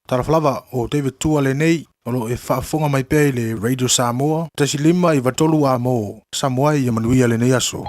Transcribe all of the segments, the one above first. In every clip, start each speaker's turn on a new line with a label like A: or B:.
A: Talofa lava, o David Tua lenei, o lo o e faafofoga mai pea i le Radio Samoa, 1.5 93 A mo Samoa ia manuia lenei aso.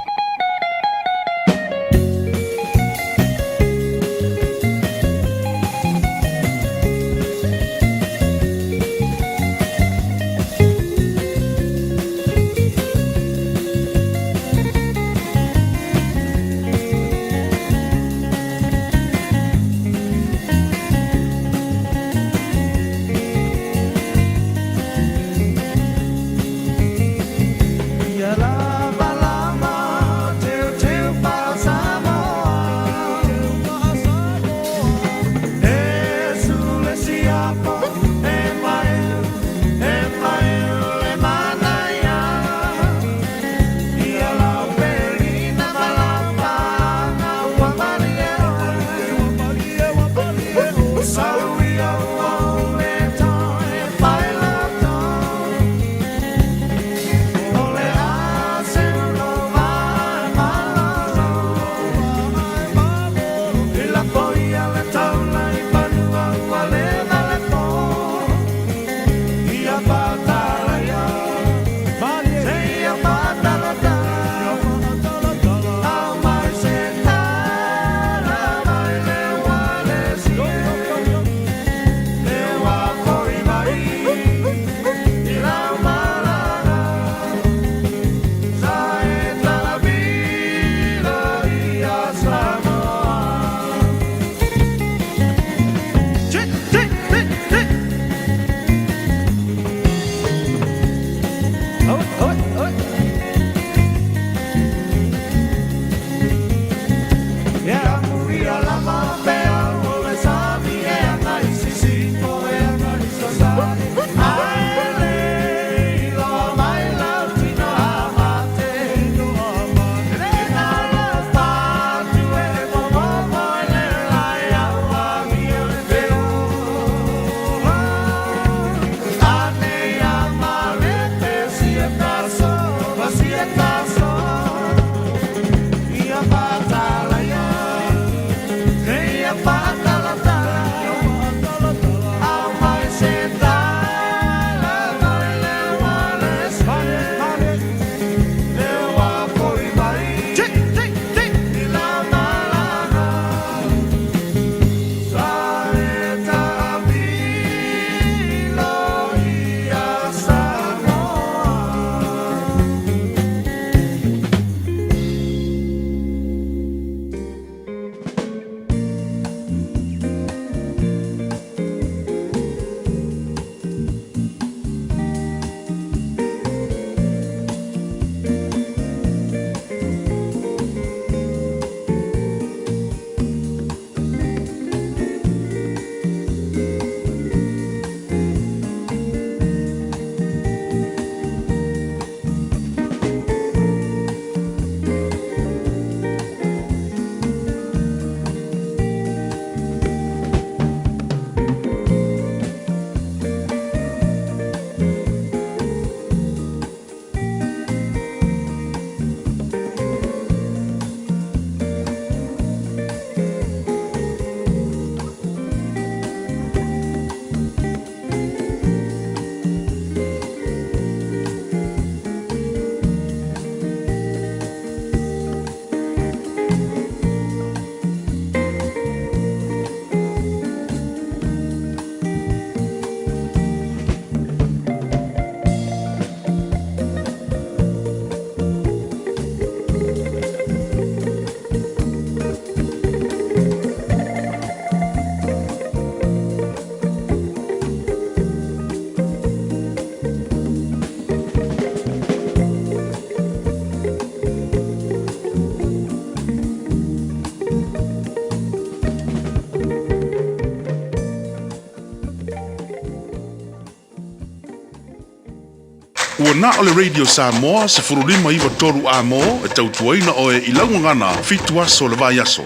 A: Ua na o le Radio Samoa 15 93 A mo e tautuaina oe i lau gagana 7 aso le vaiaso.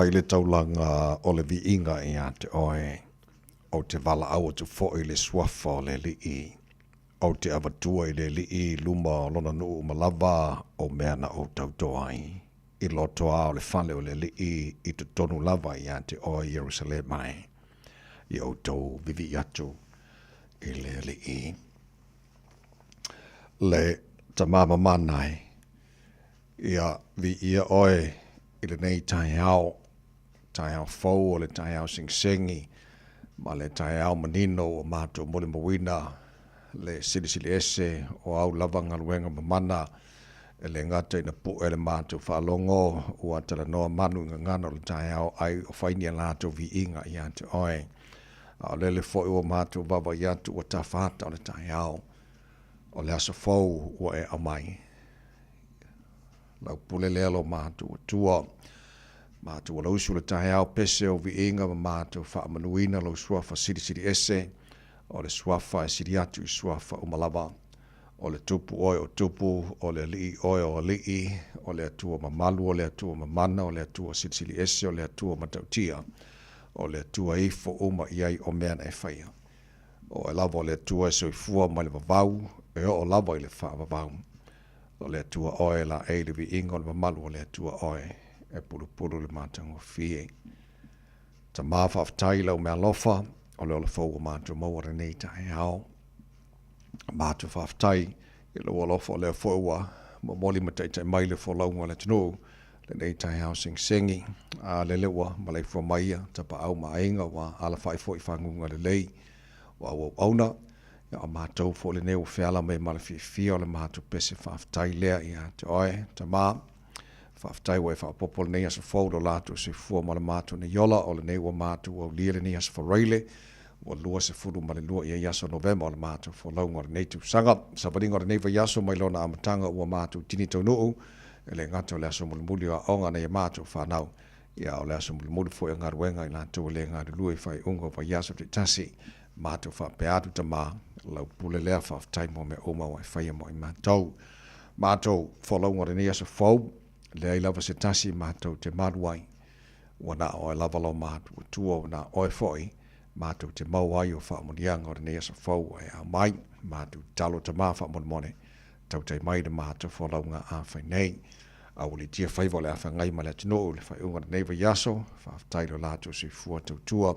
B: fai le taulaga o le viiga ia te oe, ou te valaau atu foi i le suafa o le Alii, ou te avatua i le Alii i luma o lona nuu uma lava o mea na ou tauto ai, i loto a o le fale o le Alii i totonu lava ia te oe Ierusalema e, ia outou vivii atu i le Alii. Le Tama mamana e, Ia viia oe i lenei taeao, taeao fou o le taeao segisegi ma le taeao manino ua matou molimauina le silisili ese o au lava galuega mamana e le gata ina pu'e le matou faalogo ua talanoa manu i gagana o le taeao ai o fai ni a latou viiga ia te oe. A o lele foi ua matou vaavaai atu ua tafa ata o le taeao o le aso fou ua e aumai. Lau pule lea lo matou Atua. Matou alausu le taeao pese o viiga ma matou faamanuina lou suafa silisili ese, o le suafa e sili atu i suafa uma lava. O le Tupu oe o tupu, o le Alii oe o alii, o le Atua mamalu, o le Atua mamana, o le Atua silisili ese, o le Atua matautia, o le Atua e ifo uma i ai o mea na e faia. O oe lava o le Atua e soifua mai le vavau e oo lava i le faavavau. O le Atua oe e laei le viiga o le mamalu o le Atua oe e pulupulu le matagofie. Tama faafetai i lau meaalofa o le ola fou ua matou maua lenei taeao. Matou faafetai i lou alofa o lea foi ua momoli ma taitai mai le folauga o le atunuu lenei taeao segisegi. A lele ua maleifua mai ia tapaau ma aiga ua alafai foi i faguga lelei o auauauna. Ia o matou foi lenei ua feala mai ma le fiafia o le matou pese faafetai lea ia te oe, Tama. Faafetai ua e faaopoopo lenei aso fou lo latou soifua ma le matou nei ola, o lenei ua matou aulia lenei aso Faraile, ua 22 i ai aso Novema o le matou folauga o lenei tausaga. Savaliga o lenei vaiaso mai lona amataga ua matou tini taunuu, e le gata o le aso mulimuli o aoga nai a matou fanau, ia a o le aso mulimuli foi o galuega i latou e le galulue i faaiuga o vaiaso taitasi. Matou faapea atu Tama, lau pule lea faafetai mo mea uma ua e faia mo i matou. Matou folauga o lenei aso fou, leai lava se tasi matou te malu ai. Ua na o oe lava lo matou Atua, ua na oe foi matou te maua ai o faamanuiaga o lenei aso fou ua e aumai. Matou tatalo Tama faamolemole, tautai mai le matou folauga a fai nei. Aualiitia faiva o le a feagai ma le atunuu i le faaiuga o lenei vaiaso, faafetai i lo latou soifua tautua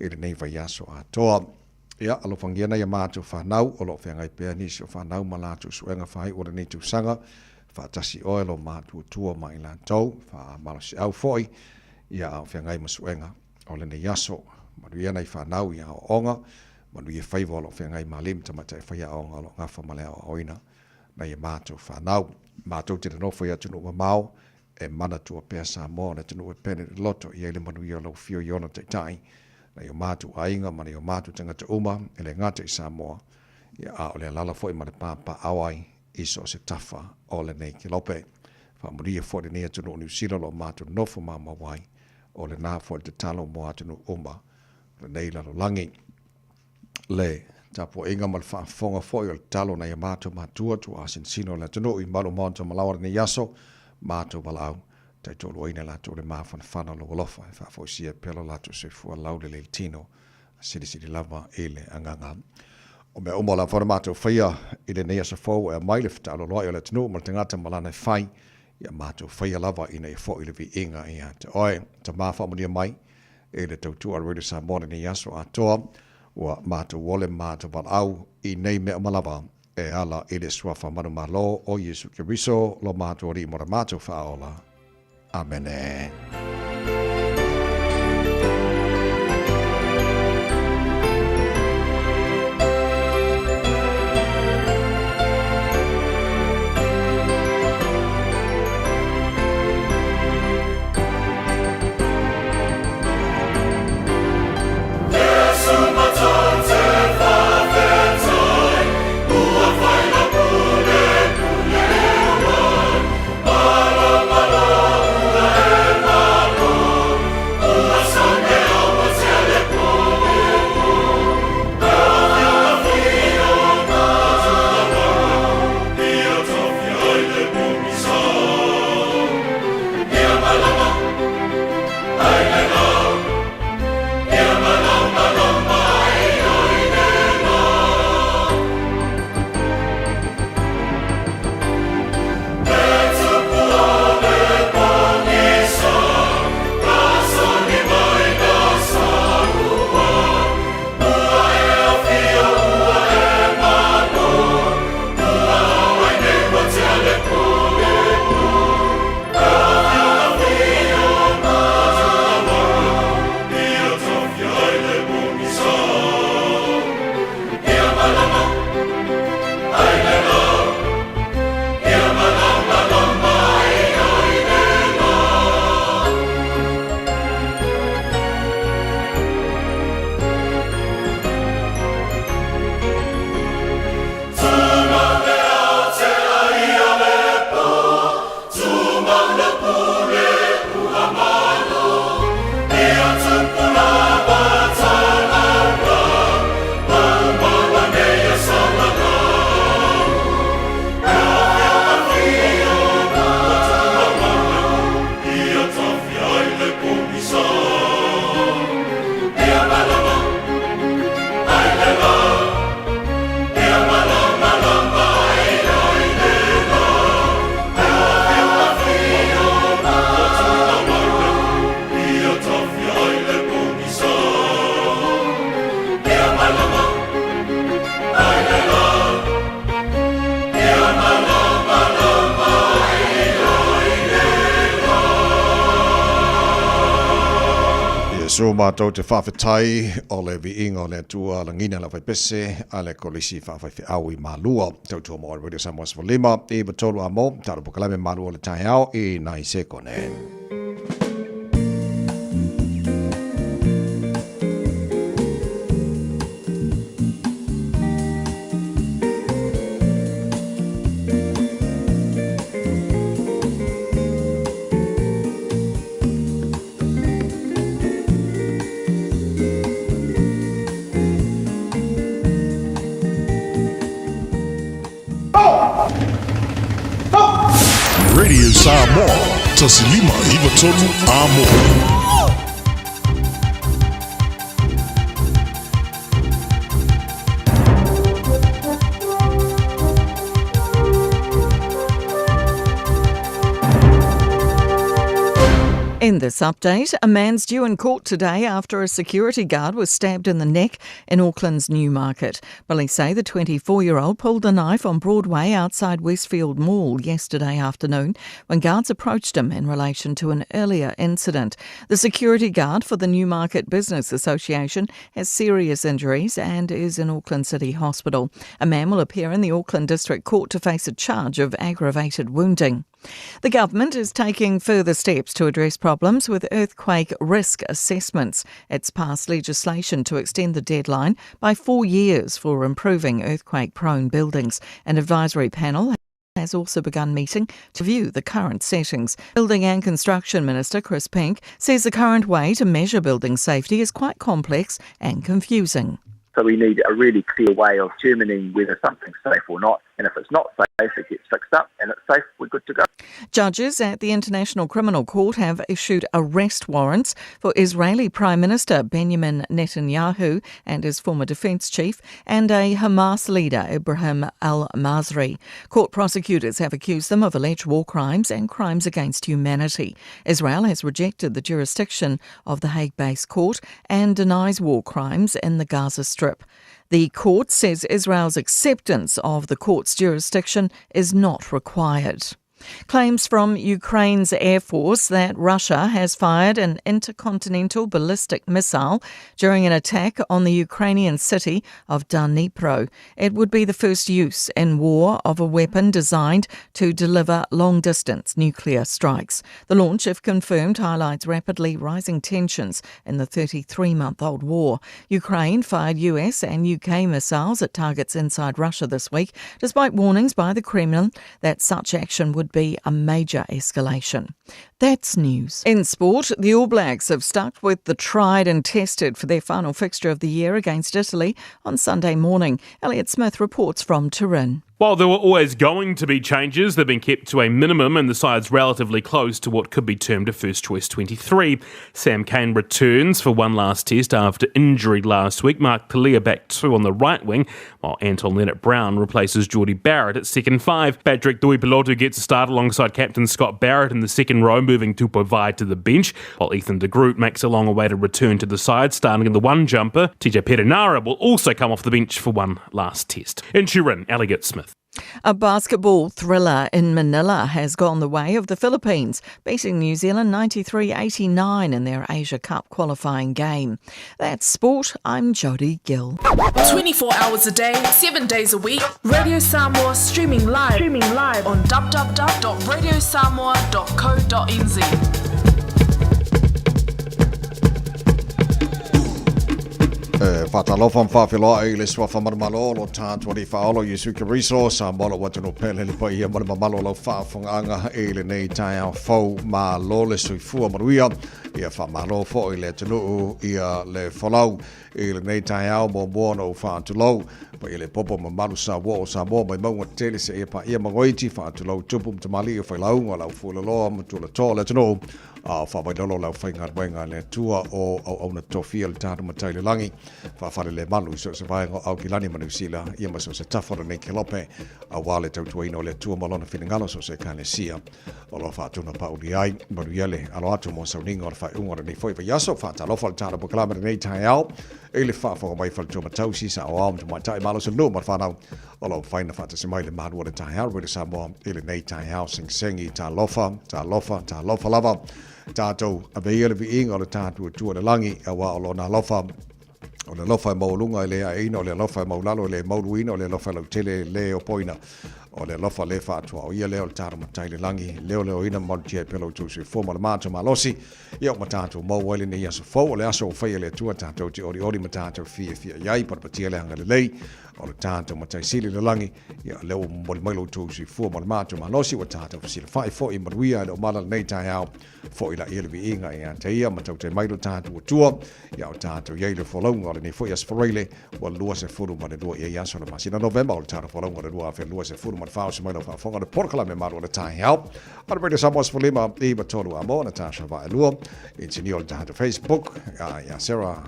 B: i lenei vaiaso atoa. Ia, alofagia nai a matou fanau o lo o feagai pea nisi o fanau ma latou suega faaiu o lenei tausaga, faatasi oe lo matou Atua ma i latou, faamalosiau foi, ia a o feagai ma suega o lenei aso. Manuia nai fanau i aoaoga, manuia faiva o lo o feagai ma alii ma tamaitai faiaoga o lo o gafa ma le aoaoina nai a matou fanau. Matou te nonofo i atunuu mamao, e manatua pea Samoa o le atunuu e pene i le loto i ai le manuia o lau afio i ona taitai, nai o matou aiga ma nai o matou tagata uma e le gata i Samoa, ia a o le alaala foi ma le papaaao ai i so o se tafa o lenei kelope. Faamanuia foi lenei atunuu o Niu Sila o lo o matou nonofo maumau ai, o lena foi le tatalo mo atunuu uma o lenei lalolagi. Le tapuaiga ma le faafofoga foi o le tatalo nai a matou matua tuuasinasino o le atunuu i malu maota malaoa lenei aso, matou valaau, taitoaluaina latou le mafanafana o lou alofa e faafoisia pea lo latou soifua laulelei le tino, silisili lava i le agaga. O mea uma o le a foi ona matou faia i lenei aso fou e aumai le fetaaloloai o le atunuu ma le tagata ma lana e fai, ia matou faia lava ina ia foi le viiga ia te oe. Tama faamanuia mai e le tautua a le Radio Samoa lenei aso atoa, ua matou ole ma matou valaau i nei mea uma lava e ala i le Suafa manumalo o Iesu Keriso lo matou Alii mo le matou faaola. Amene. Iesu matou te faafetai o le viiga o le Atua lagina le aufaipese a le Kolisi Faafaifeau i Malua. Tautua mo Radio Samoa 15 i 3 a mo, talo pokalame Malua o le taeao i nai sekone.
C: Radio Samoa, 1593 Amo.
D: In this update, a man's due in court today after a security guard was stabbed in the neck in Auckland's Newmarket. Police say the 24 year old pulled a knife on Broadway outside Westfield Mall yesterday afternoon when guards approached him in relation to an earlier incident. The security guard for the Newmarket Business Association has serious injuries and is in Auckland City Hospital. A man will appear in the Auckland District Court to face a charge of aggravated wounding. The government is taking further steps to address problems with earthquake risk assessments. It's passed legislation to extend the deadline by four years for improving earthquake prone buildings. An advisory panel has also begun meeting to view the current settings. Building and Construction Minister Chris Pink says the current way to measure building safety is quite complex and confusing.
E: So we need a really clear way of determining whether something's safe or not. And if it's not safe, it gets fixed up, and it's safe, we're good to go.
D: Judges at the International Criminal Court have issued arrest warrants for Israeli Prime Minister Benjamin Netanyahu and his former defense chief and a Hamas leader, Ibrahim al Masri. Court prosecutors have accused them of alleged war crimes and crimes against humanity. Israel has rejected the jurisdiction of the Hague based court and denies war crimes in the Gaza Strip. The court says Israel's acceptance of the court's jurisdiction is not required. Claims from Ukraine's Air Force that Russia has fired an intercontinental ballistic missile during an attack on the Ukrainian city of Dnipro. It would be the first use in war of a weapon designed to deliver long distance nuclear strikes. The launch, if confirmed, highlights rapidly rising tensions in the 33 month old war. Ukraine fired US and UK missiles at targets inside Russia this week, despite warnings by the Kremlin that such action would be a major escalation. That's news. In sport, the All Blacks have stuck with the tried and tested for their final fixture of the year against Italy on Sunday morning. Elliot Smith reports from Turin.
F: While there were always going to be changes, they've been kept to a minimum and the side's relatively close to what could be termed a first choice 23. Sam Cane returns for one last test after injury last week. Mark Telea back two on the right wing, while Anton Lienert-Brown replaces Jordie Barrett at second five. Patrick Tuipulotu gets a start alongside captain Scott Barrett in the second row, moving Tupou Vaa'i to the bench, while Ethan de Groot makes a long awaited return to the side, starting in the one jumper. TJ Perenara will also come off the bench for one last test. In Turin, Elliot Smith.
D: A basketball thriller in Manila has gone the way of the Philippines, beating New Zealand 93 89 in their Asia Cup qualifying game. That's sport. I'm Jodie Gill.
G: 24 hours a day, 7 days a week. Radio Samoa streaming live, streaming live on www.radiosamoa.co.nz.
B: E faatalofa ma faafeiloai i le Suafa Manumalo o lo tatou Alii Faaola o Iesu Keriso, Samoa lou atunuu pele, le paia ma le mamalu o lau faafofogaaga i lenei taeao fou. Malo le soifua manuia, ia faamalo foi le atunuu ia le folau i lenei taeao muamua ona ou faatulou. Paia le popo mamalu sa uo o Samoa mai mauga tetele seia paia magoiti, faatulou tupu ma tamalii o failauga, le aufueloloa ma tulatoa o le atunuu, a o faavailolo le aufaigaluega a le Atua o auauna tofia le tatou Matai i le lagi, faafalelemalu i so o se vaega o Aukilani ma Niu Sila, ia ma so o se tafa o lenei kelope, auā le tautuaina o le Atua ma Lona finagalo so o se Ekalesia o lo o faatunapauli ai. Manuia le alo atu mo sauniga o le faaiuga o lenei foi vaiaso. Faatalofa le tatou polokalame i lenei taeao i le faafofoga mai faletua ma tausi, saoao ma tamaitai, malosi o le nuu ma le whanau o lo o mafai ona faatasi mai le malu o le taeao Radio Samoa i lenei taeao segisegi. Talofa, talofa, talofa lava. Tatou ave ia le viiga o le tatou Atua i le lagi, auā o Lona alofa, o le alofa e maualuga e le aeaina, o le alofa e maulalo e le mauluina, o le alofa e lautele e le opoina, o le alofa le faatuaoia lea o le tatou Matai i le lagi, leoleoina ma malutia ai pea lo outou soifua ma le matou malosi, ia ua tatou maua ai lenei aso fou, o le aso ua faia e le Atua tatou te olioli ma tatou fiafia i ai, patepatia le agalelei o le tatou Matai Sili i le lagi. Ia, lea ua momoli mai lo outou soifua ma le matou malosi, ua tatou fesilafai foi i manuia e le o mala lenei taeao, foi laia le viiga ia te ia ma tautai mai lo tatou Atua, ia o tatou i ai le folauga o lenei foi aso Faraile, ua 22 i ai aso o le masina Novema o le tatou folauga o le 2024, oso mai lau faafofoga le polokalame malu o le taeao. A le Radio Samoa 15 i 3 a mo Natasha Vaelua, inisinia o le tatou Facebook, ia Sarah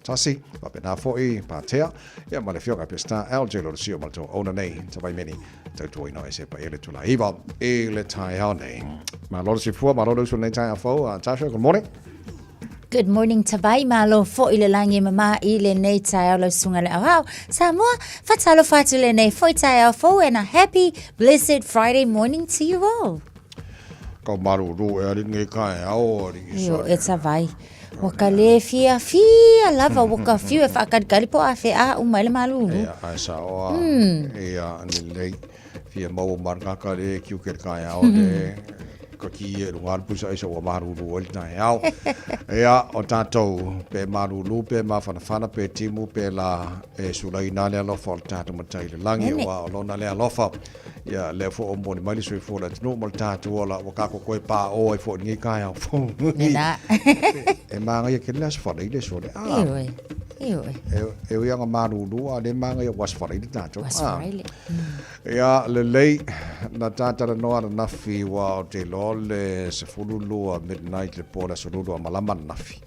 B: Tasi, faapena foi Patea, Ia ma le afioga i Peseta LJ Lolosio ma le tou auauna nei, Tavaimeni, tautuaina o ese paia le tulaiva i le taeao nei. Malo le soifua, malo le usu lenei taeao fou. Tasha, good morning.
H: Good morning Tavai, malo foi le lagi e mamā i lenei taeao lau susuga le auhao. Samoa, faatalofa atu lenei foi taeao fou and a happy blessed Friday morning to you all.
B: Kau maruru e ali nei taeao, ali
H: i Io, e Tavai. Ua ka le fiafia lava, ua ka fiu e faakalikali po o afea a uma ai le malulu.
B: Ia, ae sao a, ia, lelei, fia maua ma le kaka le kiu ke le taeao le ka ki e lunga le pusa aisa ua malulu ai le taeao. Ia, o tatou, pe malulu, pe mafanafana, pe timu, pe la, e sulaina le alofa o le tatou Matai i le lagi, aua o lona le alofa. Ia, lea foi ua momoli mai le soifua o le atunuu ma le tatou ola, ua tatou toe paʻo ai foi i lenei taeao fou.
H: Lena.
B: E mānaia tele le Aso Faraile sole.
H: Ah. Ioe. Ioe.
B: E ui lava ina malulu, a o lea e mānaia ua Aso Faraile tatou.
H: Aso ah. Faraile.
B: Ia, lelei, na tatalanoa ananafi, ua ou te iloa le 12 midnight le po o le aso lua malama ananafi.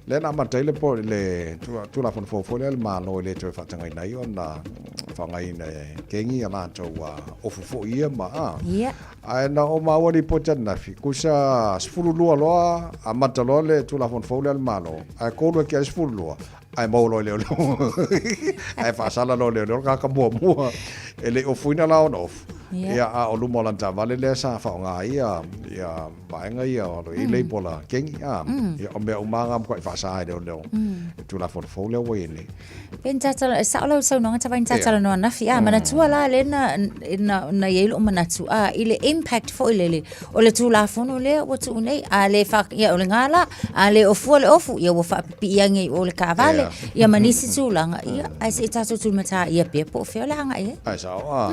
B: Lea na amata ai le po le Tulafono fou foi lea a le Malo e le toe faatagaina ai ona faaaogaina e kengi a latou ofu foi ia ma a.
H: Ia.
B: Ae na ou maua lipoti ananafi, kusa 12 loa amata loa le Tulafono fou lea a le Malo, ae 3 eke ai 12, ae maua loa e leoleo. Ae faasala loa e leoleo le tagata muamua e le i ofuina la ona ofu. Ia, a o luma o lana taavale lea sa faaaoga ai ia vaega ia o lo i ai leipola kengi, a, ia, o mea uma lava na matuai faasa e leoleo i Tulafono fou lea ua i ai nei.
H: Pe ni tatalo, e sao lau saunoaga tavai ni tatalanoa ananafi, a, manatua la lea na, na, na i ai lou manatu, a, i le impact foi lele o le Tulafono lea ua tuu nei, a le fa, ia o le gā la, a le ofua le ofu, ia ua faapipii ane i o le taavale, ia ma nisi tulaga, ia, ae se i tatou tulimatā ia pea po o fea o le a agai i ai.
B: Ae sao, a,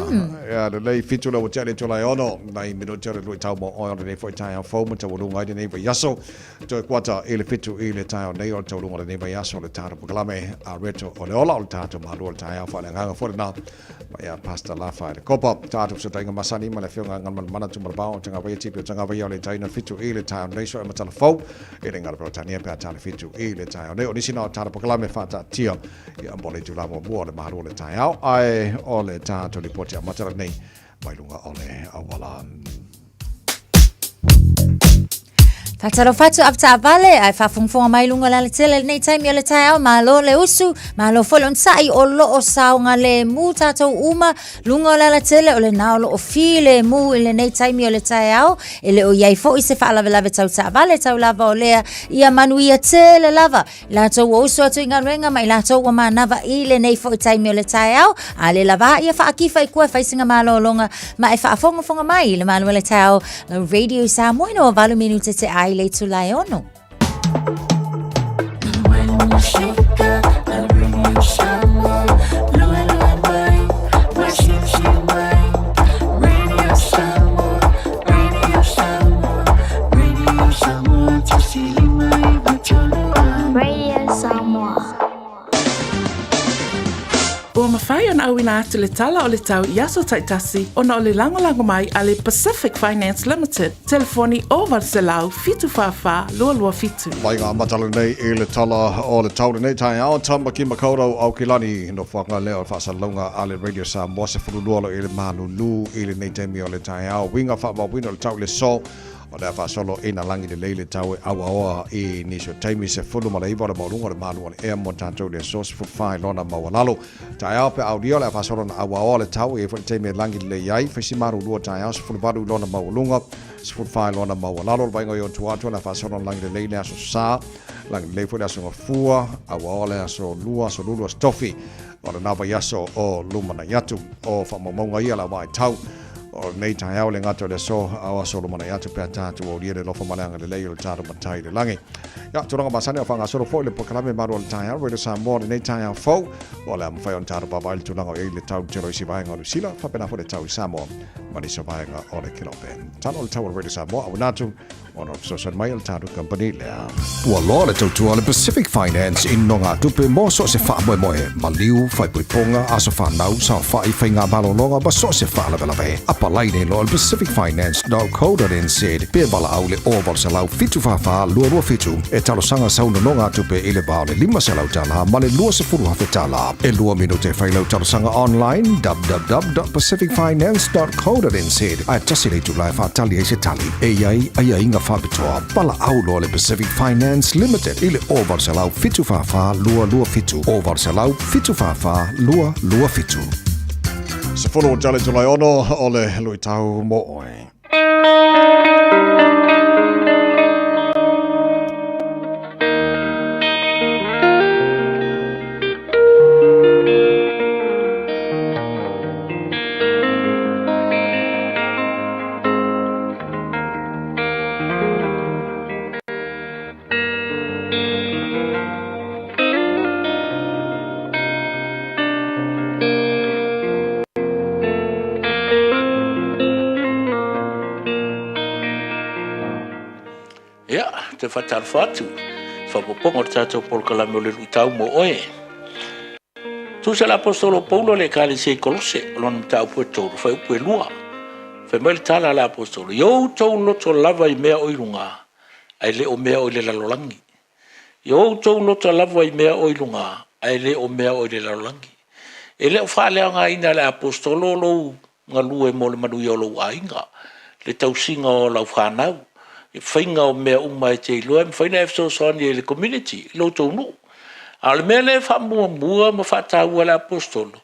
B: ia, lelei, 7 lea ua tea le itula e 6. Nai minute o le luitau mo oe o lenei foi taeao fou ma taualuga ai lenei vaiaso. Toe kuata i le 7 i le taeao nei o le taualuga o lenei vaiaso o le tatou polokalame a Reto o le Ola o le tatou malu o le taeao faaleagaga foi lena mai ia Pastor Lafa i le Kopa. Tatou fesootaiga masani ma le afioga Galumalemana Tumalabao o Tagavaia Tipi o Tagavaia o le taina 7 i le taeao nei so e matala fou i le ngala Peretania pe a tale 7 i le taeao nei. O nisi na o tatou polokalame faataatia ia mo le itula muamua o le malu o le taeao ae o le tatou lipoti amata lenei mai luga o le auala.
H: Faatalofa atu avetaavale ae faafogafoga mai luga o le alatele lenei taimi o le taeao. Malo le usu, malo foi le onosai o loo saogalemu tatou uma luga o le alatele o lena o loo filemu i lenei taimi o le taeao. E le o i ai foi se faalavelave tau taavale tau lava o lea ia manuia tele lava I latou ua usu atu i galuega ma i latou ua manava i lenei foi taimi o le taeao, a le lava ia faakifa i kua e fai sina malologa ma e faafogafoga mai i le malu o le taeao lau Radio Samoa ina ua 8 minute te ai le itula e 6.
I: Radio Samoa.
G: Ua mafai ona auina atu le tala o le tau i aso taitasi ona o le lagolago mai a le Pacific Finance Limited, telefoni 0800 744 227.
B: Mai ngā matala nei i le tala o le tau lenei taeao, Tamaki Makaurau Aukilani, nofoaga lea o le faasalalauga a le Radio Samoa 12 lo i le malulu i lenei taimi o le taeao. Uiga faamauina o le tau i le so. O le a faasolo ina lagi lelei le tau e auaoa i nisi o taimi 19 o le maualuga o le malu o le ea mo tatou i le aso 14 i lona maualalo. Taeao pe aulia o le a faasolo na auaoa le tau e i ai foi le taimi e lagi lelei ai. Fai si malu lua taeao 18 i lona maualuga, 14 i lona maualalo. O le vaaiga o i ona tua atu o le a faasolo na lagi lelei le aso Sa, lagi lelei foi le aso Gafua, auaoa le aso Lua, aso Lulu, aso Tofi o lena vaiaso o lumanai atu. O faamaumauga ia o le a vaitau o lenei taeao le gata o le aso a o aso lumanai atu pe a tatou aulia le alofa ma le agalelei o le tatou Matai i le lagi. Ia, tulaga masani o faagasolo foi le polokalame malu o le taeao Radio Samoa lenei taeao fou o le a mafai ona tatou vaavaai le tulaga o i ai le tau tele o isi vaega o Niu Sila faapena foi le tau i Samoa ma nisi o vaega o le Kelope. Talo le tau o le Radio Samoa auina atu Ona o fesoasoani mai a le tatou kamupani lea. Ua loa le tautua a le Pacific Finance i nonogatupe mo so o se faamoemoe, maliu, faaipoipoga, aso fanau, saofai, faiga malologa ma so o se faalavelave. Apalai nei loa i le pacificfinance.co.nz pe valaau i le 0800 744 227 e talosaga sau nonogatupe i le va o le $500 ma le $20,000. E lua minute e fai lau talosaga online www.pacificfinance.co.nz ae tasi le itula e faatali ai se tali. E i ai aiaiga faapitoa, valaau loa le Pacific Finance Limited i le 0800 744 227, 0800 744 227. 10 o tale Julai 6 o le luitau mo oe.
J: Ia, te whatarofa atu, whapoponga o te tātou polokalame o le luitau mō oe. Tusa le Aposetolo o Paulo le Ekalesia i Kolose, o lona mataupu e tolu, fuaiupu e lua. Fai mai le tala a le Aposetolo, I outou loto lava i mea o i luga, ae le o mea o i le lalolagi. I outou loto lava i mea o i luga, ae le o mea o i le lalolagi. E le o faaleaogaina e le Aposetolo lou galue mo le manuia o lou aiga, le tausiga o lau fanau, le faiga o mea uma e te iloa e mafai ona e fesoasoani ai i le community, i lo outou nuu. A o le mea lea e faamuamua ma faataua e le Aposetolo,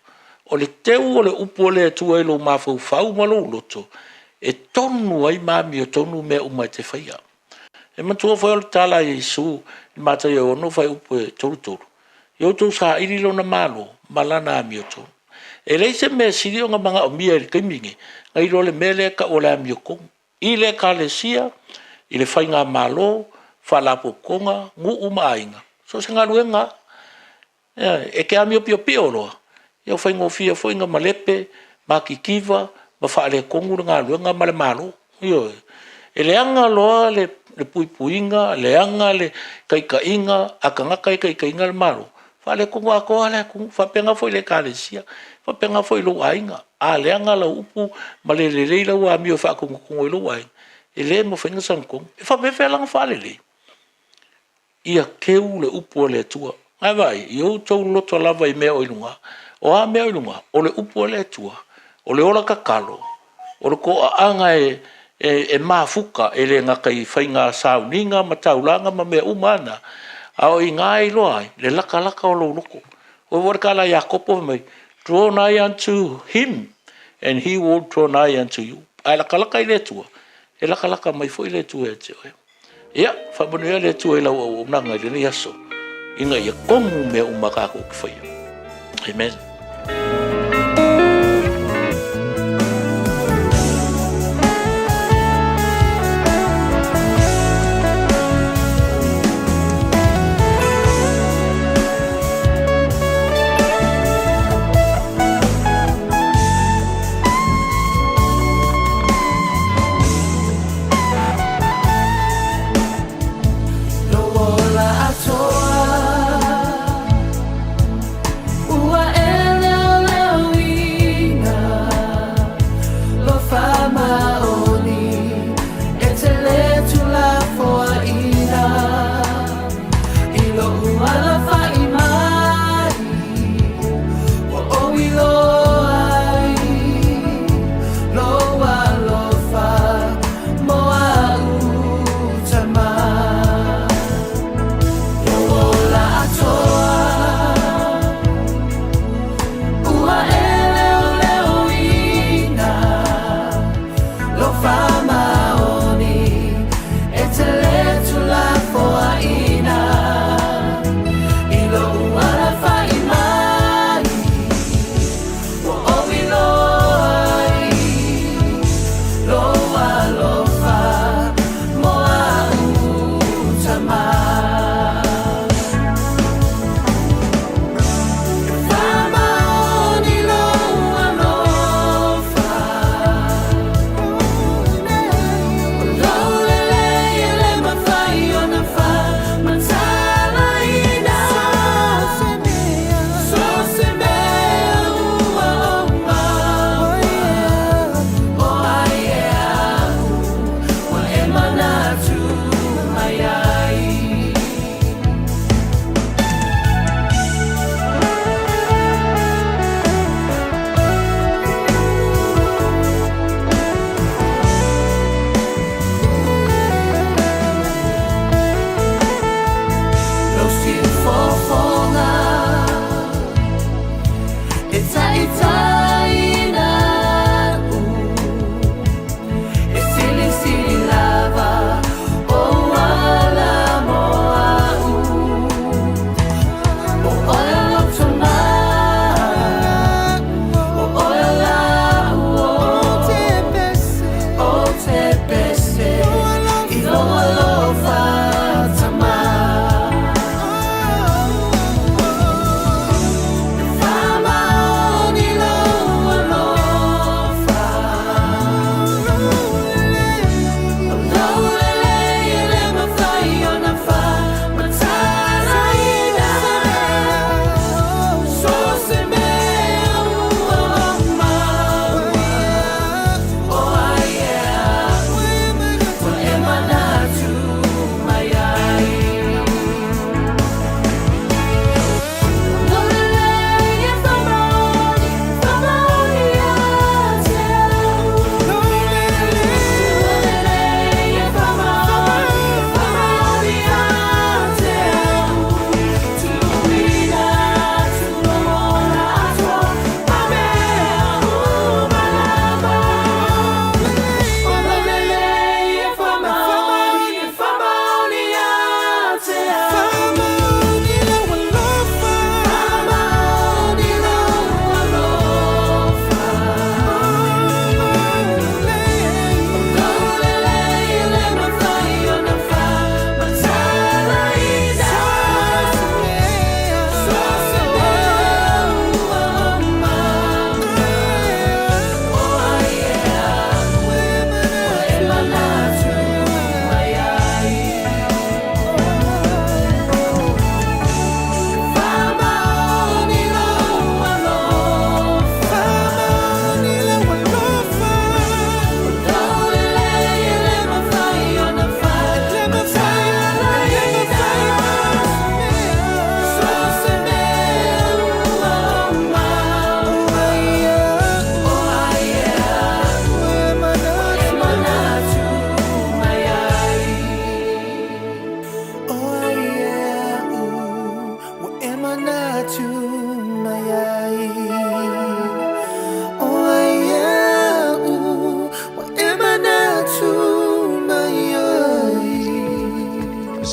J: o le teu o le upu a le Atua i lou mafaufau ma lou loto, e tonu ai ma amiotonu mea uma e te faia. E manatua foi o le tala a Iesu i Mataio 6 fuaiupu e 33, Ia outou saili lona Malo ma lana amiotonu. E leai se mea sili ona manaomia i le taimi lenei, nai lo le mea lea e tau o le amiotonu. I le Ekalesia, i le faigamalo, faalapotopotoga, nuu ma aiga, so o se galuega lava. E te amio piopio loa, ia ua faigofie foi ona malepe, matitiva ma faaletonu le galuega ma le Malo. Ioe. E leaga loa le puipuiga, leaga le taitaiga a tagata e taitaiina le Malo, faaletonu atoa lava le atunuu. E faapena foi i le Ekalesia, faapena foi i lou aiga. A leaga lau upu ma le lelei lau amio e faatonutonu ai lou aiga, e le mafai ona sagatonu. E faapefea la ona faalelei? Ia teu le upu a le Atua. Ae vaai, ia outou loto lava i mea o i luga. O a mea o i luga? O le upu a le Atua, o le ola tatalo, o le toaaga e, e, e mafuta, e le gata i faiga sauniga ma taulaga ma mea uma lava na, a o i ina e iloa ai le latalata o lou loto. O foi le tala a Iakopo fai mai, Draw nigh unto him, and he will draw nigh unto you. A e latalata i le Atua, e latalata mai foi le Atua ia te oe. Ia, faamanuia le Atua i lau auaunaga i lenei aso, ina ia tonu mea uma a tatou te faia. Amen.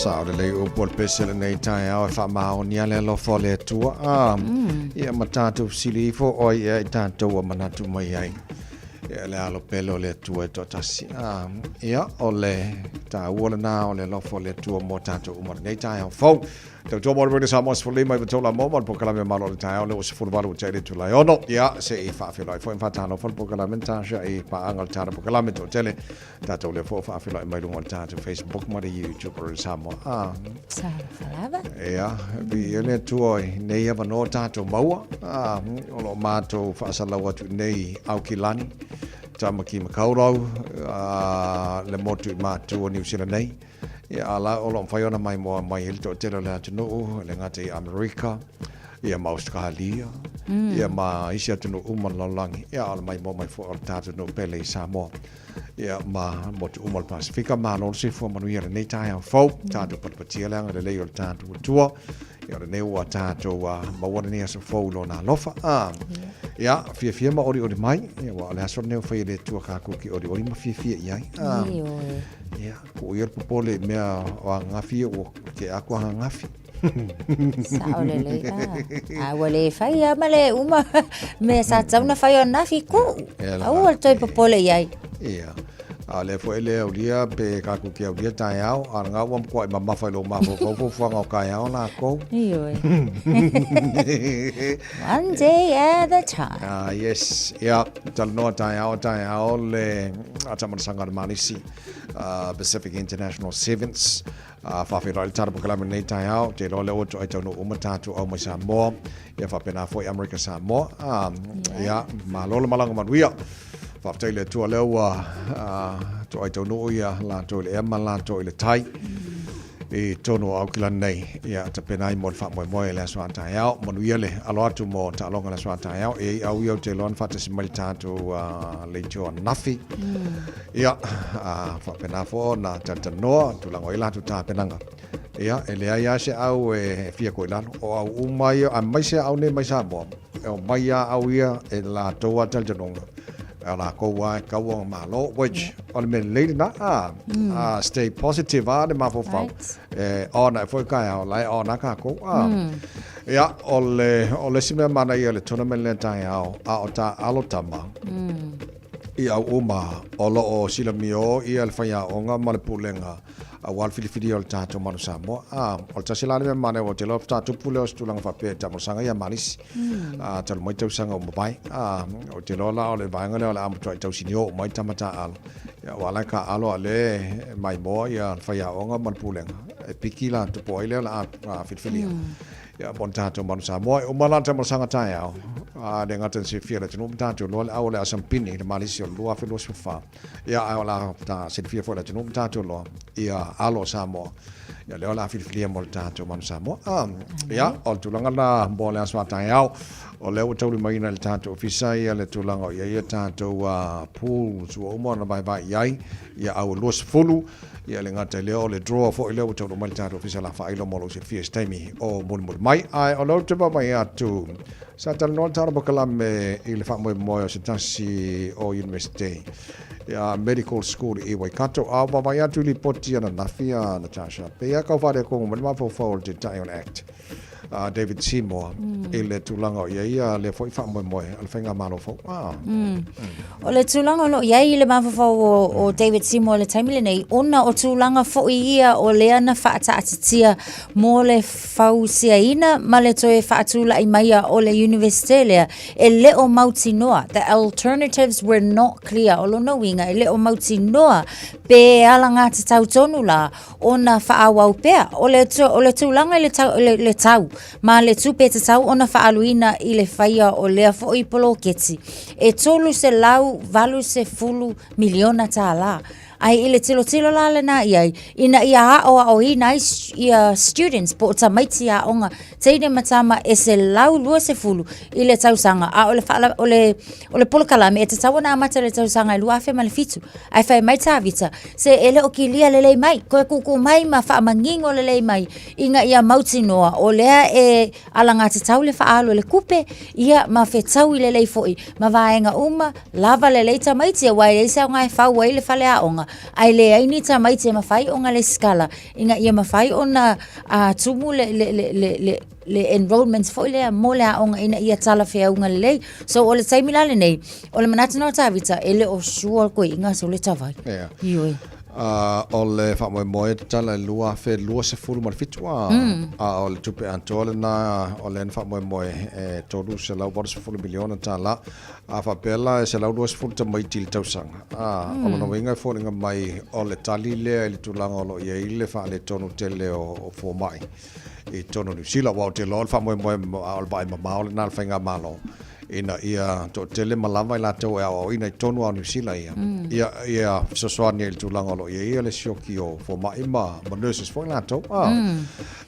B: Sao lelei upu o le pese lenei taeao e faamaonia le alofa o le Atua. Ah, ia ma tatou fesili ifo o ai ea i tatou ua manatu mai ai. Ia le alo pele o le Atua e toatasi. Ah, ia o le taua lena o le alofa o le Atua mo tatou uma lenei taeao fou. Tautua mo le Radio Samoa 15 i tola mo ma le polokalame malo o le taeao lea ua 18 ua tea i le itula e 6. Ia, se i faafeiloai foi ma faatalofa le polokalame Natasha i paaga o le tatou polokalame toatele. Tatou lea foi ua faafeiloai mai luga o le tatou Facebook ma le YouTube o Radio Samoa. Ah.
H: Talofa lava.
B: Ia, viia le Atua i nei avanoa tatou maua. Ah, o lo o matou faasalau atu i nei Aukilani, Tamaki Makaurau, ah, le motu i Matua Niu Sila nei. Ia, a la, o lo o mafai ona maimoa mai ai le toatele o le atunuu, e le gata i Amerika, ia ma Ausetalia, ia ma isi atunuu uma o le lalolagi, ia a o le maimoa mai foi o le tatou nuu pele i Samoa, ia ma motu uma o le Pasefika. Malo le soifua manuia i lenei taeao fou, tatou patipatia le agalelei o le tatou Atua, ia o lenei ua tatou maua lenei aso fou i Lona alofa. A, ia, fiafia ma olioli mai, ia, aua o le aso lenei ua fai e le Atua kākou ke olioli ma fiafia i ai. A, ia. Ko ia le popole i mea o ananafi ia ua tea atu ananafi.
H: Sao lelei a. A ua le fai a ma le uma mea sa tatau ona fai o ananafi ku. Aua le toe popole i ai.
B: Ia. A o lea foi e le aulia pe kākou ke aulia taeao, a o lena ua matuai mamafa i lou mafaufau fuafuaga o taeao lākou.
H: Ioe. One day at a time.
B: Ah, yes. Ia, talanoa taeao, taeao le taamalasaga a le Malisi. Pacific International Sevens. Faafeiloai le tala polokalame lenei taeao, te iloa lea ua toai taunuu uma tatou au mai Samoa, ia faapena foi Amerika Samoa. Ia, malo le malaga manuia. Faafetai i le Atua lea ua toai taunuu ia latou i le ea ma latou i le tai. I totonu o Aukilani nei, ia tapena ai mo le faamoemoe i le aso a taeao. Manuia le alo atu mo taaloga i le aso a taeao. E i au ia ou te iloa na faatasi mai le tatou leitio ananafi. Ia, a faapena foi ona talatalanoa tulaga o i ai latou tapenaga. Ia, e leai lava se au e fia koe i lalo. O au uma ia, aemaise au nei mai Samoa, e omai lava au ia e latou lava talitonuga, o lakou lava e tatau ona malo, which o le mea lelei lena, a, stay positive lava le mafaufau, e ona ai foi taeao, la e ona tatou. Ia, o le, o le isi mea manaia i le tournament lea taeao, a o taaalo tama, i au uma o lo o silamio ia le faiaoga ma le pulega aua le filifilia o le tatou Manu Samoa. A, o le tasi la le mea manaia aua ou te iloa faatoa tupu lea o se tulaga faapea i taamolosaga ia Malisi, a, talu mai tausaga ua mavae. A, ou te iloa la o le vaega lea o le a matuai tausinio uma ai tama taaalo, ia aua la e taaalo a o lea e maimoa ia le faiaoga ma le pulega e piki latou po o ai lea o le a filifilia. Ia, mo le tatou Manu Samoa, e uma la le taamolosaga taeao, a le gata i le silafia e le atunuu ma tatou iloa le au o le a sampini i le Malisi o le 2024. Ia, ae o le a ta silafia foi e le atunuu ma tatou iloa ia alo o Samoa. Ia, lea o le a filifilia mo le tatou Manu Samoa. A, ia, o le tulaga lena mo le aso a taeao. O lea ua taulimaina e le tatou ofisa ia le tulaga o i ai ia tatou pools ua uma ona vaevae i ai ia au e 20. Ia le gata i lea o le drawer foi lea ua taunuu mai le tatou ofisa la faailo mo lou silafia i se taimi o mulimuli mai. Ae o lea ou te vaavaai atu, sa talanoa le Tala Polokalame i le faamoemoe o se tasi o Universite, ia Medical School i Waikato. A o vaavaai atu i lipoti ananafi a Natasha, pei lava tau faaletonu mai le mafaufau o le Taitai o le Act. a David Seymour i le tulaga o i ai ia lea foi faamoemoe a le Faigamalo fou. Ah.
H: O le tulaga o lo o i ai le mafaufau o, o David Seymour i le taimi lenei, ona o tulaga foi ia o lea na faataatitia mo le fausiaina ma le toe faatulai maia o le Universite lea, e le o mautinoa. The alternatives were not clear. O lona uiga, e le o mautinoa pe alagatatau tonu la ona faaauau pea. O le, o le tulaga i le tau, le, le tau ma le tupe e tatau ona faaaluina i le faia o lea foi poloketi, e $380 miliona tālā. Ae i le tilotilo la lena i ai, ina ia aoaoina ai ia students po o tamaiti aoga teine ma tama e 120 i le tausaga, a o le, faala, o le, o le polokalame e tatau ona amata i le tausaga e 2007. Ae fai mai Tavita, se e le o kilia lelei mai, koe kūkū mai ma faamanino lelei mai, ina ia mautinoa o lea e alagatatau le faaalu e le kupe, ia ma fetaui lelei foi ma vaega uma, lava lelei tamaiti aua e leai se aoga e fau ai le faleaoga. Ae leai ni tamaiti e mafai ona lesitala ina ia mafai ona tumu le, le, le, le, le le enrollments foi lea mo le aoga ina ia talafeauga lelei. So o le taimi la lenei, o le manatu na o Tavita, e le o sure koe inga so le tavai.
B: Yeah.
H: Ioe.
B: O le faamoemoe tatala i le 2027 a, a o le tupe atoa lena o lea na faamoemoe e $380 miliona tala. A faapea la e 120 tamaiti i le tausaga, a, o lona uiga e foliga mai o le tali lea i le tulaga o lo o i ai le faaletonu tele o fomai i totonu o Niu Sila. Aua ou te iloa o le faamoemoe a o le vaai mamao lena a le Faigamalo ina ia toatele ma lava i latou e aoaoina i totonu lava o Niu Sila ia, ia, ia fesoasoani ai i le tulaga o lo o i ai le sioki o fomai ma, ma nurses foi latou. A.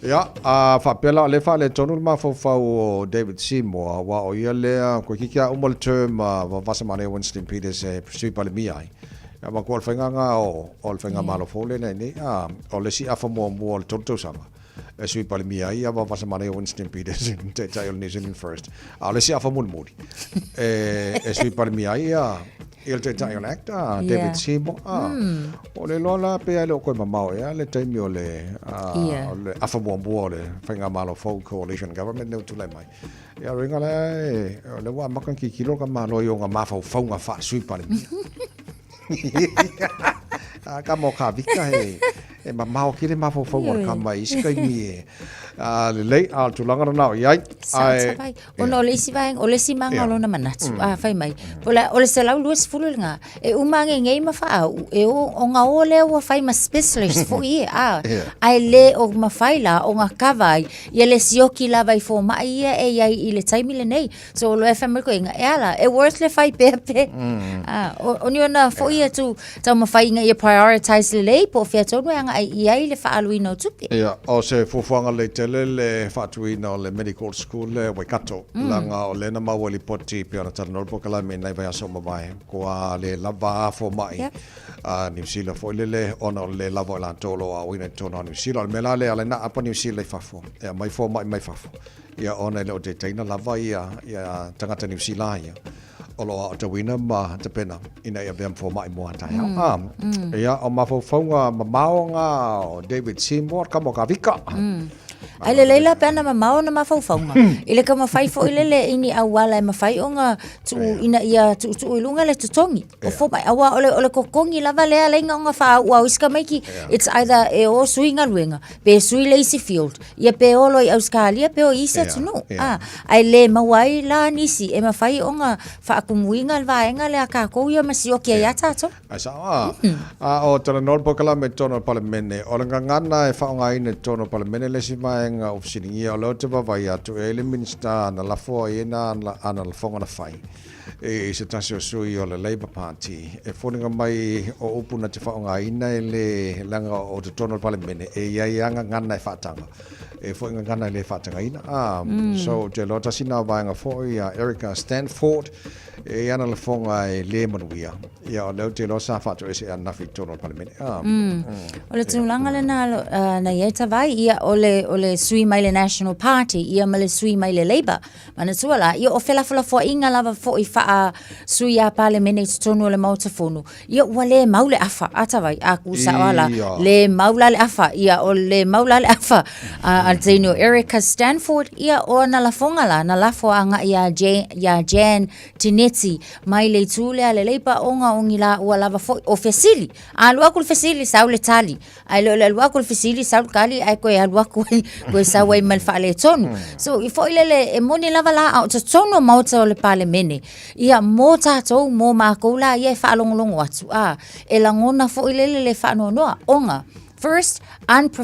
B: Ia, a faapea la o lea e faaletonu le mafaufau o David Seymour, aua o ia lea, toeitiiti lava uma le term a Vavasa Manaia Winston Peters e Sui Palemia ai. Ia manatua o le faiga lena o, o le faigamalo fou lea na i ai nei, a, o le isi afa muamua o le tolu tausaga e Sui Palemia ai ia Vavasa Manaia Winston Peters i le Taitai o le New Zealand First. A o le isi afa mulimuli e, e Sui Palemia ai ia, ia le Taitai o le ACT, a, David
H: Yeah.
B: Seymour. A, O le iloa la pe a le o koe mamao ea le taimi o le, a,
H: Yeah.
B: o le afa muamua o le faigamalo fou Coalition Government lea ua tulai mai. Ia o le uiga lea e, o lea ua amata ona tilotilo le Malo i ona mafaufauga faale-Sui Palemia. A ka mo ka vika he, e mamao tele mafaufauga o le kama i isi taimi e, a, lelei, a o le tulaga lena o i ai.
H: Sao
B: Ae,
H: tavai. Ona o le isi vaega, o le isi maga
B: Ia.
H: o lona manatu, a fai mai, o le, o le 120 lena, e uma agegei ma faauu, e o, ona o lea ua fai ma specialist foi ia, a,
B: Ia.
H: ae le o mafai la ona kava ai, ia le sioki lava i fomai ia e i ai i le taimi lenei. So o lo e fai mai koe inga, e ala, e worth le fai pea pe. A, o, o ni ona foi ia tu, taumafai ina ia prioritize lelei po o fea tonu e agai i ai le faaaluina o tupe.
B: Ia, o se fuafuaga lelei tele le faatuina o le Medical School lea i Waikato, leaga o lea na maua i lipoti pei ona talanoa le polokalame i nai vaiaso ua mavae, kua le lava a fomai a Niu Sila foi lele ona o le le lava o i latou o lo o aoaoina i totonu o Niu Sila. O le mea la lea e ala ai ona aapa Niu Sila i fafo, e aumai fomai mai fafo, ia ona e le o taitaiina lava ia tagata Niu Sila ia o lo o aotauina ma tapena ina ia avea ma fomai mo a taeao. Ia, o mafaufauga mamao na o David Seymour, kama o Kavika.
H: Ae lelei la pe ana mamao ona mafaufauga. I le taumafai foi lele i ni auala e mafai ona tuu ina ia tuutuu i luga le totogi o fomai. Aua o le, o le totogi lava lea laina ona faauu au isi tamaiti. It's either e o sui galuega, pe sui le isi field, ia pe o loa i Ausetalia pe o i isi atunuu. A, ae le maua ai la nisi e mafai ona faatumuina le vaega lea a tatou ia ma sioki ai a tatou.
B: Ae sao a. A o talanoa le polokalame i totonu o le Palemene, o le gagana e faaaogaina i totonu o le Palemene le isi vaega ua fesiligia, o lea ou te vaavaai atu e i ai le Minisita na lafo ai ana ana lafoga na fai i se tasi o sui o le Labour Party e foliga mai o upu na te faaaogaina e le leaga o totonu o le Palemene e i ai a gagana e faataga e foi gagana e le faatagaina. A, so ou te iloa tasi na vaega foi a Erica Stanford E i ana lafoga e le manuia, ia o lea ou te iloa sa faatoese ananafi i totonu o le Palemene. Ah,
H: O le tulaga lena na i ai Tavai, ia o le, o le sui mai le National Party, ia ma le sui mai le Labour. Manatua la, ia o felafolafoaiga lava foi faa sui a Palemene i totonu o le Maota Fono, ia ua le mau le afa, a Tavai, a kū sao a la,
B: Ia.
H: le mau la le afa, ia o le mau la le afa. A, a le teine o Erica Stanford, ia o ana lafoga la, na lafo agai iā Jan, iā Jan Tinetti mai le itu lea le Labour ona o ni la ua lava foi o fesili. A alu atu le fesili, sau le tali. Ae le o le alu atu le fesili, sau le tali, ae toe alu atu ai, toe sau ai ma le faaletonu. So, i foi lele, e moni lava la, a o totonu o Maota o le Palemene, ia mo tatou, mo makou la ia e faalogologo atu, a, e lagona foi lele le faanoanoa, ona, First,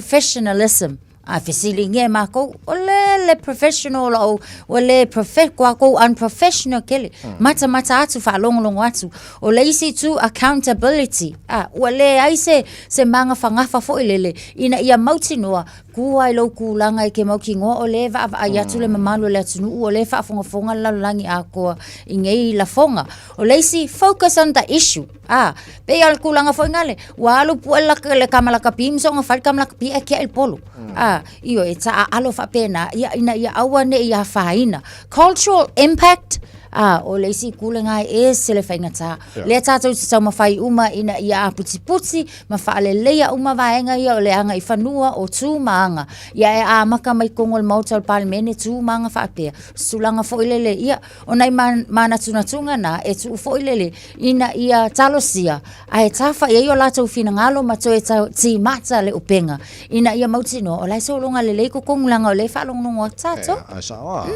H: unprofessionalism. A fesiligia e makou, o le le professional lau, ua le profe, kua kou unprofessional kele. Matamata atu, faalogologo atu. O le isi itu, accountability. A, ua leai se, se magafagafa foi lele, ina ia mautinoa, kū ai lou kulaga i ke mautinoa o lea e vaavaai atu le mamalu o le atunuu, o lea e faafogafoga le lalolagi atoa i nei lafoga. O le isi, focus on the issue. A, pei o le tulaga foi nale, ua alu pue la le kama lakapi ma soona fai le kama lakapi ae tiai le polo. A, ioe, e taaalo faapena, ia, ina ia aua ne i afaina. Cultural impact, A, o le isi itu lena e ese le faigata. Lea tatou te taumafai uma ina ia aputiputi ma faaleleia uma vaega ia o le agaifanua o tu ma aga. Ia e amata mai totonu o le Maota o le Palemene tu ma aga faapea. O se tulaga foi lele, ia, o nai manatunatuga na e tuu foi lele ina ia talosia ae tafa i ai o latou finagalo ma toe timata le upega ina ia mautinoa o la e sologa lelei totonu leaga o lea e faalogologo atu tatou.
B: Ae sao a.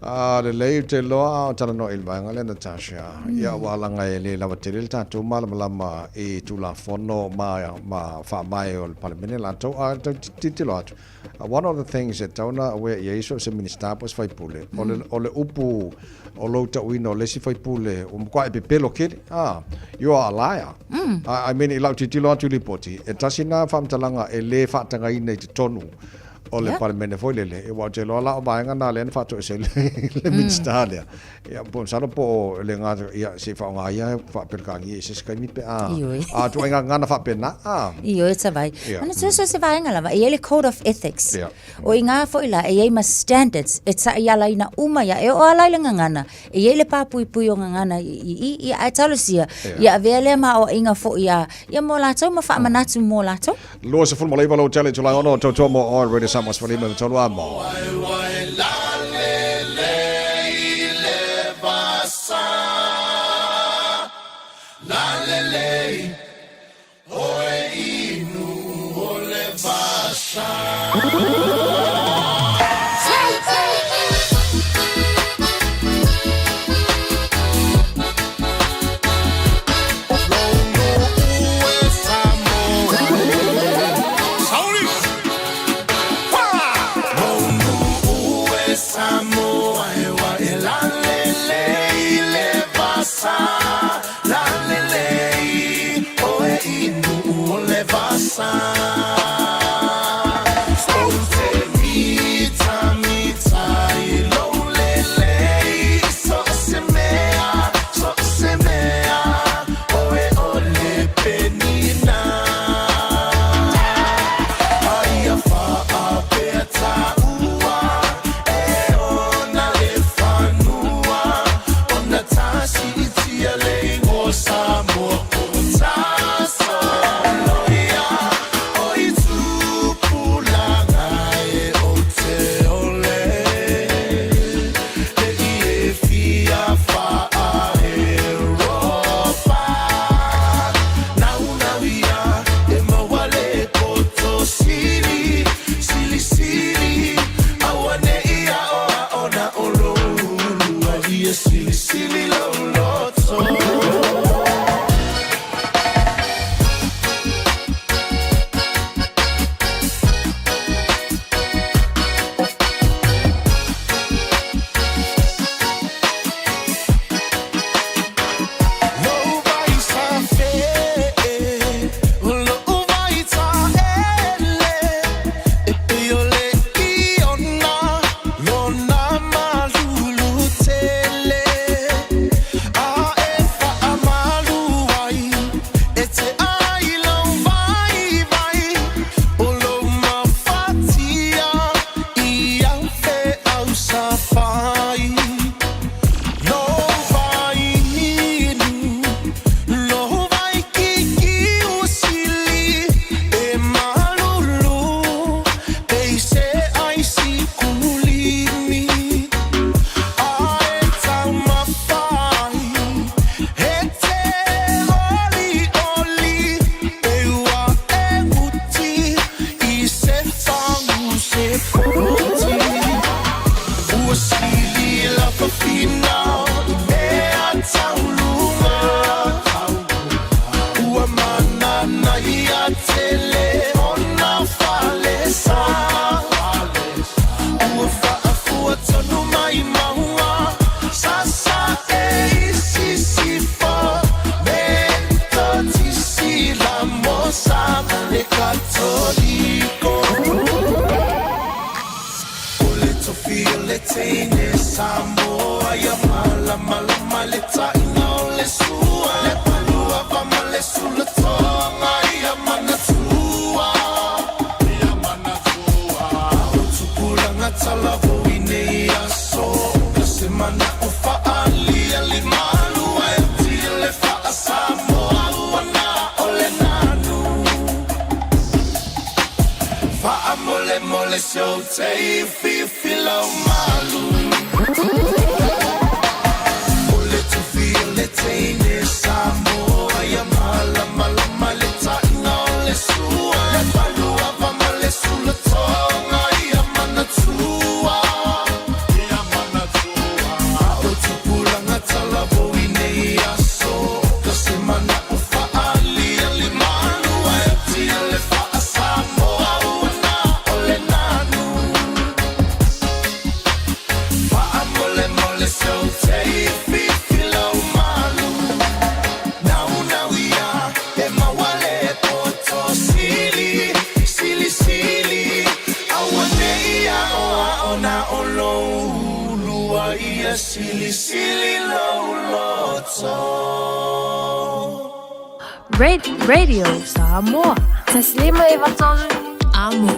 B: A lelei ou te iloa a o talanoa i le vaega lea Natasha. Ia aua leaga e le lava tele le tatou malamalama i Tulafono ma Faavae o le Palemene latou a tau tilotilo atu. One of the things e tatau ona aware i ai so o se Minisita po o se sui usufono, o le upu o lou tauina o le isi sui usufono ua matua e pepelo tele, a, you are a liar. I mean i lau tilotilo atu i lipoti, e tasi lena faamatalaga e le faatagaina i totonu o le Palemene foi lele, aua ou te iloa la o vaega na lea na faatoese ai le Minisita lea. Ia, po masalo po o le gata, ia, se i faaaoga ia faa-Peretania i se isi taimi pe a,
H: Ioe.
B: a ituaiga gagana faapena, a.
H: Ioe, tavai.
B: Ia.
H: Manatua so o se vaega lava, e i ai le code of ethics.
B: Ia.
H: O i ina foi la, e i ai ma standards e taialaina uma ia, e oo lava la i le gagana, e i ai le papuipui o gagana i i, ia, ae talosia, ia avea lea ma aoaiga foi ia, ia mo latou ma faamanatu mo latou.
B: 29 lou tele July 6 tautua mo oe Radio Samoa 15 tolu a mo.
K: Fa'amolemole se ou te fifi lau malu O le tufi o le teine Samoa ia malamalama le ta'iga o le sua Le faluava ma le sulatoga ia manatua Ia manatua A o tupulaga talavou i nei aso Ka se mana'o fa'aaliali malu ae tia le fa'asamoa ua na o le nanu Fa'amolemole se ou te fifi lau malu Naunau ia e maua le poto sili Silisili Aua ne i aoao na o lou ulu a ia silisili lou loto.
I: Radio Samoa. Taslima Ivatolu. Amo.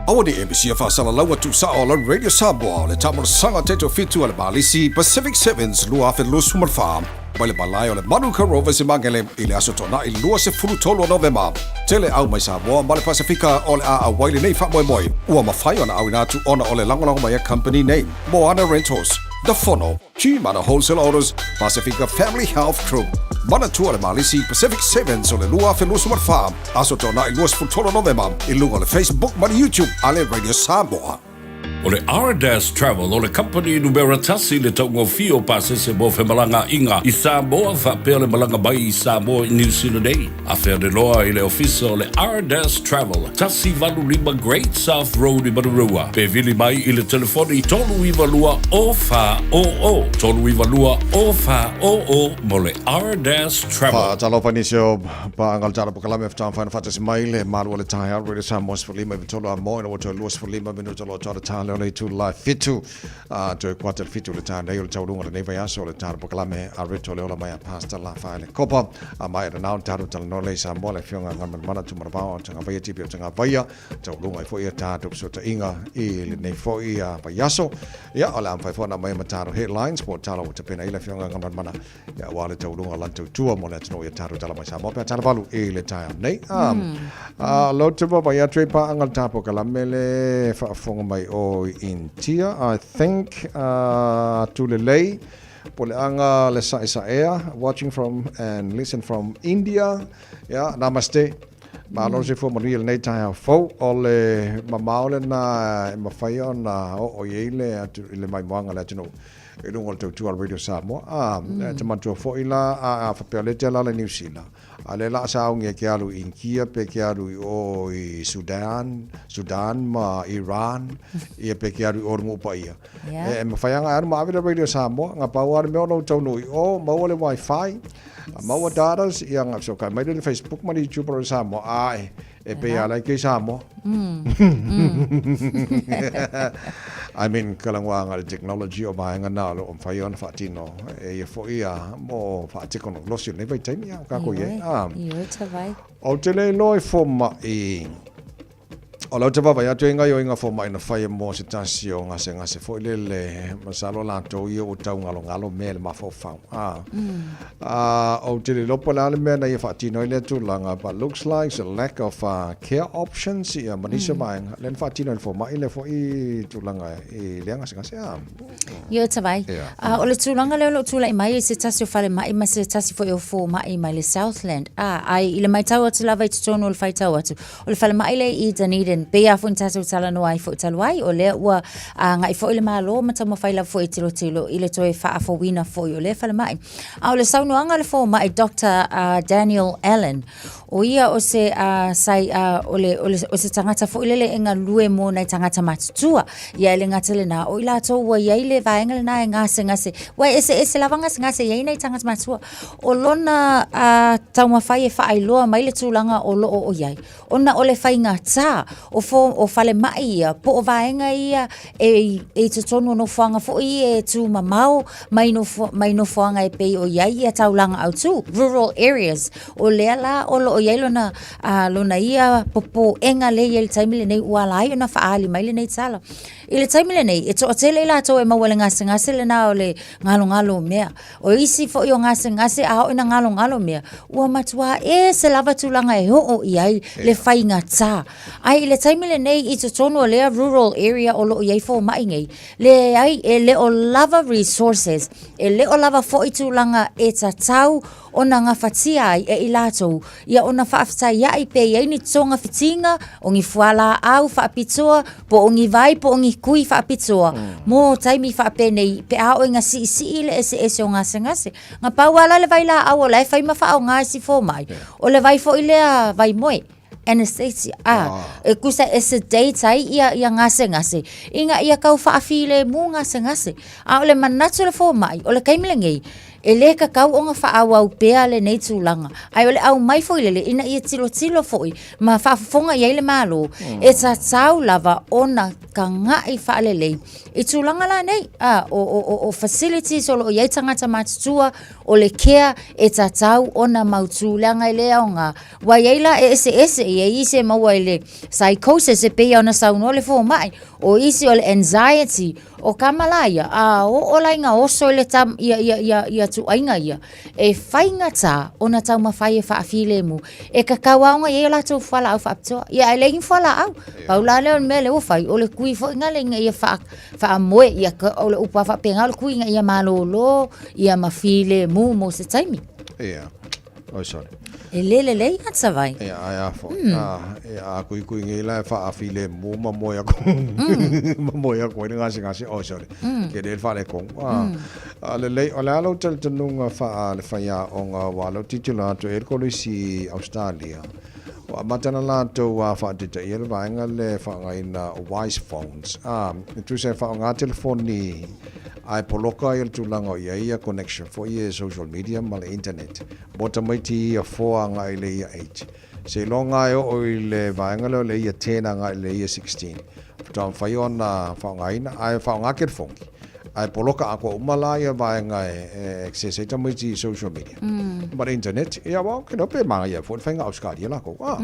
B: Aua ne i e misia faasalalaua tuusao o lau Radio Samoa o le taamolosaga taitofitu a le Malisi Pacific Sevens 2024 mai le malae o le Manuka Rovers i Magele i le Aso Toonai 23 o Novema. Tele au mai Samoa ma le Pasefika o le a auai lenei faamoemoe ua mafai ona auina atu ona o le lagolago mai a company nei, Moana Rentals, The Fono, Gmana Wholesale Autos, Pasifika Family Health Group, Manatua le Malisi Pacific Sevens o le 2024, Aso Toonai 23 Novema i luga o le Facebook ma le YouTube a le Radio Samoa.
L: O le Ardas Travel o le kamupani numera tasi i le taugofie o pasese mo femalagaaiga i Samoa faapea le malaga mai i Samoa i Niu Sila nei. Afea loa i le ofisa o le Ardas Travel, 185 Great South Road i Manurewa, pe vili mai i le telefoni 392 0400, 392 0400 mo le Ardas Travel.
B: Faatalofa nisi o paaga o le Tala Pokalame o Faatoa Mafai ona faatasi mai le malu o le taeao Radio Samoa 15 i tolu a mo ina ua toe 25 minuta loa toa le tā leo le itu la fitu a toe kuata le fitu le tā nei o le taualuga o lenei vaiaso o le Tala Pokalame a Reto le ola mai a Pastor Lafaele Kopa a mai ana nao tatou talanoa lea i Samoa le afioga Galumalemana Tumanavao o Tagavaia Tipi o Tagavaia taualuga ai foi a tatou fesootaiga i lenei foi a vaiaso. Ia, o le a mafai foi ona aumai ma tatou headlines po o tala ua tapena ai le afioga Galumalemana ia aua le taualuga o lana tautua mo le atunuu ia tatou tala mai Samoa pe a tala valu i le taeao nei. A, a lo te vaavaai atu e paaga le tapo kalame le faafofoga mai o i Intia, I think, uh, Tulelei, Poleaga le saesaea, watching from and listen from India. Yeah, namaste. Malo se fua manuia lenei taeao fou. O le mamao lena e mafai ona oo i ai le, atu, le maimoaga le atunuu i luga o le tautua a le Radio Samoa. A, mm. te manatua foi la, a, a faapea le te ala le New Zealand. A le la saogi e ke alu i Inkia pe ke alu i o i Sudan, Sudan ma Iran, ia pe ke alu i o runga upa ia. Yeah. E, e mawhai anga anu ma ave le Radio Samoa, nga pau are mea o taunu i o, maua le wifi, yes. maua datas, ia nga so kai mai le Facebook ma le YouTube o Samoa, a e, e pe ala ke Samoa. Mm. mm. I mean, kalangua le technology o vaenga na lo o mawhai ona whaatino, e ia fo ia mo whaatekonolosi o nei vai taimi a, ka ko ie.
H: Ah. Ioe tawai.
B: O te le loa e fo mai, O lau te vaavaai atu i gaioiga fomai na faia mo se tasi o gasegase foi lele, masalo latou ia ua taugalogalo mea i le mafaufau. A, a, ou te le iloa po o le a le mea na ia faatino ai lea tulaga, but looks like it's a lack of uh, care options ia ma nisi o vaega, lea na faatino e le fomai lea foi tulaga i lea gasegase. A,
H: Ia tawai.
B: Yeah.
H: A, o le tulaga lea o lo o tulai mai i se tasi o falemai ma se tasi foi o fomai mai le Southland. A, ai i le maitau atu lava i totonu o le faitau atu, O le falemai lea i Dunedin, pei lava foi ona tatou talanoa ai foi talu ai, o lea ua agai foi le Malo ma taumafai lava foi e tilotilo i le toe faafouina foi o lea falemai. A o le saunoaga a le fomai Doctor Daniel Allen, o ia o se sai, o le, o le, o se tagata foi lele e galue mo nai tagata matutua. Ia e le gata lena, o i latou ua i ai le vaega lena e gasegase, ua e eseese lava gasegase e i ai nai tagata matutua. O lona taumafai e faailoa mai le tulaga o lo o i ai, ona o le faigata o, fo, o falemai ia, po o vaega ia e, e i totonu o nofoaga foi ia e tūmamao mai, nofo, mai nofoaga e pei o i ai ia taulaga autū, rural areas. O lea la o lo o o i ai lona, a, lona ia popoʻega lea e i ai i le taimi lenei ua ala ai ona faaali mai lenei tala. I le taimi lenei, e toatele i latou e maua i le gasegase lena o le galogalo o mea. O isi foi o gasegase a oo ina galogalo mea, ua matua ese lava tulaga e oo i ai le faigata. Ae i le taimi lenei i totonu o lea rural area o lo o i ai fomai nei, leai, e le o lava resources, e le o lava foi tulaga e tatau ona gafatia ai e i latou, ia ona faafetaiai pe i ai ni togafitiga, o ni fualaau faapitoa, po o ni vai po o ni kui faapitoa mo taimi faapenei pe a oo ina siisii le eseese o gasegase. Na pau lava la le vailaau o la e fai ma faaaoga e si fomai, o le vai foi lea vaimoe, anesthesia, a, e tusa e sedate ai ia, ia gasegase ina ia tau faafilemu gasegase. A o le manatu o le fomai, o le taimi lenei, e lē tatau ona faaauau pea lenei tulaga, ae o le aumai foi lele ina ia tilotilo foi ma faafofoga i ai le Malo, e tatau lava ona taga'i faalelei i tulaga la nei, a, o, o, o, o facilities o lo o i ai tagata matutua, o le care e tatau ona mautū, leaga e le aoga, ua i ai la e eseese, e i ai isi e maua i le psychosis e pei ona saunoa le fomai, o isi o le anxiety, O kama la ia, a oo la ina oso i le tam, ia, ia, ia, ia tuaiga ia, e faigata ona taumafai e faafilemu, e kakau lava ona i ai o latou fualaau faapitoa. Ia ae leai ni fualaau. Pau la lea o le mea lea ua fai, o le kui foi lea ina ia faa, faamoe, ia, o le upu lava faapena o le kui ina ia malolo, ia ma filemu mo se taimi.
B: Ia. Oi, sorry.
H: E le lelei a Savai.
B: Ia, ai a foi. A, ia, a kui kui ngi la e faafilemu ma moe aku. Ma moe aku ai le gasegase. Oi, sorry. Ke le faaletonu. A, a lelei, o le a lou talitonuga faa le faiaoga aua o lea ou te tilotilo atu e i ai le kolisi i Australia. Ua amata ona latou faataitaia le vaega lea e faaaogaina o wise phones. A, e tusa e faaaoga telefoni ae poloka ai le tulaga o i ai ia connection foi ia e social media ma le internet mo tamaiti ia four agai i le year eight. Seiloga e oo i le vaega lea o le year ten agai i le year 16 faatoa mafai ona faaaogaina ae faaaoga telefoni ae poloka atoa uma la ia vaega e access ai tamaiti i social media ma le internet. Ia aua ou te iloa pe manaia foi le faiga Ausetalia latou. Ah,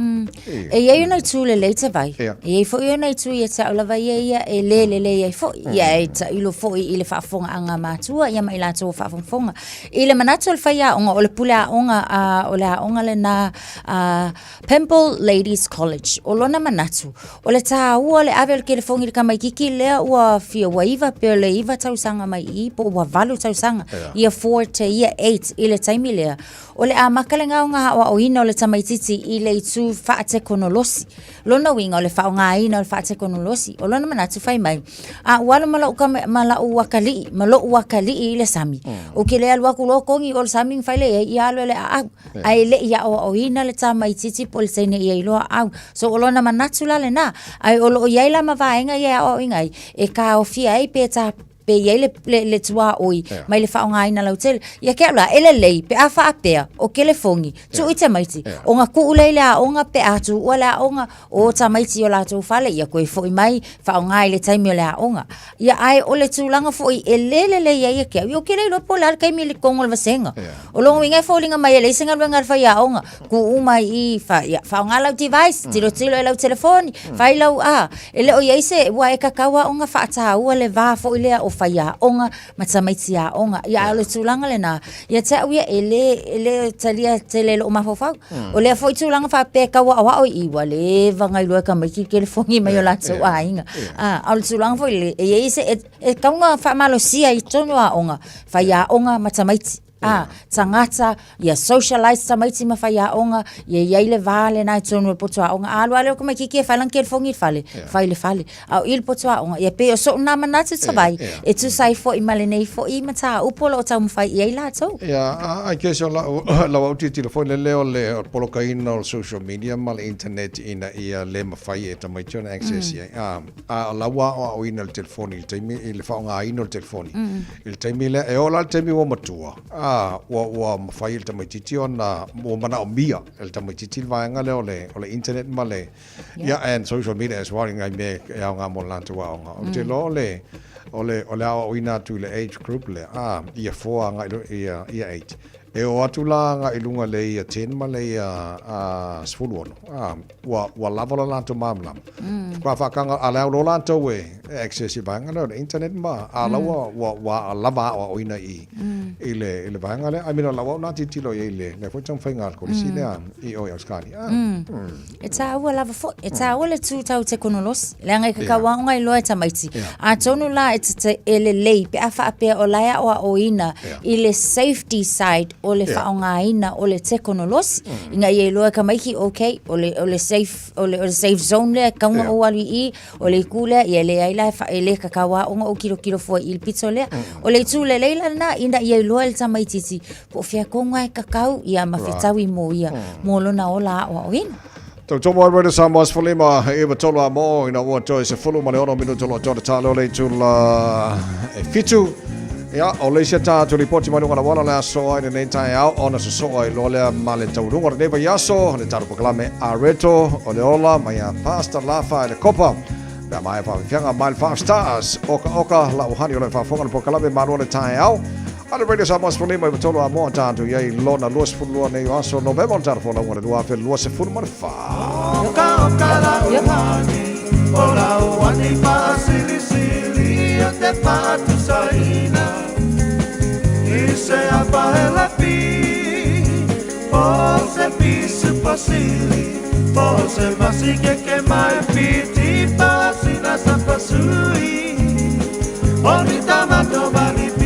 H: e. E i ai ona itu lelei Tavai. E i ai foi ona itu ia te au lava ia ia e le lelei ai foi. Ia e tailo foi i le faafofogaaga a matua ia ma i latou o faafogafoga. I le manatu o le faiaoga, o le pule aoga a o le aoga lena a Pymble Ladies College. O lona manatu, o le tāua o le ave o le telefoni i le tamaititi lea ua fia ua iva pe o le iva tausaga mai i i po ua valu tausaga, year 4 to year 8 i le taimi lea. O le amata lena o ngā aoaoina o le tamaititi i le itu faatekonolosi. Lona uiga o le faaaogaina o le faatekonolosi. O lona manatu fai mai, a ua alu ma lou kama, ma lau akalii, ma lo'u akalii i le sami, ou te le alu atu loa togi o le sami na fai lea i ai, ia alu e le aau. Ae le i aoaoina le tamaititi po o le teine ia iloa aau. So o lona manatu la lena, ae o lo o i ai la ma vaega ia e aoaoina ai, e taofia ai pe ta pe i ai le, le, le tuaoi yeah. mai le faaaogaina lautele. Ia ke au la, e lelei, pe a faapea, o kelefoni, yeah. tuu i tamaiti, yeah. o nga tuu lea i le aoga, pe a tuua le aoga, o tamaiti i o latou fale, ia koe foi mai, faaaoga i le taimi o le aoga. Ia ae o le tulaga foi e le lelei ai ia ke au, ia ou te le iloa po o le a le taimi i le totogi o le vasega. Yeah. O lona uiga e foliga mai e leai se galuega a le faiaoga, tuu mai i i, fa, ia, faaaoga lau device, tilotilo i lau telefoni, fai lau, a, e le o i ai se, ua e tatau lava ona faataua le va foi lea o faiaoga ma tamaiti aoga. Ia, a o le tulaga lena, ia te au ia, e le, e le talia tele e lou mafaufau. O lea foi tulaga faapea e tau aoao i i, ua leva ona iloa e tamaiti le telefoni mai o latou aiga. A, a o le tulaga foi lele, e i ai se, e, e tatau ona faamalosia i totonu o aoga, faiaoga ma tamaiti. A, tagata, ia socialise tamaiti ma faiaoga, ia i ai le va lena i totonu o le poto aoga. A alu lava lea o le tamaititi e fai lana telefoni i le fale, fai i le fale. A o i le poto aoga, ia pei o so'u na manatu Tavai, e tusa ai foi ma lenei foi mataupu o lo o taumafai i ai latou.
B: Ia, I guess o lau, lau autitilo foi lele o le polokaina o le social media ma le internet ina ia le mafai e tamaiti ona access i ai. A, a o lau aoaoina i le telefoni i le taimi, i le faaaogaina o le telefoni. I le taimi lea, e oo la i le taimi ua matua, a, ua, ua mafai e le tamaitiiti ona, ua manaomia e le tamaitiiti le vaega lea o le, o le internet ma le, yeah, and social media as well, i ngai mea e aoga mo le latou aoga. Ou te iloa o le, o le, o le aoaoina atu i le age group lea, a, year 4 agai i year 8. E oo atu la agai i luga i le ia 10 ma le ia 16, a, ua, ua lava lo latou malamalama. Faatoa faataga, a o le a loa latou e access i vaega lea o le internet ma, a o la ua, ua, ua lava aoaoina i i, i le, i le vaega lea. I mean, o lau au lena tilotilo i ai i le, lea foi taumafaiga a le kolisi lea i o i Ausetalia.
H: E tāua lava foi, e tāua le tū tau tekonolosi, leaga e kakau aoga ai loa e tamaiti. Atonu la e te e lelei pe a faapea o la e aoaoina i le safety side o le faaaogaina o le tekonolosi. Ina ia iloa e tamaiti, okay, o le, o le safe, o le, o le safe zone lea e tatau ona ou alu i i, o le itu lea, ia e leai la e, fa, e le kakau aoga ou tilotilo fua i i le pito lea. O le itu lelei la lena, ina ia iloa e le tamaitiiti, Po o fea tonu lava e kakau ia ma fetaui mo ia, mo lona ola aoaoina.
B: Tautomo ai Radio Samoa 15 e 93 a mo ina ua toe 16 minuto lo toe talo le itula e fitu. Ia, o le isi tatou lipoti mai luga o le auala le aso ai lenei taeao ona sosoo ai loa lea ma le taunuuga o lenei vaiaso le tatou polokalame Areto o le ola mai a Pastor Lafa i le Kopa. Pe a maea faafiafiaga mai le Five Stars, oka oka la uhani o le faafofoga le polokalame Malo le taeao. A le Radio Samoa 15 i tolu a moa tatou i ai lona 22 nei o aso Novema o le tala folauga o le 2024. Oka oka la uhani, o la uhani faasilisili o te faatusaina. I se apa he lapi, po se pisu pasili, po se masike ke mai piti pasina sa pasui. O ni tamato valipi.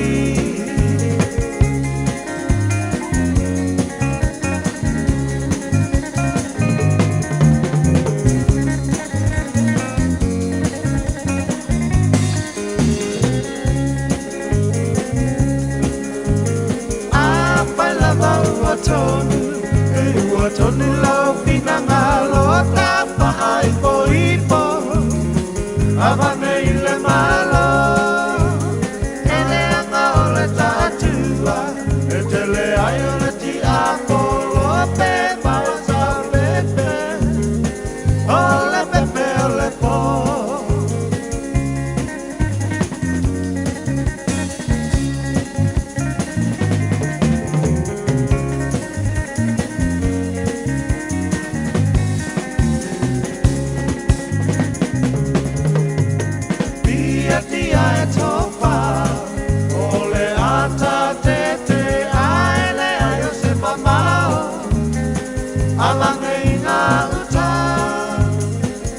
B: A pai lava ua tonu, e ua tonu lau finagalo ta faaipoipo. Avane i le Malo, e leaga o le taatua, e tele ai o le tiapolo pe mau sa pepe, o le pepe o le po. Pia e tofa, o le ata tete ai le ai o se mamao, Alange i ngā uta,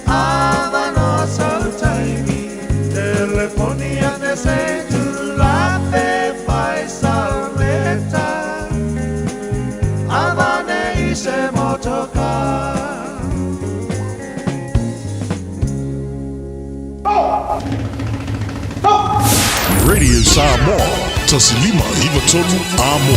B: avanoa sau taimi, teleponi ane se tulape whai salmeta, avane i se motoka.
C: Radio Samoa, 1593 Amo.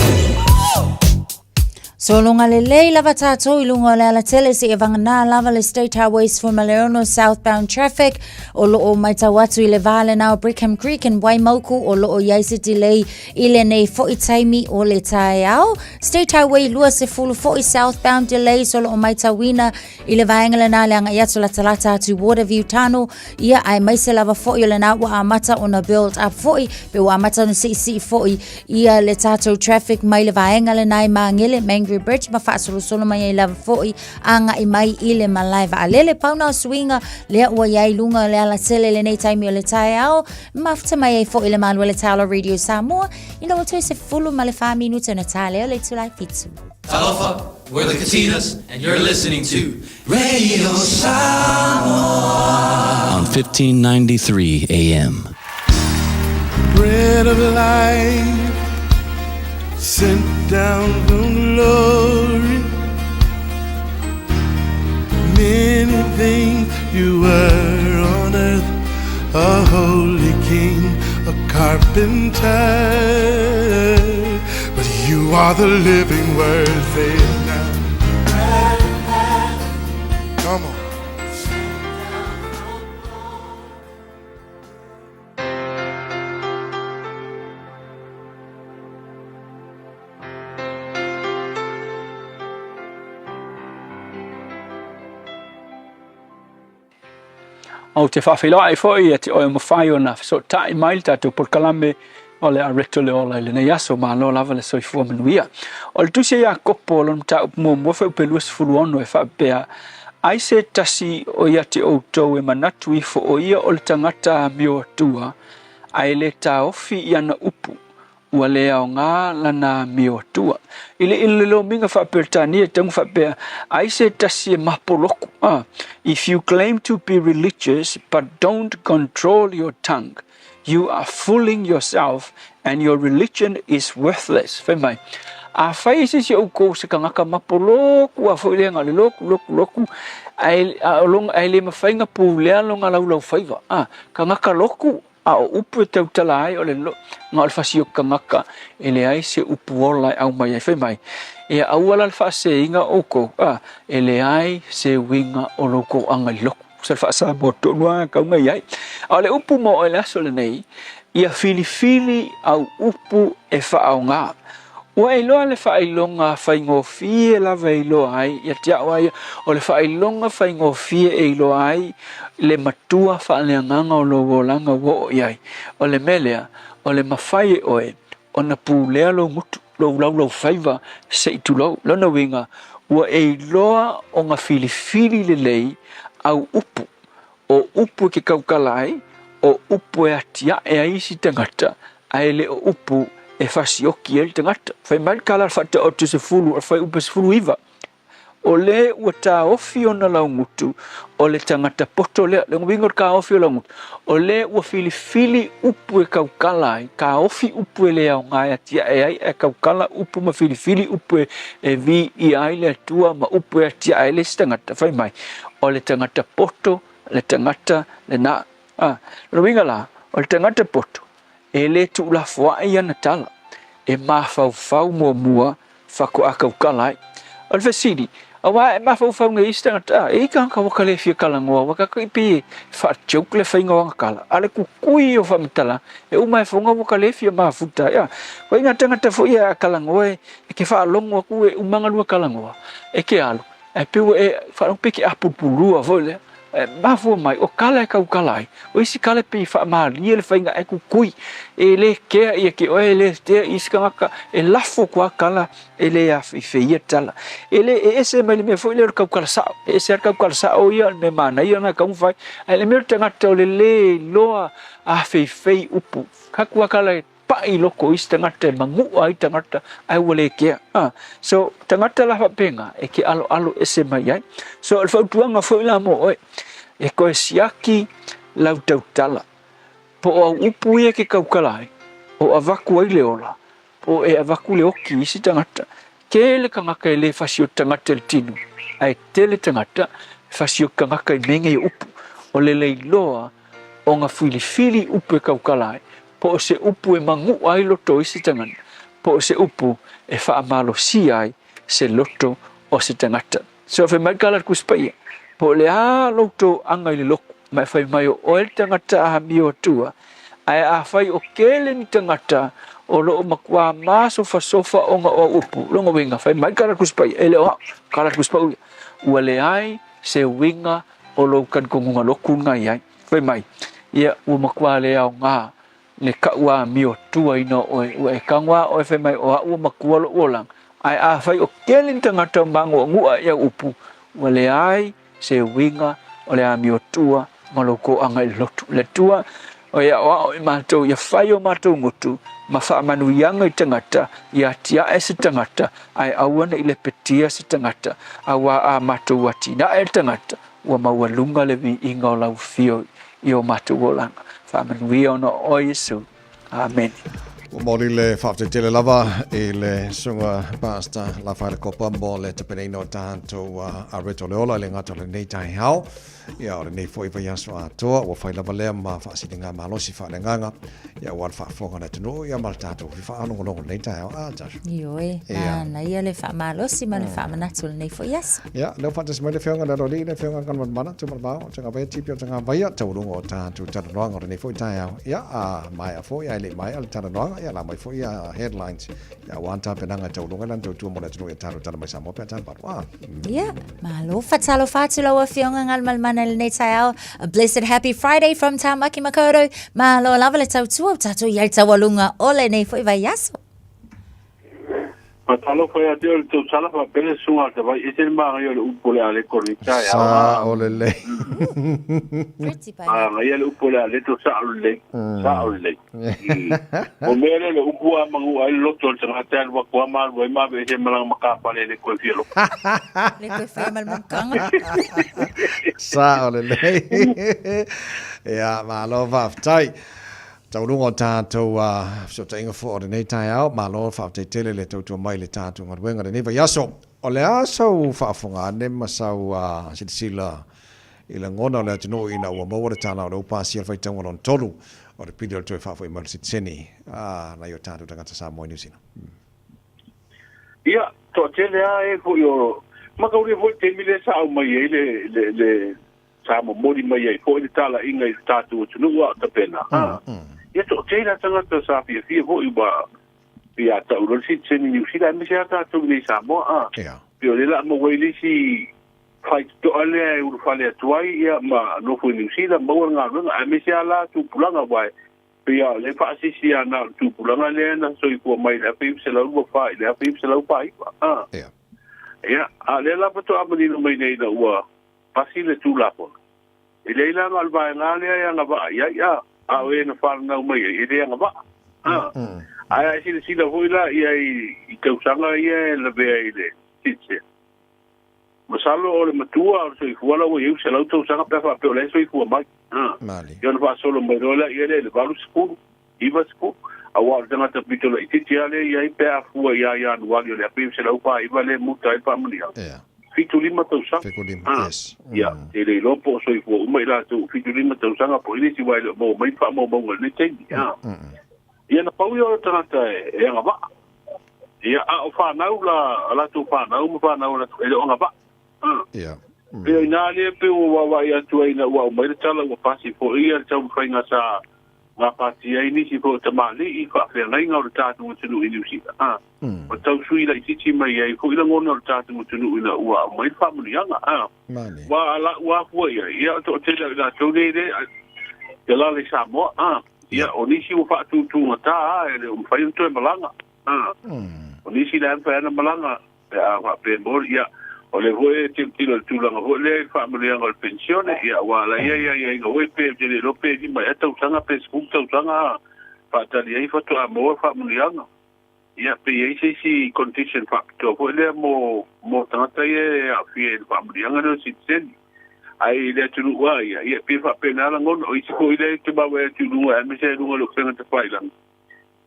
H: Sologa lelei lava tatou i luga o le alatele seia vagana lava le State Highway 16 southbound traffic o lo o matau atu i le va lena o Brickham Creek and Waimauku o lo o i ai se delay i lenei foi taimi o le taeao. State Highway 20 foi southbound delays o lo o matauina I le vaega lena le agai atu latalata atu Waterview Tunnel, ia aemaise lava foi o lena ua amata ona build up foi, pe ua amata ona siisii foi ia le tatou traffic mai le vaega lena i Magele, Mangere Bridge ma faasolosolo mai ai lava foi agai mai i le malae vaalele. Pau na o suiga lea ua i ai luga o le alatele lenei taimi o le taeao, mafuta mai ai foi le malu o le Tala Radio Samoa, ina ua toe 14 minute ona tā lea o le itula e fitu.
M: Talofa, we're the Katinas, and you're listening to Radio Samoa on 1593 AM.
K: Bread of life sent down from glory. Many things you were on earth, a holy king, a carpenter. But you are the living word, say it now. Come on.
N: Ou te faafeiloai foi ia te oe ua mafai ona fesootai mai le tatou polokalame o le Areto le Ola i lenei aso. Malo lava le soifua manuia. O le tusi a Iakopo o lona mataupu muamua fuaiupu e 26 e faapea, Ai se tasi o ia te outou e manatu ifo o ia o le tagata amio atua, ae le taofi i ana upu, ua le aoga lana amio atua. I le, i le lomiga faa-Peretania e tauga faapea, ai se tasi e mapoloku. Ah, if you claim to be religious but don't control your tongue, you are fooling yourself and your religion is worthless. Fai mai, afai e se isi o oukou se kangaka mapoloku a foi lea nga le loku, loku, loku, ae, a, longa, ae le mafai nga pulea longa laulaufaiva. Ah, kangaka loku, A o upu e tautala ai o le lo, na o le fasi o kangaka e leai se upu ola e aumai ai. Fai mai, Ia aua la le faasēiga o oukou, a, e leai se uiga o lo oukou aga i loku. Se le faasamoa tonu lava kauga i ai. A o le upu mo oe i le aso lenei, ia filifili au upu e faaaoga. Ua iloa le faailoga faigofie lava e iloa ai, ia te au lava ia, o le faailoga faigofie e iloa ai le matua faaleagaga o lou olaga ua oo i ai. O le mea lea, o le mafai e oe ona pulea lou gutu, lou laulaufaiva se i tulou. Lona uiga, ua e iloa ona filifili lelei au upu, o upu e ke kaukala ai, o upu e atiae ai isi tagata, ae le o upu e fasioki ai le tagata. Fai mai le tala a le Faataoto 10, o le fuaiupu 19, O le ua taofi ona laugutu, o le tagata poto lea. Le uiga o le taofi o laugutu, o le ua filifili upu e taukala ai, taofi upu e le aoga e atiae ai, ae taukala upu ma filifili upu e viia ai le Atua ma upu e atiae ai le isi tagata. Fai mai, o le tagata poto le tagata lena. A, o le uiga la, o le tagata poto, e le tuulafoai ana tala, e mafaufau muamua faatoa tautala ai. O le fesili, auā e mafaufau nei isi tagata, a, e i tagata ua ka le fia talanoa, ua tatou i pei e faa-joke le faiga o ana tala, a o le kukui o faamatalaga, e uma e foga ua ka le fia mafuta ai. A, ko ai ngā tagata foi a talanoa e, e ke faalogo atu e uma ona lua talanoa, e ke alu, ae pei ua e faalogo pei e ke apulupulua foi lea. E mafua mai, o kala e taukala ai, o isi kala e pei e faamalie le faiga ae kukui, e le kea ia ke oe, e le tea i isi tagata, e lafo atu lava kala, e le afeifeia tala. E le, e ese mai le mea foi lea o le taukala sao, e ese lava le taukala sao ia, o le mea manaia lena e tatau ona fai, ae le mea o le tagata o le le iloa afeifei upu, taku lava kala e pai i loko o isi tagata e magu'a ai tagata ae ua le kea. A, so, tagata la faapena e ke aloalo ese mai ai. So, o le fautuaga foi la mo oe, e toe siaki lau tautala, po o au upu ia e ke tautala ai, o avatu ai le ola, po o e avatu le oki i isi tagata. Tele tagata e le fasioti tagata i le tino, ae tele tagata e fasioti tagata i mea nei o upu. O le leiloa ona filifili upu e tautala ai, po o se upu e magu'a ai loto o isi tagata, po o se upu e faamalosia ai se loto o se tagata. So fai mai le tala a le Tusi Paia, Po o le a lo outou aga i le loku, ma e fai mai o oe le tagata a amio atua, ae afai o kele ni tagata o lo o matua masofasofa ona o au upu, lona uiga, fai mai le tala a le Tusi Paia, e le o au, tala a le Tusi Paia, ua leai se uiga o lou talitonuga lotu lena i ai. Fai mai, ia, ua matua le aoga le kaʻu amio tuaina o ʻoe, ua e tago lava ʻoe fai mai o aʻu ua matua loʻu olaga, ae afai o kele ni tagata o magoagoa i au upu, ua leai se uiga o le amio tua ma lou toaga i le lotu. Le Atua, o e aʻoaʻo i matou ia fai o matou gutu ma faamanuiaga i tagata, ia atiaʻe se tagata, ae aua ne i lepetia se tagata, auā a matou atinae le tagata, ua maualuga le viiga o lau afio i o matou olaga. Faamanuia ona o oe Iesu. Amene.
B: Ua momoli le faafetai tele lava i le susuga Pastor Lafaele Kopa mo le tapenaina o tatou areto le ola i le gata o lenei taeao. Ia, o lenei foi vaiaso atoa, ua fai lava lea ma faasiliga malosi faaleagaga, ia aua le faafofoga a le atunuu, ia ma le tatou foi faalogologo i lenei taeao. A, Joshua.
H: Ioe, manaia le faamalosi ma le faamanatu o lenei foi aso.
B: Ia, lea ua faatasi mai le Afioga i le Aloalii, le Afioga Galumalemana, Tuimalevaoa, Tagavaia, Tipi o Tagavaia, taualuga o tatou talanoaga o lenei foi taeao. Ia, a maea foi, ae le i maea le talanoaga, ia la mai foi ia headlines, ia aua ni tapenaga e taualuga ai lana tautua mo le atunuu ia talo tala mai Samoa pe a talo Ah.
H: Ia, malo. Fatalofa atu lau Afioga Galumalemana i lenei taeao. A blessed happy Friday from Tamaki Makaurau. Malo lava le tautua. ua tatou i ai le taualuga o lenei foi vaiaso.
O: Faatalofa ia te oe le tausala faapea le susuga a le Tavai ese le manaia o le upu o le Aleto i lenei taeao.
B: Sao lelei.
O: Manaia le upu o le Aleto sao lelei. Sao lelei. O mea lea le upu a manua ai le loto o le tagata e alu atu lava ma alu ai ma aveese ma lana matafale e le toe fia loto.
H: Le toe faia ma le monotaga.
B: Sao lelei. Ia, malo faafetai. Taualuga o tatou fesootaiga foi o lenei taeao, malo faafetai tele le tautua mai i le tatou galuega i lenei vaiaso. O le a sau faafofoga ane ma sau silasila i lagona o le atunuu ina ua maua le tala o le upasia o le faitauga lona tolu o le pili o le toe faafoi mai o le sitiseni a nai o tatou tagata Samoa i Niu Sila.
O: Ia, toatele lava e foi o mataulia foi le taimi lea sa aumai ai le, le, le sa momoli mai ai foi le talaiga i le tatou atunuu a o tapena, a, ia toatele lava tagata sa fiafia foi ua ia tau loa le sitiseni Niu Sila aemaise lava tatou i inei i Samoa, a. Pei o lea o le a maua ai le isi faitotoa lea e ulufale atu ai ia ma nofo i Niu Sila maua le galuega aemaise lava la tupulaga aua e pei lava o lea e faasisi lava na o le tupulaga lea na soifua mai i le 1924 i le 1949, a. Ia, a o lea la faatoa manino mai nei ina ua pasi le Tulafono. E leai la na o le vaega lea e agavaa i ai, a, a o e na fananau mai ai, e le agavaa. A, ae a e silasila foi la i ai i tausaga ia e lavea i le citizen, masalo o le matua o le soifua la ua i ai ua 100 tausaga pe a faapea o la e soifua mai. A, ia ona faasolo mai loa lea i le 80, 90, aua o le tagata pito laitiiti lava lea e i ai pe a fua ia Ianuari o le 1949 lea e muta ai le faamanuiaga. 75 tausaga.
B: 75, yes.
O: Ia, e le iloa po o soifua uma i latou 75 tausaga po o i le isi aua e le o maua mai ni faamaumauga i lenei taimi. Ia na pau ia o le tagata e agavaa. Ia, a o fanau la, a latou fanau ma fanau a latou, e le o agavaa.
B: Ia.
O: Pei o i ina lea pei ua vaavaai atu ai ina ua aumai le tala ua pasi foi ia le taumafaiga sa gapatia ai nisi foi o tamalii i faafeagaiga o le tatou atunuu i Niu Sila. A, ua tau sui laitiiti mai ai foi lagona o le tatou atunuu ina ua aumai le faamanuiaga. A, ua ala ua afua i ai, ia o le toatele o i latou nei le e alaala i Samoa. A, ia o nisi ua faatutugata a e le o mafai ona toe malaga. A, o nisi la e mafai ona malaga Pe a faapea mo, ia, o lea foi e tilotilo i le tulaga foi lea i le faamanuiaga o le penisione, ia, aua o la e i ai aiaiga foi pe, ou te le iloa pe 5 ea tausaga pe 10 tausaga faatali ai faatoa maua le faamanuiaga. Ia, pe i ai se isi condition faapitoa foi lea mo, mo tagata ia e aafia i le faamanuiaga lea o le sitiseni. Ae i le atunuu lava ia, ia, e pei e faapena lagona. O isi foi lea e te vaavaai atu i luga aemaise lava i luga o le upega tafailagi,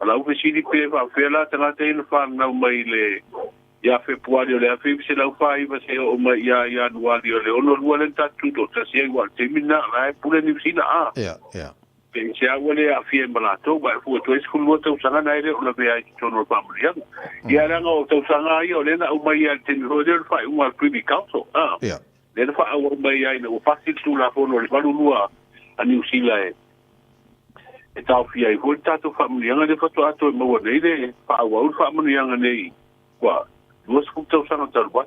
O: O lau fesili pe faapefea la tagata ia na fananau mai i le ia Fepuari o le 1949 seia oo mai ia Ianuari o le 62 lea na tatou tutoatasi ai aua o le taimi lena o la e pule Niu Sila a.
B: Ia, ia.
O: Pe i se a ua le aafia ai ma latou aua e fua atu ai 12 tausaga na e le o lavea ai i totonu o le faamanuiaga. Ia leaga o tausaga lava ia o lea na aumai i le taimi foi lea o le faaiuga a le Privy Council a.
B: Ia.
O: Lea na faaauau mai ai ina ua pasi le Tulafono o le 82 a Niu Sila e e taofia ai foi le tatou faamanuiaga lea faatoa toe maua nei le faaauau le faamanuiaga nei ua 20 tausaga talu ai.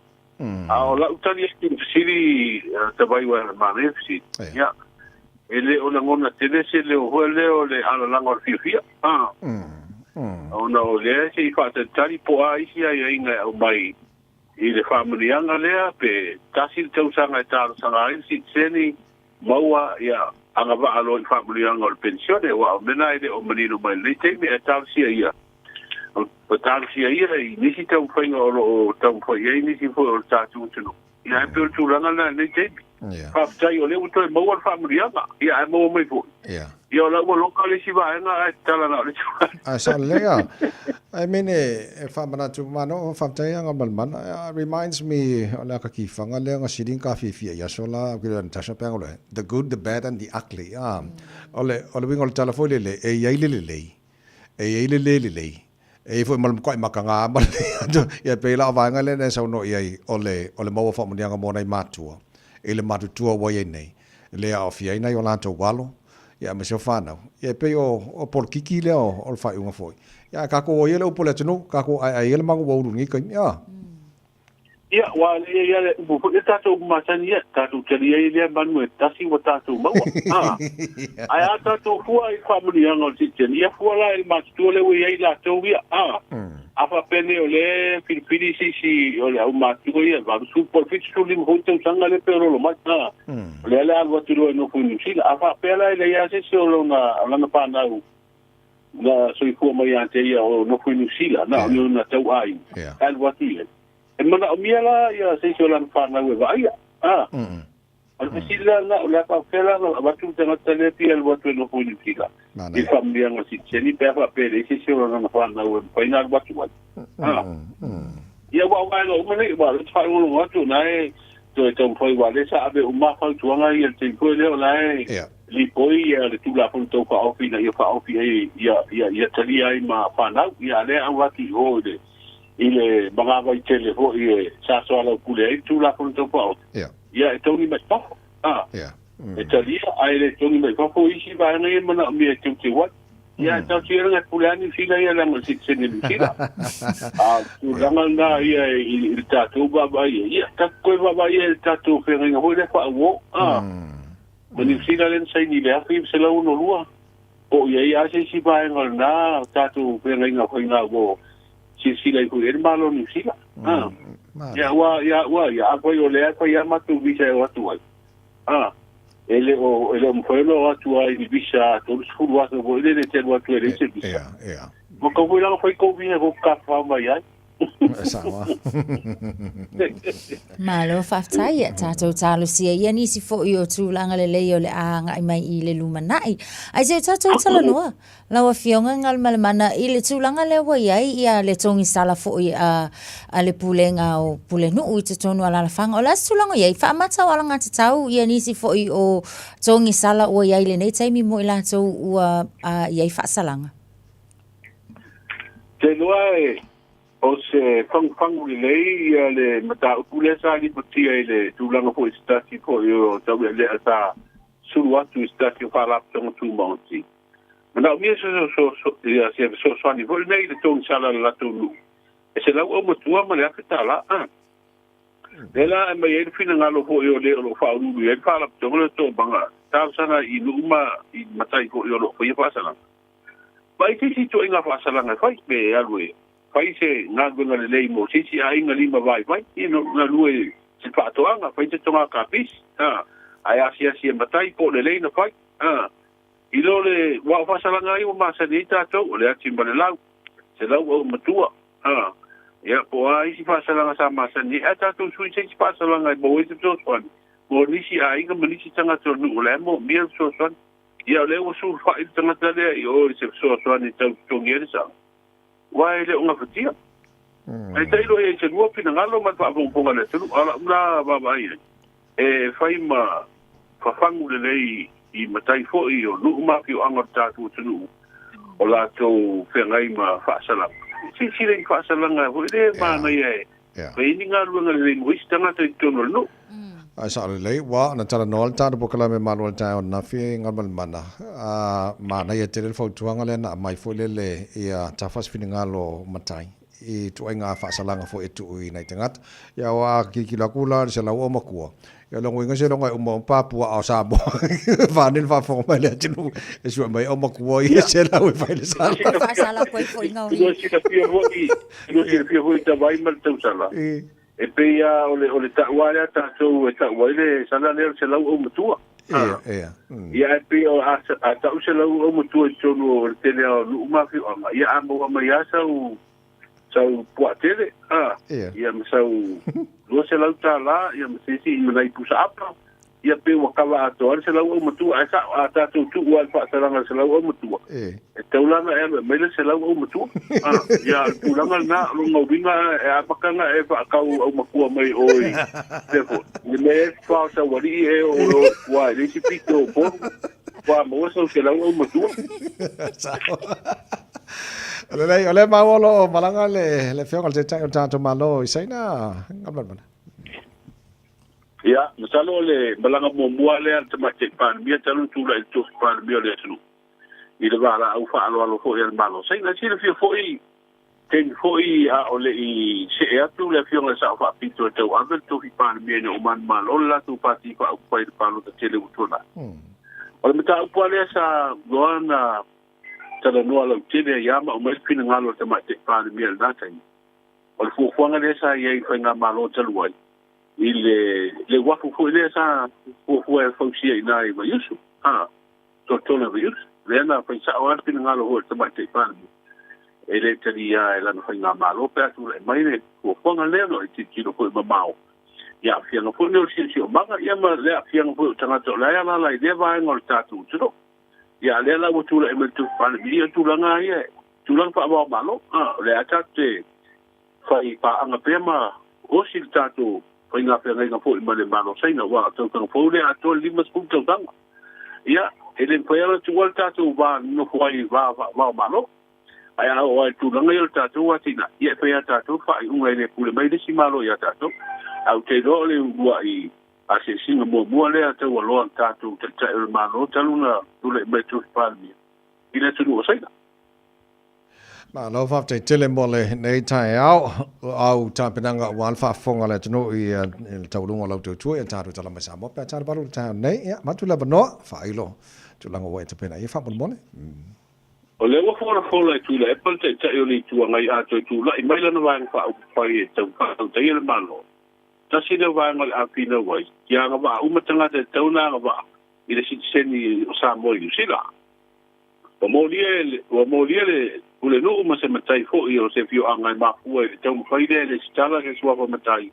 O: A o lau tali atu i le fesili, Tavai ua manaia le fesili, ia, e le o lagona tele se leo foi lea o le alalaga o le fiafia, a, ona o lea se i faatalitali po o a isi aiaiga e aumai i le faamanuiaga lea, pe tasi le tausaga e talosaga ai le sitiseni, maua ia agavaa loa i faamanuiaga o le penisione, aua o mea na e le o manino mai i lenei taimi, ae talosia ia, o talosia ia i nisi taumafaiga o lo o taumafai i ai nisi foi o le tatou atunuu. Ia ae pei o le tulaga lena i lenei taimi. Faafetai o lea ua toe maua le faamanuiaga, ia ae maua mai foi. Ia o la ua loka le isi vaega ae tatala na o le isi vaega.
B: Ae sao lelei a. I mean e faamanatu mano faafetai a Gamalemana. It reminds me o le aka kifaga lea nga sili ka fiafia i aso la ke le Natasha pe le the good the bad and the ugly. Ah o le o le uiga o le tala foi lele e i ai le lelei e i ai le le lelei e i ai foi ma le matuai makaga ma le ia pei la o vaega lea na e saunoa i ai o le o le maua faamanuiaga mo nai matua i le matutua ua i ai nei le aofia ai nai o latou alo, ia aemaise o fanau. Ia e pei o, o polokiki lea o, o le faaiuga foi. Ia ae tatou o ia le upu a le atunuu, tatou aeae ia le magu ua ulu i lenei taimi, a.
O: Ia, ua le ia le upu foi tatou masani ia, tatou talia ai lea manu e tasi ua tatou maua. Ae a tatou fua i le faamanuiaga o le sitiseni, ia fua la i le matutua lea ua i ai latou ia. A faapea nei o lea e filifili se isi o le aumatutua ia, 80 po o le 75 foi tausaga lea pe oloolo mai. O lea o le a alu atu loa e nofo i Niu Sila. A faapea la e leai lava se isi o lana fanau na soifua mai ia te ia o nofo i Niu Sila, na o ni ona tauaiga, e alu atu i ai. E manaomia la ia se isi o lana fanau e vaaia. O le fesili la lena, o le a faapefea la ona avatu le tagata lea pei e alu atu e nofo i Niu Sila i le faamanuiaga o le sitiseni pe a faapea e leai se isi o lana fanau e mafai ona alu atu ai? Ia aua o vaega uma nei, aua o lea ou te faalogologo atu o la e toe taumafai aua o lea sa ave uma fautuaga ia i le taimi foi lea o la e lipoi ia le Tulafono Tau Faaofi ina ia faaofi ai ia talia ai ma fanau. Ia a o lea e auga atu i o i le i le magavai tele foi e sa soalaupule ai le Tulafono Tau Faaofi, ia e togi mai fafo. E talia ae le togi mai fafo isi vaega ia e manaomia e teuteu ai. Ia e tausia lana e pule lava Niu Sila ia leaga o le sitiseni a Niu Sila. A o le tulaga lena ia i le tatou vaavaai ai, ia tatou toe vaavaai i ai i le tatou feagaiga foi lea faauo. Ma Niu Sila lea na saini i le 1962, po o i ai lava se isi vaega o lena tatou feagaiga faigauo silasila ifo i ai le Malo o Niu Sila. Ia, ua, ia, ua, ia, afai o lea e fai lava matou visa e o atu ai, a, e le o, e le o mafai ona o atu ai i ni visa 30 aso foi lele e te alu atu e leai se visa. Ua tatau foi la ona fai tou visa e tou te tafafao mai ai.
H: Malo faafetai ia tatou talosia ia nisi foi o tulaga lelei o le a agai mai i le lumanai. Ae se i o tatou talanoa lau Afioga Galumalemana i le tulaga lea ua i ai ia le togisala foi a a le Pulega o Pulenuu i totonu o alaalafaga. O le a se tulaga o i ai? Faamata o alagatatau ia nisi foi o togisala ua i ai i lenei taimi mo i latou ua i ai faasalaga?
O: Te iloa e o se fagufagu lelei ia le mataupu lea sa lipotia i le tulaga foi i se tasi foi o taulealea sa sulu atu i se tasi o Faalapotopotoga Tumaoti. Manaomia se se fesoasoani foi lenei i le togisala a le latou nuu e $180,000 a. Lea la e aumai ai le finagalo foi o le o lo o faauluulu i ai le Faalapotopotoga lea o Toomaga talosaga i nuu ma i matai foi o lo o faia faasalaga. Vaai se isi ituaiga faasalaga e fai, pe alu e fai se galuega lelei mo se isi aiga lima vaivai, ia no galue i se faatoaga, fai se toga kapisi, a, ae asiasi e matai po o lelei na fai, a. I lo le aua o faasalaga ai ua masani ai tatou, o le ati ma le lau, se lau au matua, a, ia, po o a isi faasalaga sa masani ai, ae tatou sui se isi faasalaga e maua ai se fesoasoani mo nisi aiga ma nisi tagata o le nuu o la e moomia le fesoasoani. Ia o lea ua sulufai le tagata lea i o i se fesoasoani e tau totogi ai le sala, aua e le o gafatia. Ae tailo i ai i se lua finagalo ma le faafogafoga a le atunuu, a o lau la vaavaai i ai, e fai ma fafagu lelei i matai foi o nuu ma afioaga o le tatou atunuu o latou feagai ma faasalaga. Silasila i ni faasalaga foi lea e manaia e fai ai ni galuega lelei mo isi tagata i totonu o le nuu.
B: Ae sao lelei, ua na talanoa le tatou polokalame malo i le taeao ananafi e Galumalemana, a manaia tele le fautuaga lea na aumai foi lele ia tafa se finagalo o matai i ituaiga faasalaga foi e tuu i nai tagata. Ia aua a tilotilo atu la i le 100 aumatua, ia o lona uiga seiloga e uma uma pa puaa o Samoa vaeane le faafofoga mai le atunuu e sue mai aumatua ia 100 e fai le sala.
H: Faasala atu ai foi
O: ngau. Lua silafia foi, lua silafia foi i tavai ma le tausala. E pei lava o le, o le tau lava lea tatou e tau ai le sala lea o le 100 aumatua.
B: Ia, ia.
O: Ia ae pei o a, a tau 100 aumatua i totonu o le tele o nuu ma afioaga, ia a maua mai lava sau, sau puaa tele, a, ia ma sau $200, ia ma se isi ma nai pusa apa, ia pei ua kava atoa le 100 aumatua, ae sao a tatou tuu lava i le faasalaga i le 100 aumatua, e tatau la ona e alu e aumai le 100 aumatua. A, ia o le tulaga lena, o lona uiga e amata ona e faatau aumatua mai o i le foi, le mea e fa o saualii e o o tua i le isi pito o Upolu, ua maua sau 100 aumatua.
B: Sao. Lelei, o lea maua o lo o malaga le le Afioga i le Taitai o le tatou Malo i Saina, Galumalemana.
O: Ia, masalo o le malaga muamua lea a le Tamaitai Palemia talu ona tulai i le tofi Palemia o le atunuu i le valaau faaaloalo foi a le Malo. Saina, silafia foi Taimi foi a o leʻi see atu le Afioga i le Sao Faapito e tauave le tofi Palemia ina ua manumalo le latou Pati Faaupufai i le palota tele ua tuanai. O le mataupu lava lea sa loa na talanoa lautele ai lava ma aumai le finagalo o le Tamaitai Palemia i lena taimi. O le fuafuaga lea sa i ai i le Faigamalo talu ai i le le uafu foi lea sa fuafua e fausia i ina i Vaiusu, a, Totola Vaiusu. Lea na fai sao lava le finagalo foi o le Tamaitai Palemia e le talia e lana Faigamalo pe a tulai mai le fuafuaga lea, no e tilotilo foi mamao i aafiaga foi nei o le siosiomaga, ia ma le aafiaga foi o tagata o la e alaala i lea vaega o le tatou atunuu. Ia a lea la ua tulai mai le tofi Palemia, o tulaga lava ia, tulaga faava-o-Malo, a, o lea lava tatou te fai paaga pea ma osi le tatou faiga feagaiga foi ma le Malo o Saina, aua o le tausaga fou lea atoa le 50 tausaga. Ia, e le mafai lava ona tuua le tatou va nonofo ai i va faava-o-Malo. Ae a oo lava i le tulaga ia o le tatou atinae, ia e fai lava e tatou le faaiuga e le pule mai le isi Malo ia tatou. Ae ou te iloa o le uluai asiasiga muamua lea taualoa a le tatou Taitai o le Malo talu ona tulai mai le Tofi Palemia i le atunuu o Saina.
B: Malo faafetai tele mo lenei taeao au tapenaga aua le faafofoga a le atunuu i le taualuga o lau tautua ia tatou tala mai Samoa pe a tala valu le taeao nei. Ia, avatu le avanoa, faailo tulaga ua e tapena i ai faamolemole.
O: O lea ua folafola e Tuilaepa le Taitai o le Itu Agai a toe tulai mai lana Vaega Faaupufai e tau faatautaia le Malo. Tasi lea vaega o le a finau ai, ia agavaa uma tagata e tatau ona agavaa i le sitiseni o Samoa i Niu Sila. Ua molia e le, ua molia le Pulenuu ma se matai foi o se afioaga e mafua i le taumafai lea e lesitala se suafa matai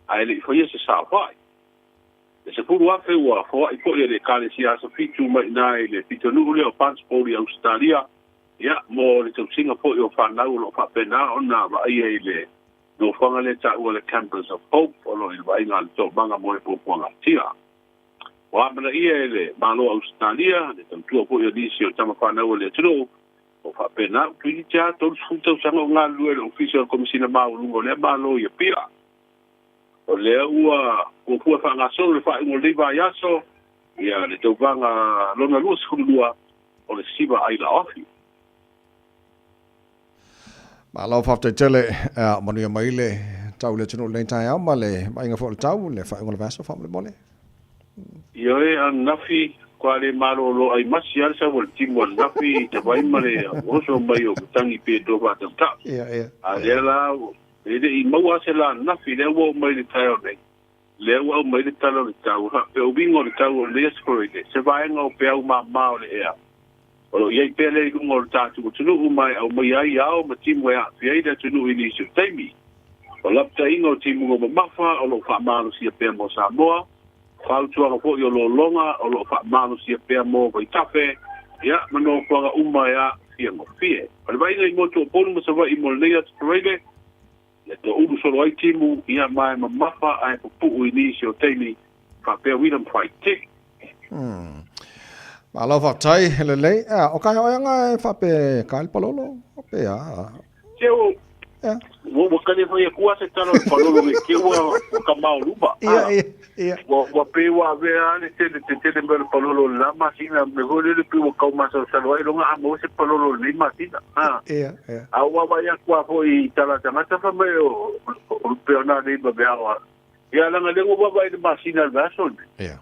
O: ae le i faia se saofai. E 10,000 ua foai foi e le Ekalesia Aso Fitu mai ina i le pitonuu lea o Punchbowl i Ausetalia, ia, mo le tausiga foi o fanau o lo o faapena ona vaaia i le nofoaga lea e taua le Campus of Hope o lo o i le vaaiga a le Toomaga mo le Puapuaga Tia. Ua amanaia e le Malo o Ausetalia le tautua foi o nisi o tama fanau a le atunuu o faapena toeitiiti lava 30 tausaga o galulue i le Ofisa o le Komesina Maualuga o lea Malo i Apia. O lea ua fuafua e faagasolo le faaiuga o lenei vaiaso ia le tauvaga lona 22 o le Siva Ai Laofi.
B: Malo faafetai tele, manuia mai le tau i le atunuu i lenei taeao ma le vaaiga foi o le tau i le faaiuga o le vaiaso faamolemole.
O: Ioe ananafi kua le malolo ai masi a le sau o le timu ananafi i te vai ma le oso mai o matagi pe toa faatautau.
B: Ia, ia.
O: A lea la e le i maua se la ananafi lea ua oo mai i le taeao nei, lea ua aumai le tala o le tau e faapea o uiga o le tau o lenei aso Faraile, se vaega o peau mama o le ea o lo o i ai pea lea i luga o le tatou atunuu ma e aumaia ai ao ma timu e aafia ai le atunuu i nisi o taimi. O lapataiga o timuga mamafa o lo o faamalosia pea mo Samoa, fautuaga foi o lologa o lo o faamalosia pea mo vaitafe, ia, ma nofoaga uma e aafia gofie. O le vaaiga i motu o Upolu ma Savaii mo lenei aso Faraile, Ia toulu solo ai timu, ia ma e mamafa ae pupuu i nisi o taimi, faapea William Whai-Te.
B: Malo faafetai, lelei. Ea, o kai oeaga e faapea ka le palolo, pe a.
O: Te o, ua ua kale fai aku a se tala o le palolo nge ke ua ua ka mao luma.
B: Ia, ia, ia.
O: Ua ua pe ua avea a le tele te tele mai o le palolo o le la masina, me foi lele pe ua kau masalosalo ai longa a maua se palolo o lenei masina. A.
B: Ia, ia.
O: A ua vaai atu lava foi i tala a tagata fai mai o o pei ona nei ma mea o ia leaga lea ua vaavaai i le masina i le vaiaso lenei.
B: Ia.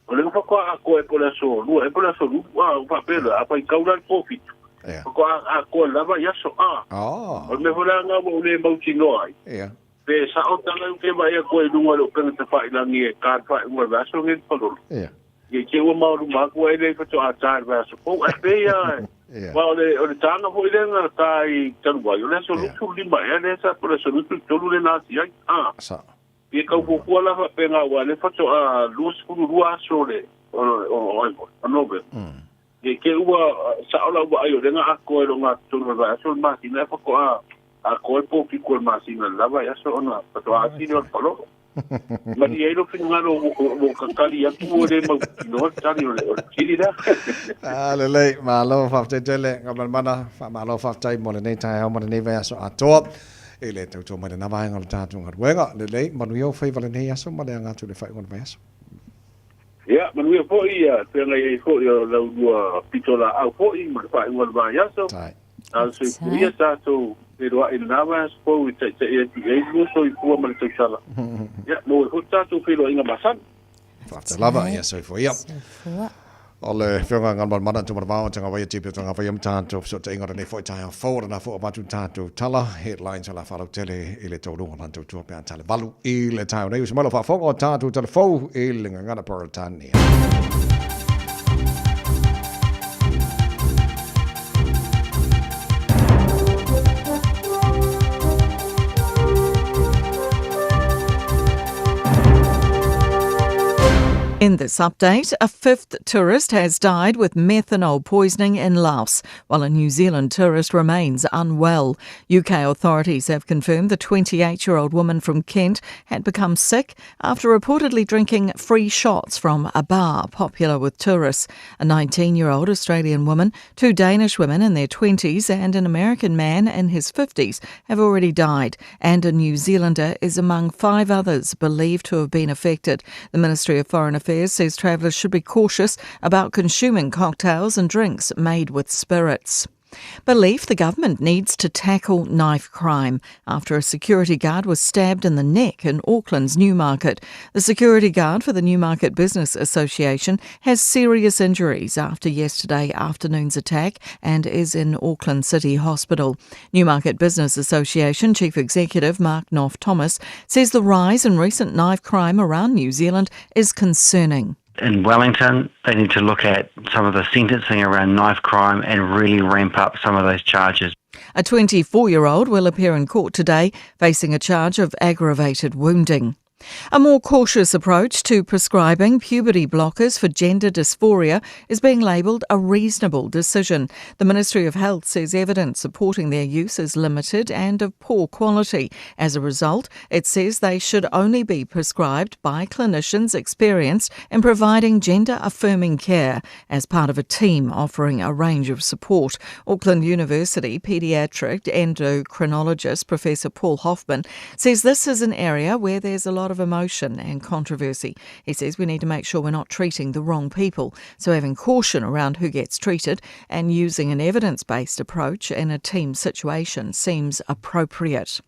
O: O lea faatoa atoa ai po o le aso lua ea po o le aso lulu a ua faapea loa a faitau la le po fitu.
B: Ia.
O: Faatoa atoa lava i aso a.
B: Oh.
O: O le mea foi la lena ua ou le mautinoa ai.
B: Ia.
O: Pe sao tala u te vaai atu ai i luga o le upega tafailagi e ta le faaiuga o le vaiaso lenei le palolo.
B: Ia.
O: I te ua maoluma atu ai le faatoa ta i le vaiaso fou. Ae pei lava, aua o le, o le taga foi lea na ta ai talu ai, o le aso 25 ea lea sa, po o le aso 23 lea na ati ai. A.
B: Sao.
O: Ia tau fuafua la faapena aua o lea faatoa 22 aso o le, o, o, o, o Novema. I te ua sao lau vaai o lea na atoa i le ogatotonu o le vaiaso o le masina, ae faatoa atoa le po fitu o le masina i le la vaiaso ona faatoa ati lea o le palolo. Malie ai lou finagalo ua tatali atu ua le mautinoa le tali o le fesili lea.
B: Ah, lelei, malo faafetai tele, Gamalemana, faamalo faafetai mo lenei taeao ma lenei vaiaso atoa i le tautua mai lena vaega o le tatou galuega. Lelei, manuia ou faiva lenei aso ma le aga atu i le faaiuga o le vaiaso.
O: Ia, manuia foi, feagai ai foi o lau lua pitolaau foi ma le faaiuga o le vaiaso.
B: Tai.
O: A o le soifua ia tatou feiloai i lena vaiaso fou e taitai atu i ai lua soifua ma le tausala. Ia, maua ai foi le tatou feiloaiga masani.
B: Faafetai lava, ia soifua ia. O le Afioga Galumalemana Tumanavao Tagavaia Tipi o Tagavaia ma tatou fesootaiga o lenei foi taeao fou o lena foi ua avatu tatou tala headlines o le a faalautele i le taualuga o lana tautua pe a tale valu i le taeao nei. Usu mai lau faafofoga o tatou tala fou i le Gagana Peretania.
D: In this update, a fifth tourist has died with methanol poisoning in Laos, while a New Zealand tourist remains unwell. UK authorities have confirmed the 28 year old woman from Kent had become sick after reportedly drinking free shots from a bar popular with tourists. A 19 year old Australian woman, two Danish women in their 20s, and an American man in his 50s have already died, and a New Zealander is among five others believed to have been affected. The Ministry of Foreign Affairs says travellers should be cautious about consuming cocktails and drinks made with spirits. Belief the government needs to tackle knife crime after a security guard was stabbed in the neck in Auckland's Newmarket. The security guard for the Newmarket Business Association has serious injuries after yesterday afternoon's attack and is in Auckland City Hospital. Newmarket Business Association Chief Executive Mark Knoff Thomas says the rise in recent knife crime around New Zealand is concerning.
P: In Wellington, they need to look at some of the sentencing around knife crime and really ramp up some of those charges.
D: A 24 year old will appear in court today facing a charge of aggravated wounding. A more cautious approach to prescribing puberty blockers for gender dysphoria is being labelled a reasonable decision. The Ministry of Health says evidence supporting their use is limited and of poor quality. As a result, it says they should only be prescribed by clinicians experienced in providing gender affirming care as part of a team offering a range of support. Auckland University paediatric endocrinologist Professor Paul Hoffman says this is an area where there's a lot of emotion and controversy. He says we need to make sure we're not treating the wrong people, so having caution around who gets treated and using an evidence based approach in a team situation seems appropriate.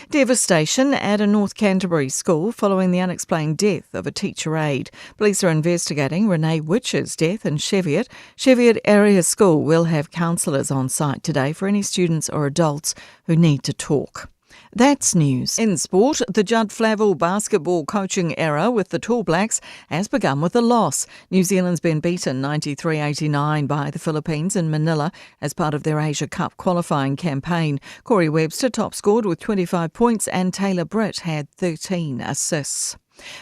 D: Devastation at a North Canterbury school following the unexplained death of a teacher aide. Police are investigating Renee Witch's death in Cheviot. Cheviot Area School will have counsellors on site today for any students or adults who need to talk. That's news. In sport, the Judd Flavel basketball coaching era with the Tall Blacks has begun with a loss. New Zealand's been beaten 93 89 by the Philippines in Manila as part of their Asia Cup qualifying campaign. Corey Webster top scored with 25 points and Taylor Britt had 13 assists.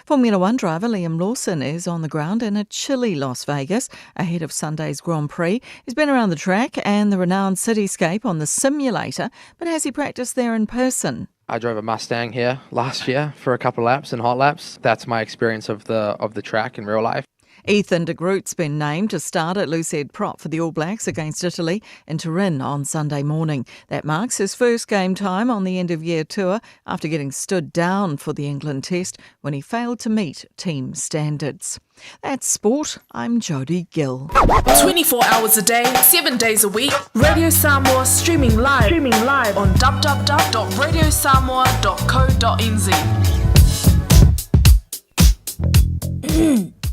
D: Formula One driver Liam Lawson is on the ground in a chilly Las Vegas ahead of Sunday's Grand Prix. He's been around the track and the renowned cityscape on the simulator, but has he practiced there in person?
Q: I drove a Mustang here last year for a couple of laps and hot laps. That's my experience of the of the track in real life.
D: Ethan de Groot's been named to start at loosehead prop for the All Blacks against Italy in Turin on Sunday morning. That marks his first game time on the end of year tour after getting stood down for the England test when he failed to meet team standards. That's sport. I'm Jodie Gill.
G: 24 hours a day, 7 days a week. Radio Samoa streaming live, streaming live on www.radiosamoa.co.nz.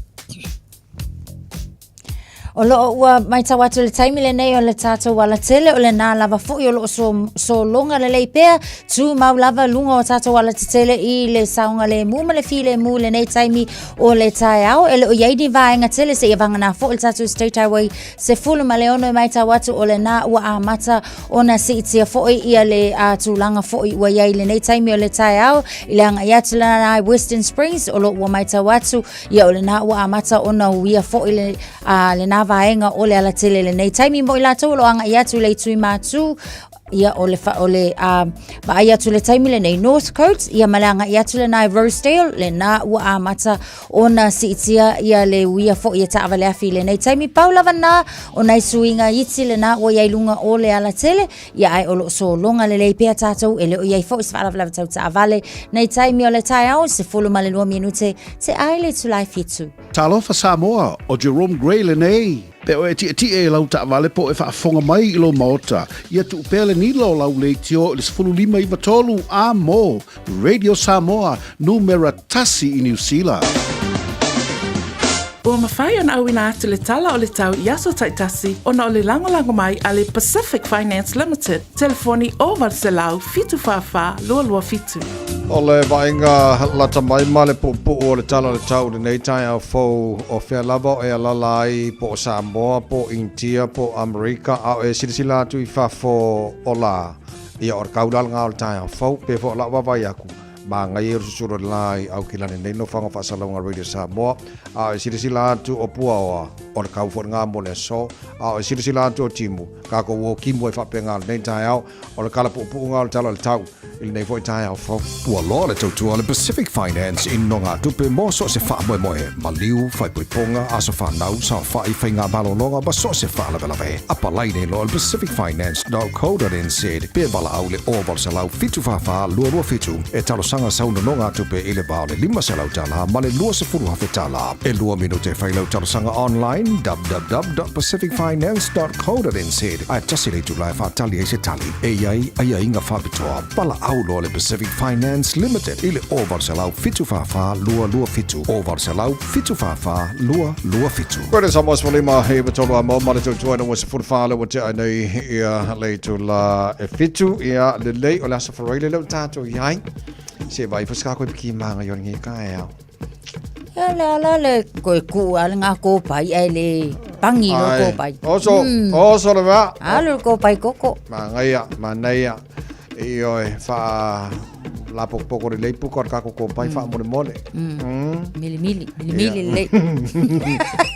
H: O loo ua maitau atu le taimi lenei o le tatou alatele o lenā lava foi o loo so, sologa lelei pea tumau lava luga o tatou alatetele i le saogalemu ma le filemu i lenei taimi o le taeao e le o iai ni vaega tele seia vaganā foi le tatou State Highway 16 e maitau atu o lenā ua amata ona siitia foi ia le uh, tulaga foi ua iai i lenei taimi o le taeao i le agai atu lena i Western Springs o loo ua maitau atu Ia o lenā ua amata ona uia foi le, a, lenā vaega o le alatele lenei taimi mo i latou o lo o agai atu i le itu i Matū ia o le, fa, o le a, vaai atu le taimi lenei Northcote ia ma le agai atu lenā i Rosedale lenā ua amata ona siitia ia le uia foi e taavale afi i lenei taimi pau lava nā o nai suiga iti lenā ua iai luga o le alatele Ia ae o lo o sologa lelei pea tatou e le o i ai foi se faalavelave tau taavale nei taimi o le taeao, 12 minute te ai le itula e fitu.
R: Talofa Samoa, o Jerome Gray lenei. Pe o e tietie i lau taavale po o e faafofoga mai i lou maota, ia tuu pea le nila o lau leitio i le 15 93 A mo Radio Samoa, numera tasi i Niu Sila.
G: Ua mafai ona auina atu le tala o le tau i aso taitasi ona o le lagolago mai a le Pacific Finance Limited, telefoni 0800 744 227.
B: O le vaaiga lata mai ma le puupuu o le tala o le tau i lenei taeao fou, o fea lava o e alaala ai, po o Samoa, po o Initia, po o Amerika, a o e silasila atu i fafo o la, ia o le kaulalaga o le taeao fou, pe foi o lau vaavaai atu, Manaia o le susulu o le la i Aukilani nei nofoaga faasalauga Radio Samoa, a o e silasila atu o Puaoa, o le kau foi lena mo le aso, a o e silasila atu o Timu, tatou o timu ai faapena lenei taeao, o le tala puupuuga o le tala o le tau i lenei foi taeao fou.
S: Ua loa le tautua a le Pacific Finance i nogatupe mo so o se faamoemoe, maliu, faaipoipoga, aso fanau, saofai, faiga malologa ma so o se faalavelave. Apalai nei loa i le pacificfinance.co.nz pe valaau i le 0800 744 227 e talosaga sau nonogatupe i le va o le $500 ma le $20,000. E lua minute e fai lau talosaga online www.pacificfinance.co.nz ae tasi le itula e faatali ai se tali. E i ai aiaiga faapitoa. Valaau loa le Pacific Finance Limited i le 0800 744 227, 0800 744 227.
B: Koe le Samoa 15 i tolu a mo ma le tautua ina ua 14 le ua tea ai nei ia le itula e fitu ia lelei o le aso Faraile lea ua tatou i ai. Se vai fo se kako i piki manga i o lenei taeao.
H: Ia le ala le koe ku a le ngā kōpai ai le pangi no kōpai.
B: Oso, oso le vea.
H: Alu le kōpai koko.
B: Manaia, manaia. I oe, wha la poko le leipu ko ka ko pai wha mole mole.
H: Mili mili, mili mili le lei.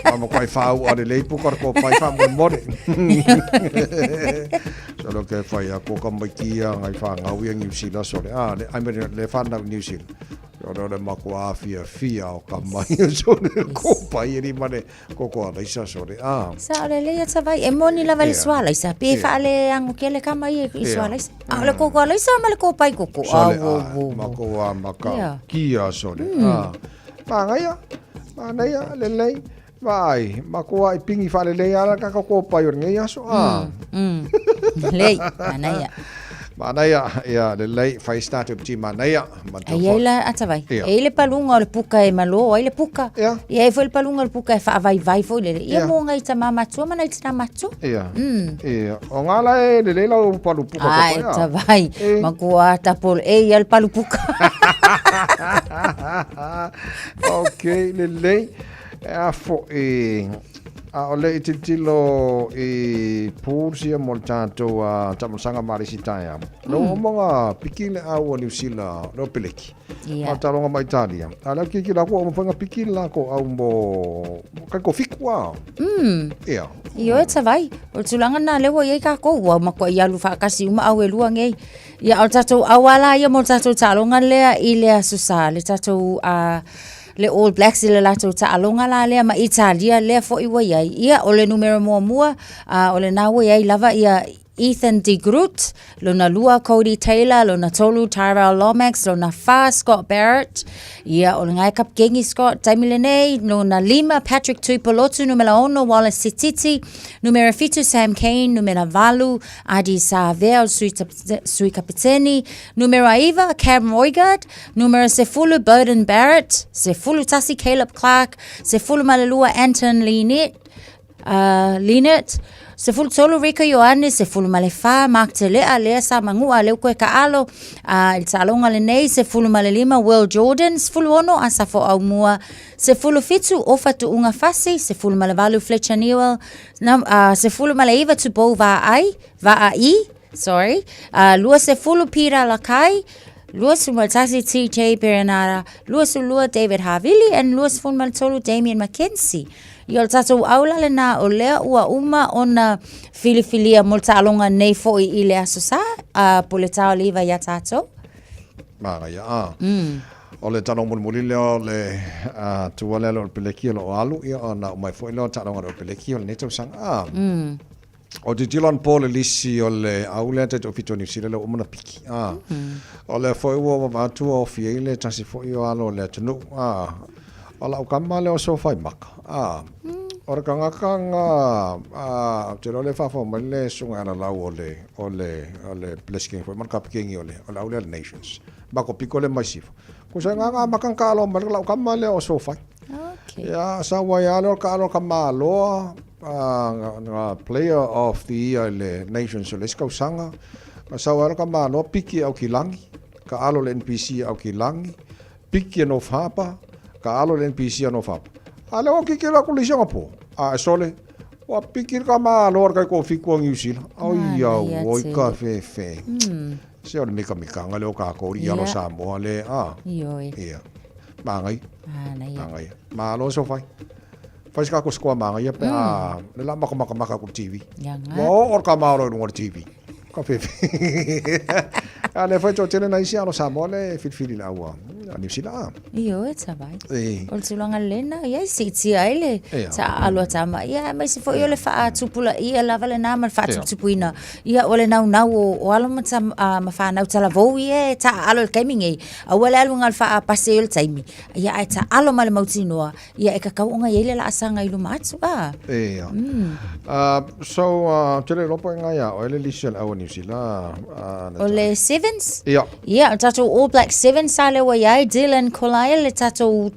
B: Ma mo kai wha au le leipu ko ko pai wha mole mole. So lo ke whai a ko ka mai kia ngai wha ngau ia New Zealand so le ah le ai me le whanau New Zealand. O le mako āfia fia o ka mai o so le ko pai e ni mane ko ko ala isa so le ah.
H: Sa o le leia tavai e moni lava le suala isa pe fa le ango ke le kama i i suala isa. A o le koko ala isa ma le ko pai koko.
B: So le a mako a maka kia so le ah. Manaia, manaia le lei. Vai, mako a i pingi fa le lei ala ka ko pai o lenei aso ah.
H: Lei, manaia.
B: Manaia, ia le lei fai start up ti manaia.
H: Ai ai la atavai. E i le paluga o le puka e malo ai le puka. Ia e foi le paluga o le puka e faavaivai foi lele. Ia mo ngai tama matua ma nai tina matua.
B: Ia. Ia. O ngā la e lelei lau palu puka ko
H: Ai,
B: koe, a?
H: tavai. Makua tapolo e ia le palu puka.
B: Ok, lelei. E a fo'i, a o le i tilotilo i pools ia mo le tatou taamalosaga ma le isi taeao. Lo omoga piki le au o Niu Sila, lo peleki.
H: Ia.
B: Ma taloga ma Italia. A le au kiki la ko o mawhainga piki la ko au mo kai ko fiku a. Ia.
H: Ioe tavai, o le tulaga lena lea ua i ai kākou, ua matuai alu faatasi uma au e lua nei. Ia, o le tatou auala ia mo le tatou taaloga lea i le Aso Sa, le tatou le All Blacks i le latou taaloga la lea ma Italia lea foi ua i ai. Ia, o le numera muamua, o lena ua i ai lava ia Ethan de Groot, lona lua Codie Taylor, lona tolu Tyrell Lomax, lona fa Scott Barrett, ia o le ngai kapikeni Scott taimi lenei, lona lima Patrick Tuipulotu, numera ono Wallace Sititi, numera fitu Sam Cane, numera valu Ardie Savea o le sui, sui kapiteni, numera iva Cam Roigard, Numera sefulu Beauden Barrett, 11 Caleb Clarke, 12 Anton Lienert, Lienert, 13 Rieko Ioane, 14 Mark Tele'a, lea sa manu'a lea ua koe taalo i le taaloga lenei, 15 Will Jordan, 16 Asafo Aumua, 17 Ofa Tu'ungafasi, 18 Fletcher Newell, 19 Tupou Va'ai, Va'ai, sorry, 20 Peter Lakai, 21 TJ Perenara, 22 David Havili and 23 Damian McKenzie. Ia o le tatou aula lena o lea ua uma ona filifilia mo le taaloga nei foi i le Aso Sa, po le taoliva iā tatou.
B: Manaia, a. O le talo mulimuli lea o le tua lea o le peleki o lo o alu, ia ona uma ai foi lea o le taaloga a le peleki o lenei tausaga. A. O tilotilo anapo le lisi o le au lea tai toafitu o Niu Sila lea ua uma ona piki. A. O lea foi ua vavaa atu ua ofi ai le tasi foi o alo o le atunuu. A. O lau kama lea o Sofaimaka. A. O le kangaka nga a te lo le fafo mai le sunga ala lau o le o le o le Blessing foi man kapikeni o le o le aule nations. Ma ko piko le mai sifo. Ko sa nga nga makan ka alo mai lau kama le o so fai.
H: Okay.
B: Ia sa wa ia le ka alo ka maloa nga player of the year le nations le skausanga. Sa wa ka maloa piki au kilangi ka alo le NPC au kilangi piki e North Harbour, ka alo le NPC a North Harbour. A le o kiki la kuli Singapore. A e sole, ua piki ka malo kai ko fiku o New Zealand. Oi au, oi ka fe fe. Se o le mika mikanga le o ka kori alo Samoa le a.
H: Ioi.
B: Ia. Mangai.
H: Manaia.
B: Mangai. Malo so fai. Fai ska ko skoa mangai pe a le la maka maka maka ku TV.
H: Ia nga.
B: Wa o ka malo i runga TV. Ka fe fe. A le fai to tele na isi alo Samoa le filifili la ua. A New Zealand.
H: Io e tavai.
B: E.
H: O le tulaga lena, ia i siitia ai le
B: Ia.
H: taaalo a tama. Ia aemaise foi o le faatupulaia lava lena ma le faatuputupuina. Ia o le naunau o, o alo ma, tam, a, ma whanau talavou ia e taaalo i le taimi nei. Aua le aluga o le faapase o le taimi. Ia ae taaalo ma le mautinoa. Ia e kakau onga i ai le laasaga i luma atu. A.
B: Ia. So, tele lopo e ngai a oe le lisi o le au a New Zealand.
H: O le Sevens?
B: Ia.
H: Ia, o tatou All Black Sevens sa lea ua i ai, Dylan Kolaia le tatou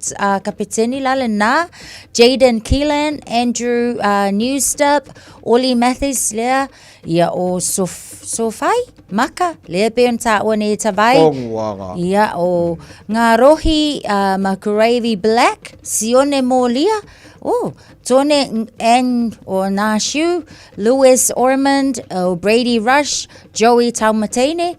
H: kapeteni la lena, Jaden Keelan, Andrew Newstup, Ollie Mathis lea, ia o Sof, Sofai Maka, lea pei ona taua nei e Tavai.
B: O Nguaga.
H: Ia, o Ngarohi McGravy Black, Sione Molia, oh, Tone N o Nashu, Lewis Ormond, o Brady Rush, Joey Taumateine,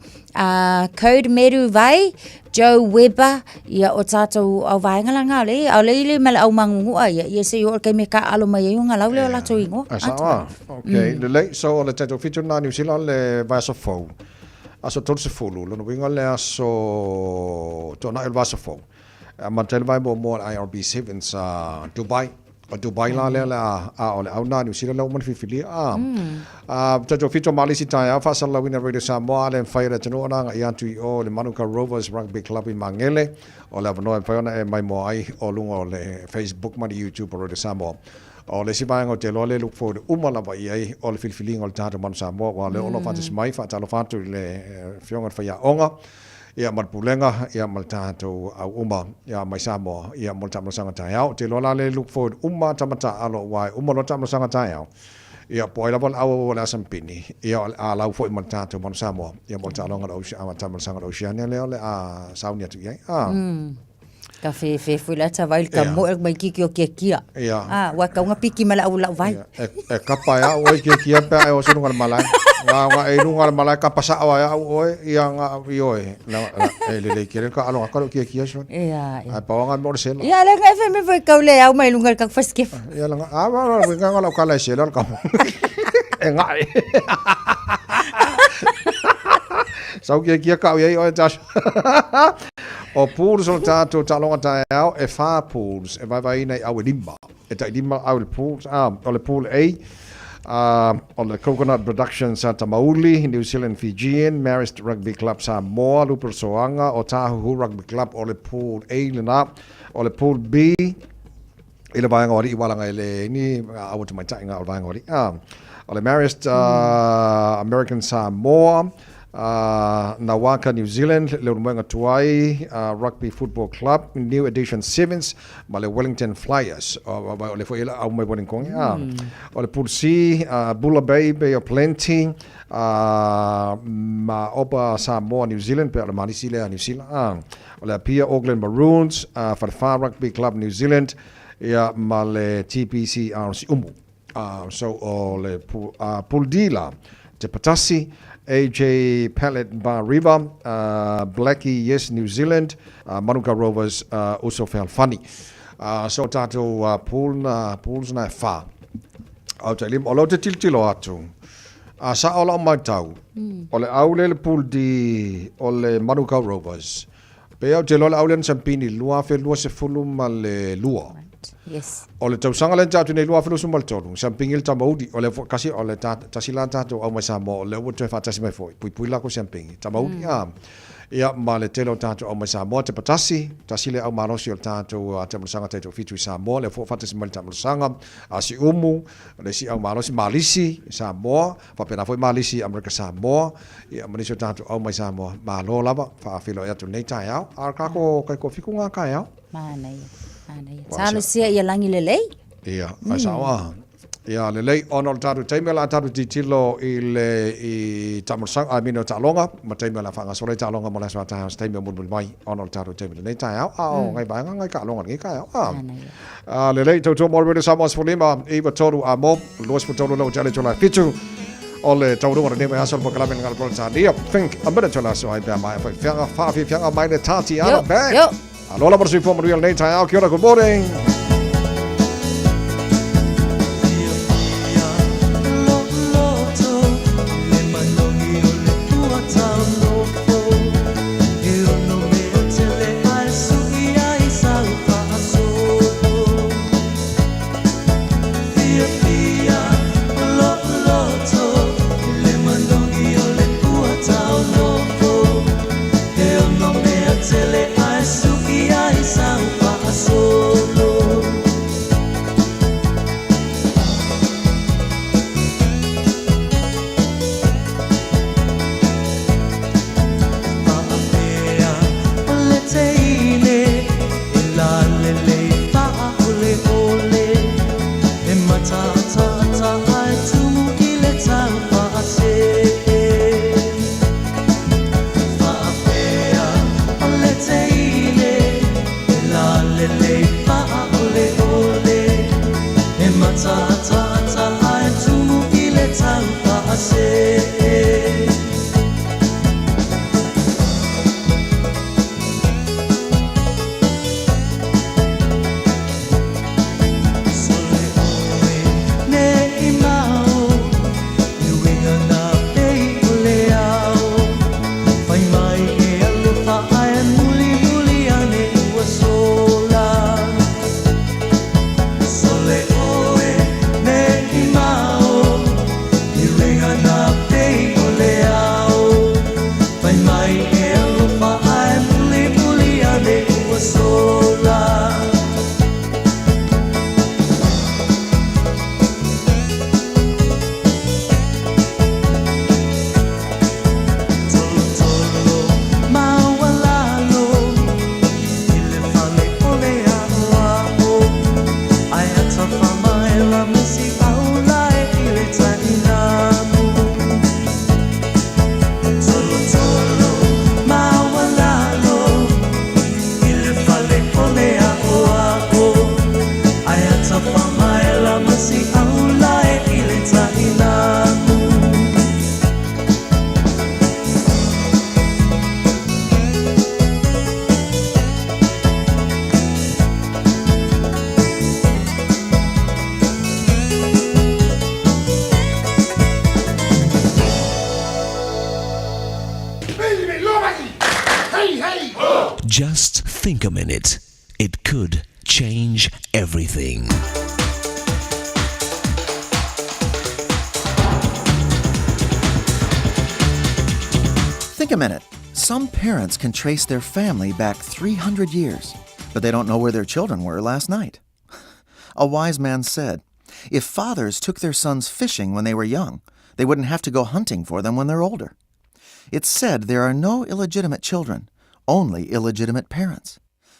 H: Code Meru Vai, Joe Webber, ia o tātou au vaenga la ngā le, au le ile ma le au mangungua ia, ia se i o ke me ka alo mai ai o ngā lau le o latou ingoa.
B: A sa a, ok, lelei, so o le tatou fitu na New Zealand le vaiaso fou, aso 30, lona uiga le aso tuanai o le vaiaso fou. E amata ai le vae muamua o le IRB Sevens a Dubai. O Dubai la lea le a, a o le au na New Zealand lea ua uma ona filifilia a. A tatou fitu o Malisi taeao faasalalauina Radio Samoa a le mafai e le atunuu ona agai atu i o i le Manuka Rovers Rugby Club i Magele. O le avanoa e mafai ona e maimoa ai o luga o le Facebook ma le YouTube o Radio Samoa. O le isi vaega ou te iloa le look forward uma lava i ai o le filifiliga o le tatou Manu Samoa aua o lea o lo o faatasi mai faatalofa atu i le Afioga i le Faiaoga ia ma le Pulega ia ma le tatou au uma ia mai Samoa ia mo le taamilosaga taeao. Ou te iloa la le look forward uma tama taaalo aua e uma loa taamilosaga taeao ia po o ai lava le auau o le asampini ia o le a lau foi ma le tatou Manu Samoa ia mo le taaloga o le Oceania taamilosaga o le Oceania lea o le a sauni atu i ai. A.
H: Ka whewhe fui la ta vai ka moe mai kiki o kia kia.
B: Ia.
H: Ah, wa kaunga piki ma la au lau vai.
B: E, e kapa e au oe kia kia pea e o se lunga le malae. Nga nga e lunga le malae kapa sa au e au oe ia nga i oe. La, la, e lelei kere ka aloga ka kia kia son.
H: Ia, ia.
B: Ai pawa nga mo le sela.
H: Ia le nga fe me foi kau le au mai lunga le ka faskef.
B: Ia la nga a wa wa nga nga lau kala e sela le ka. E nga e. Sau kia kia ka au i oe tas. O pools o le tatou taaloga taeao, e whā pools, e vaevaeina i au e lima. E tailima au i le pools, a, o le pool A, a, o le Coconut Productions a Tamauli, New Zealand Fijian, Marist Rugby Club Samoa, Lupe Soaga, o Tāhuhu Rugby Club, o le pool A lena. O le pool B, i le vaega o Alii Walaga e le ni aua tamaitai ngā o le vaega o Alii. Ah, o le Marist American Samoa, Nawaka New Zealand, le Ulumoega Tuai Rugby Football Club, New Edition Sevens, ma le Wellington Flyers. O, o le foi au mai Wellington. Ah, o le Pool C, Bula Bay, Bay of Plenty, ma Opa Samoa New Zealand, pe o le Malisi lea New Zealand. Ah, O le Apia Auckland Maroons, Wharewha Rugby Club New Zealand, ia ma le TPC RC Umu. So o le Pool D la, Te Patasi, AJ Pallet Bar River, Blackie Yes New Zealand, Manuka Rovers, Uso Fealfani. So tatou pool na, pools na e wha. Au te lima, o lau te tilotilo atu, a sao lau matau, o le au le le pool D o le Manukau Rovers. Pe au te loa le au le na sampini, 2022.
H: Yes.
B: O le tausaga lea na tatou nei 2023, sampini le tamauli, o le kasi o le tasi la tatou au mai Samoa, o lea ua toe faatasi mai foi, puipui la ko sampini, tamauli, a. Ia, ma le tele o tatou au mai Samoa, te patasi, tasi le au malosi o le tatou taamolosaga taitoafitu i Samoa, lea foi ua faatasi mai le taamolosaga a Siumu, le isi au malosi, Malisi i Samoa, faapena foi Malisi i Amerika Samoa, ia ma nisi o tatou au mai Samoa. Malo lava, faafeiloai atu i lenei taeao. A o le kako taitoafitu ngā taeao.
H: Manaia, manaia. Talosia ia lagi lelei.
B: Ia, ai sao a. Ia, lelei, ona o le tatou taimi o le a tatou tilotilo i le i taamolosaga, I mean o taaloga, ma taimi o le a faagasolo ai taaloga mo le aso a taeao, se taimi o mulimuli mai ona o le tatou taimi i lenei taeao, a o ngai vaega ngai taaloga i lenei taeao. A, lelei, tautua mo le Radio Samoa 15, 93 a mo, 23 lau tale tula fitu, o le taualuga o lenei vaiaso o le polokalame le Galo Peretania. Think a minute to le aso ai pea mai a whaiwhianga, whawhiwhianga mai le Tatiana Bank.
H: Yo.
B: Aloha lava le soifua manuia lenei taeao. Kia ora, good morning.
T: Just think a minute. It could change everything.
U: Think a minute. Some parents can trace their family back 300 years, but they don't know where their children were last night. A wise man said, If fathers took their sons fishing when they were young, they wouldn't have to go hunting for them when they're older. It's said there are no illegitimate children, only illegitimate parents.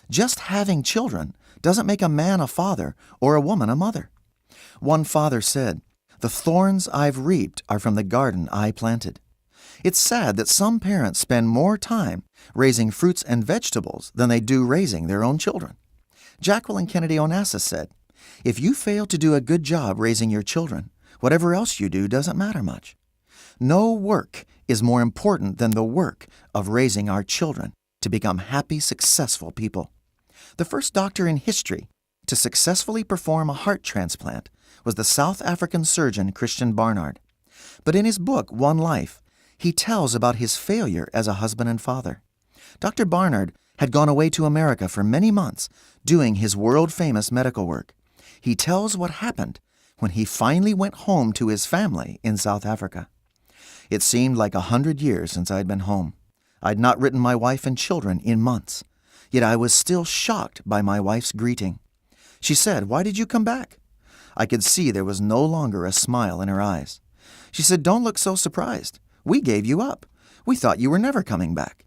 U: Just having children doesn't make a man a father or a woman a mother. One father said, The thorns I've reaped are from the garden I planted. It's sad that some parents spend more time raising fruits and vegetables than they do raising their own children. Jacqueline Kennedy Onassis said, If you fail to do a good job raising your children, whatever else you do doesn't matter much. No work is more important than the work of raising our children to become happy, successful people. The first doctor in history to successfully perform a heart transplant was the South African surgeon Christian Barnard. But in his book, One Life, he tells about his failure as a husband and father. Dr. Barnard had gone away to America for many months doing his world famous medical work. He tells what happened when he finally went home to his family in South Africa. It seemed like a 100 years since I'd been home. I'd not written my wife and children in months, yet I was still shocked by my wife's greeting. She said, Why did you come back? I could see there was no longer a smile in her eyes. She said, Don't look so surprised. We gave you up. We thought you were never coming back.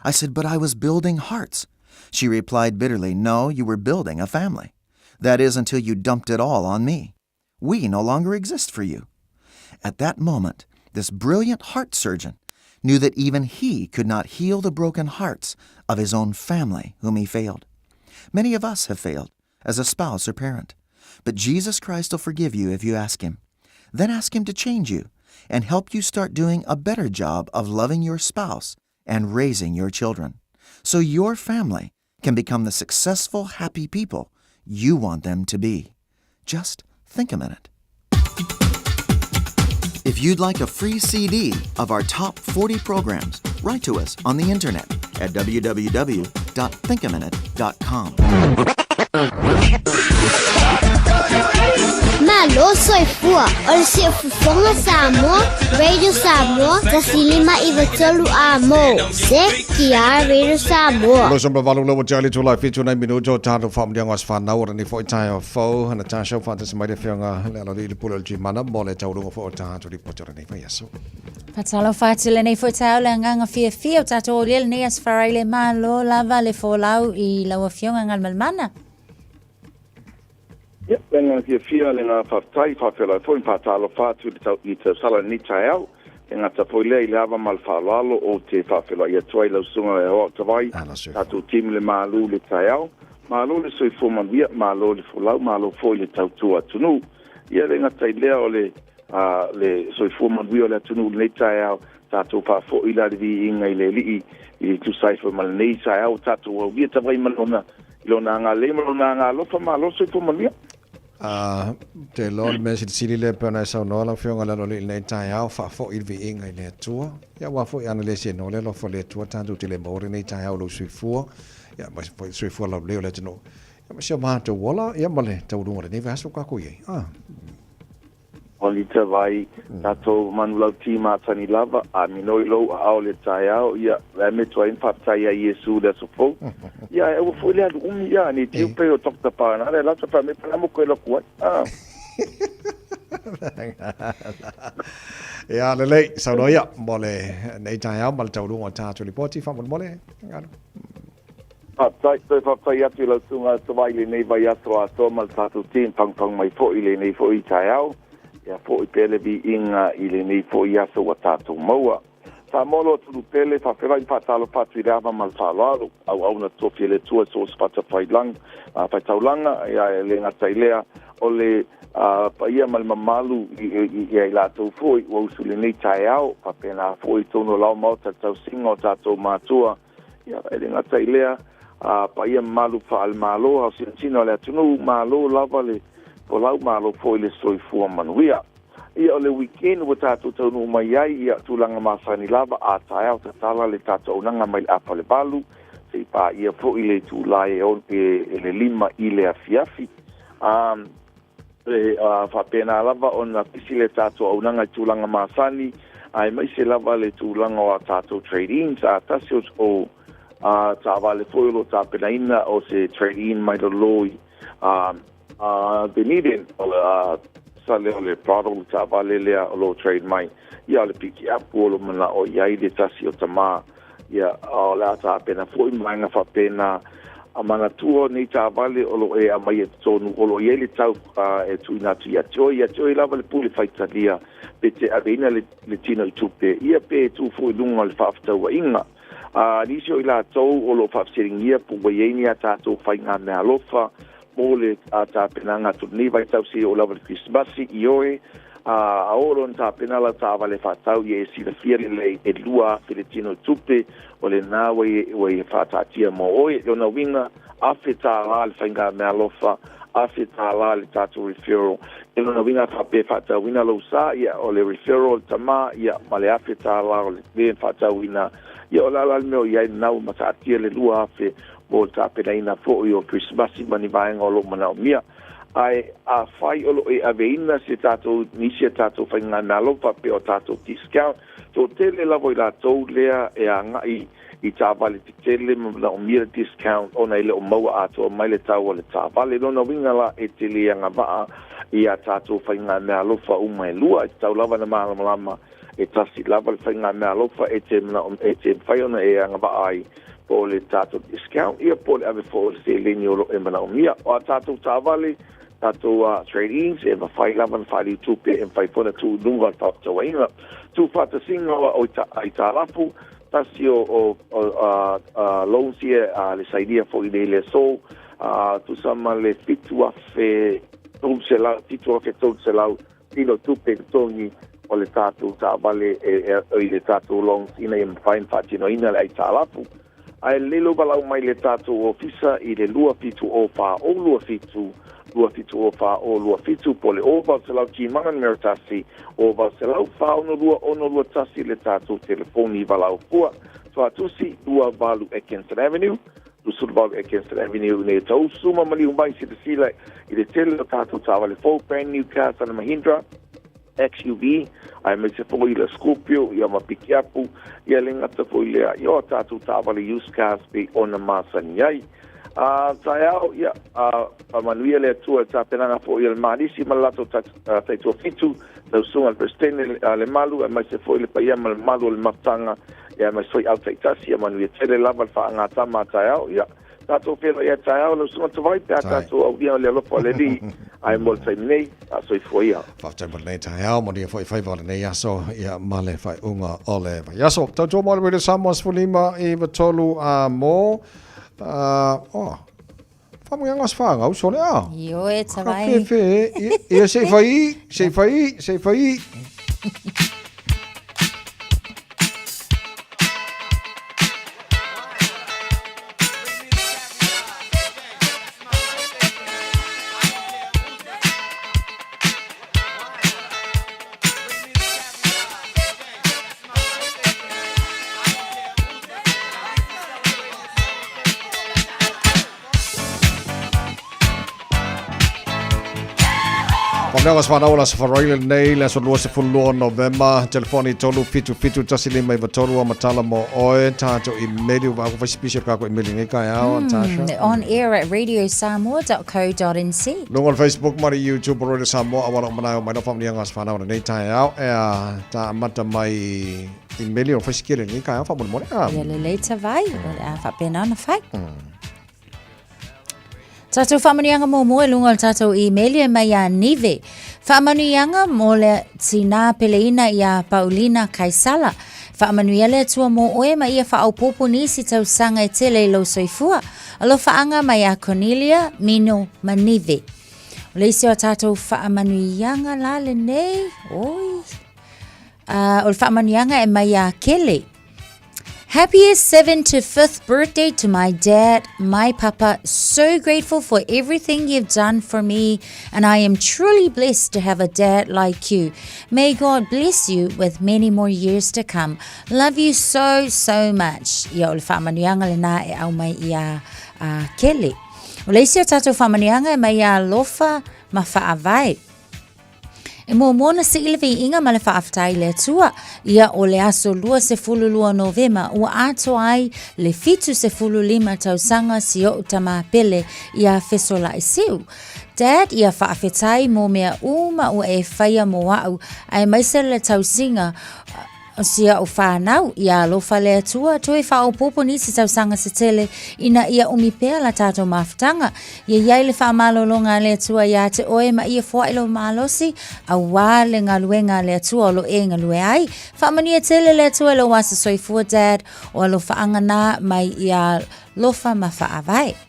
U: I said, But I was building hearts. She replied bitterly, No, you were building a family. That is until you dumped it all on me. We no longer exist for you. At that moment, this brilliant heart surgeon knew that even he could not heal the broken hearts of his own family whom he failed. Many of us have failed as a spouse or parent, but Jesus Christ will forgive you if you ask him. Then ask him to change you and help you start doing a better job of loving your spouse and raising your children so your family can become the successful, happy people you want them to be. Just think a minute. If you'd like a free CD of our top 40 programs, write to us on the internet at www.thinkaminute.com.
A: Malo soifua o le siufofoga Samoa, Radio Samoa, 1593 A mo. CKR Radio Samoa.
B: Lo sombra valu lo jali tu lai fitu nei minuto tatou faamuliaga o aso fanau o lenei foi taeao fou na tatou faatasi mai le afioga le aloalii le pule o le Gmana mo le taualuga foi o tatou lipoti o lenei vaiaso.
H: Faatalofa atu i lenei foi taeao le agaga fiafia o tatou aulia lenei Aso Faraile malo lava le folau i lau afioga Galumalemana.
V: Ia, le agaga fiafia, le agaga faafetai, faafeiloai foi ma faatalofa atu i le tau, i tausala i lenei taeao. E gata foi lea i le ava ma le faaaloalo ou te faafeiloai atu ai i lau Susuga e Aoao Tavai, tatou team le malu i le taeao. Malo le soifua manuia, malo le folau, malo foi le tautua atunuu. Ia le gata i lea o le, a, le soifua manuia o le atunuu i lenei taeao, tatou faafoi la le viiga i le Alii i tusa ai foi ma lenei taeao ua tatou aulia tavai ma lona, i lona agalelei ma lona agaalofa. Malo le soifua manuia.
B: A, te iloa o le mea silisili lea pei ona e saunoa lau Afioga i le Aloalii i lenei taeao, faafoi le viiga i le Atua. Ia aua foi ana le sianoa le alofa o le Atua tatou te le maua lenei taeao i lou soifua, ia aemaise foi le soifua laulelei o le atunuu. Ia ma si o matou ola, ia ma le taualuga o lenei vaiaso ua tatou i ai. A.
V: Olita vai, tatou manulauti matani lava, a minoi lou aao le taeao, ia, le me tuai ma faafetai ia Iesu i le aso fou. Ia, ae aua foi le alu umi, ia, nei tiu pei o Doctor Paanala e lata pa me pa mo koe loku ai. Ah.
B: Ia, lelei, saunoa ia, mo le nei taeao ma le taualuga o tatou lipoti, faamolemole, Galu.
V: Faafetai, toe faafetai atu i lau Susuga Tavai i lenei vaiaso atoa ma le tatou team pangpang mai foi i lenei foi taeao. Ia foi pea le viiga i lenei foi aso ua tatou maua. Samoa lo atunuu pele, faafeiloai ma faatalofa atu i le ava ma le faaaloalo. Auauna tofi e le Atua i so o se fatafailanga, faitaulaga, ia e le gata i lea, o le paia ma le mamalu i a i latou foi ua usu i lenei taeao, faapena foi i totonu o lao maota i le tausiga o tatou matua, Ia, e le gata i lea, a paia mamalu faale-Malo, ao sinosino a le atunuu, malo lava le folau, malo foi le soifua manuia. Ia, o le weekend ua tatou taunuu mai ai, ia, tulaga masani lava, a taeao tatala le tatou aunaga mai le apa le valu, se i paia foi le itula e, e, le lima i le afiafi. A, E faapena lava ona pisi le tatou auaunaga i tulaga masani, aemaise lava le tulaga o a tatou trade-ins. A tasi o taavale foi o lo o tapenaina o se trade-in mai lalo i Dunedin, o le sale o le Prado le taavale lea o lo o trade mai. Ia, o le pikiapu o lo o manao i ai le tasi o tama. Ia, o le a tapena foi ma vaega faapena. A manatua nei taavale o lo o e aumaia i totonu, o lo o i ai le tau e tuuina atu ia te oe, ia te oe lava le pule faitalia, pe te aveina le, le tino i tupe, ia pe e tu foi i luga o le faafetauaiga. A nisi o i latou o lo o faafesiligia po ua i ai ni a tatou faiga meaalofa mo le tapenaga atu lenei vaitau seia oo lava i le Kerisimasi, ioe, a oo loa ona tapena lau taavale faatau, ia e silafia lelei e 2,000 le tino tupe o lena ua ua e faataatia mo oe. Lona uiga, $1,000 le faiga meaalofa, $1,000 le tatou referral. I lona uiga, a faapea e faatauina lou sa, ia o le referral o le tama, ia ma le $1,000 o le le faatauina, ia o le a la le mea o i ai lena ua mataatia le 2,000 mo le tapenaina foi o Kerisimasi ma ni vaega o lo o manaomia. Ae afai o lo o e aveina se tatou, nisi a tatou faigameaalofa pei o tatou discount, toatele lava o i latou lea e agai i taavale tetele ma manaomia le discount ona e le o maua atoa mai le tau o le taavale. Lona uiga la e te le agavaa i a tatou faigameaalofa uma e lua, e tatau lava ona malamalama e tasi lava le faigameaalofa e te manao e te mafai ona e agavaa ai po o le tatou discount ia po o le ave foi o le seleni o lo o e manaomia. O a tatou taavale, tatou trade-ins, e mafai lava ona faaliu tupe, e mafai foi ona tuu i luga o le faafetauaiga. Tuufaatasiga o aitalafu, tasi o, o, o loans ia a le sainia foi i le aso, tusa ma le 7,300, 7,300 tino tupe totogi o le tatou taavale i le tatou loans ina ia mafai ona faatinoina le aitalafu. Ae lelei lou valaau mai i le tatou ofisa i le 2704027, 2704027 po o le 0800 Timaga numera 1, 0800 462 621 le tatou telefoni valaau fua. Tuatusi 28 Atkinson Avenue, 28 Atkinson Avenue i nei Tausu ma maliu mai silasila i le tele o tatou taavale fou, brand new cars a le Mahindra, XUV, aemaise foi le Scorpio, ia ma pikiapu, ia le gata foi lea, ia o tatou taavale used cars pei ona masani ai. A taeao, ia, a faamanuia le Atua i le tapenaga foi a le Malisi ma le latou taituafitu, lau susuga i le Peresetene a Lemalu, aemaise foi le paia ma le mamalu o le mafutaga, ia aemaise foi au taitasi, ia manuia tele lava le faagatama a taeao, ia tatou feiloai ia taeao lau susuga Tavai pe a tatou aulia le alofa o le Alii, ae mo le taimi nei, a soifua ia.
B: Faafetai mo lenei taeao, manuia foi faiva o lenei aso, ia ma le faaiuga o le vaiaso. Tautua mo le Radio Samoa 15 i 3 a mo, oh, Whamuianga se whāngau, sole a.
H: Ioe, tawai.
B: Ka whewhe, ia sei whai, sei whai, sei whai. Whanau as whanau la safarai le nei le aso 22 Novema telefoni 3 7 7 1 5 9 3 a matala mo oe tātou i meli wa aku whaisipisi o kako i meli nei kai ao Tasha
H: On air at radiosamoa.co.nz.
B: Lunga o le Facebook ma le YouTube o Radio Samoa awala o manae o mai no whamnianga as whanau nei tae ao e a tā amata mai i meli o whaisikia le nei kai ao whamolemole a.
H: Ia lelei tawai, o le a whapena ona whai. Tātou whaamanuianga muamua i lunga o le tātou email e mai a Nive. Whaamanuianga mō le tinā peleina i a Paulina Kaisala. Whaamanuia le Atua mō oe ma ia whaaopopo nisi tausaga e tele i lou soifua. Alofaanga mai a Cornelia Mino ma Nive. O le isi o tātou whaamanuianga la lenei, oi, o le whaamanuianga e mai a Kele. Happiest 75th birthday to my dad, my papa. So grateful for everything you've done for me, and I am truly blessed to have a dad like you. May God bless you with many more years to come. Love you so, so much. Ia o le whaamanuianga le nā e au mai ia a Kelly. O le isi o tātou whaamanuianga e mai ia Alofa ma Whaavae. E muamua ona sii le viiga ma le faafetai i le Atua, ia o le aso 22 Novema ua atoa ai le 75 tausaga si o'u tamā pele iā Fesolaisiu. Dad ia faafetai mō mea uma ua e faia mō a'u aemaise le tausiga O si a'u whānau, ia alofa le Atua, toe whaopopo nisi tausaga se tele, ina ia umi pea la tātou mafutaga. Ia iai le whaamalologa a le Atua iā te oe ma ia foai lou malosi, auā le galuega a le Atua o lo e galue ai. Whaamanuia tele le Atua i lou aso soifua, Dad, o alofaaga nā mai ia lofa ma whaavae.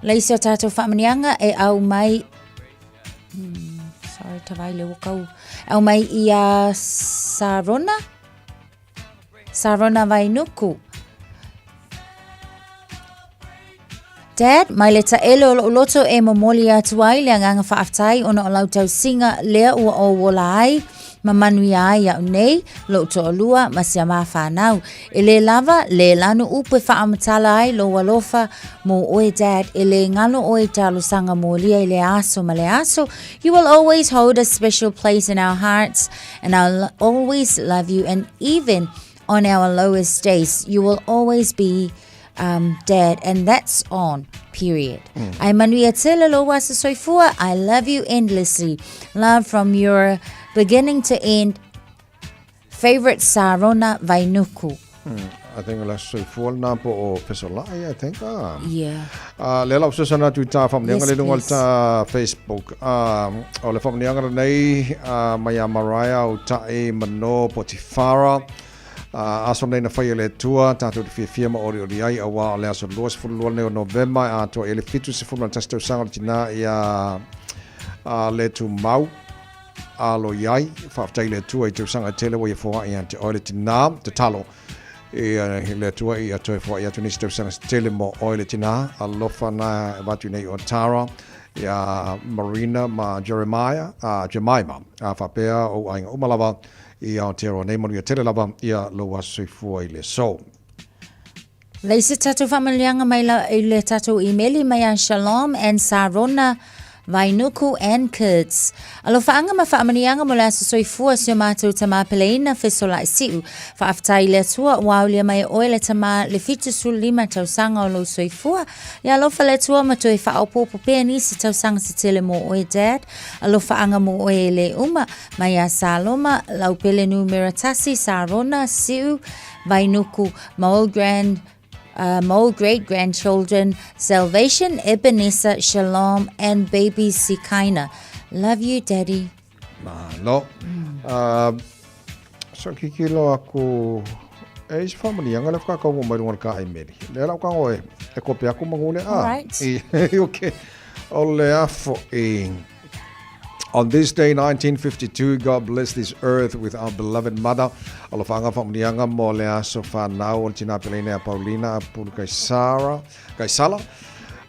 H: Le isi o tātou whaamanianga e au mai sorry tawai le wakau au mai i a Sarona Sarona Vainuku Dad, mai le taele o lou loto e momoli atu ai le agaga faafetai ona o lau tausiga lea ua ou ola ai. ma manuia ai a'u nei, lo'u to'alua ma si a ma fanau. E lē lava, lē lanu upu e faamatala ai lou alofa mo oe Dad, e lē galo oe i talosaga molia i le aso ma le aso. You will always hold a special place in our hearts and I'll always love you and even on our lowest days you will always be um, Dad and that's on period. Ai manuia tele lou aso soifua, I love you endlessly. Love from your beginning to end. Favorite Sarona Vainuku.
B: I think o le aso soifua lena po o Fesolai, I think. Ah.
H: Yeah.
B: Ah, lea la o fesoasoani atu i ta faamanuiaga
H: Yes,
B: le luga o le
H: please.
B: ta Facebook. Ah, o le faamanuiaga lenei ah, mai a Mariah o Ta'i Mano Potifara. Ah, aso nei na whai e le Atua, tātou te fiafia ma oriori ai, auā o le aso 22 nei o Novema, e atoa i ai le 71 tausaga o le tinā i a, a Le Tumau. Alo i ai, faafetai i le Atua i tausaga e tele ua ia foai ia te oe le tinā, tatalo i le Atua ia toe foai atu nisi tausaga se tele mo oe le tinā, alofa na e avatu nei o Tara, ia Marina ma Jeremiah, a Jemima, a faapea ou aiga uma lava i Aotearoa nei, manuia tele lava ia lou aso soifua i le aso.
H: Lei se tatou faamanuiaga mai la, i le tatou imeli mai a Shalom and Sarona Vainuku and Kids. Alofaaga ma faamanuiaga mo le aso soifua si o matou tamā peleina Fesola'i Si'u. Faafetai i le Atua ua aulia mai e oe le tamā le 75 tausaga o lou soifua. Ia alofa le Atua ma toe faaopoopo pea nisi tausaga se tele mo oe Dad. Alofaaga mo oe e le uma. Mai a Saloma, Laupele numera tasi, Sarona, Si'u, Vainuku, ma ou grand ma ou great grandchildren, Salvation, Ebenezer, Shalom and baby Sikaina. Love you daddy.
B: Malo. So kikilo aku e isi whamanianga le whakakau mo mai runga le ka imeli. Le lau kango e, e kope aku mangule a.
H: Alright.
B: I, okay. O le afo i. On this day 1952, God bless this earth with our beloved mother. Alofaga faamanuiaga mo le aso fanau o le tinā peleina ia Paulina Apulu Kaisara, Kaisala.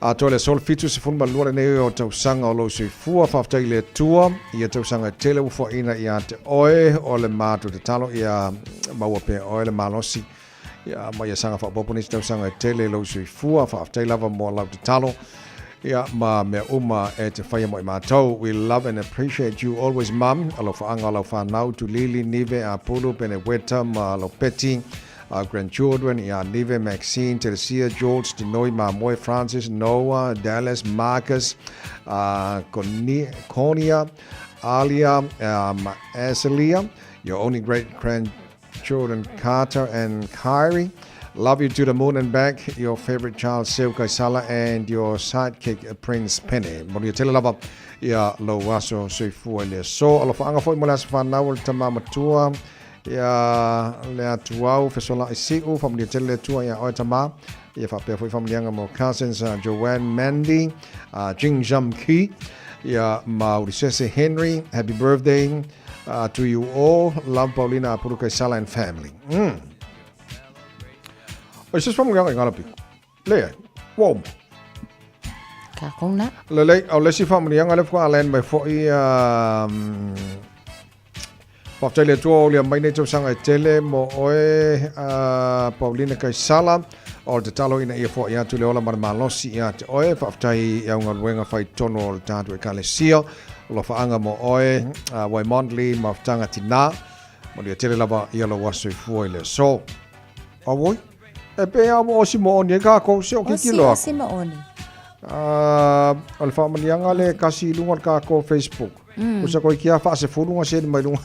B: Atoa le aso le 72 lenei o tausaga o lou soifua, faafetai i le Atua ia tausaga e tele ua foaina ia te oe o le matou tatalo ia maua pea oe le malosi Ia, ma ia saga faaopoopo nisi tausaga e tele i lou soifua, faafetai lava mo lau tatalo, ia, ma mea uma e te faia mo i matou. We love and appreciate you always mum. Alofaaga o lau whanau, Tulili, Nive, Apulu, Peneweta, ma Lopeti, our grandchildren, ia Nive, Maxine, Teresia, George, Dinoi, Mamoe, Francis, Noah, Dallas, Marcus, Konia, Alia, Azalia, your only great grand Jordan Carter and Kyrie. Love you to the moon and back, your favorite child Seu Kaisala and your sidekick Prince Pene. Manuia tele lava ia lou aso soifua i le aso. Alofaaga foi mo le aso fanau o le tama matua ia le atuau Fesola'i Si'u. Faamanuia tele le Atua ia oe tama. Ia faapea foi faamanuiaga mo cousins Joanne Mandy, Jing Jum Ki, ia ma Ulisese Henry. Happy birthday. To you all, love Paulina Apuru Kaisala and family. O se faamanuiaga i ngala piko. Le, ua uma.
H: Ka kona.
B: Lelei, o le isi faamanuiaga le faatoa land mai foi Faafetai le Atua o lia mai nei tausaga e tele mo oe Paulina Kaisala o le tatalo ina ia foai atu le ola ma le malosi ia te oe. Faafetai i au galuega fai tonu o le tatou Ekalesia. Alofaaga mo oe, Waimondly Mafutaga Tinā. Manuia tele lava ia lou aso soifua i le aso. Auoi, e pei a ua osi mo oni ai kākou, se o kikilo aku.
H: Osi mo oni.
B: O le faamaniaga le kasi i luga o le kākou Facebook. Usa koe kia faasefulu ga seni mai luga.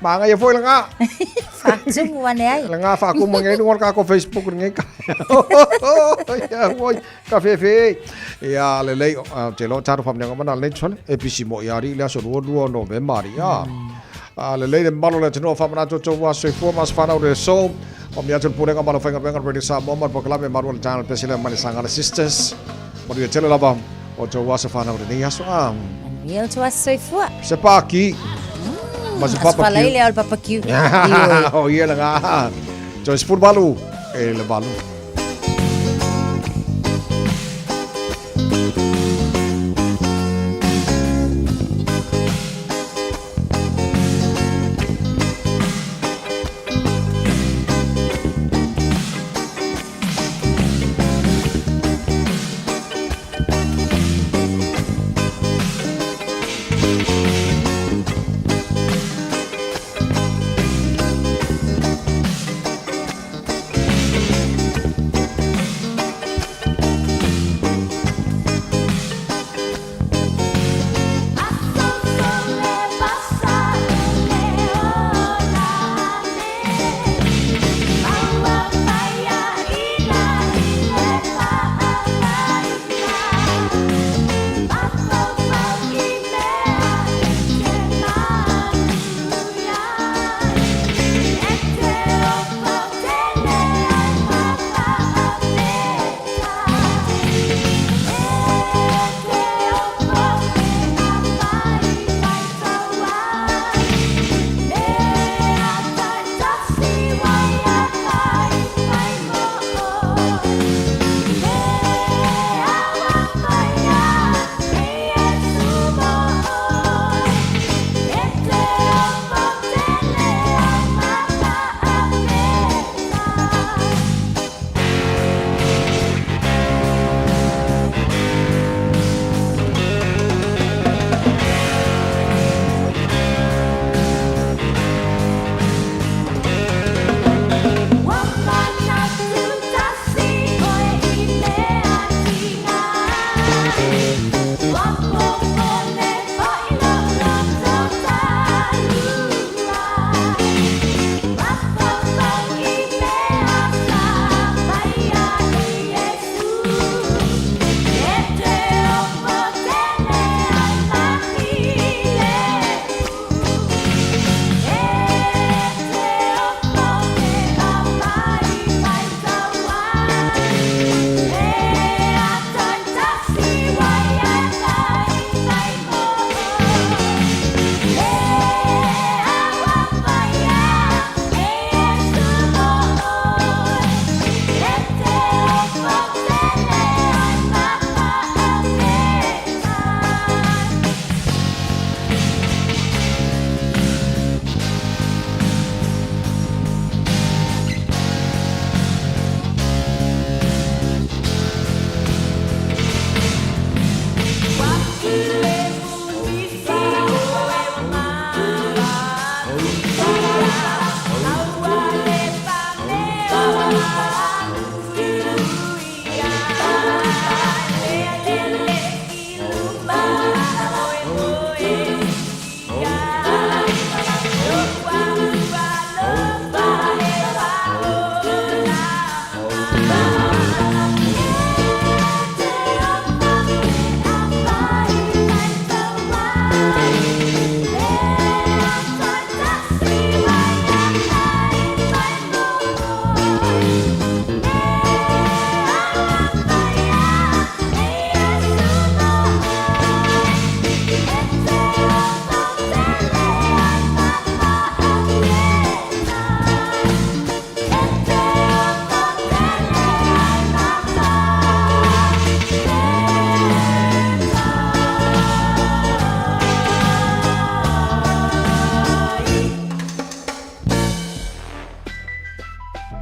B: Maga ia foi laga.
H: Faatumu ane ai.
B: Laga faakumu ngai luga o le kākou Facebook lenei ka. Ia oi, ka fefe. Ia lelei, te loa tātou faamaniaga mana lenei tsole. E pisi mo ia ari le aso 22 o Novema ari. Ia. Lelei le malo le atunuu faamanatu tou aso soifua ma aso fanau le aso. O mea atu le pulega ma le faigaluega le Radio Samoa ma le polokalame malu o le taeao le pesele mai le Sagala Sisters. Manuia tele lava o tou aso fanau lenei aso. Ah.
H: Manuia o tou aso soifua.
B: Se pāki. Ma se
H: Aso
B: papa
H: falaile au le papa Q.
B: O ia laga. Toe 18 e le valu.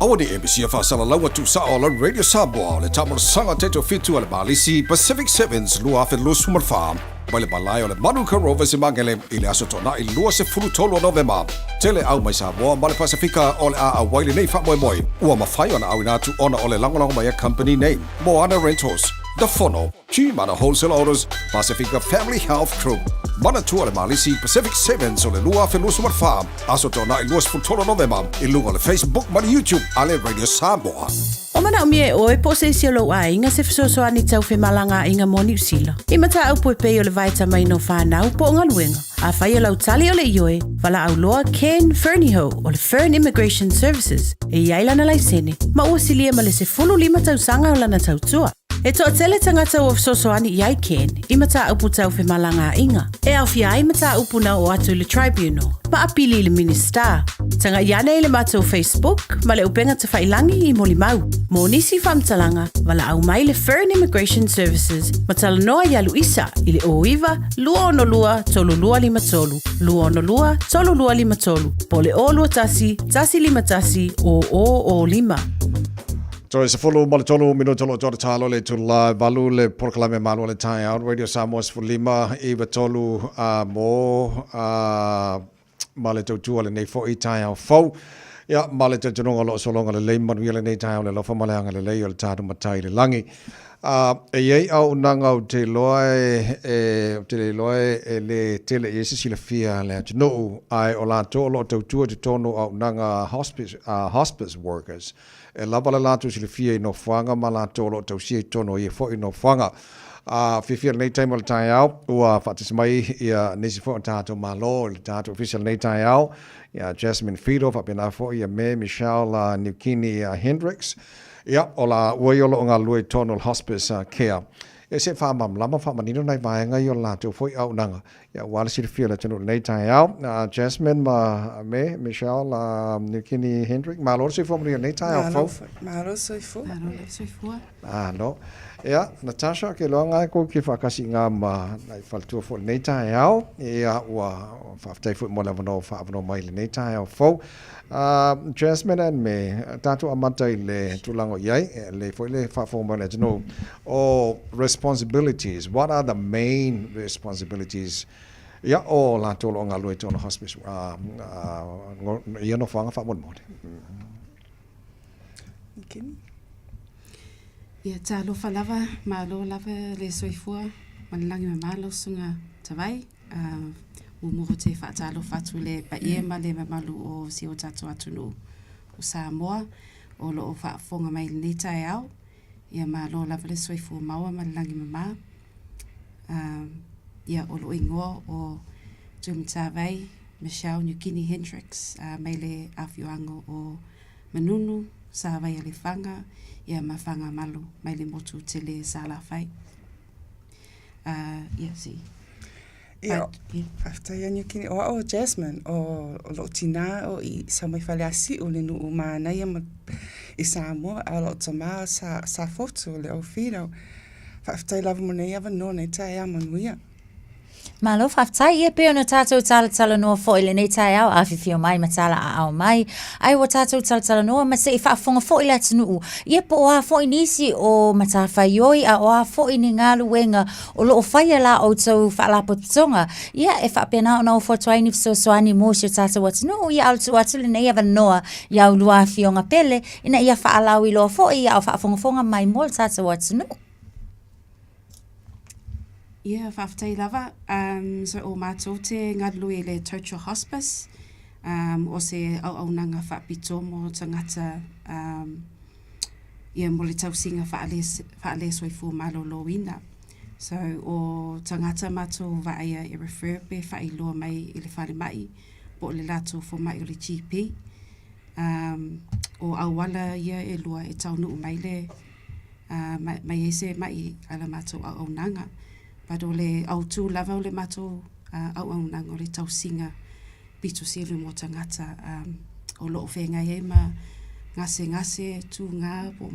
S: Aua ne i e misia faasalalauga tuusao a lau Radio Samoa o le taamolosaga taitoafitu a le Malisi Pacific Sevens 2024 mai le malae o le Manuka Rovers i Magele i le Aso Toonai 23 o Novema. Tele au mai Samoa ma le Pasefika o le a auai lenei faamoemoe ua mafai ona auina atu ona o le lagolago mai a company nei, Moana Rentals, The Fono, Gmana Wholesale Autos, Pasifika Family Health Group, Manatua le Malisi Pacific Sevens o le 2024, Aso Toonai 23 Novema i luga o le Facebook ma le YouTube a le Radio Samoa.
G: O manaomia e oe po o se isi o lou aiga se fesoasoani tau femalagaaiga mo Niu Sila. I mataupu e pei o le vaetamaina o fanau po o galuega. Afai o lau tali o le ioe, valaau loa Ken Fernihough o le Fern Immigration Services e i ai lana laisene ma ua silia ma le 15 tausaga o lana tautua. E toatele tagata ua fesoasoani i ai Ken i mataupu tau femalagaaiga, e aofia ai mataupu na oo atu i le Tribunal ma apili i le Minisita. Tagai ane i le matou Facebook ma le upega tafailangi i molimau. Mo nisi faamatalaga, valaau mai le Fern Immigration Services ma talanoa ia Luisa i le 09 262 3253, 262 3253 po o le 021 151 0005.
B: Toe 13 minuta o lo o toa tatalo le itula e valu le polokalame malu o le taeao Radio Samoa 15 i 3 a mo a ma le tautua lenei foi taeao fou. Ia, ma le talitonuga o lo o sologa lelei manuia lenei taeao le alofa ma le agalelei o le tatou Matai i le lagi. A, e i ai auaunaga ou te iloa e, e, ou te le iloa e, e le tele i ai se silafia a le atunuu, ae o latou o lo o tautua i totonu o auaunaga hospice, hospice workers, E lava le latou silafia i nofoaga ma latou o lo o tausia i totonu o ia foi nofoaga. A fiafia i lenei taimi o le taeao, ua faatasi mai ia nisi foi o tatou Malo i le tatou ofisa i lenei taeao, ia Jasmine Fido, faapena foi ia Me Michelle Niukini Hendricks. Ia, o laua ia o lo o galulue i totonu o le Hospice Care. E se faamalamalama, faamanino nai vaega ia o le latou foi auaunaga Ia, ua le silafia e le atunuu i lenei taeao. Jasmine ma me, Michelle, Niukini Hendrick, malo le soifua manuia i lenei taeao fou.
E: Malo soifua.
F: Malo le soifua.
B: Malo. Ia, Natasha, ke loa ngai kou ke whaakasi ngā ma nai whaletua fo lenei taeao. Ia, ua whaafetai foi mo le awanoa whaawanoa mai lenei taeao fou. Jasmine and me, tātou amata i le tulaga o i ai, e lelei foi le faafofoga mai o le atunuu, o responsibilities, what are the main responsibilities ia o latou o lo o galulue i totonu o hospice, ia nofoaga faamolemole.
F: Ia, talofa lava, malo lava le soifua ma le lagi mama lau susuga Tavai. Muamua ou te faatalofa atu i le paia ma le mamalu o si o tatou atunuu o Samoa o lo o faafofoga mai i lenei taeao. Ia malo lava le soifua maua ma le lagi mama. Ia, o lou igoa o Tuimatavai Michelle Niukini Hendricks mai le afioaga o Manunu, Savaia-le-Faga, ia ma Fagamalo mai le motu tele Salafai. Ia, se i.
E: Ia, faafetai ia Niukini. O au o Jasmine, o, o lou tinā o i sau mai Faleasiu, le nuu manaia ma, i Samoa, a o lou tamā sa, Safotu, le Ofido. Faafetai lava mo nei avanoa nei taeao manuia.
H: Malo faafetai ia pei ona tatou talatalanoa foi i lenei taeao, afifio mai ma tala aao mai, ai ua tatou talatalanoa ma se i faafofoga foi le atunuu, ia po o a foi nisi o matafaioi a o a foi ni galuega o lo o faia la outou faalapotopotoga, ia e faapena ona ofo atu ai ni fesoasoani mo si o tatou atunuu, ia a o le tuu atu lenei avanoa i a ulua afioga pele ina ia faalauiloa foi a o faafogafoga mai mo le tatou atunuu.
F: Ia, faafetai lava. So o matou te galulue i le Tautua Hospice, o se auaunaga faapitoa mo tagata ia mo le tausiga faale-soifua maloloina. So o tagata matou vaaia e refer pe faailoa mai i le falemai po o le latou fomai o le GP. O auala ia e lua e taunuu mai le mai ai se ma'i a la matou auaunaga. But o le autu lava o le matou auaunaga o le tausiga pito sili mo tagata o lo o feagai ai ma gasegase tugā po o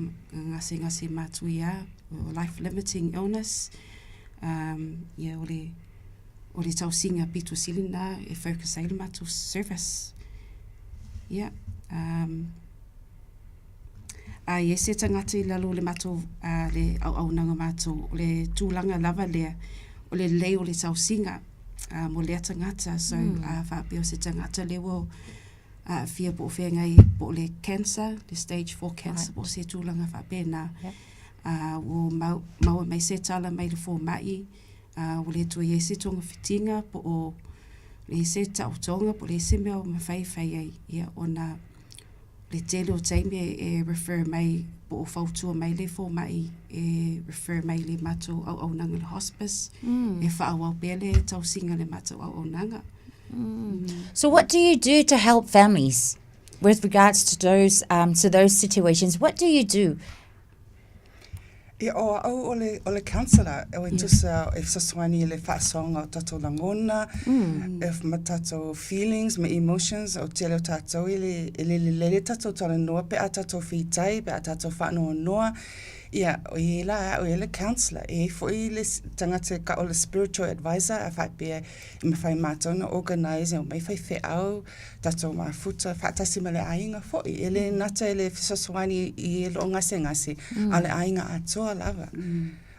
F: gasegase matuia, life limiting illness, ia o le o le tausiga pito sili lena e focus ai le matou service. Ia. A i ai se tagata i lalo o le matou le auaunaga matou, o le tulaga lava lea, o le lelei o le tausiga mo lea tagata. So, a faapea o se tagata lea ua aafia po o feagai po o le cancer, le stage 4 cancer po o se tulaga faapena, ua maua mai se tala mai le fomai, ua le toe i ai se togafitiga po o leai se taotoga po o leai se mea o mafai e fai ai, ia ona le tele o taimi e refer mai po o fautua mai le fomai e refer mai i le matou auaunaga i le hospice e faaauau pea le tausiga i le matou auaunaga.
H: So what do you do to help families with regards to those um, to those situations? What do you do?
E: Ia, o au o le, o le counsellor, o e tusa e fesoasoani i le faasoaga o tatou lagona, e ma tatou feelings ma emotions, o tele o tatou e le, e le lelei le tatou talanoa pe a tatou fitai, pe a tatou faanoanoa, ia, o i la au e le counsellor. E i ai foi le tagata e tau o le spiritual advisor a faapea e mafai e matou ona organise e omai faifeau, tatou mafuta faatasi ma le aiga foi. E le gata i le fesoasoani i e o lo o gasegase, a o le aiga atoa lava.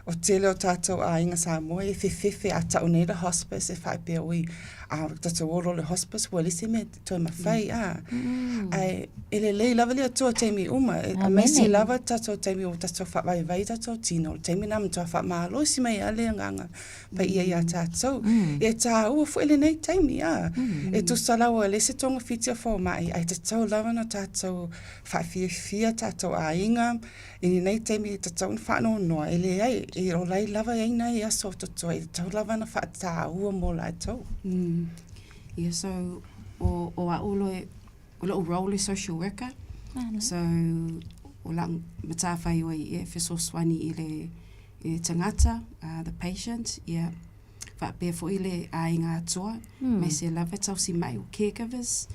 E: O tele o tatou aiga Samoa e fefefe a tau nei le hospice e faapea, oi, a tatou o loa i le hospice ua leai se mea e toe mafai, a. Ae e lelei lava le Atua i taimi uma, aemaise lava tatou taimi ua tatou faavaivai tatou tino, o le taimi lena e matua faamalosi mai ai le Agaga Paia iā tatou. E tāua foi lenei taimi, a. E tusa lava e leai se togafiti o fomai, ae tatau lava ona tatou faafiafia tatou aiga i lenei taimi e tatau ona faanoanoa, e leai, e ola ai lava ai nai aso o totoe, e tatau lava ona faataua mo latou.
F: Yeah, so o, o a'u loa, o lo'u role e social worker, so o la'u matafaioi e fesoasoani i le i le tagata, the patient, ia, faapea foi le aiga atoa, aemaise lava tausi mai o caregivers,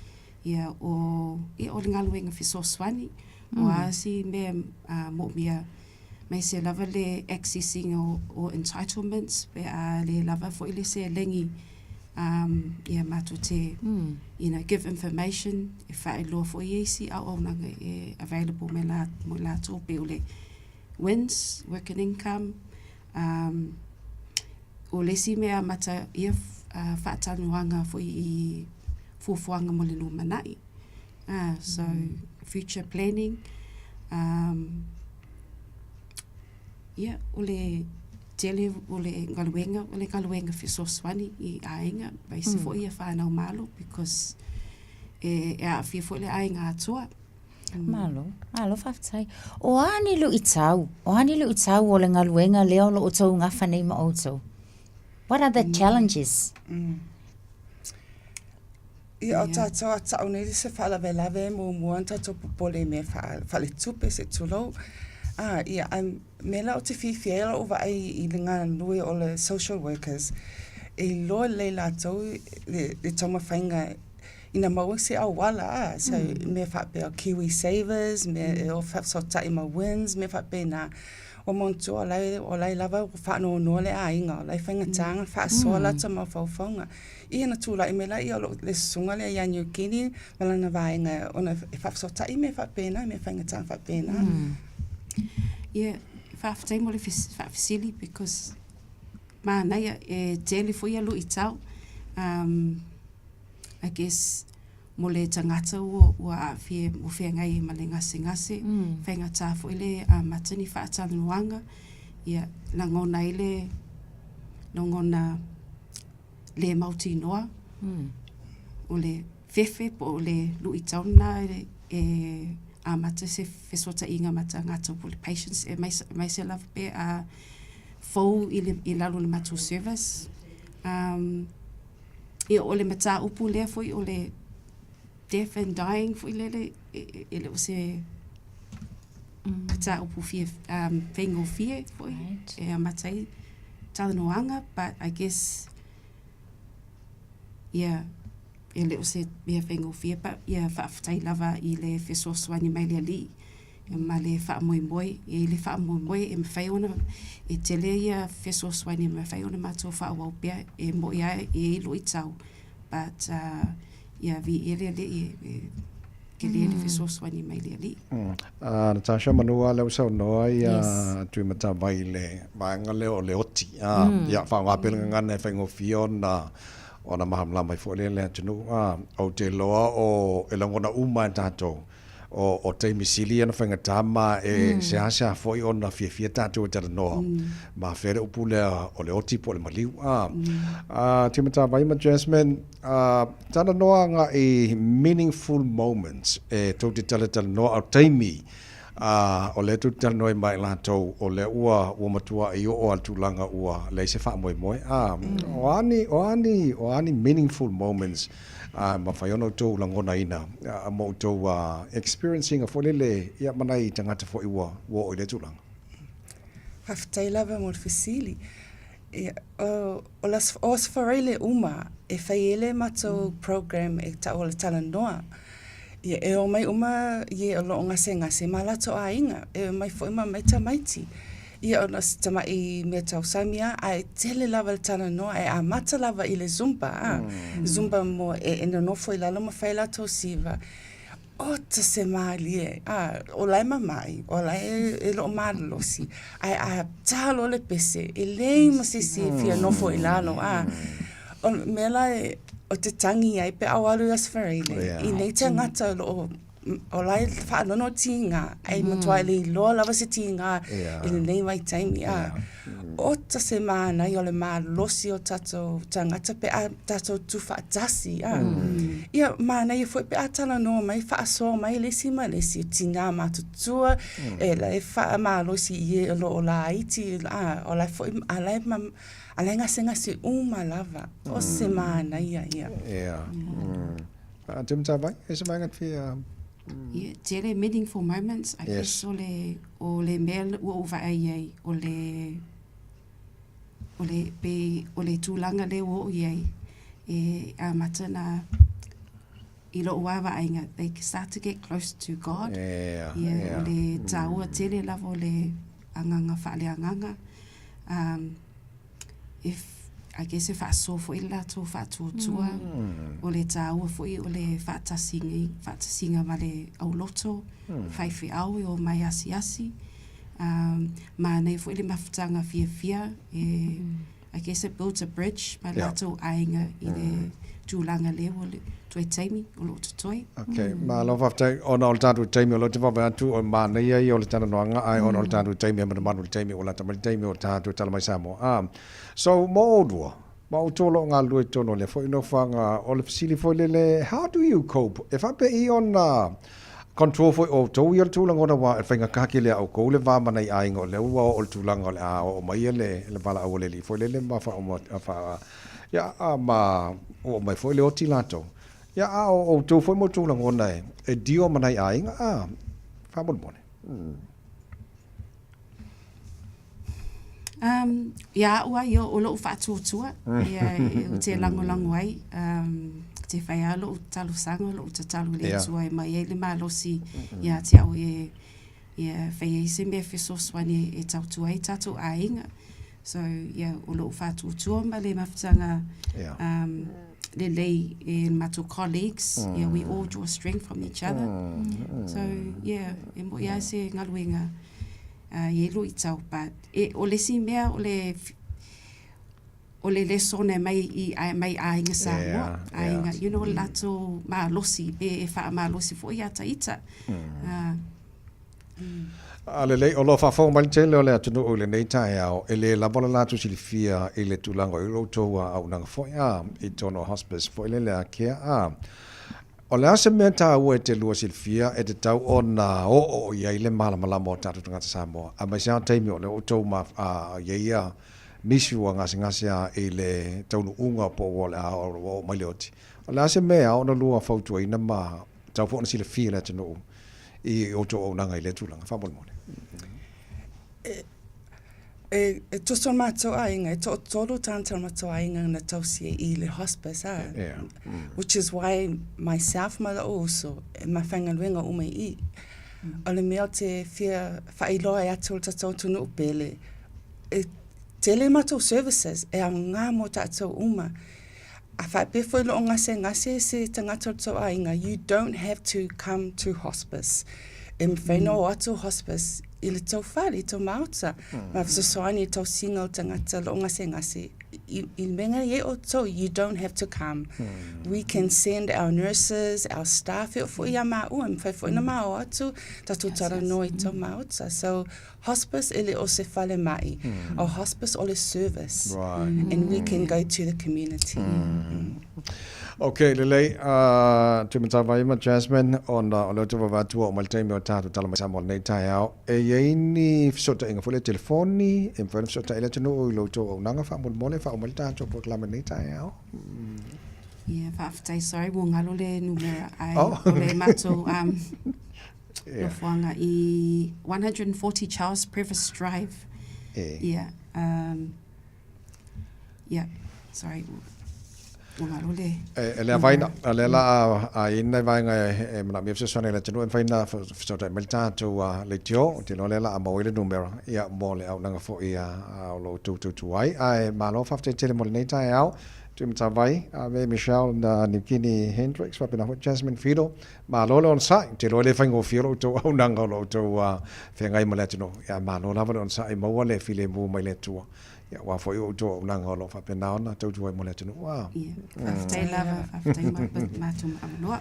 F: ia, o, ia, o le galuega fesoasoani, o a si mea moomia, aemaise lava le accessing o, o entitlements pe a le lava foi le seleni, ia, matou te, you know, give information e faailoa foi i isi auaunaga e available mai la, mo i latou pei o le WINZ, Work and Income, um, o le isi mea amata ia uh, faatanoaga foi i fuafuaga mo le lumanai. Uh, so, future planning. Um, ia, o le tele o le galuega, o le galuega fesoasoani i aiga, aemaise foi ia whānau malo, because e, e aafia foi le aiga atoa.
H: Malo, malo faafetai. O a ni luitau? O a ni luitau o le galuega lea o lo o outou gafa nei ma outou? What are the challenges?
E: Ia, o tatou a tau nei se faalavelave muamua ona tatou popole i mea faaletupe se i tulou. Ah, ia, ae mea la ou te fiafia ai lou vaai i le galulue o le social workers, e iloa lelei latou le taumafaiga ina maua se auala, a, so mea faapea o Kiwi Savers, mea e o faafesootai ma WINZ, mea faapena. Ua manatua o la e, o la e lava ua faanoanoa le aiga, o la e faigata ona faasoa latou mafaufauga. Ia na tulai mai lea o lou, le susuga lea ia New Guinea ma lana vaega ona e faafesootai mea faapena, mea faigata faapena.
F: Ia, faafetai mo le faafesili because manaia, e tele foi ia luitau. Um, I guess mo le tagata ua, ua aafia ua feagai ai ma le gasegase, mm. faigata foi le amata ni faatalanoaga, ia lagona ai le lagona le mautinoa, mm. o le fefe po o le luitau lena e, e amata se fesootaiga ma tagata po o le patients e aemaise lava pe a fou i, le, i lalo o le matou service. Um, Ia, o le mataupu lea foi o le death and dying foi lele, e, e le o se mataupu fia, um, faigofie foi right. e amata ai talanoaga, but I guess, yeah, e le o se mea faigofie, but yeah, faafetai lava i le fesoasoani mai le Alii ma le faamoemoe. E i ai le faamoemoe e mafai ona, e tele ia fesoasoani e mafai ona matou faaauau pea e moni lava e i ai luitau, but ia viia le Alii e. Tele le fesoasoani mai le Alii.
B: Natasha, manu lava lea ua saunoa ia Tuimatavai i le vaega lea o le oti. Ia, faaaoga pea le gagana e faigofie ona ona malamalama ai foi le atunuu. Ou te iloa o e lagona uma e tatou o o taimi sili ia ona faigata ma e seasea foi ona fiafia tatou e talanoa ma afea le upu lea o le oti po o le maliu. Tuimatavai ma Jasmine, Talanoa agai i meaningful moments e tou te talatalanoa a o taimi o lea tou te talanoa ai ma i latou o lea ua ua matuai oo lava i le tulaga ua leai se faamoemoe. O a ni o a ni o a ni meaningful moments e mafai ona outou lagonaina ma outou experience ina foi lele ia ma nai tagata foi ua ua oo i lea tulaga?
E: Faafetai lava mo le fesili. Ia, o, o las, o Aso Faraile uma e fai ai le matou program e tau o le Talanoa. Ia, e omai uma ie o lo o gasegase ma latou aiga, e omai foi ma mai tamaiti. Ia, ona o si tama'i mea tausami lava, ae tele lava le talanoa, e amata lava i le Zumba, a. Zumba mo e, e nonofo i lalo ma fai latou siva. Ota se mālie, a, o la e mama'i, o la e, e lo o malolosi, ae a tā loa le pese, e leai ma se isi e fia nofo i lalo, a. O le mea la e, o te tangi ai pe a o alu i Aso Faraile, i nei tagata o lo o, o la e faanono tīgā, ae matua le iloa lava se tīgā i lenei vaitaimi, a. Ota se mānaia o le malosi o tatou tagata pe a tatou tuufaatasi, a. Ia, mānaia foi pe a talanoa mai, faasoa mai le isi ma le isi, o tinā matutua, e la e faamalosi i e o lo o laiti, a, o la e foi, a la e, a la e gasegase uma lava. O se mānaia ia.
B: Ia. Tim Tavai, e se vaega te fia
F: Ia, tele meaningful moments, I guess, o le, o le mea ua ou vaai ai, o le, o le, pe, o le tulaga lea ua oo i ai, e amata na, i lo'u lava vaaiga, they start to get close to God.
B: Yeah,
F: Ia, o le tāua tele lava o le agaga faaleagaga. Um, e, I guess e faasoa foi le latou faatuatua, o le tāua foi o le faatasi, faatasiga ma le auloto, faifeau e omai asiasi, um, manaia foi le mafutaga fiafia, e, I guess it builds a bridge ma latou aiga i le tulaga lea ua toe taimi o lo o totoe.
B: Okay, malo faafetai. Ona o le tatou taimi o lea ou te vaavaai atu o le manaia ia o le talanoaga ae ona o le tatou taimi e manumanu i le taimi ua lata mai le taimi o tatou tala mai Samoa. Ah, so mo oulua, ma outou o lo o galulue i totonu o lea foi nofoaga, o le fesili foi lele, how do you cope? E faapei ona control foi outou ia le tulaga ona ua faigata tele ia outou le va ma nai aiga o lea ua oo i le tulaga o le a oo mai le valaau a le alii foi lele ma faa ia ma oo mai foi le oti latou. Ia, a o outou foi ma outou lagona e deal ma nai aiga, a, faamolemole.
F: Um, ia a'u ai o, o lo'u faatuatua, ia, ou te lagolago ai, um, te fai lava lo'u talosaga, lo'u tatalo i le Atua e mai ai le malosi ia te a'u e, ia fai ai se mea fesoasoani e tautua ai tatou aiga. So, ia, o lo'u faatuatua ma le mafutaga um, lelei e matou colleagues, yeah, we all draw strength from each other. So, yeah, e mo'i lava se galuega uh, i ai luitau, but e, o le isi mea o le o le lesson e mai i mai aiga Samoa, aiga, you know, le latou malosi, pe e faamalosi foi ia ita.
B: A lelei, o lo o faafofoga mai le tele o le atunuu i lenei taeao, e le lava le latou silafia i le tulaga o i lo outou auaunaga foi, a, i totonu o hospice foi lele a care, a. O le a se mea taua e te lua silafia e tatau ona oo i ai le malamalama o tatou tagata Samoa, aemaise lava taimi o lea ua outou ma, a, i ai ia nisi ua gasegase lava i le taunuuga po ua o le a oo mai le oti. O le a se mea e ao ona lua fautuaina ma tatau foi ona silafia e le atunuu i outou auaunaga i lea tulaga? Faamolemole.
E: E, e tusa o le matou aiga, e toatolu tagata o le matou aiga na tausi ai i le hospice, a.
B: Yeah.
E: Which is why myself ma lou uso, e mafaigaluega uma i i. O le mea ou te fia faailoa ai atu i le tatou atunuu pele, e tele matou services e aoga mo tatou uma. A faapea foi loo gasegase se tagata o le tou aiga, you don't have to come to hospice. E mafai ona o atu hospice i le tou fale, i tou maota, ma fesoasoani i le tausiga o le tagata loo gasegase i le mea na i ai outou, you don't have to come. We can send our nurses, our staff, e oo foi ia maua, e mafai foi ona ma o atu, tatou talanoa i tou maota. So, Hospice e le o se falemai. O hospice o le service.
B: Right.
E: And we can go to the community.
B: Ok, lelei, uh, Tumatavai ma Jasmine, ona o lea ou te vaavaai atu ua oo mai le taimi o tatou tala mai Samoa lenei taeao. E i ai ni fesootaiga foi lea telefoni e mafai ona fesootai le atunuu i lo outou auaunaga faamolemole e faauma ai le tatou polokalame lenei taeao?
F: Yeah, faafetai, sorry, ua galo le numera ai
B: Oh.
F: o le matou um,
B: Yeah.
F: Nofoaga i 140 Charles Prevost Drive.
B: E.
F: Yeah. Yeah. Sorry. Ua galo le.
B: E, e le afaina, a lea la a, a i nai vaega e, e manaomia fesoasoani a le atunuu e mafai ona fesootai mai le tatou uh, leitio, ou te iloa lea la a maua ai le numera, ia, mo le auaunaga foi a, a o lo outou tautua ai. Ae malo faafetai tele mo lenei taeao. Tuimatavai, Ave Michelle na Niukini Hendricks, faapena foi Jasmine Fido. Malo le onosai, ou te iloa e le faigofie lo outou auaunaga o lo outou feagai ma le atunuu. Ia malo lava le onosai maua le filemu mai le Atua. Ia aua foi o outou auaunaga o lo o faapena ona tautua ai mo le atunuu.
F: Ia, faafetai lava, faafetai matou maauloa.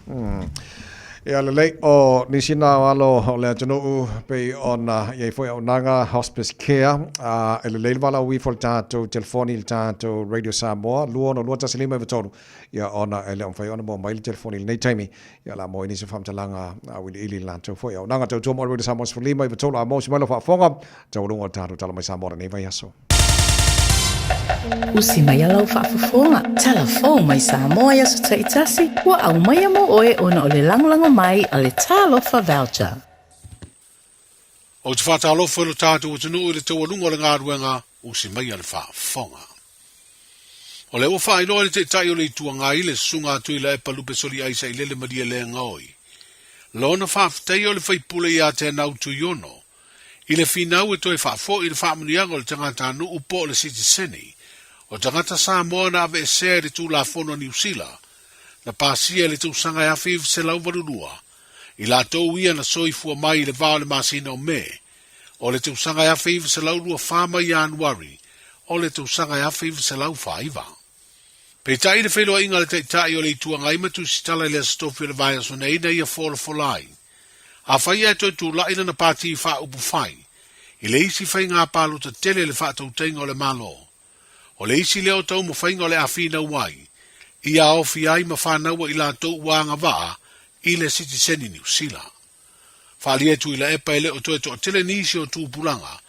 B: Ia lelei, o nisi na o alo o le atunuu pei ona i ai foi auaunaga Hospice Care, a e lelei le valaau ifo i le tatou telefoni i le tatou Radio Samoa, 2621593, ia ona e le o mafai ona maua mai le telefoni i lenei taimi, ia o le a maua ai nisi o faamatalaga auiliili i le latou foi auaunaga. Tautua mo le Radio Samoa 15 93 a maua si mai lau faafofoga, taualuga o le tatou Tala Mai Samoa lenei vaiaso.
G: Usi mai a lau faafofoga, tala fou mai Samoa i aso taitasi, ua aumaia mo oe ona o le lagolago mai a le Talofa Voucher.
I: Ou te faatalofa i lo tatou atunuu i le taualuga o le galuega usi mai a le faafofoga. O lea ua faailoa e le Taitai o le Itu Agai le Susuga a Tuilaepa Lupe Soliai Sailele Malielegaoi lona faafetaia o le faipule ia Tenau Tuiono i le finau e toe faafoi le faamanuiaga o le tagatanuu po o le sitiseni o tagata Samoa na aveesea i le Tulafono a Niu Sila na pasia i le tausaga e 1982 i latou ia na soifua mai i le va o le masina o Me o le tausaga e 1924 mai Ianuari o le tausaga e 1949. Peitai i le feiloaiga a le Taitai o le Itu Agai ma Tusitala i le Aso Tofi o le vaiaso nei na ia folafola ai. Afai ae toe tulai lana pati faaupufai i le isi faiga palota tele i le faatautaiga o le Malo, o le isi lea o taumafaiga o le a finau ai, ia aofia ai ma fanau a i latou ua agavaa i le sitiseni Niu Sila. Faaalia e Tuilaepa e le o toe toatele nisi o tupulaga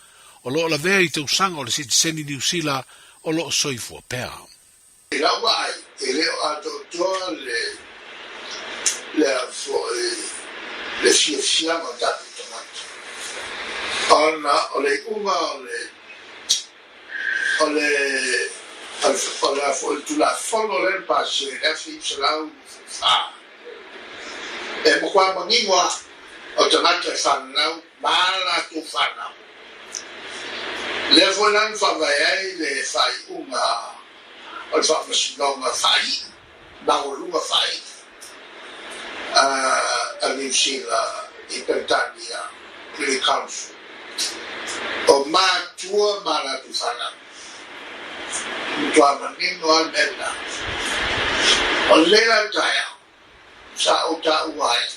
I: o lo o lavea i tausaga o le sitiseni Niu Sila o lo o soifua pea.
J: I lau vaai, e le o atoatoa le le a foi le fiafiaga o tatou tagata, ona o le iuga o le o le o le a foi le Tulafono lea na pasia i le 1924, e matua manino lava o tagata e fananau ma a latou fanau. Lea foi la na faavae ai le faaiuga o le Faamasinoga Faaiu, Maualuga Faaiu a Niu Sila i Peretania, Privy Council, o matua ma a latou fanau. E matua manino lava le mea lena. O lenei la taeao, sa ou taua ai,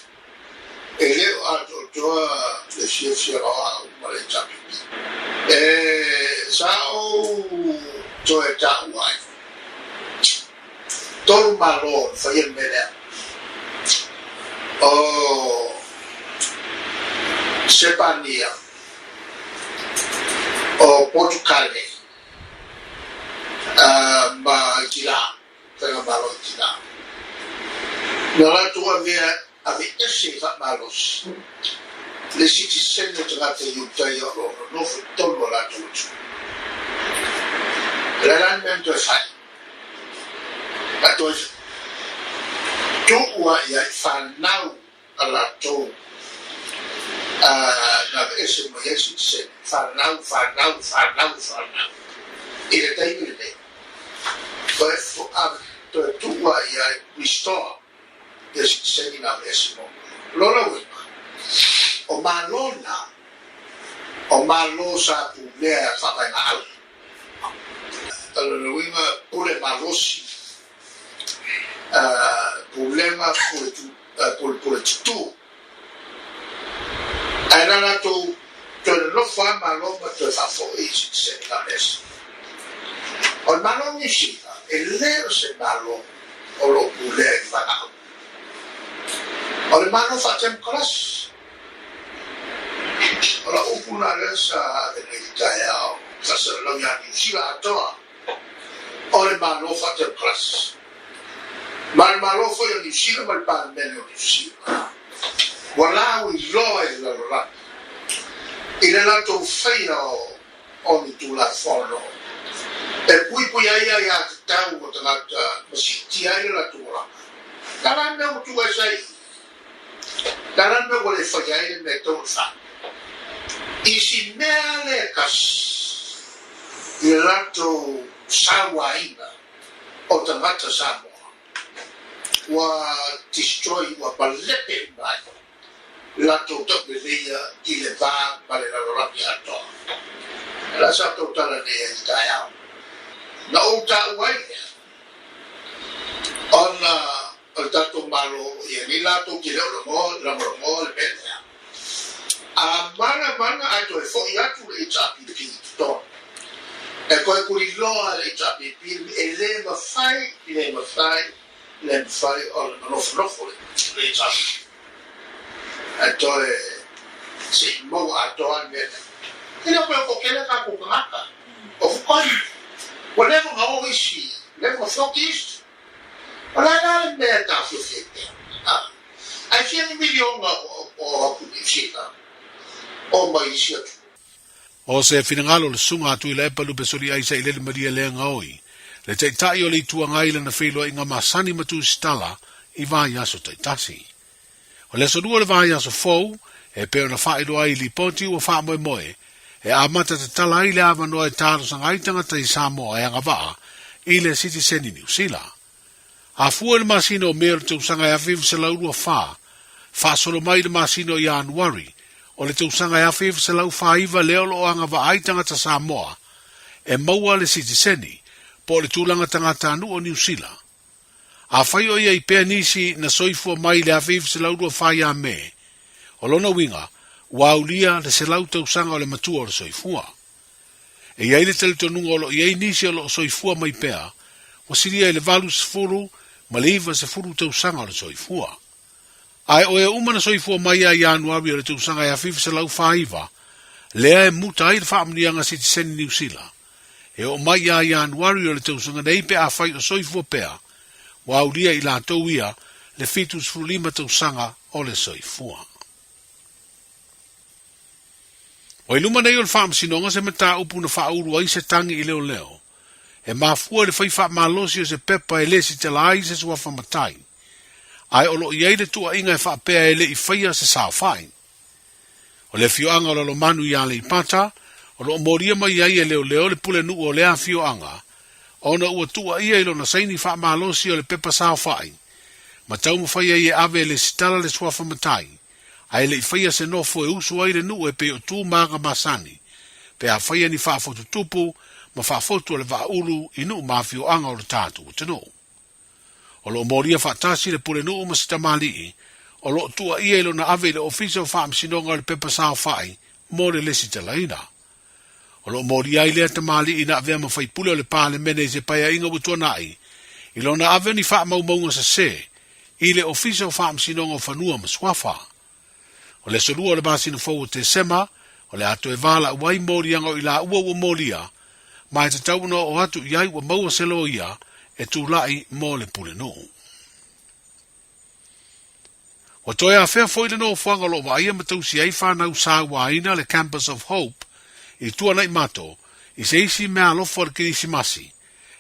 J: e le o atoatoa le fiafia o au ma le HRPP. E, sa ou toe taua ai, tolu malo na faia le mea lea, o Sepania, o Potukale, ma Itilā. Faigamalo i tina. Na latou avea aveese i faamalosi le sitiseni o tagata Iutaia o lo o nonofo i totonu o latou atunuu. O le a la le mea na toe fai? Na toe tuu lava i ai fanau a latou na aveese mai ai sitiseni, fanau, fanau, fanau, fanau. I le taimi lenei, toe toe tuu lava i ai, restore, ia sitiseni na aveese muamua. O lona uiga, o Malo na, o Malo sa pulea e faavaegaau. O lona uiga, pule malosi, pulega, pule, pule, pule tutū. Ae na latou toe nonofo lava Malo ma toe faafoi i sitiseni na aveese. O le Malo o Niu Sila, e le o se Malo o lo o pulea i le valaau. O le Malo faatemokarasi. O lau upu lena lea sa ave nei i le taeao faasalalau ia Niu Sila atoa, o le Malo faatemokarasi. Ma le Malo foi o Niu Sila ma le Palemene o Niu Sila ua lauiloa i le lalolagi i le latou faia o ni Tulafono e puipui ai aiatatau a tagata ma siitia ai le latou olaga. Na la le mea ua tuu ese ai i i? Na la le mea ua le faia ai le mea e tatau ona fai? I si mea lea e tasi i le latou sauaina o tagata Samoa ua destroy, ua malepe uma ai latou tauleleia i le va ma le lalolagi atoa. O le a sa tou tala nei ai i le taeao? Na ou taua ai lea, ona o le tatou Malo, ia nei latou te le o lagolagoa le mea lea. A manamana ae toe foi atu le HRPP i totonu, e toe tuliloa e le HRPP e le mafai, le mafai, le mafai ona manofonofo le HRPP ae toe se i maua atoa le mea lea. E le o toe toatele tatou tagata o fukoi. Ua leva ona o isi, leva ona floki isi. O le a la le mea e taofiofi ai pea? Ae fia ni miliona o atu Niu Sila o mai isi atunuu.
I: O se finagalo o le Susuga a Tuilaepa Lupe Soliai Sailele Maria Leagaoi, le Taitai o le Itu Agai i lana feiloaiga masani ma Tusitala i vaiaso taitasi. O le aso lua o le vaiaso fou, e pei ona faailoa ai i lipoti ua faamoemoe e amata tatala ai le avanoa e talosaga ai tagata i Samoa e agavaa i le sitiseni Niu Sila. A fua i le masina o Me o le tausaga e 1924, faasolo mai i le masina o Ianuari o le tausaga e 1949 lea o lo o agavaa ai tagata Samoa e maua le sitiseni po o le tulaga tagatanuu o Niu Sila. Afai o i ai pea nisi na soifua mai i le 1924 ia Me, o lona uiga, ua aulia le 100 tausaga o le matua o le soifua. E i ai le talitonuga o lo o i ai nisi o lo o soifua mai pea, ua silia i le 80 ma le 90 tausaga o le soifua. Ae o e uma na soifua mai ia Ianuari o le tausaga e 1949, lea e muta ai le faamanuiaga sitiseni Niu Sila. E oo mai ia Ianuari o le tausaga nei pe afai o soifua pea, ua aulia i latou ia le 75 tausaga o le soifua. Ua i luma nei o le Faamasinoga se mataupu na faaulu ai se tagi i leoleo e mafua i le fai faamalosi o se pepa e lesitala ai se suafa matai, ae o lo o i ai le tuuaiga e faapea e le i faia se saofai. O le afioaga o Lalomanu i Aleipata o lo o molia mai ai e leoleo le pulenuu o lea afioaga ona ua tuuaia i lona saini faamalosi o le pepa saofai ma taumafai ai e ave e lesitala le suafa matai ae le i faia se nofo e usu ai le nuu e pei o tu ma aga masani, pe a faia ni faafotu tupu ma faafotu o le vaaulu i nuu ma afioaga o le tatou atunuu. O lo o molia faatasi le pulenuu ma se tamalii, o lo o tuuaia i lona ave i le Ofisa o Faamasinoga o le Pepa Saofai mo le lesitalaina. O lo o molia ai lea tamalii na avea ma faipule o le Palemene i se paeaiga ua tuanai, i lona ave o ni faamaumauga sese i le Ofisa o Faamasinoga o Fanua ma Suafa. O le aso lua o le masina fou o Tesema, o le a toe valaau ai moliaga o i laua ua molia, ma e tatau ona oo atu i ai ua maua se loia e tulai mo le pulenuu. Ua toe afea foi le nofoaga o lo o vaaia ma tausia ai fanau sauaina le Campus of Hope i Tuanaimato i se isi meaalofa o le Kerisimasi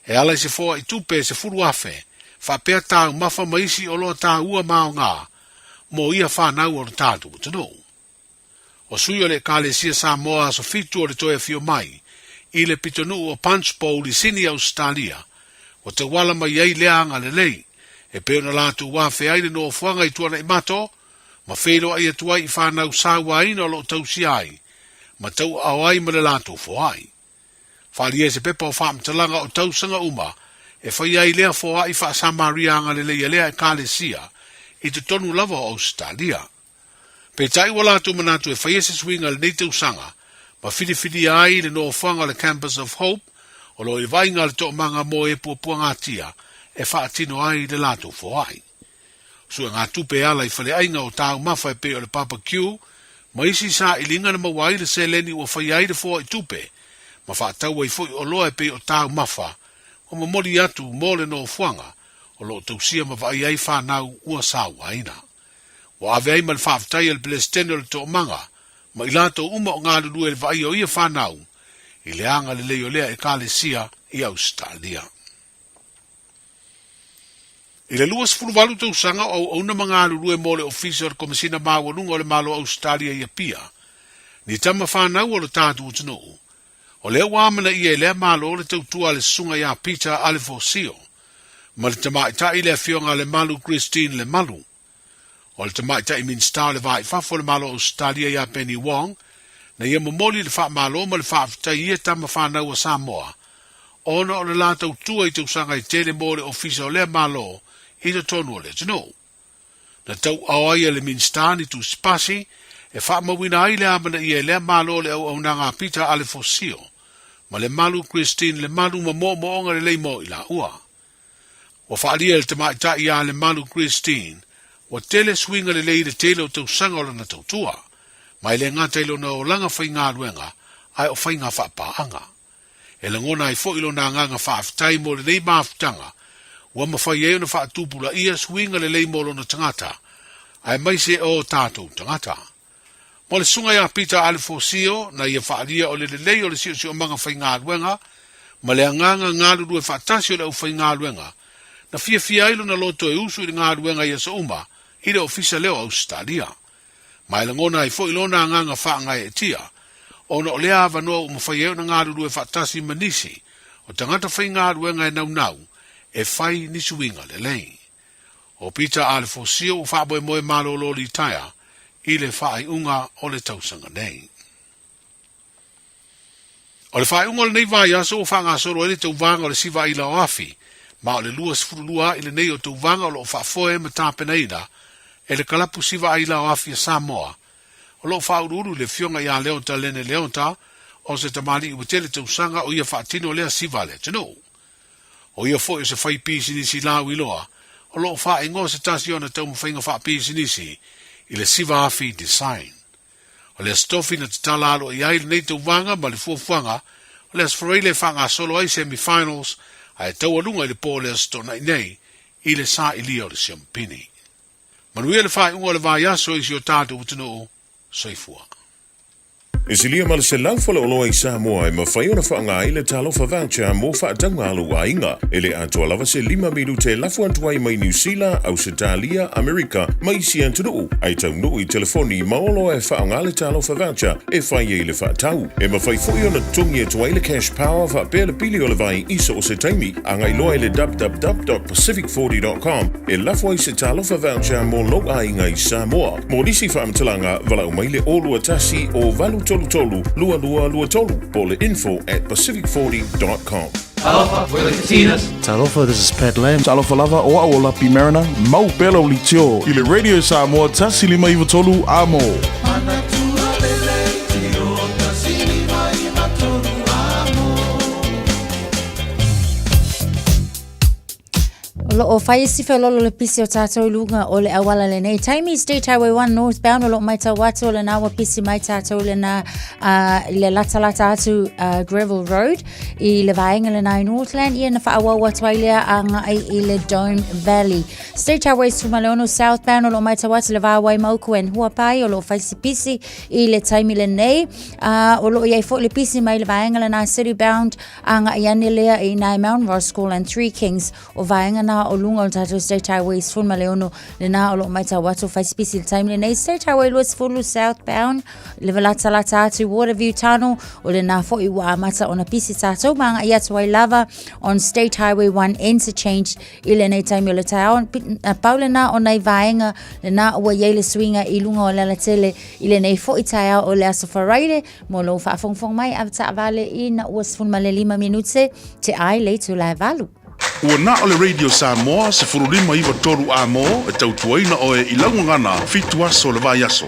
I: e ala i se foai tupe e 10,000 faapea taumafa ma isi oloa taua ma aoga mo ia fanau o le tatou atunuu. O sui o le Ekalesia Samoa Aso Fitu o le toe afio mai i le pitonuu o Punchbowl i Sini, Ausetalia, Ua tauala mai ai lea agalelei, e pei ona latou afea ai le nofoaga i Tuanaimato, ma feiloai atu ai i fanau sauaina o lo o tausia ai, ma tauaao ai ma le latou foai. Faaalia ai se pepa o faamatalaga o tausaga uma e faia ai lea foai faa-Samaria agalelei a lea Ekalesia i totonu lava o Ausetalia. Peitai ua latou manatu e faia se suiga i lenei tausaga ma filifilia ai le nofoaga o le Campus of Hope o lo o i le vaaiga a le toomaga mo e puapuagatia e faatino ai le latou foai. Suegatupe e ala i faleaiga o taumafa e pei o le barbecue ma isi sailiga na maua ai le seleni ua faia ai le foai tupe ma faatau ai foi oloa e pei o taumafa ua momoli atu mo le nofoaga o lo o tausia ma vaaia ai fanau ua sauaina. Ua ave ai ma le faafetai a le Peresetene o le Toomaga ma i latou uma o galulue i le vaaia o ia fanau i le agalelei o lea Ekalesia i Ausetalia. I le 28 tausaga o auauna ma galulue mo le Ofisa o le Komesina Maualuga o le Malo o Ausetalia i Apia, ni tama fanau o lo tatou atunuu, o lea ua amanaia e lea Malo le tautua a le Susuga ia Peter Alefosio ma le tamaitai le Afioga a Lemalu Christine Lemalu. O le tamaitai Minisita o le Va i Fafo o le Malo o Ausetalia ia Penny Wong, na ia momoli le faamalo ma le faafetai i ia tama fanau a Samoa ona o le la tautua i tausaga e tele mo le ofisa o lea Malo i totonu o le atunuu. Na tauao ai e le Minisita ni tusipasi e faamauina ai le amanaia e lea Malo o le auaunaga a Peter Alefosio ma Lemalu Christine Lemalu ma moomooga lelei mo i laua. Ua faaalia e le tamaitai ia Lemalu Christine ua tele suiga lelei i le tele o tausaga o lana tautua, ma e le gata i lona olaga faigaluega ae o faiga faapaaga. E lagona ai foi lona agaga faafetai mo lenei mafutaga ua mafai ai ona faatupulaia suiga lelei mo lona tagata, aemaise o tatou tagata. Mo le Susuga ia Peter Alefosio, na ia faaalia o le lelei o le siosiomaga faigaluega ma le agaga galulue faatasi o le aufaigaluega, na fiafia ai lona loto e usu i le galuega i aso uma i le Ofisa lea o Ausetalia. Ma e lagona ai foi lona agaga faagaeetia, ona o lea avanoa ua mafai ai ona galulue faatasi ma nisi o tagata faigaluega e naunau e fai ni suiga lelei. O Peter Alefosio ua faamoemoe malolo litaea i le faaiuga o le tausaga nei. O le faaiuga o lenei vaiaso ua faagasolo ai le tauvaga o le siva aila o Afi, ma o le 22 aʻi lenei o tauvaga o lo o faafoe ma tapenaina e le kalapu siva aila o Afi a Samoa, o lo o faauluulu i le Afioga ia Leota Lene Leota, o se tamalii ua tele tausaga o ia faatino lea siva a le atunuu. O ia foi o se fai pisinisi lauiloa o lo o faaigoa se tasi o ana taumafaiga faapisinisi i le Siva Afi Design. O le Aso Tofi na tatala aloa i ai lenei tauvaga ma le fuafuaga o le Aso Faraile e faagasolo ai semi-finals ae taualuga i le po o le Aso Toonai nei i le sailia o le siamupini. Manuia le faaiuga o le vaiaso i si o tatou atunuu. Soifua.
C: E silia ma le 100 faleoloa i Samoa e mafai ona faaaoga ai le Talofa Voucher mo faatauga a lou aiga. E le atoa lava se lima minute e lafo atu ai mai Niu Sila, Ausetalia, Amerika ma isi atunuu, ae taunuu i telefoni ma oloa e faaaoga le Talofa Voucher e fai ai le faatau. E mafai foi ona totogi atu ai le Cash Power faapea le pili o le vai i so o se taimi. Agai loa i le www.pacific40.com e lafo ai se Talofa Voucher mo lou aiga i Samoa. Mo nisi faamatalaga, valaau mai le 021 o 833 2223 po o le info at pacific40.com.
M: Talofa, we're the Katinas.
L: Talofa, this is Pat Lam.
W: Talofa lava, o au o Lapi Mariner, mau pea lau leitio i le Radio Samoa 153 Amo.
H: O lo o fai isi feololo le pisi o tātou i luga o le auala lenei. Taimi State Highway 1 northbound o lo o maitau atu o lena ua pisi mai tātou lena uh, le latalata atu uh, Gravel Road i le vaenga lena i Northland ia na whaawau atu ai lea a ngai i le Dome Valley. State Highway 16 southbound o lo o maitau atu le vāwai mauku and Huapai o lo o fai si pisi i le taimi lenei. Uh, o lo o iai foi le pisi mai le vaenga lena City Bound A ngaʻi ane lea i nai Mount Roskill and Three Kings o vaega nā o luga o le tatou State Highway 16, lena o lo o matau atu fai sipisi le taimi lenei State Highway 20 southbound le latalata atu Waterview Tunnel o lena foi ua amata ona pisi tatou ma agai atu ai lava on State Highway 1 interchange i lenei taimi o le taeao. Pau lena o nai vaega lena ua i ai le suiga i luga o le alatele i lenei foi taeao o le aso Faraire mo lou faafogafoga mai avetaavale ina ua 15 minute te ai le itula e 8.
W: Ua na o le Radio Samoa 1593 amo e tautuaina oe i lau gagana fitu aso o le vaiaso.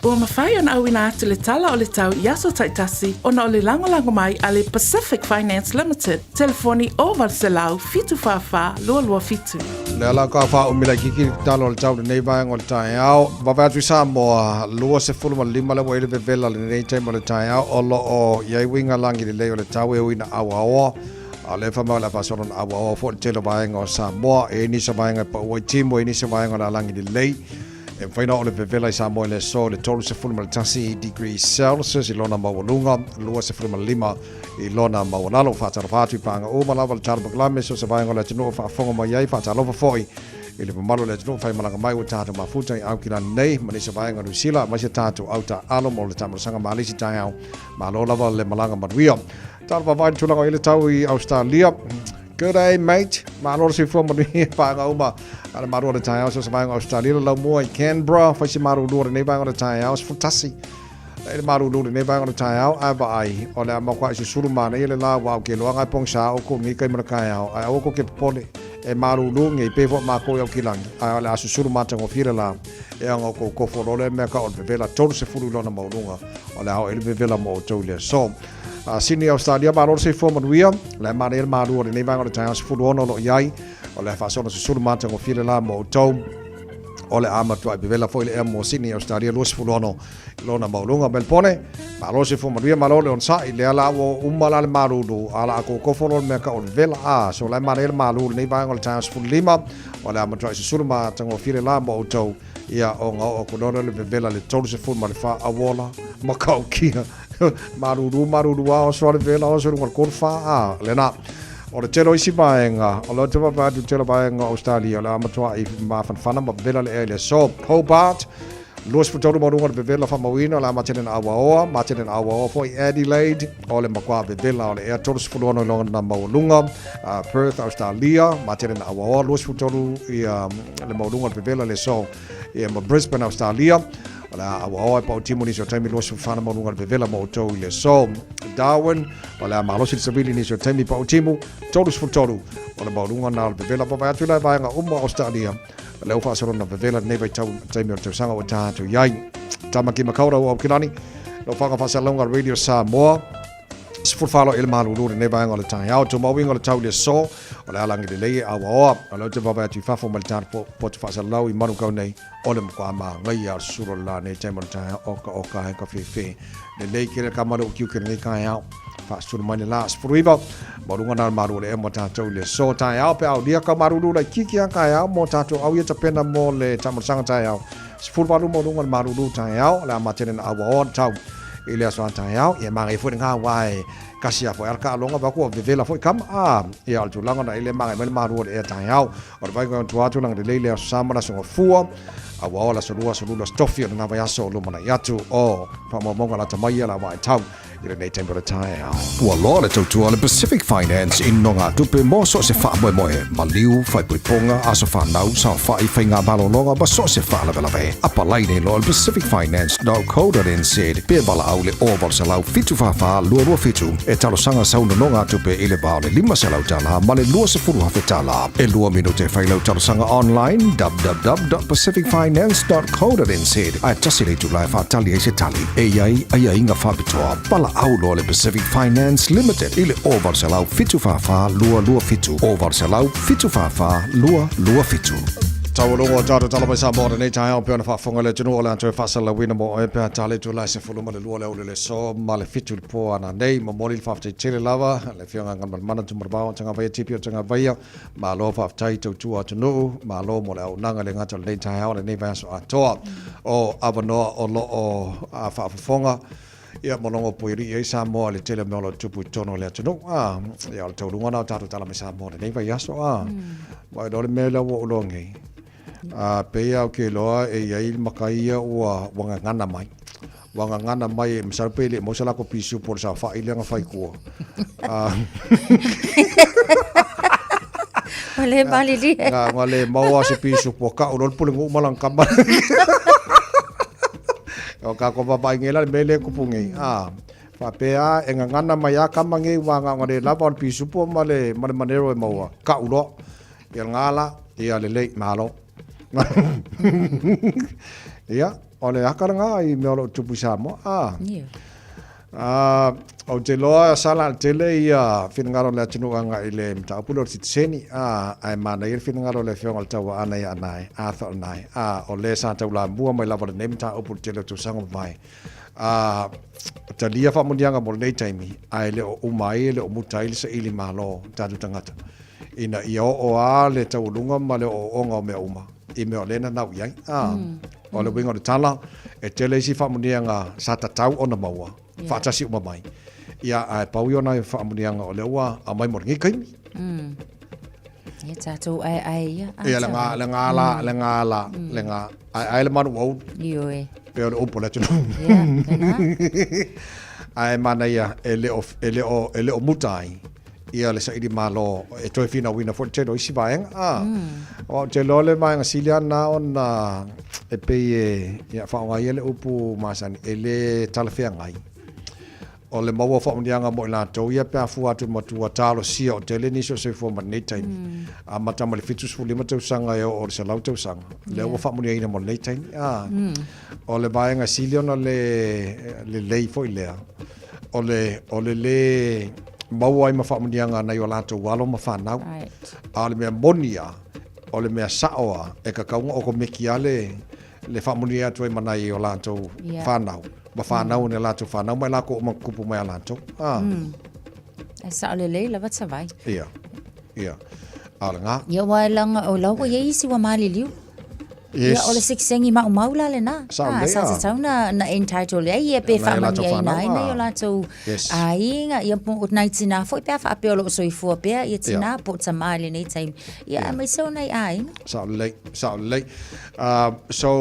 E: Ua mafai ona auina atu le Tala o le Tau i aso taitasi ona o le lagolago mai a le Pacific Finance Limited, telefoni 0800 744 227.
B: Lea la ka faaumi laitiiti le tatalo a le tau lenei vaega o le taeao. Vave atu i Samoa, 25 le ua i le vevela lenei taimi o le taeao o lo o i ai uiga lagi lelei o le tau e ui ina auaoa. A o lea fai mai o le a faasolo ona auaoa foi le tele o vaega o Samoa. E i ai nisi o vaega e pau ai timu, e i ai nisi o vaega o le a lagi lelei. E mafai ona oo le vevela i Samoa i le aso i le 31 degrees Celsius i lona maualuga, 25 i lona maualalo. Faatalofa atu i paaga uma lava le Tala Pakalame, so se vaega o le atunuu o faafofoga mai ai. Faatalofa foi i le mamalu o le atunuu faimalaga mai ua tatou mafuta i Aukilani nei ma nisi o vaega o Niu Sila, aemaise tatou au taaalo mo le taamalosaga malisi taeao. Malo lava le malaga manuia. Talofa vaai le tulaga o i ai le tau i Australia. Good day, mate. Malo le soifua manuia paaga uma a le malu o le taeao so se vaega o Australia le laumua i Canberra. Fai se malulu o lenei vaega o le taeao 11. I le malulu lenei vaega o le taeao ae vaai o le a makuaʻi susulu manaia le la ua au ke loaga e pogisa o ko ngi kai ma le kaeao ae aua ko ke popole e malulu ngi pe fo mākou i au kilangi ae o le a susulu matagofie le la e aga o kou kofo loa lea mea ka o le vevela 30 i lona maualuga o le a oo i le vevela mo outou i le aso. Sydney, Australia, malo le soifua manuia. O le a manaia le malu o lenei vaega o le taeao 16 o lo o i ai. O le a faasolo susulu matagofie le la mo outou. O le a matuai vevela foi le ea mo Sydney, Australia 26 i lona maualuga. Melbourne, malo le soifua manuia, malo le onosai. Lea la ua uma la le malulu, a o le a kofo loa le mea ka o le vevela. A, so o la e manaia le malu o lenei vaega o le taeao 15. O le a matuai susulu matagofie le la mo outou. Ia, ona oo atu loa lea o le vevela i le 34 auola ma kaukia. Malulu, malulu a oso a le vela, oso i luga o le 34 a, lena. O le tele o isi vaega, o lea ou te vaavaai atu i le tele o vaega o Australia, o le a matuai mafanafana ma vevela le ea i le aso. Hobart, 23 maualuga o le vevela faamauina, o le a matele na auaoa, matele na auaoa foi Adelaide, o le matua vevela o le ea 36 i lona maualuga. Perth, Australia, matele na auaoa, 23 ia le maualuga o le vevela i le aso. Ia ma Brisbane, Australia, o le a auaoa e pau timu nisi o taimi 24 na maualuga o le vevela mo outou i le aso. Darwin, o le a malosi le savili nisi o taimi pau timu 33 o le maualuga na o le vevela. Vaavaai atu la i vaega uma o Australia, lea ua faasolo na vevela lenei vaitau taimi o le tausaga ua tatou i ai. Tamaki Makaurau Aukilani, lau whanga whasalonga Radio Samoa, 14 i le malulu lenei vaega o le taeao. Tumauiga o le tau i le aso, o le alangi lelei e auaoa. O lea ou te vaavaai atu i fafo mai le tatou potu faasalalau i Manukau nei, o le matua māngaia o le susulu o le la nei taimi o le taeao, oka oka he ka whewhe. Lelei ke le ka malu o kiu ke lenei taeao. Faasulu mai le la 19, maualuga na le malu o le ea mo tatou i le aso taeao pe aulia ka malulu laitiiti a taeao mo tatou au ia tapena mo le taamalosaga taeao. 18 maualuga le malulu taeao, o le a matele na auaoa le tau i le aso a taeao. Ia magaia foi le ngā wā e kasi a foi ala ka alonga va kua vevela foi kama. A, ia o le tulaga na i le magaia mai le malu o le ea taeao. O le vaega tua atu langa lelei le aso sama le aso gafua, auaoa le aso lua, aso lula, aso tofi o lena vaiaso o lumanai atu o faamaumauga lata mai ia la vaai tau i lenei taimi o le taeao.
S: Ua loa le tautua a le Pacific Finance i nogatupe mo so o se faamoemoe, maliu, faaipoipoga, aso fanau, saofai, faiga malologa ma so o se faalavelave. Apalai nei loa i le pacificfinance.co.nz pe valaau i le 0800 744 227 e talosaga sau nonogatupe i le va o le $500 ma le $20,000. E lua minute e fai lau talosaga online www.pacificfinance.co.nz ae tasi le itula e faatali ai se tali. E i ai aiaiga faapitoa, valaau loa le Pacific Finance Limited i le 0800 744 227, 0800 744 227.
B: Taualogo o tatou tala mai Samoa lenei taeao pei ona faafofoga le atunuu o le a toe faasalalauina mo oe pe a tali atu la e 12 le aoauli o le aso ma le 7 i le po ananei. Momoli le faafetai tele lava le Afioga Galumalemana Tumarevao o Tagavaia Tipi o Tagavaia. Malo faafetai tautua atunuu, malo mo le auaunaga le gata o lenei taeao lenei vaiaso atoa. O avanoa o lo o faafofoga Ia, ma logo puialii ai Samoa i le tele o mea o lo o tupu i totonu o le atunuu. A, ia, o le taualuga lena o tatou tala mai Samoa i lenei vaiaso. A, ma e iloa le mea lea ua ou iloa nei, a, pei lava ou te iloa e i ai matai ia ua, ua gagana mai. Ua gagana mai, masalo pe le i maua se latou pisupo o le saofai lea na fai i tua. A,
H: Ua le malilie.
B: Na, ua le maua se pisupo, kau loa le pulenuu ma lana tama. O tatou vaavaai nei la i le mea lea e tupu nei, a, faapea e gagana mai lava tama nei aua na ona le lava o le pisupo ma le, ma le manero e maua, kau loa. Ia lena la, ia lelei, malo. Ia, o le aka lena i mea o lo o tupu i Samoa, a.
H: Ia.
B: A, ou te iloa sa lautele ia finagalo o le atunuu agai i le mataupu lea o le sitiseni, a, ae manaia le finagalo o le Afioga i le Tauaana ia Anae, Arthur Anae, a, o le sa taulamua mai lava i lenei mataupu i le tele o tausaga ua mavae. A, talia faamanuiaga mo lenei taimi, ae le o uma ai, e le o muta ai le saili malo o tatou tagata, ina ia oo lava le taualuga ma le ooooga o mea uma i mea o lea e nanau i ai. A, O le uiga o le tala, e tele isi faamanuiaga sa tatau ona maua, faatasi uma mai. Ia, ae pau ia o nai faamanuiaga o lea ua aumai mo lenei taimi.
H: Ia tatou aeae ia.
B: Ia, le ngā, le ngā la, le ngā la, le ngā. Aeae le manu ua ulu.
H: Ioe.
B: Pei o le upu a le atunuu.
H: Ia, lena.
B: Ae manaia, e le o, e le o, e le o muta ai ia le saili malo e toe finauina foi le tele o isi vaega. A, aua ou te iloa le vaega sili lava lena ona e pei e, ia, faaaoga ia le upu masani, e le talafeagai. O le maua o faamanuiaga mo i latou ia pe a fua atu i le matua talosia o tele nisi o soifua ma lenei taimi. Amata mai le 75 tausaga e oo i le 100 tausaga, lea ua faamanuiaina mo lenei taimi. A, o le vaega sili ona le lelei foi lea, o le, o le lē maua ai ma faamanuiaga a nai o latou alo ma fanau.
H: Right.
B: A o le mea moni lava, o le mea sao lava, e tatau ona okomeki lava le, le faamanuia atu ai ma nai o latou fanau, ma fanau o ni a latou fanau ma i latou uma na tutupu mai ia latou. Ah.
H: E sao lelei lava Tavai.
B: Ia, ia. A o lena.
H: Ia, aua e laga, o la ua i ai isi ua maliliu.
B: Yes.
H: Ia, o le sikisengi maumau la lena.
B: Sao
H: Ah,
B: lelei,
H: sa
B: ah.
H: tatau na, na entitle ai ia pe
B: Nai o latou
H: faamanuiaina
B: whanau,
H: ai nai o
B: ah.
H: latou
B: Yes.
H: aiga, ia po o nai tinā foi pe a faapea o loo soifua pea ia tinā
B: Ia.
H: po o tamā i lenei taimi. Ia,
B: Ia.
H: aemaise o nai aiga.
B: Sao lelei, sao lelei. So,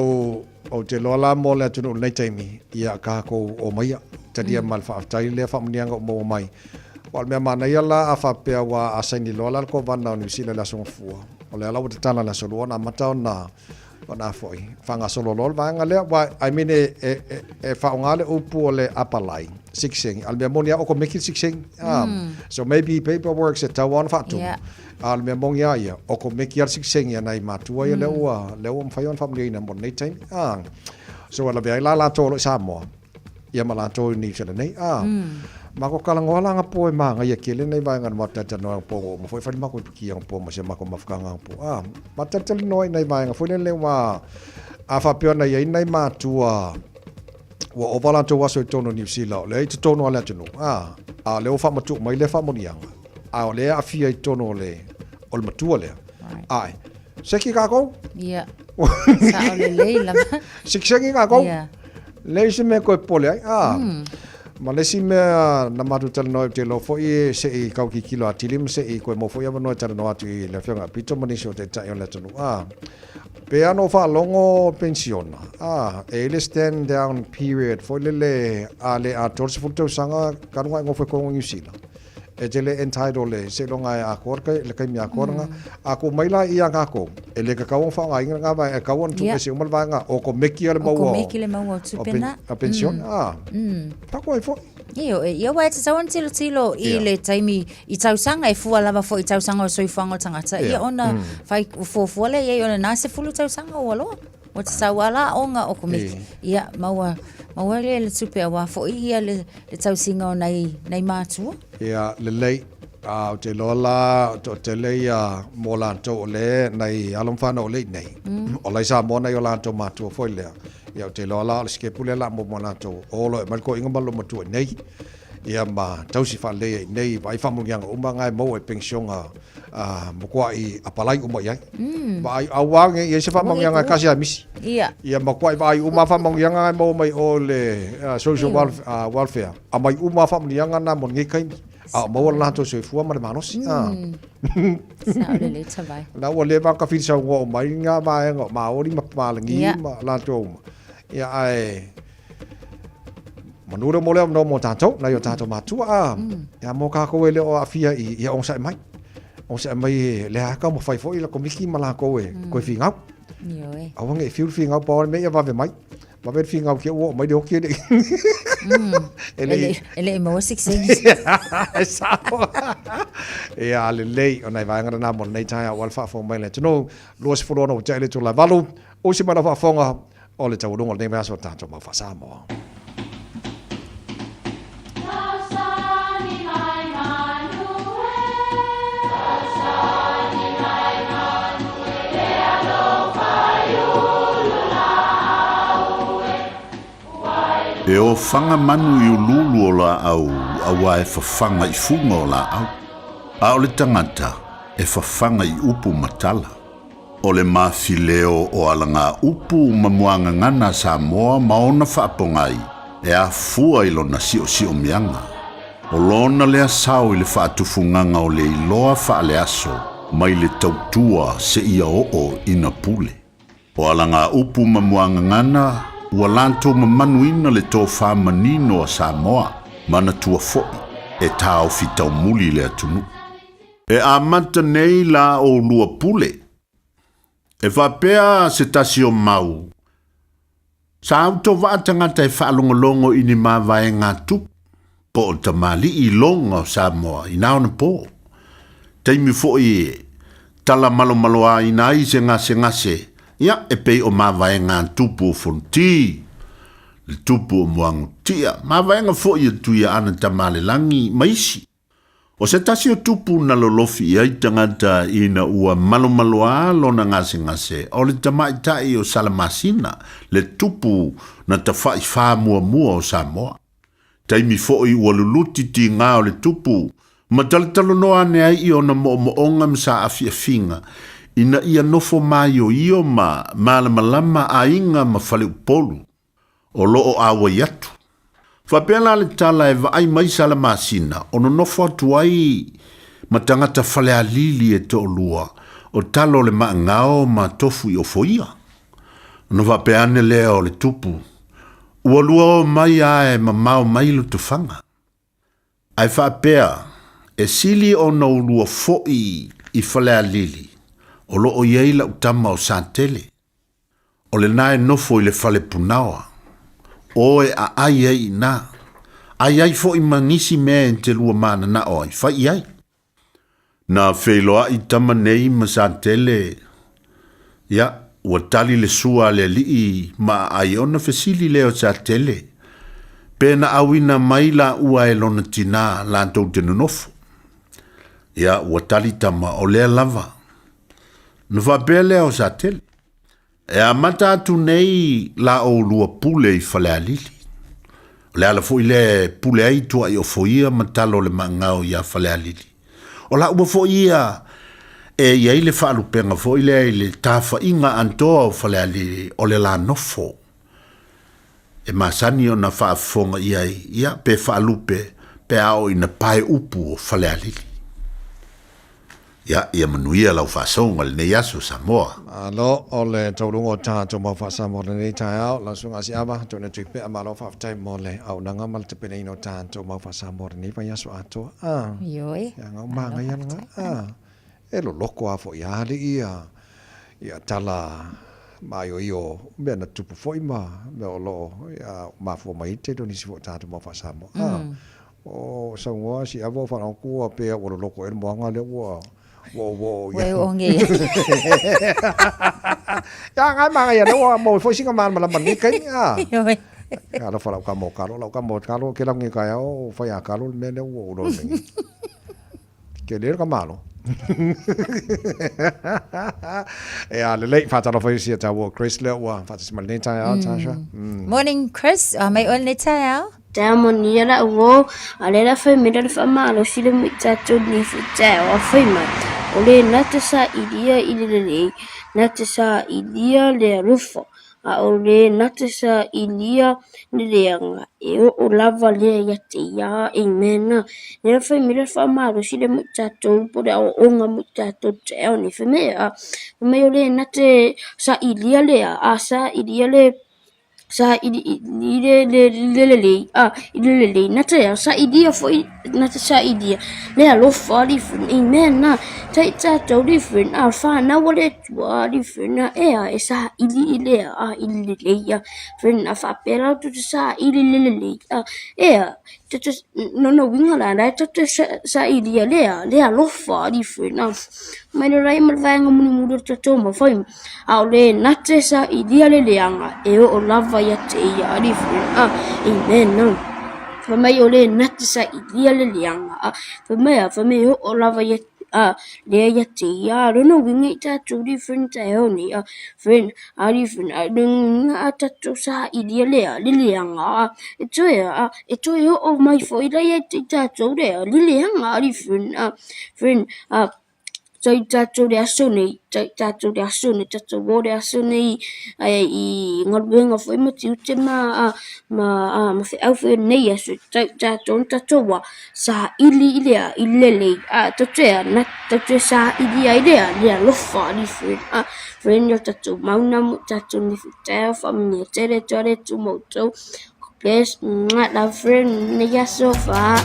B: ou te iloa la mo le atunuu i lenei taimi, ia kākou omaia, talia ma le faafetai lea faamanuiaga ua maua mai. Aua o le mea manaia la a faapea ua a saini loa la le Kovana o Niu Sila i le Aso Gafua, o lea la ua tatala i le Aso Lua ona amata ona ona foi faagasolo loa le vaega lea. Aua, I mean, e, e, e, e faaaoga le upu o le apalai, sikisengi, a o le mea moni lava o komeki le sikisengi. So maybe paperwork e tatau lava ona faatumu. A o le mea moni lava ia, o komeki lava le sikisengi a nai matua ia lea ua, lea ua mafai ona faamanuiaina mo lenei taimi. So e lavea ai la latou o lo o i Samoa, ia ma latou i Niu Sila nei. A, matou talanoa la anapo e manaia tele lenei vaega na matou talatalanoa anapo ua uma foi fai le matou ipuki anapo ma si a matou mafutaga anapo. A, matou talatalanoa i nai vaega foi lele aua a faapea ona i ai nai matua ua ova latou aso i totonu o Niu Sila o lea i totonu o le atunuu, a, a o lea ua faamatuu mai lea faamanuiaga, a o lea e aafia i totonu o le, o le matua lea. Ae, Seki kākou.
H: Ia. Sao lelei lava.
B: Sekiseki kākou. Ia. Leai se mea koe popole ai. Ah. Ma le isi mea na matou talanoa ai, ou te iloa foi e se i tau tilotilo atili ma se i koe maua foi avanoa e talanoa atu i le Afioga ia Pito ma nisi o Taitai o le atunuu. Ah. Pei lava ona ou faalogo penisiona, ah, e i ai le stand down period foi lele a le atoa le 10 tausaga talu ona e nofo i totonu o Niu Sila. E te le entitled le seiloga e atoa le taimi atoa lena. A tuu mai la ia kākou, e le tatau ona faaaogaina lena vaega, e tatau ona tuu ese uma le vaega okomeki le maua o
H: Okomeki le maua o tupe na.
B: O penisione, a, tako ai foi.
H: Ioe, ia aua e tatau ona tilotilo i le taimi, i tausaga, e fua lava foi i tausaga o le soifuaga o le tagata, ia ona fai fuafua lea i ai o lena 10 tausaga ua loa. Ua tatau lava la ona okomeki, ia maua, maua lea le tupe aua foi ia le, le tausiga o nai, nai matua.
B: Ia, lelei. A, ou te iloa la, o toatele ia mo latou o le, nai alo ma fanau o le i nei. O la i Samoa nai o latou matua foi lea. Ia, ou te iloa la o le sikepu lea la mo mo latou, o loa e aumai le toeaina ma le loomatua i nei. Ia ma tausi faalelei ai i inei, vaai faamanuiaga uma na e maua i penisiona a matuai apalai uma i ai. Vaai aua ne i ai se faamanuiaga e tasi lava e misi.
H: Ia.
B: Ia matuai vaai uma lava faamanuiaga na e maua mai o i le social welfare, aumai uma lava faamanuiaga na mo lenei taimi, a o maua le latou soifua ma le malosi.
H: Sao lelei Tavai.
B: La ua leva ona tafili saunoa uma ai na vaega o Maori ma Papalagi ma latou uma. Ia ae manu lea mo lea avanoa mo tatou, nai o tatou matua a. Ia mo kākou e le o aafia i ia onosai mai. Onosai mai e lea lava e taumafai foi le Komiti ma latou e toe finau.
H: Ioe.
B: Aua ne i fiu le finau pau o le mea ia vave mai. Vave le finau te i ua oo mai le oti e le i.
H: E le i. E le i maua 16.
B: E sao. Ia lelei, o nai vaega na mo lenei taeao aua le faafofoga mai a le atunuu. 26 ua tea i le itula e 8, usi mai lau faafofoga o le taualuga o lenei vaiaso o le tatou mau faa-Samoa.
W: E ofaga manu i uluulu o laau auā e fafaga i fuga o laau, a o le tagata e fafaga i upu ma tala. O le mafileo o alagaupu ma muagagana a Samoa ma ona faapogai e afua i lona siosiomiaga. O lona lea sao i le faatufugaga o le iloa faaleaso mai le tautua seia oo ina pule. O alagaupu ma muagagana ua latou mamanuina le tofa manino a Samoa, manatua foi e taofi taumuli le atunuu. E amata nei la oulua pule. E faapea se tasi o mau, Sa autovaa tagata e faalogologo i ni mavaega tupu po o tamalii i loga o Samoa i na ona po. Taimi foi e tala malomaloaina ai se gasegase, ia, e pei o mavaega tupu o Fonoti, le tupu o Muagutia, mavaega foi a Tuiaana Tamalelangi ma isi. O se tasi o tupu na lolofi i ai tagata ina ua malomaloā lona gasegase, o le tamaitai o Salamasina, le tupu na tafa'i fā muamua o Samoa. Taimi fo'i ua luluti tigā o le tupu, ma talatalanoa ane ai i ona mo'omo'oga ma saafiafiga, ina ia nofo māioio ma malamalama aiga ma faleupolu. o lo o ʻauai atu. Faapea la le tala e vaai mai Salamasina o nonofo atu ai ma tagata Falealili e toʻalua o talo le maʻagao ma tofu i ofoia. Ona faapea ane lea o le tupu, Ua lua o mai a e mamao mai Lotofaga. Ae faapea, e sili ona ulua foʻi i Falealili o lo o i ai lau tama o Satele. O lena e nofo i le fale punaoa. O e aai ai i ina. Ai ai foʻi ma nisi mea e te lua mananao ai, fai i ai. Na feiloaʻi tama nei ma Satele, ia, ua tali le sua a le alii ma aai ona fesili lea o Satele, pe na auina mai laua e lona tinā latou te nonofo. Ia, ua tali tama, o lea lava. Na faapea lea o Satele, E amata atu nei la oulua pule i Falealili. O le ala foi lea e pule ai Tuaiofoia ma talo le maagao iā Falealili. O laua foi ia e i ai le faalupega foi lea i le tafa'iga antoa o Falealili o le la nofo. E masani ona faafofoga i ai, ia, pe faalupe pe a oo ina pae upu o Falealili. Ia, ia manuia lau faasoga i lenei aso, Samoa.
B: Malo o le tauluga o tatou mau faa-Samoa i lenei taeao. Lau Susuga Asiava, Tuina Tuipea, malo faafetai mo le auaunaga ma le tapenaina o tatou mau faa-Samoa i lenei vaiaso atoa. A.
H: Ioe.
B: Ia, ngau māngaia lena. A. E loloko lava foi a alii ia, ia tala maioio o mea na tupu foi ma mea o lo o, ia, mafua mai ai tele o nisi foi o tatou mau faa-Samoa. A. O saunoa si ava o wharangu a pea ua loloko e le moanga lea ua ua ua o
H: ia. Ua o nge.
B: Ya ngai manga ia ua mo foi singa mana malama ni kai a. Ya lo whalau ka mo kalo lau ka mo kalo ke lau nge kai o whai a kalo le mea lea ua ulo le Ke le ka malo. E a lelei whātalofa i sia tāua Chris lea ua whātasi mai lenei taeao, Tasha.
H: Morning Chris, a mai oe lenei taeao.
A: Taeao manuia lau uō, a o lea la fai mai le faamalosi le mo i tatou lenei foi taeao a fai mai, o le na te sailia i le lelei, na te sailia le alofa, a o le na te sailia le leaga, e oo lava lea ia te ia. Amen. Lea la fai mai le faamalosi le mo i tatou po o le aoaoga mo i tatou i le taeao nei. Fai mai a, fai mai o le na te sailia le a, sailia le sailiili le lelei, a i le lelei, na te sailia foi, na te sailia le alofa alii friend, amen na tai tatou alii friend, a whanau a le Atua alii friend, a ea e saili i le a i le lelei a friend, a faapea la outou te saili i le lelei, a ea lona uiga la, la e tatou te sailia le a le alofa alii friend, a mai le lai ma le vaega mulimuli o le tatou mau fai a o le na te sailia le leaga e oo lava ia te ia alii friend, a amen. Fai mai o le na te sailia le leaga, a fai mai a fai mai e oo lava ia a lea ia te ia. Lona uiga i tatou alii friend taeao nei, a friend alii friend a lona uiga a tatou sailia lea le leaga, a e toe a e toe oo mai foi la ia te i tatou lea le leaga alii friend, a friend a tau tatou le aso nei, tau tatou le aso nei, tatou o le aso nei ae i galuega foi ma tiute ma ma ma feau foi o lenei aso, tau tatou na tatou a saili i le a i le lelei, a tatou te a na tatou te saili ai le a le alofa alii friend, a friend o tatou mauna mo tatou nei taeao faamanuia tele atu le Atua ma outou. God bless. Mwah, love friend nei aso fa.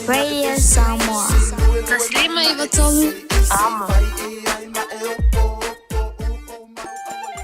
K: Radio Samoa. 1593 Amo.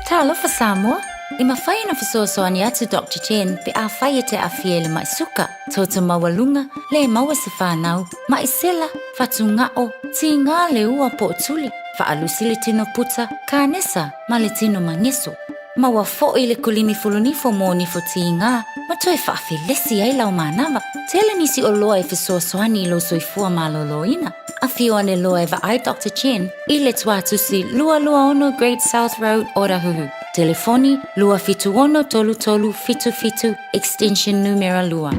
H: Talofa Samoa! E mafai ona fesoasoani atu Doctor Chen pe afai e te aafia i le mai suka, toto maualuga, le maua se fanau, mai sela, fatugao, tiga le ua po o tuli, faalusi le tino puta, kanesa ma le tino mageso. Maua foi le kulimi fulunifo mo nifo tiga ma toe faafelesi ai lau manava. Tele nisi oloa e fesoasoani i lou soifua malōlōina. Afio ane loa e vaai Doctor Chen i le Tuatusi 226 Great South Road, Otahuhu. Telefoni, 276 3377, extension numera 2.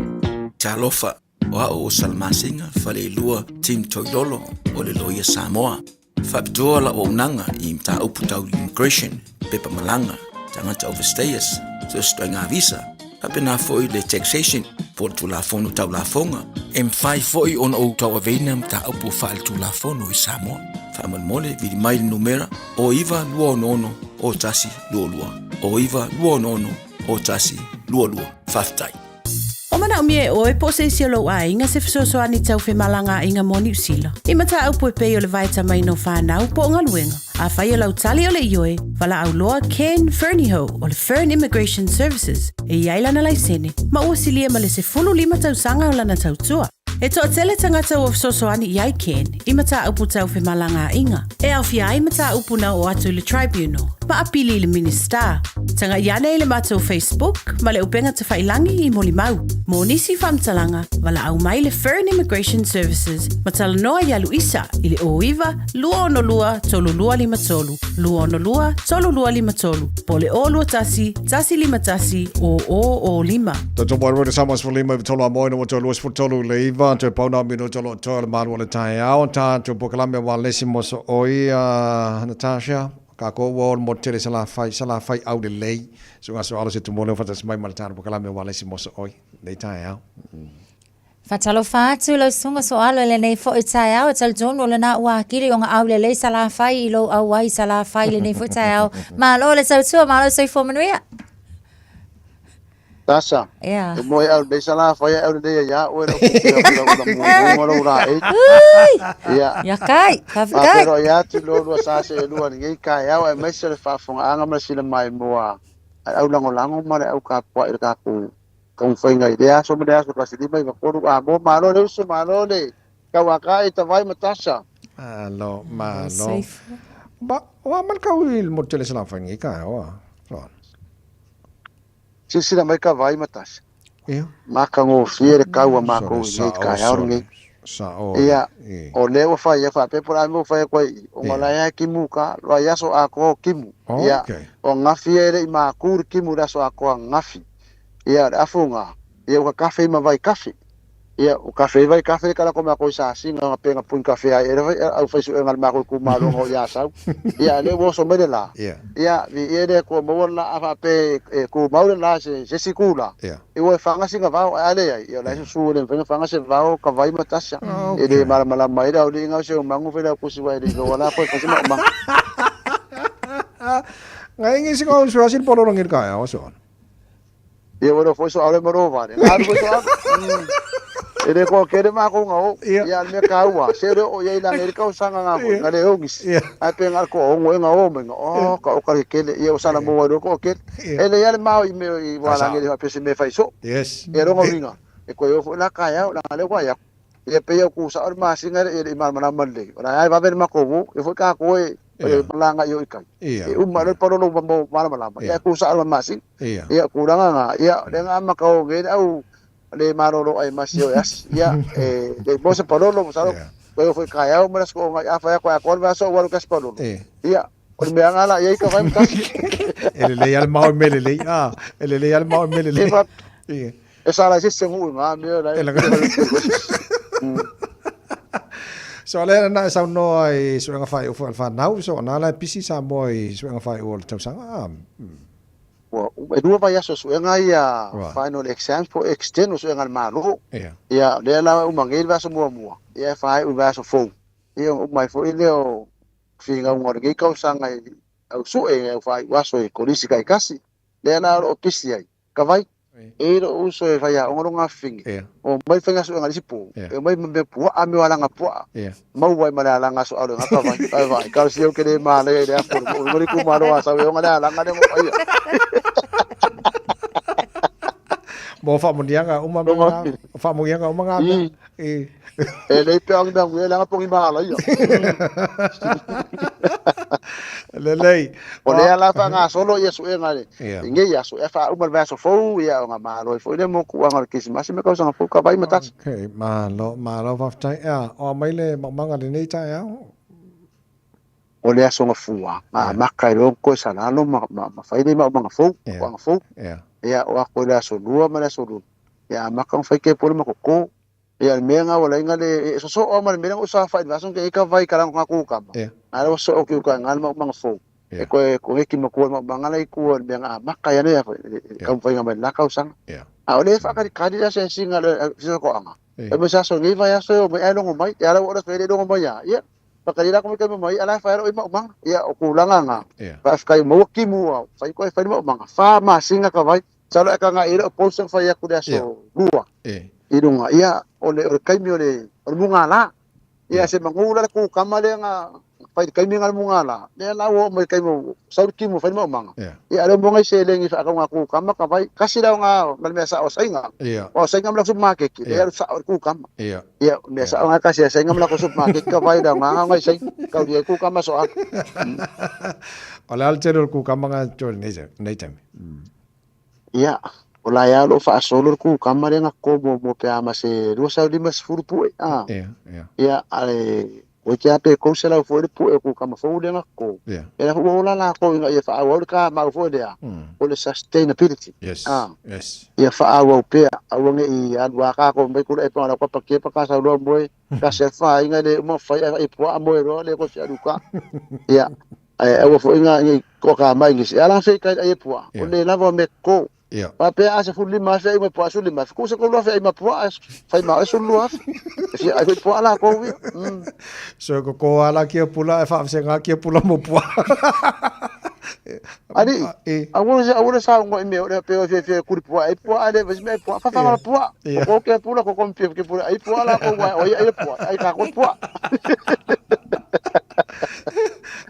L: Talofa, o a'u o Salamasina Faleilua Tim Toilolo o le Loia Samoa. Faapitoa la'u auaunaga i mataupu tau immigration, pepa malaga, tagata overstayers, so o se ituaiga visa, faapena foi le taxation po o le Tulafono Tau Lafoga. E mafai foi ona ou tauaveina mataupu faaletulafono i Samoa. Faamolemole, vili mai le numera o 9266 0122, o 9266 0122. Faafetai.
G: O manaomia e oe po o se isi o lou aiga se fesoasoani tau femalagaaiga mo Niu Sila. I mataupu e pei o le vaetamaina o fanau po o galuega. Afai o lau tali o le ioe, valaau loa Ken Fernihough o le Fern Immigration Services e i ai lana laisene ma ua silia ma le 15 tausaga o lana tautua. E toatele tagata ua fesoasoani i ai Ken i mataupu tau femalagaaiga, e aofia ai mataupu na oo atu i le Tribunal ma apili i le Minisita. Tagai ane i le matou Facebook ma le upega tafailangi i molimau. Mo nisi faamatalaga, valaau mai le Fern Immigration Services ma talanoa iā Luisa i le 09 262 3253, 262 3253, po o le 021 151 0005.
B: Toto mai roa sama sefulu lima iwa tolu a moe no tolu sefulu tolu le iwa toe pau nā minuta o lo o toe o le malu o le taeao tātou polokalame ua lesi mo so oi Natasha kākou ua o le motu tele Salafai Salafai aulelei suʻa so alo se tumole o faatasi mai ma le tātou polokalame ua lesi mo so oi nei taeao.
H: Faatalofa atu lau susuga Soalo i lenei foi taeao, e talitonu o lena ua akili o gaau lelei Salafai i lou auai Salafai i lenei foi taeao. Malo le tautua, malo le soifua manuia.
N: Tasa,
H: Yeah.
N: e moe au nei Salafai au nei ia oe lau pupea o lau la mumunga lau la e.
H: Ui!
N: Ia.
H: Ia kai, faafetai.
N: Faafeiloai atu lo lua sa se e lua lenei taeao aemaise le faafofogaaga ma le sila maimoa a le au lagolago ma le au tapuai i le tatou taumafaiga i lea aso ma lea aso 1593 a mo malo le uso malo le tauakai tavai ma tasa.
B: Malo, malo. Ba, o a mal kau i le motu tele Salafai nei ka o a. Lon.
N: Silasila mai ka vai ma tasa.
B: Ia.
N: Matagofie le kau a makou i nei taeao lenei.
B: Sa o.
N: Ia, o lea ua fai ai faapea po o le a le mea ua fai atu ai i i, ona o la e lava e kimu ka, loa i aso atoa o kimu. Ia, o ananafi ia e le i maku le kimu i le aso atoa ananafi. Ia, o le afu na, ia ua kafe ai ma vai kafe. Ia, ua kafe ai vai kafe ka lako makou i Sasiga na pe na puni kafe ai e le au faisuega a le makou itumalo na o i Asau. Ia, a lea ua oso mai le la. Ia, viia le Atua maua le la a faape e tumau le la se isi ku la. Ia ua e faga sina vao, ae a leai, ia o la e susu e le mafai ona faga se vao ka vai ma tasa. E le malamalama ai le aoliiga o si ou magu fai lau kusi wa e le iloa la koe fai se maumaga.
B: Ngai ngi si ko suasi le pololo ngi le ka ao so.
N: Ia ua foi so aole ma lo vale. Alu foi so alu. E le koa kele mākou ngā o. Ia le mea kāua. Se le o ia i langa i le kausaga ngā foi. Ngā le ongis. Ai pe ngā ko ongo e ngā o mai ngā. Oh, ka o ka kele. Ia o sala mua i ko kele. E le ia le mao i mea i wā langa i le whapese me whai so.
B: Yes.
N: E rongo ringa. E koe o foi la kai au, langa le wai aku. Ia pe ia ku sa o le masinga le i malamalama lelei. O la ai vave le makou o. E foi kā koe o le malanga i o i kai. E uma le palolo ma mo malamalama. Ia ku sa o le masinga. Ia kulaga ngā. Ia le ngā maka o nge au le malolo ai masi o e asi. Ia e le mo se palolo mo salo. Koe o foi kai au ma sko ngai afa ia koe a koe vaso o alu kas palolo. Ia o le mea ngā la ia i ka vai matasi.
B: E lelei a le mao i mea lelei. Ah, e lelei a le mao i mea lelei.
N: E sa lai se se ngu ngā mea lai.
B: So le na e saunoa i suega whai ufu al whanau, so na la pisi sa moa i suega whai u o le tausaga. Ah,
N: Ua e lua vaiaso suega ia final exams po o external suega a le Malo. Ia lea la e uma nei le vaiaso muamua, ia e faaiu i le vaiaso fou. Ia ona uma ai foi lea o finauga o lenei tausaga i au sue au faaiu aso i Kolisi taitasi. Lea la o lo o pisi ai ka vai. E i lou uso e faiaoga lona afafine, omai faiga suega i le isi po, e omai ma mea puaa, mea o alaga puaa, maua ai ma le alaga aso alo e gata vai, ae vaai, talosia ou te le manaia i le afu o le moo, i le itumalo o Asau e oga le alaga lea mo paia.
B: Mo faamanuiaga uma mea na, faamanuiaga uma ngā mea.
N: I. E lei pea o ni mea nguia, leaga po o ni malaia.
B: Lelei.
N: O lea la faagasolo ia suega i lenei aso, ia faauma le vaiaso fou, ia o ngā malo ai foi lea mo kuaga o le Kerisimasi ma le tausaga fou, ka vai ma tasi.
B: Okay, malo, malo faafetai. Ea, o aumai le maumaga lenei taeao?
N: O le aso gafua, ga amata ai loa ona toe salalo ma, ma, ma fai le maumaga fou, kuaga fou. Ia, o ako i le aso lua ma le aso lulu, ia amata ona fai kepole ma koko. Ia, le mea ga ua laina le, e sosoo lava ma le mea lea na ou saofai i le vaiaso na tea nei ka vai ka lago kukama. A lea ua sosoo atu i uka i ina le maumaga fou. E toe koneti matua le maumaga la i tua i le mea na amata ai ana ia foi, le taumafaiga mai i le la tausaga. A o lea e faakalikali le asiasiga a le Ofisa o Faatoaga, fai mai se aso nei vaiaso e omai ae logo mai. Ia la ua order atu ai e le logo mai lava. Ia, faatali la mai taimi mai, a la e fai lava lou maumaga. Ia, o tulaga na, faafetai maua timu ua fai koe fai le maumaga, fa masina ka vai. Masalo e taga i ai lau post na fai atu i le aso lua i luga, ia, o le, o le taimi o le, o le mugala. Ia, se manu la le kukama lea na fai i le taimi na le mugala, lea la ua oo mai i le taimi ua sau le timu e fai le maumaga. Ia, a o lea ua maua nai seleni e faatau na kukama ka vai, kasi la o na ma le mea sao a Saina. Aua o Saina ma le supermarket, lea e alu sao i le kukama. Ia, o le mea sao na kasi a Saina ma le supermarket ka vai la o na nai Saina, taulia ai kukama so alo.
B: O le a le tele o le kukama na totoe i lenei taimi?
N: Ia, o la ea o lo o faasolo le kukama lea na ko muamua pe a ma se 250 pue, a.
B: Ia, ia.
N: Ia, ae oi te a pe 300 foi le pue o kukama fou lea na ko.
B: Ia.
N: Ia la foi ua ola lakou ina ia faaauau le kamau foi lea, o le sustainability.
B: Yes,
N: A.
B: yes.
N: Ia faaauau pea, aua ne i alu a kakou mai kula e panga lau kapa kepa ka sau loa moe, ka self aiga le uma fai ai puaa moe loa le ko si alu ka. Ia, Ae aua foi nga nei toaka mai nisi. E ala fe kai ai pua. O le lava me ko. Pa pe a se fulli ma fe ai pua suli ma. Ku se ko lo fe ai ma pua fai ma e sulu af. Si ai foi pua la ko wi.
B: So ko ko ala kia pula e fa se nga kia pula mo pua.
N: Ali, aua se aua sa ngo i me o le pe o fe fe kuri pua ai pua ale vesi me pua fa fa ma pua. Ko ke pula ko ko ke pula ai pua la ko wa o ai pua ai ka ko pua.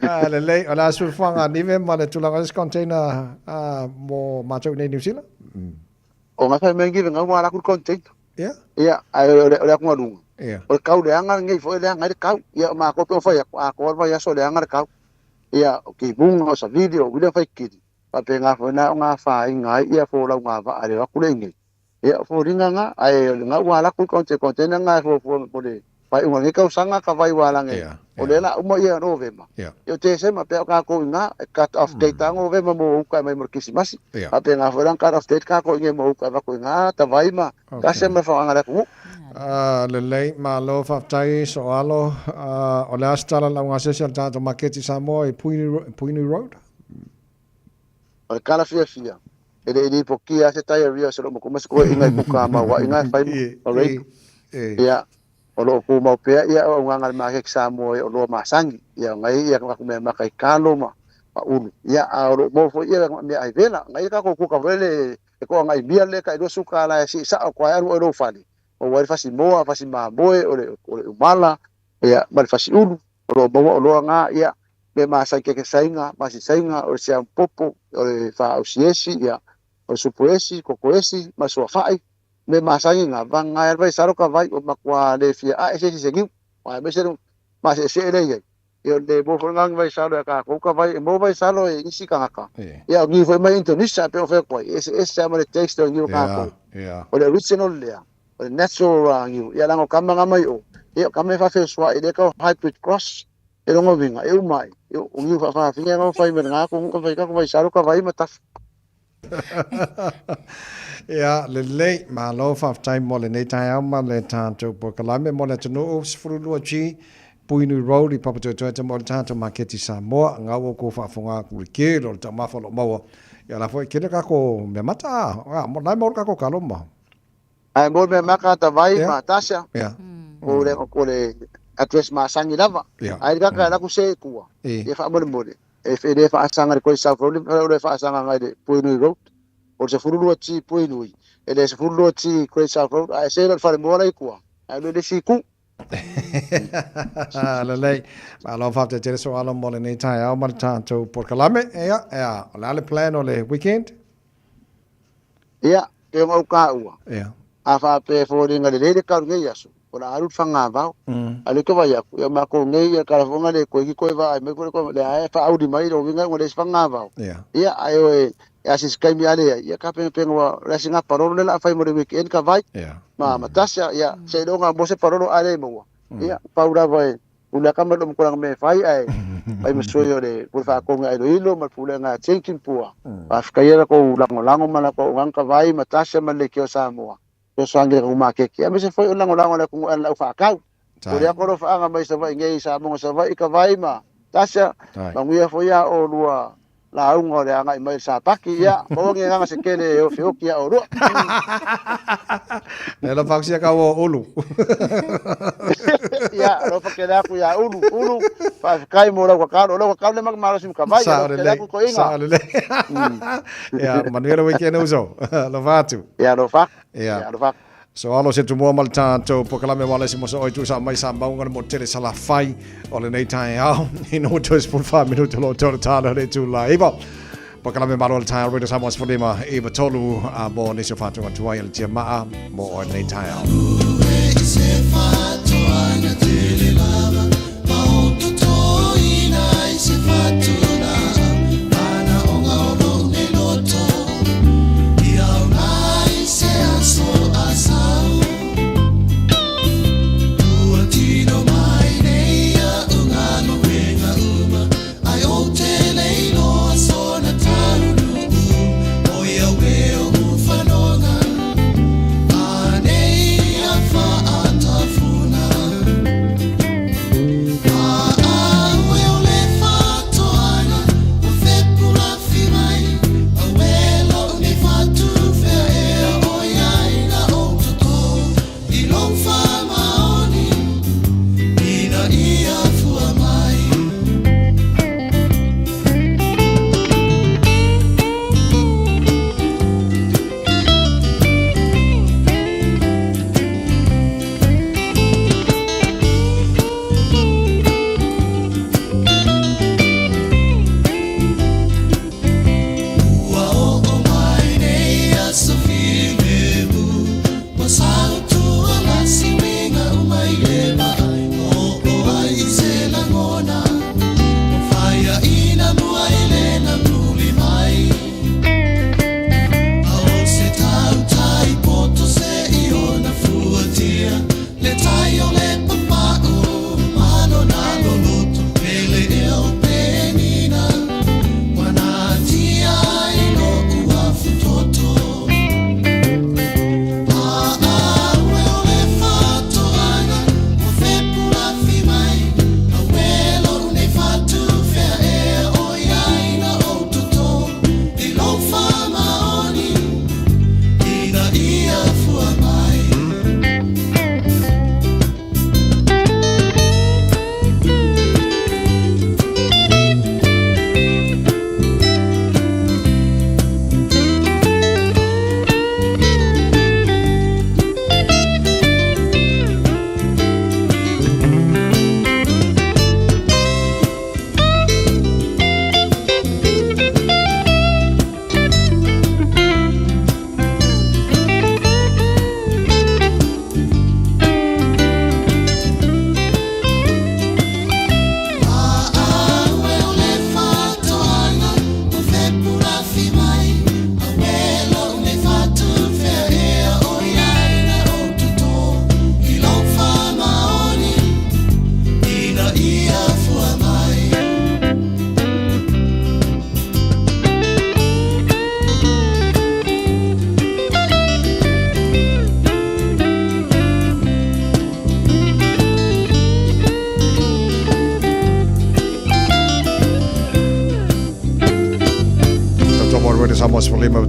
B: Ah, lelei, o le a soifuaga nive ma le tulaga o isi container ah, mo mātou i nei New Zealand.
N: O ngā whai mea ngive ngau wā laku container.
B: Yeah.
N: Ia, ai o le, o le akunga lunga.
B: Yeah.
N: O le kau leanga nei foi leanga ai le kau. Ia, o mākou pe o whai aku, a koa le vaiaso leanga le kau. Ia, o ki munga, o Savili, o William Whaikiri. Whapē ngā whai nā o ngā whāinga ai, ia fō lau ngā waa reo aku le inei. Ia, o foliga nga, ae o le gau ua alaku i konte kontena nga e fuafua mo le faaiuga o lenei tausaga ka vai ua alage. O lea la uma ia Novema. Ia o Tesema pea o kakou i nga e cut off date a Novema mo uka e mai mo le Kisimasi. Faapena foi la na cut off date kakou i nge mo uka e avatu i nga tavai ma tasi ma le faaaogaga a le atunuu.
B: Lelei, malo faafetai Soalo. O le a se tala laugasese a le tatou maketi Samoa i Puini Road?
N: O le kala fiafia, e le i lipotia se diarrhea o se loo ma se koeʻina i kuka ma uaʻina e fai ma rape. Ia, o loo tumau pea ia auaunaga a le maketi Samoa i oloa masani. Ia, o nai ia kaku mea maka i kalo ma ulu. Ia, a o loo maua foi ia meaai vela. Nai ia kakou kuka foi le e toaga i mia le kai 20 kala e sii sao koa e alu oe i lou fale. Maua ai le fasi moa, fasi mamoe, o le umala, ia, ma le fasi ulu. O lo o maua oloa na, ia, me masai keke saiga, masi saiga, o le siamupopo, o le faausiesi, ia, o le supuesi, kokoesi, ma le suafa'i, me masani na, vaga ai vai salo ka vai, o matua le fia a'e se isi se niu, aemaise le mase'ese'e lea e i ai. Ia, o le mo foi lena vai salo ia tatou ka vai, e mo vai salo e isi tagata. Ia, o niu foi mai Indonesia, pei ona fai atu ai, e eseese lava ma le taste o niu a tatou. O le original lea, o le natural niu, ia leaga o tama na mai o, ia o tama e faafesoa'i lea tau hybrid cross, e lona uiga, e uma ai, o niu faafafine na fai mai lena atunuu, ka fai tatou vai salo ka vai ma tafa.
B: Ia, lelei, malo faafetai mo lenei taeao ma le tatou polokalame mo le atunuu 12G, Puinui Road i Papatoetoe mo le tatou maketi Samoa. Ngau o kou faafofoga atu i le kele o le taumafa o lo o maua. Ia la foi kele kako mea mata a, mo nai mo le kako kalo ma.
N: Ae mo le mea maka ta vai ma Tasha. O le o le address masani lava. Ae le kaka la ku se kua. Ia faamolemole. E le faasaga i le Koi South Road, o le faasaga agai i le Puhinui Road. O le 12G i Puhinui, e le 12G i Great South Road, ae se i le falemoa la i tua, ae alu i le isi itu.
B: Lelei. Malo faafetai tele Soalo mo lenei taeao ma le tatou polokalame. Ia, ia, o le a le plan o le weekend?
N: Ia, pei ona ou taua, a faapea e foliga lelei le tau i lenei aso, o le a alu i le fagavao. A o lea ou te vaai atu, ia o matou nei, ia tala foi na le toe iki toe vaai mai foi le lea e faauli mai lona uiga ua leai se fagavao. Ia, ae o e a se isi taimi a leai, ia tapenapena ua o le asiga palolo lea o le a fai mo le weekend ka vai ma Tasha, ia seiloga mo se palolo a le maua. Ia, pau lava e pule aka mai lou makualaga mea e fai ae fai ma sui o le pule faatonu a iloilo ma le pulega a Jenkins Pua. Faafetaia la tou lagolago ma la tou agaga ka vai ma Tasha ma le Leitio a Samoa. Fesoasoani i le tatou maketi aemaise foi o le lagolago a le atunuu e ala i le au faatau. Momoli atu alofaaga mai Savaii nei i Samoa Savaii ka vai ma Tasha. Manuia foi a oulua lauga o le agai mai i le Sapati, ia, maua ni agaga se tele e ofeoti ia oulua.
B: E alofa atu sia kau o Ulu.
N: Ia, alofa tele atu ia Ulu. Ulu, faafetai mo lau tatalo. O lau tatalo lea ma ke malosi ma ka vai, alofa tele atu i toeaiina.
B: Sao lelei. Ia, manuia le weekend uso. Alofa atu.
N: Ia, alofa. Ia, alofa.
B: So alo se tumua ma le tātou polokalame wale se mosa oi tusa mai sa maunga le mo tele Salafai o lenei taeao i no toe 14 minuta lo tolu tāna le tū la iwa. Polokalame malo le taeao Radio Samoa 15 iwa tolu a mo nisi o whātunga tuai le tia maa mo o lenei taeao.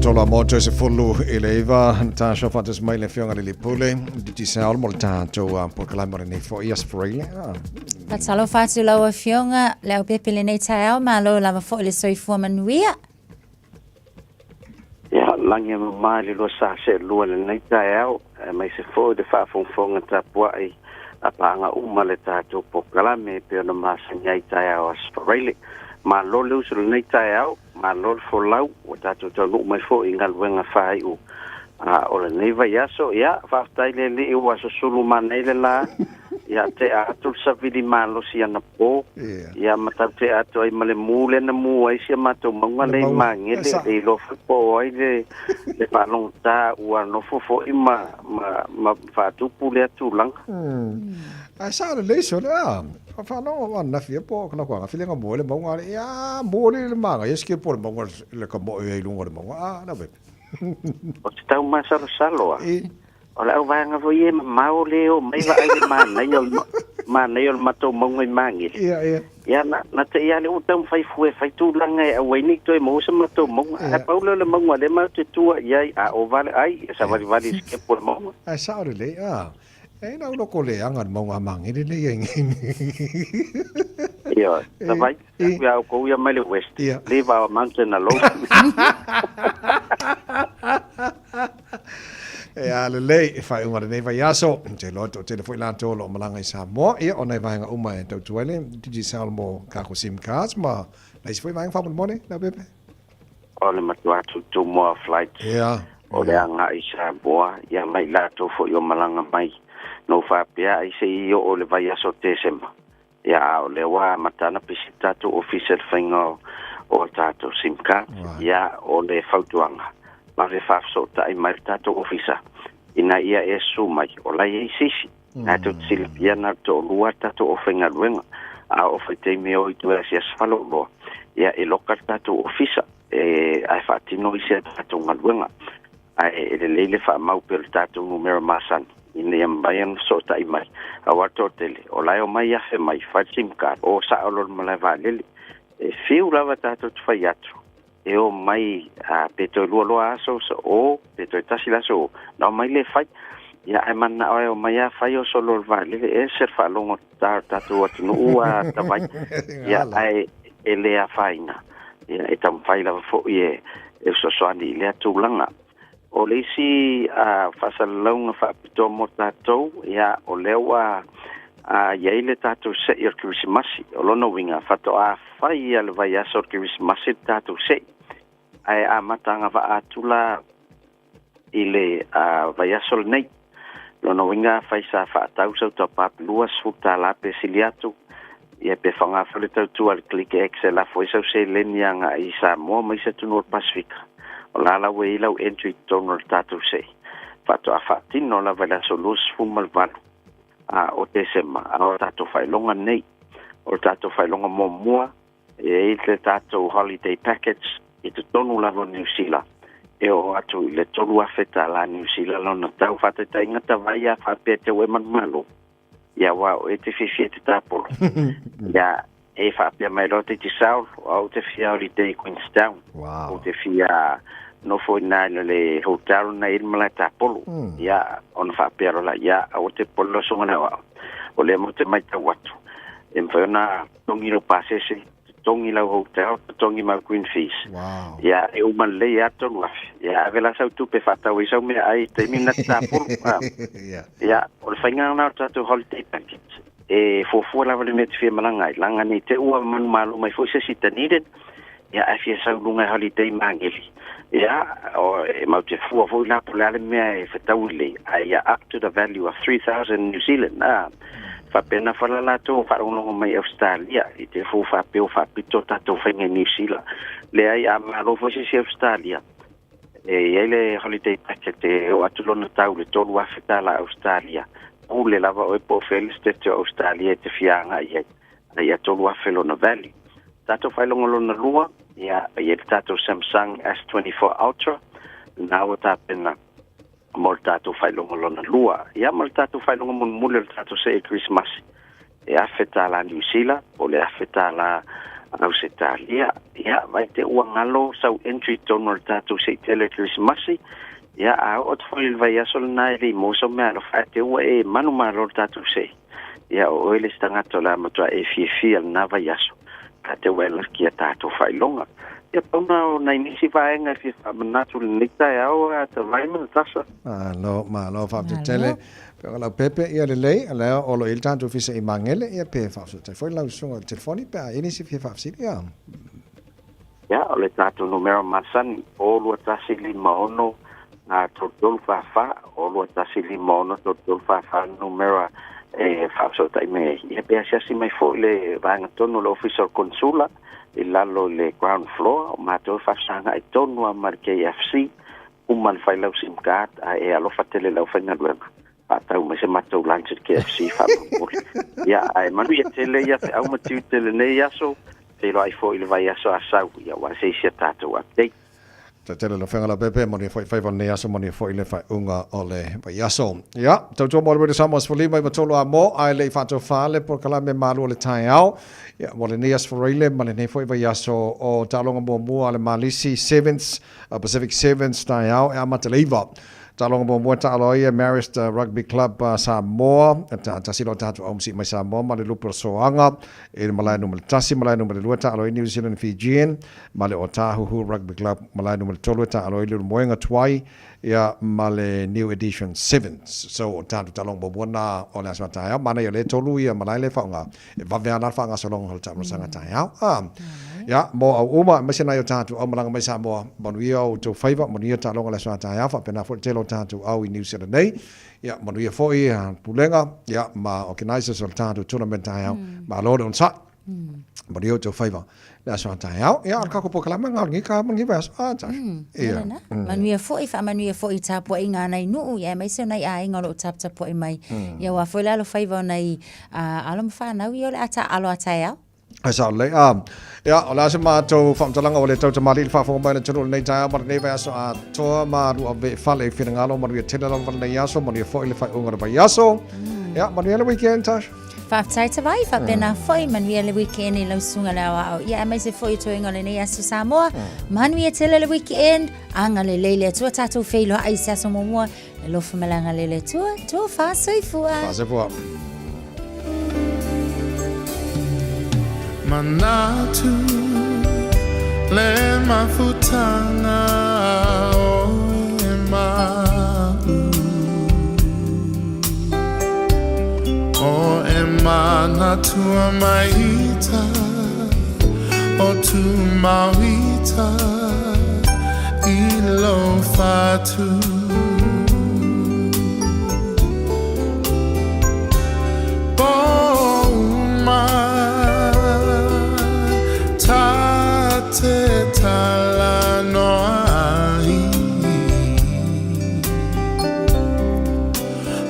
B: Tolo a moto se fulu i le iwa, ta so fatas mai le fionga le pule, di se al mo tātou a polokalame o lenei foi as Australia.
H: Faatalofa atu lau Afioga Leaupepe i lenei taeao, malo lava foi le soifua manuia.
O: Ia, Lagi e mamā i le 242 i lenei taeao, aemaise foi le faafogafoga tapuai a paaga uma le tatou polokalame e pei ona masani ai i taeao Aso Faraile. Malo le uso i lenei taeao, malo le folau, ua tatou taunuu mai foi i galuega faaiu a o lenei vaiaso. Ia, faafetai i le Alii ua susulu manaia le la, ia tea atu le savili malosi anapo, ia ma tau tea atu ai ma le mu lea na mu ai si a matou mauga lea i Magele, e iloa foi po o ai le le faalogotā ua nofo foi ma ma ma faatupu lea tulaga.
B: Ae sao lelei sole a faalogo o ananafi ia po o kana kuaga filega mo le mauga ale ia mo le le maga ia sike po le mauga le ka mo e lunga le mauga a na ve.
O: O te tau masalosalo a. O le auvaega foi e mamao le o mai vaai le manaia o le manaia o le matou mauga i Magele.
B: Ia, ia.
O: Ia, na, na te i a le ua taumafai fua e fai tulaga e aua ai nei toe maua se matou mauga. Ae pau lea o le mauga lea matou te tua i ai, a o vale ai, ia savalivali i se kepo o le mauga.
B: Ae sao lelei, a. E ina ulo ko le anga le mauga a Magele le ia i
O: Ia, ta vai, aku ia oukou ia mai le west. Leave our mountain alone.
B: E a lelei, e faaiuga lenei vaiaso, te iloa toatele foi latou o lo o malaga i Samoa, ia o nai vaega uma e tautua ai le Digicel mo kako sim cards ma nai isi foi vaega faamolemole, Leaupepe.
O: O le matua tuutumua o flights o le agai i Samoa, ia ma i latou foi o malaga mai. Na ou faapea ai se i oo i le vaiaso o Tesema, ia a o lea ua amata ana pisi le tatou ofisa i le faiga o a tatou sim card. Ia o le fautuaga, vave faafesootai mai le tatou ofisa ina ia e susu mai, o la e i ai se isi. Na tou te silafia na o le toalua le tatou aufaigaluega, a oo foi i taimi e o i tua e asiasi faleoloa, ia e loka le tatou ofisa e ae faatino isi a tatou galuega. Ae e lelei le faamau pea o le tatou numera masani ina ia mafai ona fesootai mai, aua le toatele o la e omai afe mai, fai le sim card, o sao loa i le malae vaalele. E fiu lava tatou te fai atu, e o mai a pe toe lua loa aso sa o pe toe tasi le aso o na omai le fai ia ae mananao e omai a fai o solo le vaalele e ese le faalogo ta tatou atunuu a tavai ia ae e le afaina ia e taumafai lava foi e e fesoasoani i lea tulaga. O le isi a faasalalauga faapitoa mo tatou, ia o lea ua a i ai le tatou se'i o le Kerisimasi. O lona uiga, faatoa fai ia le vaiaso o le Kerisimasi le tatou se'i, ae amata agavaa atu la i le vaiaso lenei. Lona uiga, afai sa faatau sau top-up $20 pe sili atu, ia pe faaaoga foi le tautua a le Click X e lafo ai sau seleni agai i Samoa ma isi atunuu o le Pasefika. O la la ua i ai lau entry i totonu o le tatou se'i. Faatoa faatino lava i le aso 28 o Tesema, a o tatou faailoga nei. O le tatou faailoga muamua, e i ai le tatou holiday package i totonu lava o Niu Sila, e oo atu i le $3,000 Niu Sila lona tau. Faataitaiga tavai a faapea te ua e manumalo, ia aua o e te fiafia i te tapolo. Ia, e faapea mai loa te Giselle, o au te fia holiday i Queenstown.
B: Wow.
O: Ou te fia nofo i na i le hotel na i le malae tapolo. Ia, ona faapea loa la, ia, aua te popole loa soga le aoao. O lea mo te matau atu, e mafai ona totogi lou pasese, totogi lau hotel, totogi mau green fees.
B: Wow.
O: Ia, e uma lelei lava 3,000. Ia, ave la sau tupe e faatau ai sau meaai i taimi na te tapolo.
B: Ia.
O: Ia, o le faiga lena o le tatou holiday package. E fuafua lava le mea e te fia malaga ai, laga nei te ua manumalo mai foi se isi Dunedin, ia ae fia sau i luga e holiday Magele. Ia, o, e mau te fua foi la po o le a le mea e fetaui lelei, ae ia up to the value of 3,000 New Zealand, a. Faapena foi la latou faalogologo mai i Ausetalia, i te fou faapea ua faapito tatou faiga i Niu Sila. Leai, a malo foi se isi Ausetalia, e i ai le holiday packet e oo atu lona tau i le $3,000 Ausetalia. Pule lava oe po o fea le state o Ausetalia e te fia agai i ai, a ia 3,000 lona value. Tatou faailoga lona lua, ia, e i ai le tatou Samsung S24 Ultra, lena ua tapena mo le tatou faailoga lona lua. Ia ma le tatou faailoga mulimuli o le tatou see Kerisimasi, e $1,000 Niu Sila po o le $1,000 Ausetalia. Ia, vai te ua galo sau entry i totonu o le tatou se'i tele Kerisimasi. Ia, a oo atu foi i le vaiaso lena e le i maua sau meaalofa, ae te ua e manumalo le tatou se'i. Ia, o oe le isi tagata o le a matua e fiafia i lena vaiaso, ka te ua e laki i a tatou faailoga. Ia, pau na o nai nisi vaega e fia faamanatu i lenei taeao a Tavai ma Natasha.
B: Malo, malo, faafetai tele. Pe o Leaupepe, ia lelei, o lea o lo o i ai le tatou Ofisa i Magele, ia pe faafesootai foi lau susuga i le telefoni pe a i ai nisi e fia faafesili, ia.
O: Ia, o le tatou numera masani, 0 2 1 5 6 3 3 4 4, 0 2 1 5 6 3 3 4 4 le numera e faafesootai mai ai. Ia, pe asiasi mai foi le vaega tonu o le Ofisa o le Konesula i lalo i le ground floor, o matou e faafesagai tonu lava ma le KFC, uma le fai lau sim card ae e alofa tele i le aufaigaluega, faatau mai se matou lunch i le KFC faamolemole. Ia, ae manuia tele ia feau ma tiute i lenei aso, feiloai foi i le vaiaso a sau, ia aua se isi a tatou update.
B: Tele lau Afioga Leaupepe, manuia foi faiva o lenei aso, manuia foi le faaiuga o le vaiaso. Ia, tautua mo le Radio Samoa 15 i 3 a mo, ae le i faatofa le polokalame malu o le taeao. Ia, mo lenei aso Faraile ma lenei foi vaiaso o taaloga muamua a le Malisi Sevens, Pacific Sevens taeao e amata le 9. Taaloga muamua e taalo ai e Marist Rugby Club Samoa, tasi loa tatou aumasii mai Samoa ma le lupe o Soaga i le malae numera 1, malae numera 2 taalo ai New Zealand Fijian ma le Otahuhu Rugby Club, malae numera 3 e taalo ai Leulumoega Tuai ia ma le New Edition Sevens. So o tatou taaloga muamua na o le aso a taeao, manaia o lea e tolu ia malae lea e faaaoga e vave lava la le faagasologa o le taamilosaga taeao. Ah, ia, mo au uma, aemaise nai o tatou au malaga mai Samoa, manuia o outou faiva, manuia taaloga o le aso a taeao, faapena foi le tele o tatou au i New Zealand nei. Ia, manuia foi pulega, ia, ma organizers o le tatou tournament taeao. Malo le onosai. Manuia outou faiva le aso a taeao. Ia, o le kako polokalame ngā o lenei ka ma lenei vaiaso. Ah, Tasha.
H: Ia. Lena. Manuia foi, faamanuia foi i tapuaiga a nai nuu, ia aemaise o nai aiga o lo o taputapuai mai. Ia aua foi le alofaiva o nai alo ma fanau ia o le a taaalo a taeao.
B: Ai sao lelei. Ah, ia, o le a se matou faamatalaga ua le tau tamalii le faafofoga mai a le atunuu i lenei taeao ma lenei vaiaso atoa ma alu ave i fale i finagalo manuia tele lava lenei aso, manuia foi le faaiuga o le vaiaso. Ia, manuia le weekend, Tash.
H: Faafetai Tavai, faapena foi, manuia le weekend i lau susuga le aoao. Ia, aemaise foi o toega o lenei aso Samoa. Manuia tele le weekend, agalelei le Atua tatou feiloai i se aso muamua. Alofa ma le agalelei le Atua, tofa soifua.
B: Faasoifua.
D: Manatu le mafutanga o e ma'u O e manatua maita o tu mauita i lo fatu Po uma ta te talanoa ai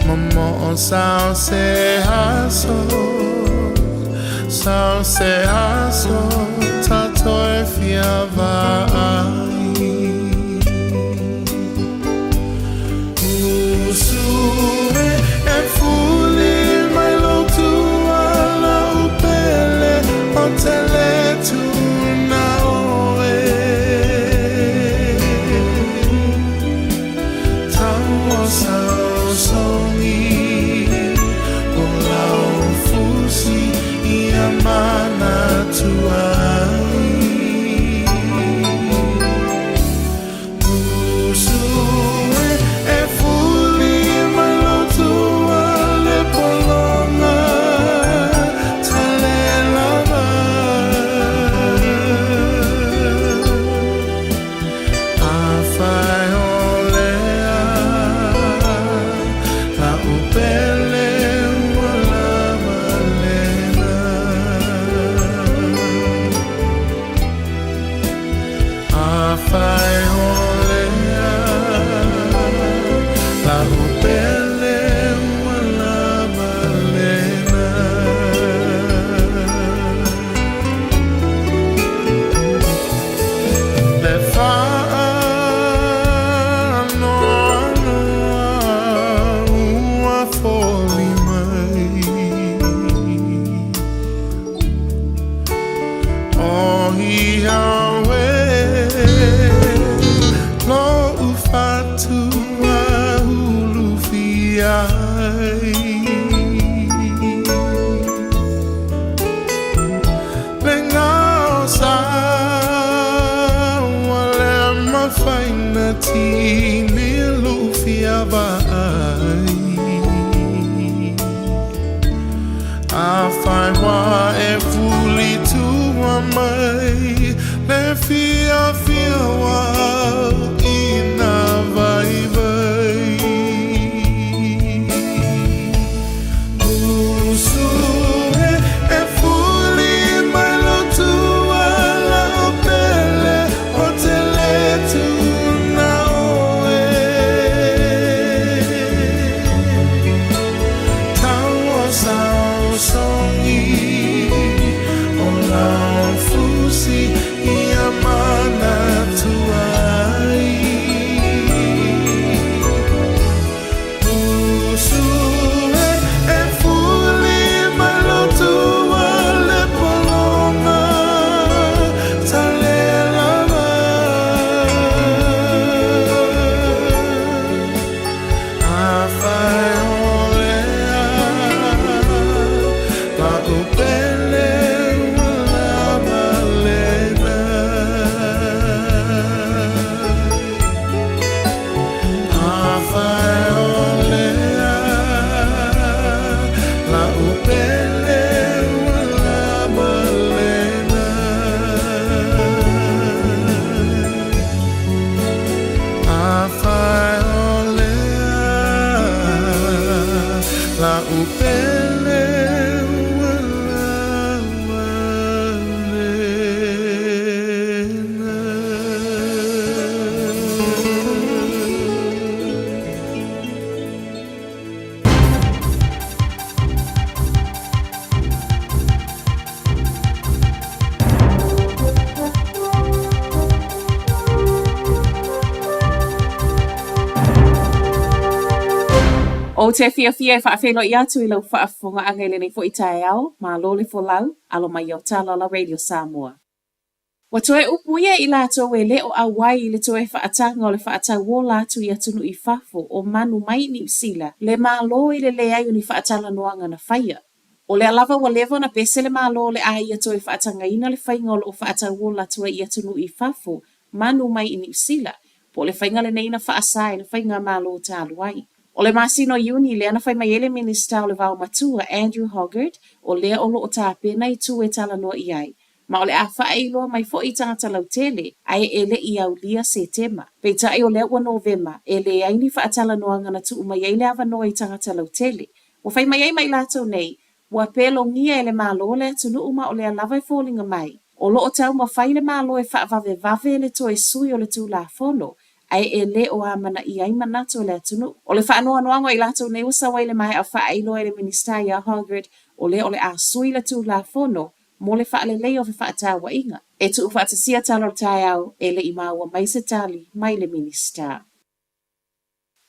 D: Momoo sao se aso Sao se aso tatou e fia vaai Usu e e fuli mai lou tua lau pele O te le tuna oe Tau o saosaogi O lau fusi ia manatua ai. Afai ua e fuli tua mai le fiafia ua au i nā vaivai. Usu e, e fuli mai lou tua la'u pele ou te lē tuuna ʻoe. Tau o saosaogi o lau fusi ia manatua ai. Usu e, e fuli mai lou tua le pologa sa le lava. Afai o lea la'u pele ua lava lena. Afai o lea la'u pele ua lava lena. Afai o lea la'u pele ua lava lena.
P: Ou te fiafia e faafeiloai atu i lau faafofogaaga i lenei foi taeao, malo le folau, alo mai o tala la Radio Samoa. Ua toe upuia i latou e le o ʻauai i le toe faataga o le faatauola atu i atunuu i fafo o manu mai Niu Sila le Malo i le leai o ni faatalanoaga na faia. O lea lava ua leva ona pese le Malo o le a ia toe faatagaina le faiga o lo o faatauola atu ai i atunuu i fafo manu mai i Niu Sila, po o le faiga lenei na faasa e le faigamalo talu ai. O le masina o Iuni lea na fai mai ai le Minisita o le Vao Matua, Andrew Hoggard, o lea o lo o tapena itu e talanoa i ai, ma o le a faailoa mai foi i tagata lautele, ae e le i aulia Setema. Peitai o lea ua Novema, e leai ni faatalanoaga na tuu mai ai le avanoa i tagata lautele. Ua fai mai ai ma i latou nei, ua pelogia e le Malo le atunuu ma o lea lava e foliga mai, o lo o taumafai le Malo e faavavevave le toe sui o le Tulafono, ae e le o amanaia ai manatu o le atunuu. O le faanoanoaga o i latou nei ua sau ai i le maea faailoa e le Minisita ia Hoggard o lea o le a sui le Tulafono mo le faaleleia o fefaatauaiga. E tuufaatasia tala o le taeao e le i maua mai se tali mai le Minisita.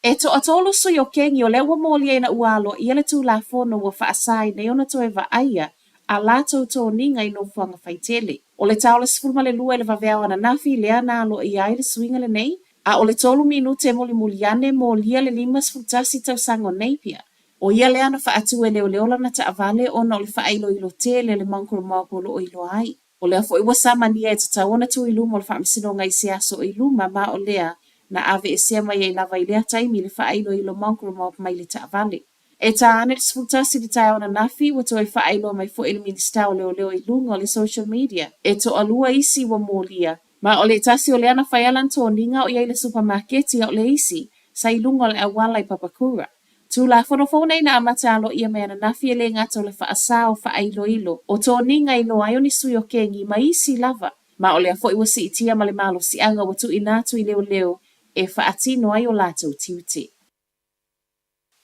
P: E toatolu sui o Kengi o lea ua molia ina ua aloaia le Tulafono ua faasa ai nei ona toe vaaia a latou toniga i nofoaga faitele. O le ta o le 12 i le vaveao ananafi lea na aloaia ai le suiga lenei, a o le tolu minute mulimuli ane molia le 51 tausaga o Napier. ʻO ia lea na faatu e leoleo lana taavale ona o le faailoilo tele a le Mongrel Mob o lo o iloa ai. O lea foi ua samania e tatau ona tu i luma o le faamasinoga i se aso i luma ma o lea na aveesea mai ai lava i lea taimi le faailoilo Mongrel Mob mai le taavale. E ta ane le 11 i le taeao ananafi ua toe faailoa mai foi e le Minisita o Leoleo i luga o le social media e toalua isi ua molia Ma o le tasi o lea na fai a lana toniga o i ai i le supamaketi a o le isi sa i luga o le auala i Papakura. Tulafono fou nei na amata aloaia mai ananafi e le gata o le faasa o faailoilo o toniga i iloa ai o ni sui o kengi ma isi lava. Ma o lea foi ua siitia ma le malosiaga ua tuuina atu i leoleo e faatino ai o latou tiute.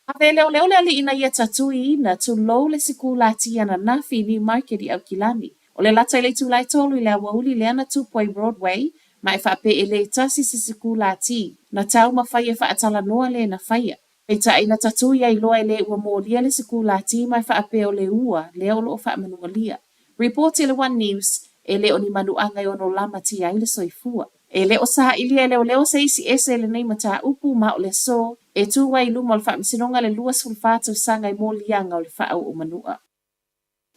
P: Ave leoleo le alii na ia tatuiina tulou le sikulati ananafi i Newmarket i Aukilani. O le lata i le itula e tolu i le aoauli lea na tupu ai Broadway ma e faapea e le tasi se sikulati na taumafai e faatalanoa le na faia. Peitai na tatui ai loa e le ua molia le sikulati ma e faapea o le ua lea o lo o faamanualia. Ripoti a le One News, e le o ni manuaga e ono lamatia ai le soifua. E le o sailia e leoleo se isi ese i lenei mataupu ma o le aso e tū ai i luma o le Faamasinoga le 24 tausaga i moliaga o le faaoo manua.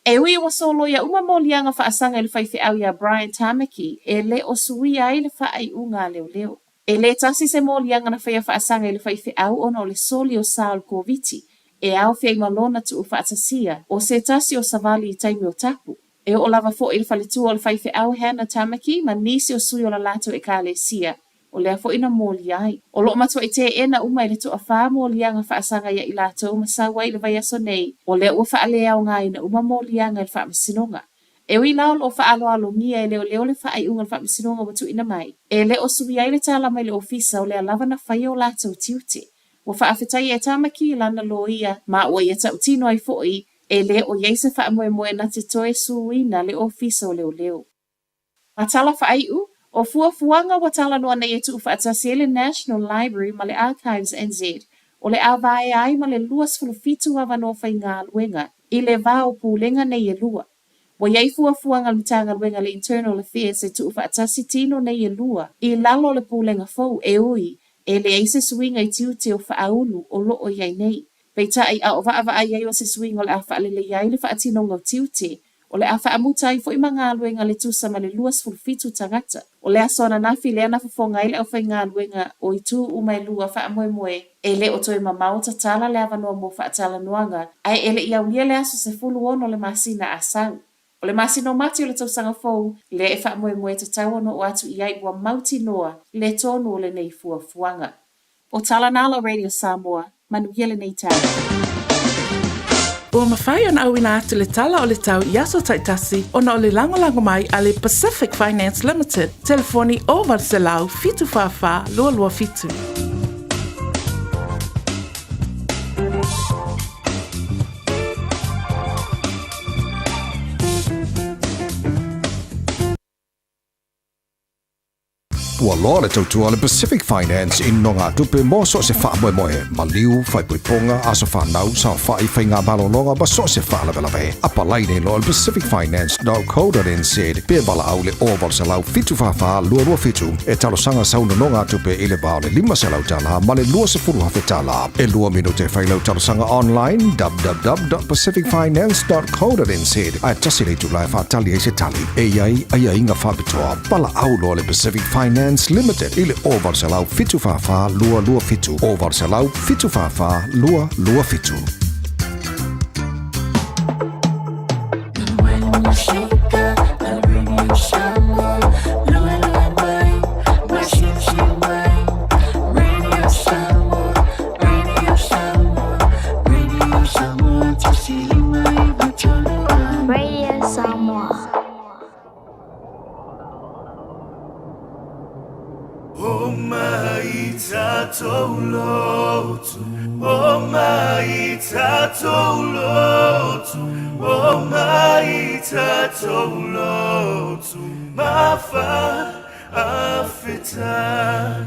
P: E ui ua soloia uma moliaga faasaga i le faifeau iā Brian Tamaki, e le o suia ai le faaiuga a leoleo. E le tasi se moliaga na faia faasaga i le faifeau ona o le soli o sa o le Koviti. E aofia ai ma lona tuufaatasia o se tasi o savali i taimi o tapu. E oo lava foi i le faletua o le faifeau Hannah Tamaki ma nisi o sui o la latou Ekalesia, o lea foi na molia ai. O lo o matuai teena uma e le toafā moliaga faasaga ia i latou ma sau ai i le vaiaso nei, o lea ua faaleaogaina uma moliaga e le Faamasinoga. E ui la o lo o faaaloalogia e leoleo le faaiuga a le Faamasinoga ua tuuina mai, e le o suia ai le tala mai le Ofisa o lea lava na faia o latou tiute. Ua faafetaia e Tamaki lana loia ma ua ia tautino ai foi e le o i ai se faamoemoe na te toe suina le Ofisa o Leoleo. Ma tala faaiu, o fuafuaga ua talanoa nei e tuufaatasi ai le National Library ma le Archives NZ, o le a vaea ai ma le 27 avanoa faigaluega i le va o pulega nei e lua. Ua i ai fuafuaga a le Matagaluega a le Internal Affairs e tuufaatasi tino nei e lua i lalo o le pulega fou, e ui e leai se suiga i tiute o faaulu o lo o i ai nei. Peitai, a o vaavaai ai o se suiga o le a faaleleia ai le faatinoga o tiute, o le a faamuta ai foi ma galuega le tusa ma le 27 tagata. O le aso ananafi lea na fofoga ai le aufaigaluega o itu uma e lua faamoemoe e le o toe mamao tatala le avanoa mo faatalanoaga ae e le i aulia le aso 16 o le masina a sau. O le masina o Mati o le tausaga fou lea e faamoemoe tatau ona oo atu i ai ua mautinoa le tonu o lenei fuafuaga. O tala na la Radio Samoa, manuia lenei taeao.
E: Ua mafai ona auina atu le Tala o le Tau i aso taitasi ona o le lagolago mai a le Pacific Finance Limited, telefoni 0800 744 227.
S: Ua loa le tautua a le Pacific Finance i nogatupe mo so o se faamoemoe, maliu, faaipoipoga, aso fanau, saofai, faiga malologa ma so o se faalavelave. Apalai nei loa i le pacificfinance.co.nz pe valaau i le 0800 744 227 e talosaga sau nonogatupe i le va o le $500 ma le $20,000. E lua minute e fai lau talosaga online www.pacificfinance.co.nz ae tasi le itula e faatali ai se tali. E i ai aiaiga faapitoa. Valaau loa le Pacific Finance Limited i le 0800 744 227, 0800 744 227.
K: Radio Samoa.
D: O mai tatou lotu, o mai tatou lotu, o mai tatou lotu, mafa afetai.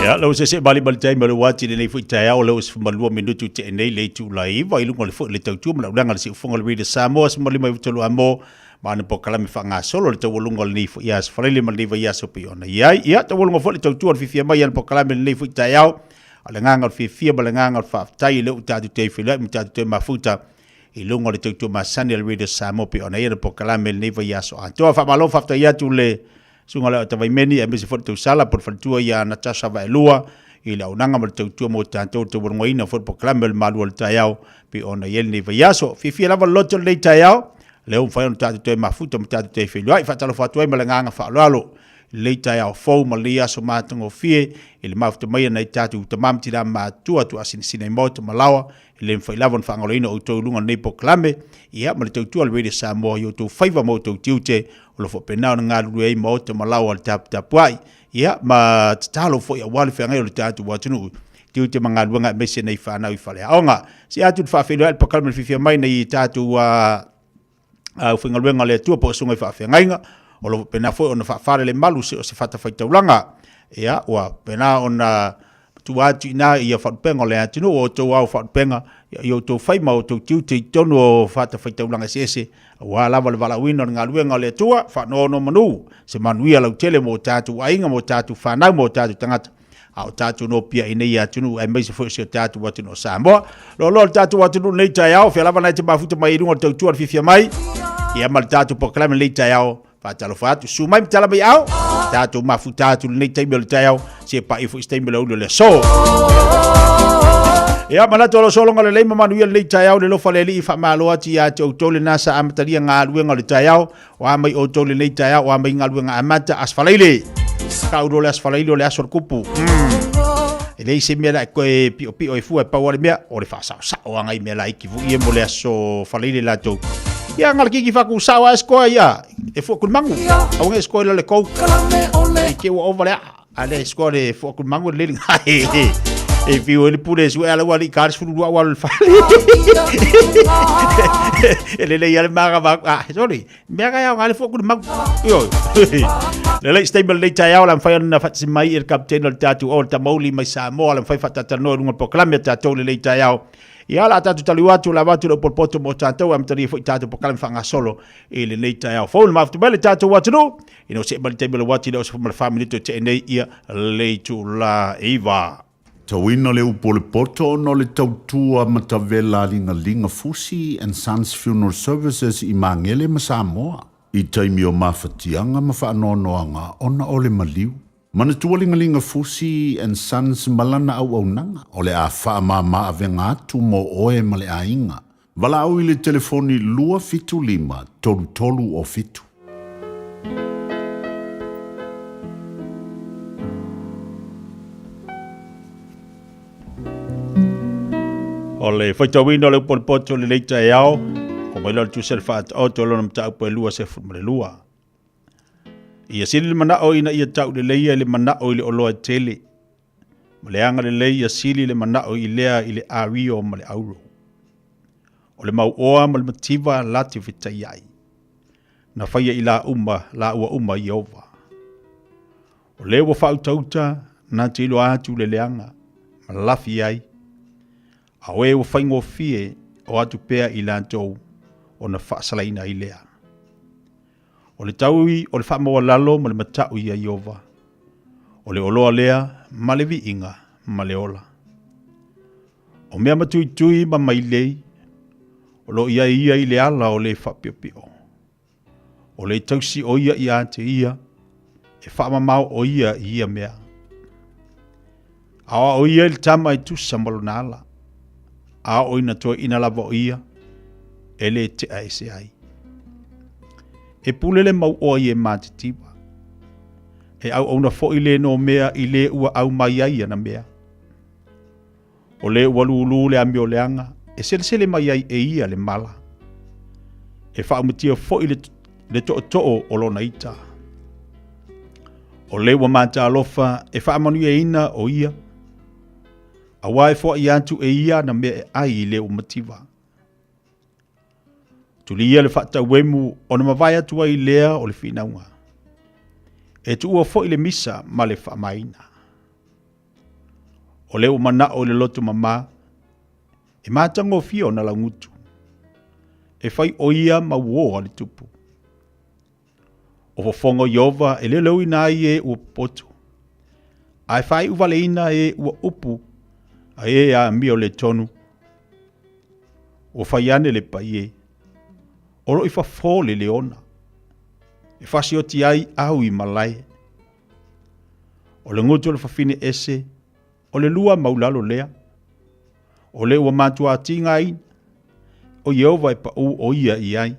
Q: Ia, lau se se bali bali tai ma le wati le nei fui tai ao lau se malua minutu te nei le tu la iwa i lunga le fui le tautua ma la ulanga le si ufonga le Radio Samoa se malima i utolu amo ma ana polokalame faagasolo le taualuga o lenei foi aso falaile ma lenei vaiaso pei ona i ai. Ia, taualuga foi le tautua o le fiafia mai ana polokalame lenei foi taeao. A le agaga o le fiafia ma le agaga o le faafetai i lea ua tatou toe feiloai ma tatou toe mafuta i luga o le tautua masani a le Radio Samoa pei ona i ai ana polokalame lenei vaiaso atoa. Faamalo faafetai atu le susuga lea o Tavaimeni aemaise foi le tausala po o le faletua ia Natasha Vaelua i le auaunaga ma le tautua mo tatou le taualugaina foi le polokalame o le malu o le taeao pei ona i ai lenei vaiaso. Fiafia lava le loto lenei taeao lea ua mafai ona tatou toe mafuta ma tatou toe feiloai. Faatalofa atu ai ma le agaga faaaloalo i lenei taeao fou ma lenei aso matagofie i le mafuta mai a nai tatou tama ma tina matutua tuaasinasina i maota ma laoa e le mafai lava ona faagaloina outou i luga o lenei polokalame, ia ma le tautua a le Radio Samoa i outou faiva ma outou tiute o lo o faapena ona galulue ai maota ma laoa le taputapuai, ia ma tatalo foi aua le feagai o le tatou atunuu tiute ma galuega aemaise nei fanau i faleaoga. Se atu le faafeiloai le polokalame le fiafia mai nei tatou aufaigaluega a le Atua po o susuga i faafeagaiga o lo o faapena foi ona faafalelemalu se o se fatafaitaulaga. Ia, ua faapena ona tua atu i ina ia faalupega o le atunuu, o outou ao faalupega, ia outou fai ma outou tiute i totonu o fatafaitaulaga eseese, aua lava le valaauina o le galuega o le Atua, faanonomanu se manuia lautele mo tatou aiga, mo tatou fanau, mo tatou tagata, a o tatou nopiai i nei atunuu aemaise foi o si o tatou atunuu o Samoa. Loaloa le tatou atunuu lenei taeao, fea lava nai te mafuta mai i luga o le tautua le fiafia mai. Ia ma le tatou polokalame lenei taeao, faatalofa atu, susu mai ma tala mai ao, tatou mafuta atu lenei taimi o le taeao, se paia foi se taimi o le aoauli o le aso. Ia, manatu o lo sologa lelei ma manuia lenei taeao le lofa le Alii faamalo atu ia te outou lena sa amatalia galuega o le taeao. O a mai outou lenei taeao, o a mai galuega amata, Aso Faraile. Ka ulu o le Aso Faraile o le aso o le kupu. E leai se mea la e koe pio pio e fua e pau le mea, o le whaasao anga i mea la iki vu ia mo le aso Faraile latou. Ia ngala kiki whaku sao a eskoa ia, e fua kuli mangu. Au nge eskoa ila le kou. I ke ua ova le a. A le eskoa le fua kuli mangu le linga. E fiu e le pule su e ala ua li ka sefulu lua ua le fale. E lele ia le maga va. Ah, sorry. Mea ka iau ngale fua kuli mangu. Io. Le lei stable le taeao la mfai ona fatasi mai i le kapitene o le tatou o le Tamauli mai Samoa la mfai faatalanoa i luga o le polokalame a tatou le lei taeao. Ia la tatou taliu atu la avatu le upu o le poto mo tatou amatalia foi tatou polokalame faagasolo i lenei taeao fou le mafuta mai le tatou atunuu. Ina ua see mai le taimi o le uati le oso ma le 4 minute o tea nei ia le itula 9.
W: Tauina le upu o le poto ona o le tautua matavela a Ligaliga Fusi and Sons Funeral Services i Magele ma Samoa i taimi o mafatiaga ma faanoanoaga ona o le maliu. Manatua Ligaliga Fusi and Sons ma lana auaunaga o le a faamama avega atu mo oe ma le aiga. Valaau i le telefoni 275 33 o 7.
Q: O le faitauina o le upu o le poto o lenei taeao, ko mai loa le tusi a le Faataoto o lona mataupu e 22. Ia sili le manao ina ia tauleleia i le manao i le oloa e tele, ma le agalelei ia sili le manao i lea i le ario ma le auro. O le mauoa ma le mativa la te fetai ai. Na faia i la uma, la ua uma i Ieova. O le ua faautauta na te iloa atu le leaga, ma lafi ai. A o e ua faigofie o atu pea i latou ona faasalaina ai lea. O le taui o le faamaualalo ma le mata'u ia Ieova, o le oloa lea ma le viiga ma le ola. O mea matuitui ma mailei, o lo o i ai ia i le ala o le faapiopio. O le tausi o ia ia te ia, e faamamao o ia i ia mea. Aoao ia i le tama e tusa ma lona ala, a oo ina toeaina lava o ia, e le tea ese ai. E pule le mauoa i e matitiva, e auauna foi le nomea i le ua au mai ai ana mea. O le ua lūlū le amioleaga e selesele mai ai e ia le mala, e faaumatia foi le, le tootoo o lona ita. O le ua matalofa e faamanuiaina o ia, auā e foai atu e ia ana mea e ai i le ua mativa. Tulia le faatauemu ona mavae atu ai lea o le finauga. E tuua foi le misa ma le faamaina. O le ua manao i le loto mamā, e matagofie ona laugutu. E fai o ia ma uō a le tupu. O fofoga o Ieova e leoleuina ai e ua popoto, a e faaiuvaleina e ua upu a e amio le tonu. Ua fai ane le paie, o lo i fafo le leona, e fasioti ai au i malae. O le gutu o le fafine ese, o le lua maulalo lea. O le ua matua tigaina, o Ieova e paʻū o ia i ai.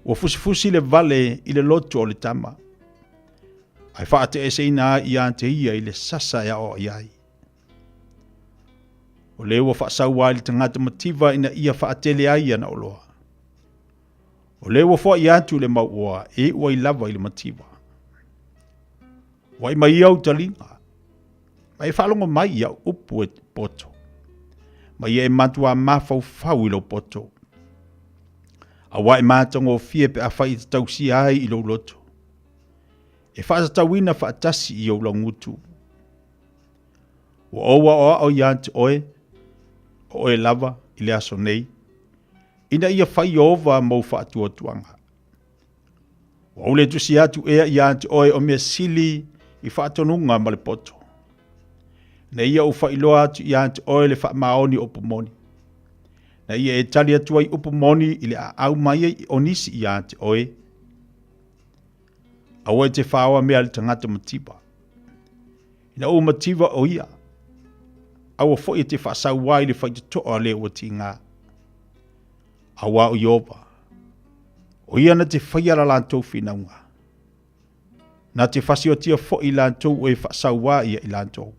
Q: Ua fusifusi le vale i le loto o le tama, ae faateeseina ai ia te ia i le sasa e aoai ai. O le ua faasaua ai le tagata mativa ina ia faatele ai ana oloa. O le ua foai atu le mauoa e iu ai lava i le mativa. Ua mai ia ou taliga, ma e faalogo mai i au upu e poto, ma ia e matuā mafaufau i lou poto. Auā e matagofie pe afai e te tausia ai i lou loto, e faatatauina faatasi i ou laugutu. Ua ou aoao ia te oe, o oe lava i le aso nei, ina ia fai Ieova mou faatuatuaga. Ua ou le tusi atu ea ia te oe o mea sili i faatonuga ma le poto. Na ia ou faailoa atu ia te oe le faamaoni o upu moni. Na ia e tali atu ai upu moni i le aau mai ai o nisi ia te oe. Aua e te faoa mea le tagata mativa. Ina ua mativa o ia, aua foi e te faasauā i le faitotoa le ua tigā. Auā o Ieova, o ia na te faia la latou finauga, na te fasiotia foi i latou o e faasauā ia i latou.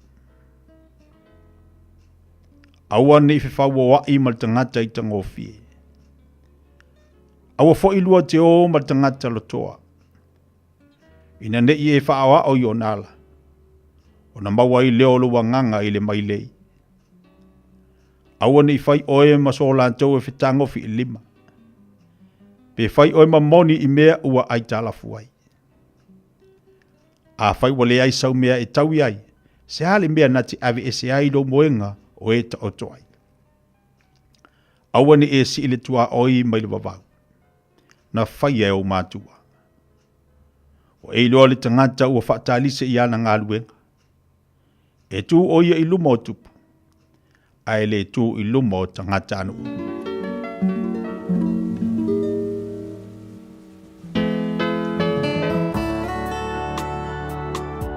Q: Aua ne i fefauoaʻi ma le tagata i tagofie. Aua foi lua te ō ma le tagata lotoa. Ina ne i e faaoao i ona ala, ona maua ai lea o lou agaga i le mailei. Aua ne i fai oe ma so latou e fetagofi i lima, pe fai oe ma moni i mea ua aitalafu ai. Afai ua leai sau mea e taui ai, se a le mea na te aveese ai lou moega o e taoto ai? Aua ne i e sii le tuaoi mai le vavau, na faia e ou matua. Ua e iloa le tagata ua faatalise i ana galuega. E tū ʻo ia i luma o tupu, a e le tū i luma o tagatanuu.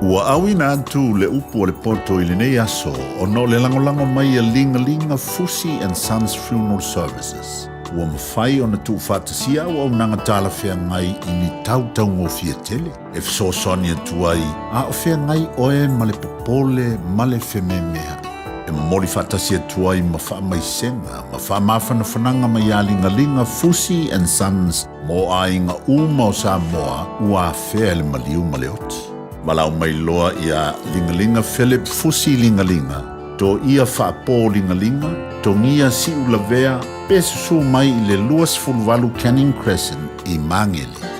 W: Ua auina atu le upu o le poto i lenei aso ona o le lagolago mai a Ligalinga Fusi and Sons Funeral Services. Ua mafai ona tuufaatasia auaunaga talafeagai i ni tau taugofie tele e fesoasoani atu ai a o feagai oe ma le popole ma le fememeaʻi. E momoli faatasi atu ai ma faamaisega ma faamafanafanaga mai ia Ligaliga Fusi and Sons mo aiga uma o Samoa ua afea e le maliu ma le oti. Valaau mai loa ia Ligaliga Philip Fusi Ligaliga, Toia Faapō Ligaliga, Togia Siulavea pe susū mai i le 28 Canning Crescent i Māngere.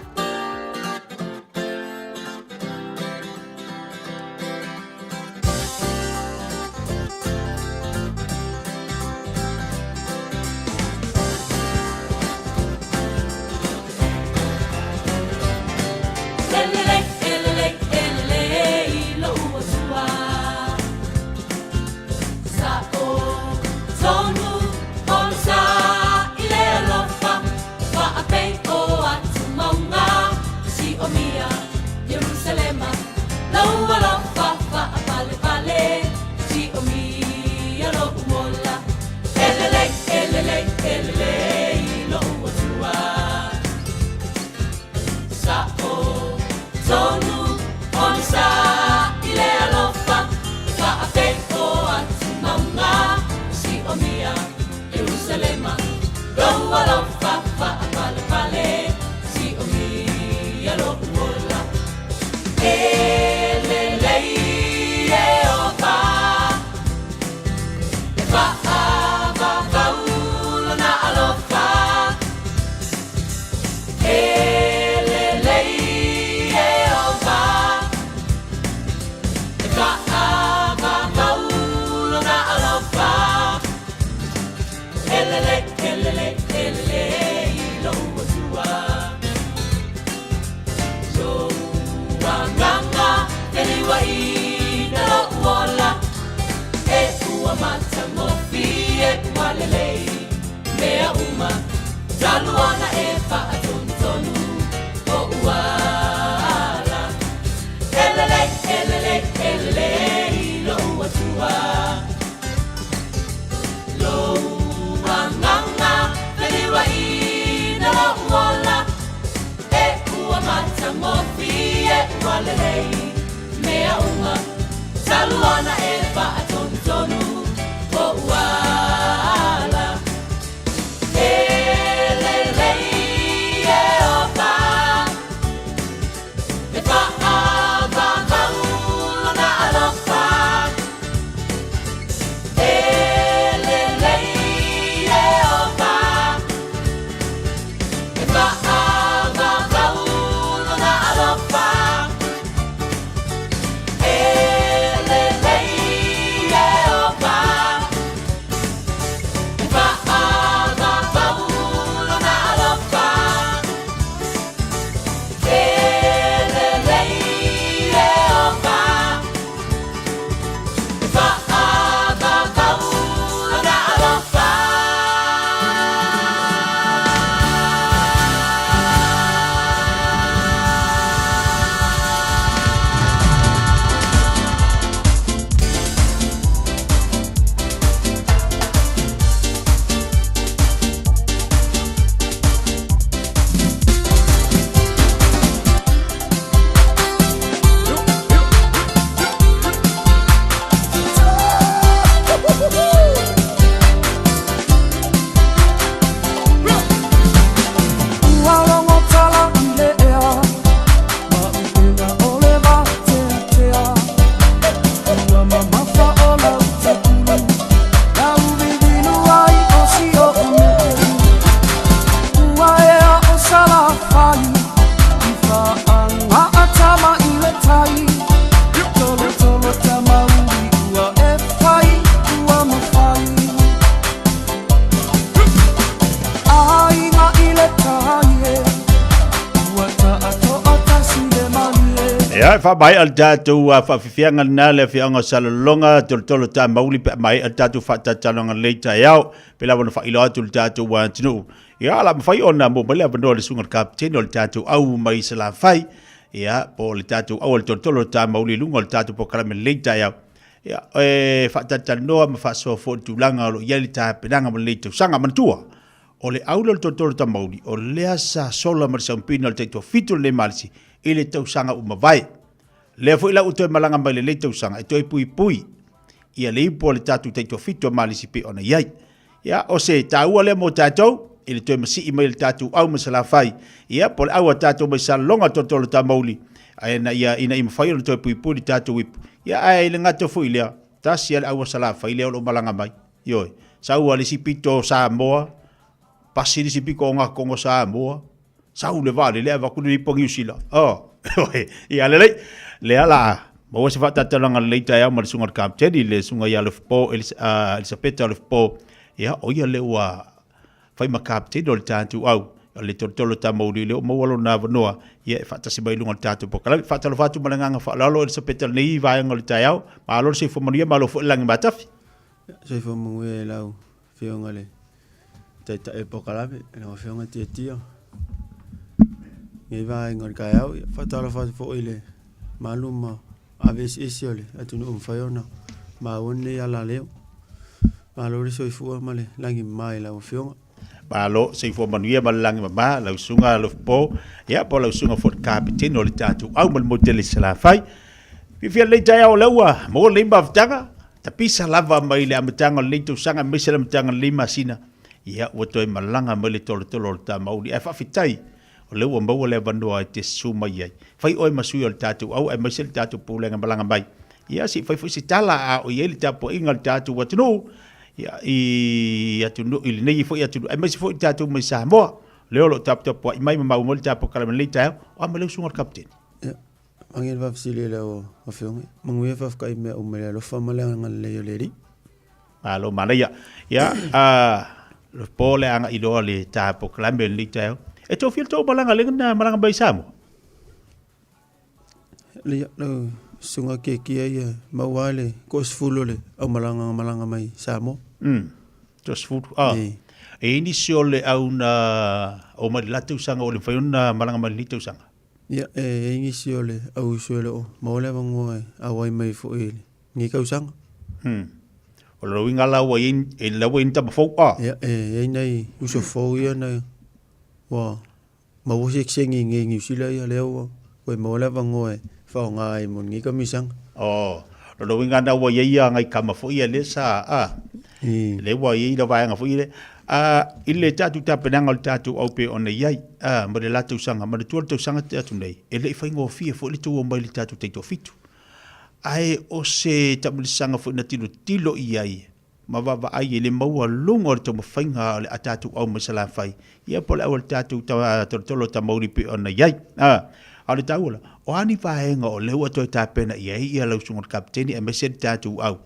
R: lelei mea uma Talu ona e faatonutonu poʻu ala E lelei Ieova E faavavau lona alofa E lelei Ieova E faavavau lona alofa E lelei Ieova E faavavau lona alofa E lelei Ieova E faavavau lona alofa.
D: Ua logo tala i le ea, ma upega o le vateatea. Ua mamafa o lau tapulu, lau vivinu ai o si oʻu nuu. Ua ea o Salafai, i faaagaa tama i le tai. Tolotolo tamauli ua e fai, ua mafai. Aiga i le tai e, ua taatoatasi le malie.
Q: Ia, e faamaea le tatou faafiafiaga lena le afioaga o Salelologa, tolotolo tamauli pe a maea le tatou faatatalanoaga lelei taeao, pe lava ona faailoa atu le tatou atunuu. Ia, o le a mafai ona maua mai le avanoa i le susuga i le Kapeteni o le tatou au mai Salafai, ia, po o le tatou au o le tolotolo tamauli i luga o le tatou polokalame lelei taeao. Ia, e faatalatalanoa ma faasoa foi i le tulaga o lo o i ai le tapenaga mo lenei tausaga. Manatua, o le au lea o le tolotolo tamauli, o lea sa sola ma le saumpina o le taitoafitu o lenei Malisi i le tausaga ua mavae. Lea foi la ua toe malaga mai lenei tausaga e toe puipui ia le ipu o le tatou taitoafitu a Malisi pei ona i ai. Ia, o se taua lea mo tatou i le toe masii mai o le tatou au ma Salafai, ia, po o le au a tatou mai Salelologa tolotolo tamauli, ae ina ia, ina ia mafai ona toe puipui le tatou ipu. Ia, ae i le gata foi i lea, tasi lava le au a Salafai lea o lo o malaga mai. Ioe, sau lava le isi pito o Samoa, pasi le isi pito o Ogakogo o Samoa, sau le vaalele ae avatu le ipu a Niu Sila. Oh, ia lelei, lea la maua se faatatalanoaga lelei taeao ma le susuga i le Kapeteni, le susuga ia Alofipo, Elisapeta Alofipo, ia, o ia lea ua fai ma Kapeteni o le tatou au, o le tolotolo tamauli lea ua maua lona avanoa, ia e faatasi mai i luga o le tatou polokalame. Faatalofa atu ma le agaga faaaloalo Elisapeta i lenei vaega o le taeao, malo le soifua manuia, malo foi le lagi matafi.
T: Soifua manuia i lau Afioga i le Taitai o le polokalame, lau Afioga Tiatia. Lenei vaega o le taeao, ia faatalofa atu foi i le malu ma ave eseese o le atunuu mafai ona maua lenei alaleo. Malo le soifua ma le lagi mama i lau Afioga.
Q: Malo, soifua manuia ma le lagi mama, lau susuga Alofipo, ia po o lau susuga foi le Kapeteni o le tatou au ma le motu tele i Salafai. Fiafia lenei taeao o lea ua maua lenei mafutaga, Tapisa lava mai le amataga o lenei tausaga aemaise le amataga o lenei masina, ia ua toe malaga mai le tolotolo o le tamauli. Ae faafetai, o lea ua maua le avanoa e te susu mai ai. Fai oe ma sui o le tatou au aemaise le tatou pulega malaga mai. Ia se i fai foi se tala a o i ai le tapuaiga a le tatou atunuu, ia i atunuu i lenei foi atunuu aemaise foi le tatou mai Samoa. O lea o lo o taputapuai mai ma maua mai le tatou polokalame i lenei taeao. O a mai lau susuga i le Kapeteni?
T: Ia, Mange le faafesili i lau Afioga. Manuia faafetai i mea uma i le alofa ma le agalelei o le Alii.
Q: Malo manaia. Ia, a le po le aga i loa le ta polokalame lenei taeao. E tofia le tou malaga le na malaga mai Samoa?
T: Le lau susuga kiekie ia maua le toasefulu o le aumalaga na malaga mai Samoa.
Q: Toasefulu, ah. E i ai nisi o le au na omai i le la tausaga ua le mafai ona malaga mai i lenei tausaga?
T: Ia, e i ai nisi o le au uso e le o maua le avanoa e auai mai foi i lenei tausaga.
Q: O lona uiga la ua i ai, e la ua i ai ni tama fou, a?
T: Ia, e i ai nai uso fou ia na ua maua se ekesegi i inei i Niu Sila, ia lea ua toe maua le avanoa e faaaoga ai mo lenei kamisaga.
Q: Oh, lona uiga na ua iai ia ngai kama foi ia lea sa, a, lea ua iai la vaega foi lea. A, i le tatou tapenaga o le tatou au pei ona iai, a, ma le la tausaga, manatua le tausaga te atu nei, e le i faigofie foi le tou omai i le tatou taitoafitu. Ae o se taamilosaga foi na tilotilo i ai, ma vaavaai i le maualuga o le taumafaiga o le a tatou au mai Salafai, ia po o le au a le tatou tolotolo tamauli pei ona i ai. A o le taua la, o a ni vaega o lea ua toe tapena i ai ia lau susuga i le Kapeteni aemaise le tatou au,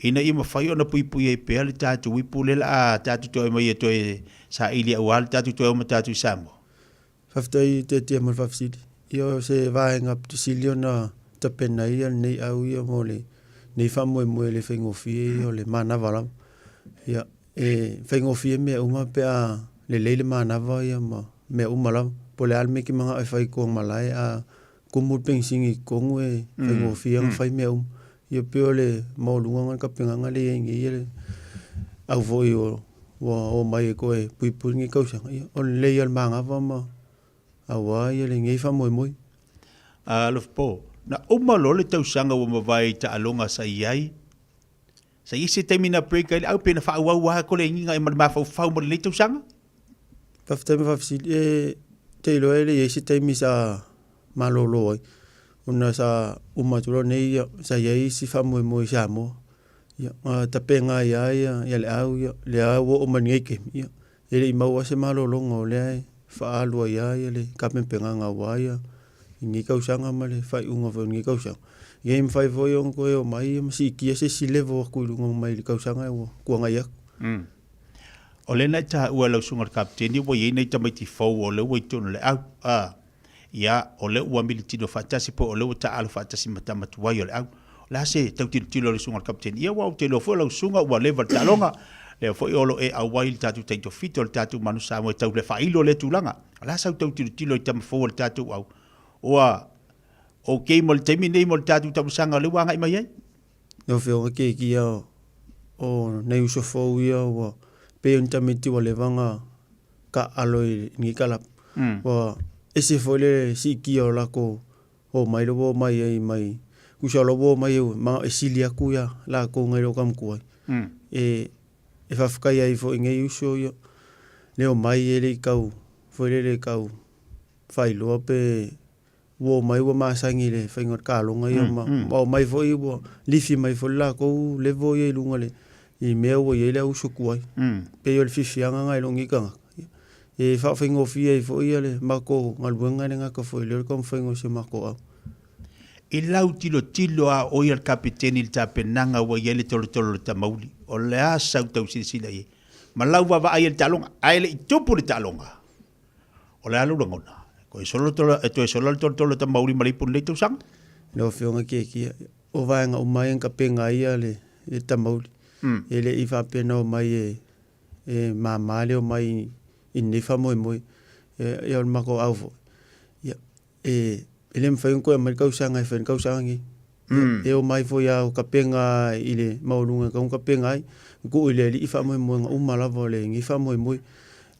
Q: ina ia mafai ona puipui ai pea le tatou ipu lea o le a tatou toe aumai e toe saili aua le tatou toe o ma tatou i Samoa?
T: Faafetai Tiatia mo le faafesili. Ia o se vaega pito sili ona tapena ai lenei au ia mo lenei faamoemoe le faigofie ia o le manava lava. Ia e faigofie mea uma pe a lelei le manava ia ma mea uma lava. Po o le a le mea e te manao e fai i Tuamalae a kumu le penisini i totonu e faigofie ona fai mea uma. Ia pei o le maualuga lena o le tapenaga lea e i ai nei le au foi ua omai e toe puipui lenei tausaga. Ia o le lelei o le manava ma aua ia lenei faamoemoe.
Q: Alofa, na uma loa le tausaga ua mavae i taaloga sa i ai, sa i ai se taimi na break ai le au pe na faaauau lava koleniga ma le mafaufau mo lenei tausaga?
T: Faafetai mo faafesili. E te iloa e le i ai se taimi sa malolo ai ona sa uma atu loa nei ia sa i ai isi faamoemoe i Samoa. Ia na tapena ai lava ia ia le au ia lea ua oo mai lenei taimi ia e le i maua se malologa o lea e faaalu ai lava ia le tapenapenaga aua ia lenei tausaga ma le faaiuga foi o lenei tausaga. Ia e mafai foi ona toe omai ma siitia se isi level atu i luga mai le tausaga ua tuanai atu.
Q: O lea na e taua e lau susuga i le Kapeteni ua i ai nai tamaiti fou o lea ua i totonu o le au. A, ia, o lea ua militino faatasi po o lea ua taaalo faatasi ma tama tuai o le au. O le a se tau tilotilo a le susuga i le Kapeteni? Ia, aua ou te iloa foi o lau susuga ua leva le taaloga, lea foi o lo o e auai i le tatou taitofito o le tatou Manu Samoa e tau le faailo lea tulaga. O le a sau tau tilotilo i tama fou a le tatou au? Ua okay mo le taimi nei mo le tatou taumasaga o lea ua agai mai ai?
T: Lau Afioga keiki ia o nai uso fou ia ua pei o ni tamaiti ua leva ona taaalo i lenei kalapa. Ua ese foi le siitia o latou omai lea ua omai ai mai tusa o la ua omai e sili atu ia latou nai lo tama tuai. E faafetai ai foi i nei uso ia le omai e le i tau foi lele tau faailoa pe ua omai ua masani i le faiga o le taloga ia ma, ma omai foi ua lifi mai foi le latou level ia i luga le i mea ua i ai le au uso tuai. Pei o le fiafiaga lena i lou nei tagata. E faafaigofie ai foi ia le matou galuega e le gata foi i lea o le taumafaiga o si o matou au.
Q: I lau tilotilo a o ia le kapeteni i le tapenaga ua i ai le tolotolo o le tamauli, o le a sau tau silasila i ai? Ma lau vaavaai i le taaloga, ae le i tupu le taaloga. O le a lou lagona? Toe solo tolo, e toe solo le tolotolo tamauli ma le ipu lenei tausaga?
T: Lau Afioga Kiekie, o vaega uma ia na tapena ai ia le, le tamauli. E le i faapea na omai e, e mama le omai i lenei faamoemoe. E, ia o le matou au foi. Ia, e, e le mafai ona toe aumai le tausaga e fai le tausaga nei. E omai foi lava o tapena i le maualuga e tatau ona tapena ai, tuu i le Alii faamoemoega uma lava o lenei faamoemoe.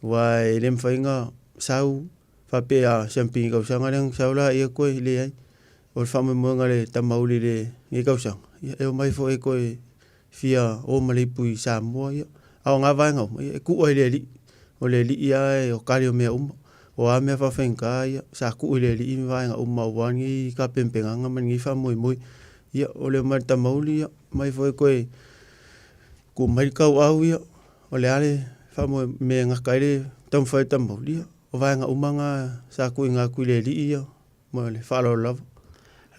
T: Aua e le mafai ona sau faapea a siampi i le tausaga lea ona sau laia toe, leai. O le faamoemoega o le tamauli i lenei tausaga, ia e omai foi e toe fia o ma le ipu i Samoa, ia. A o na vaega uma, ia, e tuu lava i le Alii. O le Alii lava e o tali o mea uma. O a mea faafaigata, ia, sa tuu i le Alii vaega uma aua lenei tapenapenaga ma lenei faamoemoe. Ia, o le omai a le tamauli, ia, omai foi e toe tuu mai le tauau, ia, o le a le faamoe, mea e gata ai le taumafai o le tamauli, ia, o vaega uma na sa tuuina atu i le Alii, ia, Ma le faaaloalo lava.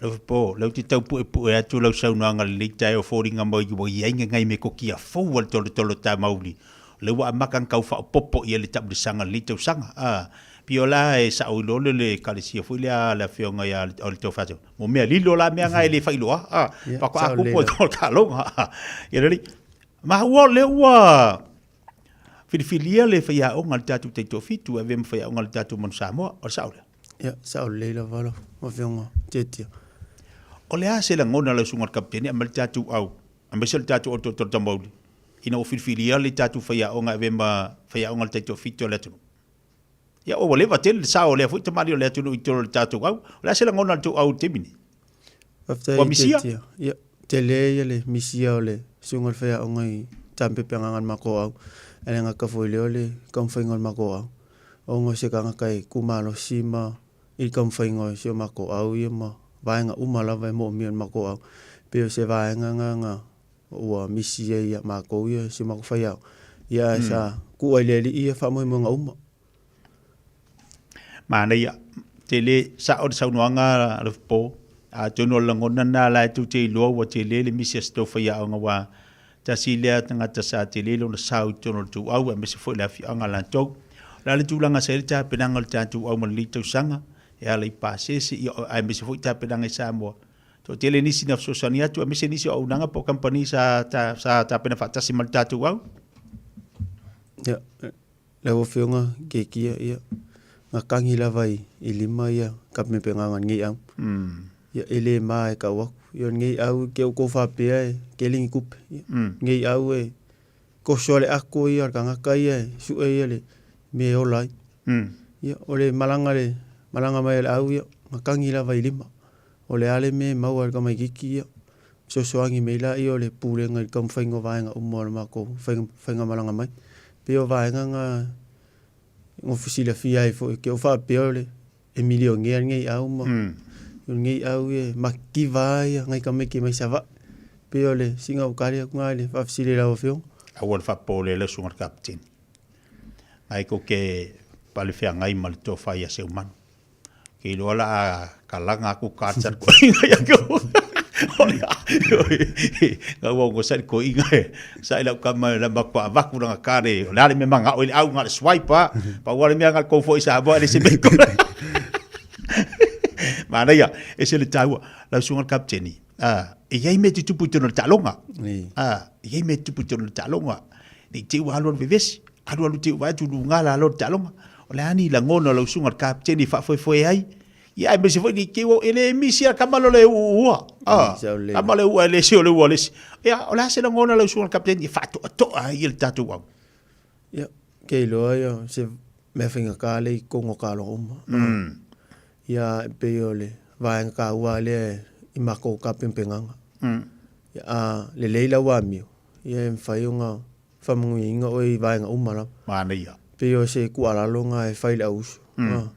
Q: Alofa po, lea ou te tau puepue atu lau saunoaga i lenei taeao e foliga mai ua i ai ngai metotia fou a le tolotolo tamauli. O lea ua amata ona tau faaopoopo i ai le taamilosaga i lenei tausaga. A, pei o la e sao i lole le ekalesia foi lea a le afioga ia o le Tofa mo mea lilo la mea na e le faailoa. A, faatoa tupu ai le taaloga. Ia lelei. Maua o lea ua filifilia le faiaoga a le tatou taitoafitu e avea ma faiaoga a le tatou Manu Samoa. O le sao lea?
T: Ia, sao lelei lava lau Afioga Tiatia.
Q: O le a se lagona lau Susuga i le Kapeteni aemaise le tatou au, aemaise le tatou Otootolo Tamauli, ina ua filifilia le tatou faiaoga e avea ma faiaoga a le taitoafitu o le atunuu? Ia, ua leva tele le sao o lea foi tamalii o le atunuu i totonu o le tatou au. O le a se lagona o le tou au i le taimi nei?
T: Faafetai
Q: Ua misia?
T: Tiatia. Ia, tele ia le misia o le susuga i le faiaoga i Tapepeagaga i le matou au. Ae le gata foi i lea o le taumafaiga o le matou au. Ona o se tagata e tu malosi ma i le taumafaiga o si o matou au ia ma vaega uma lava e moomia e le matou au. E pei o se vaega lena na ua misi ai ia matou ia si o matou faiaoga. Ia ae sa tuu ai i le Alii ia faamoemoega uma.
Q: Manaia, tele sao le saunoaga a Lofipo, atonu o le lagona lena la e tou te iloa ua tele le misi a se tou faiaoga aua tasi lea tagata sa tele lona sao i totonu o le ituau aemaise foi le afioaga latou. O le a le tulaga sa i ai le tapenaga o le tatou au ma lenei tausaga e ala i pasese ia aemaise foi tapenaga i Samoa. Toatele nisi na fesoasoani atu aemaise nisi o auaunaga po o kamupani sa sa tapena faatasi ma le tatou au.
T: Ia, Lau Afioga Kekia, ia, gakagi lava i, i lima ia kapepegaga o lenei au. Ia, e le ma e kau aku. Ia, o lenei au ke o kou faapea e ke ligi kupe. Ia, lenei au e koso le ako ia o le tagata ia e sue ia le mea e ola ai. Ia, o le malaga le malaga mai a le au, ia, gakagi lava i lima. O le a le mea e maua e le tamaitiiti, ia, fesoasoani mai laia o le pulega i le taumafaiga o vaega uma o le matou faigamalaga mai. Pei o vaega na gofo silafia ai foi ke o faapea o le e milionea lenei au ma o lenei au e mativa ia nai tamaiti mai Savaii. Pei o le sina o tali atu na i le faafesili i lau Afioga.
Q: Aua le faapopole lau susuga i le Kapeteni. Nai kou ke pale feagai ma le tofa ia Seumanu. Ke iloa la a kalaga aku ka chat ko inga ia ko. Ole a. Nga ua ngo sa ko inga e. Sa ila ka ma la ma kwa vaku na ka re. Ole ale me manga o le au nga le swipe a. Pa ua le mea nga ko fo isa bo ale se me ko. Mana ia e se le taua lau susuga le kapiteni. A e iai me tutupu i tonu le taaloga. A e iai me tutupu i tonu le taaloga. Nei te ua alu alu vevesi. Alu alu te ua atu luga la lo le taaloga. O le a ni lagona o lau susuga i le kapiteni e faafoefoe ai? Ia aemaise foi ni te ua e le misi a kama lo le uua. A, kama le ua e le se o le ua le se. Ia, o le a se lagona o lau susuga i le kapiteni e faatoatoa ai le tatou au?
T: Ia, ke iloa ia se mea faigata le i totonu o taloga uma. Ia, e pei o le vaega taua lea i matou tapenapenaga. Ia, a lelei lau amio, ia e mafai ona faamanuiaina oe i vaega uma lava.
Q: Manaia.
T: Pei o se tuualalo na e fai i le auuso. Mm.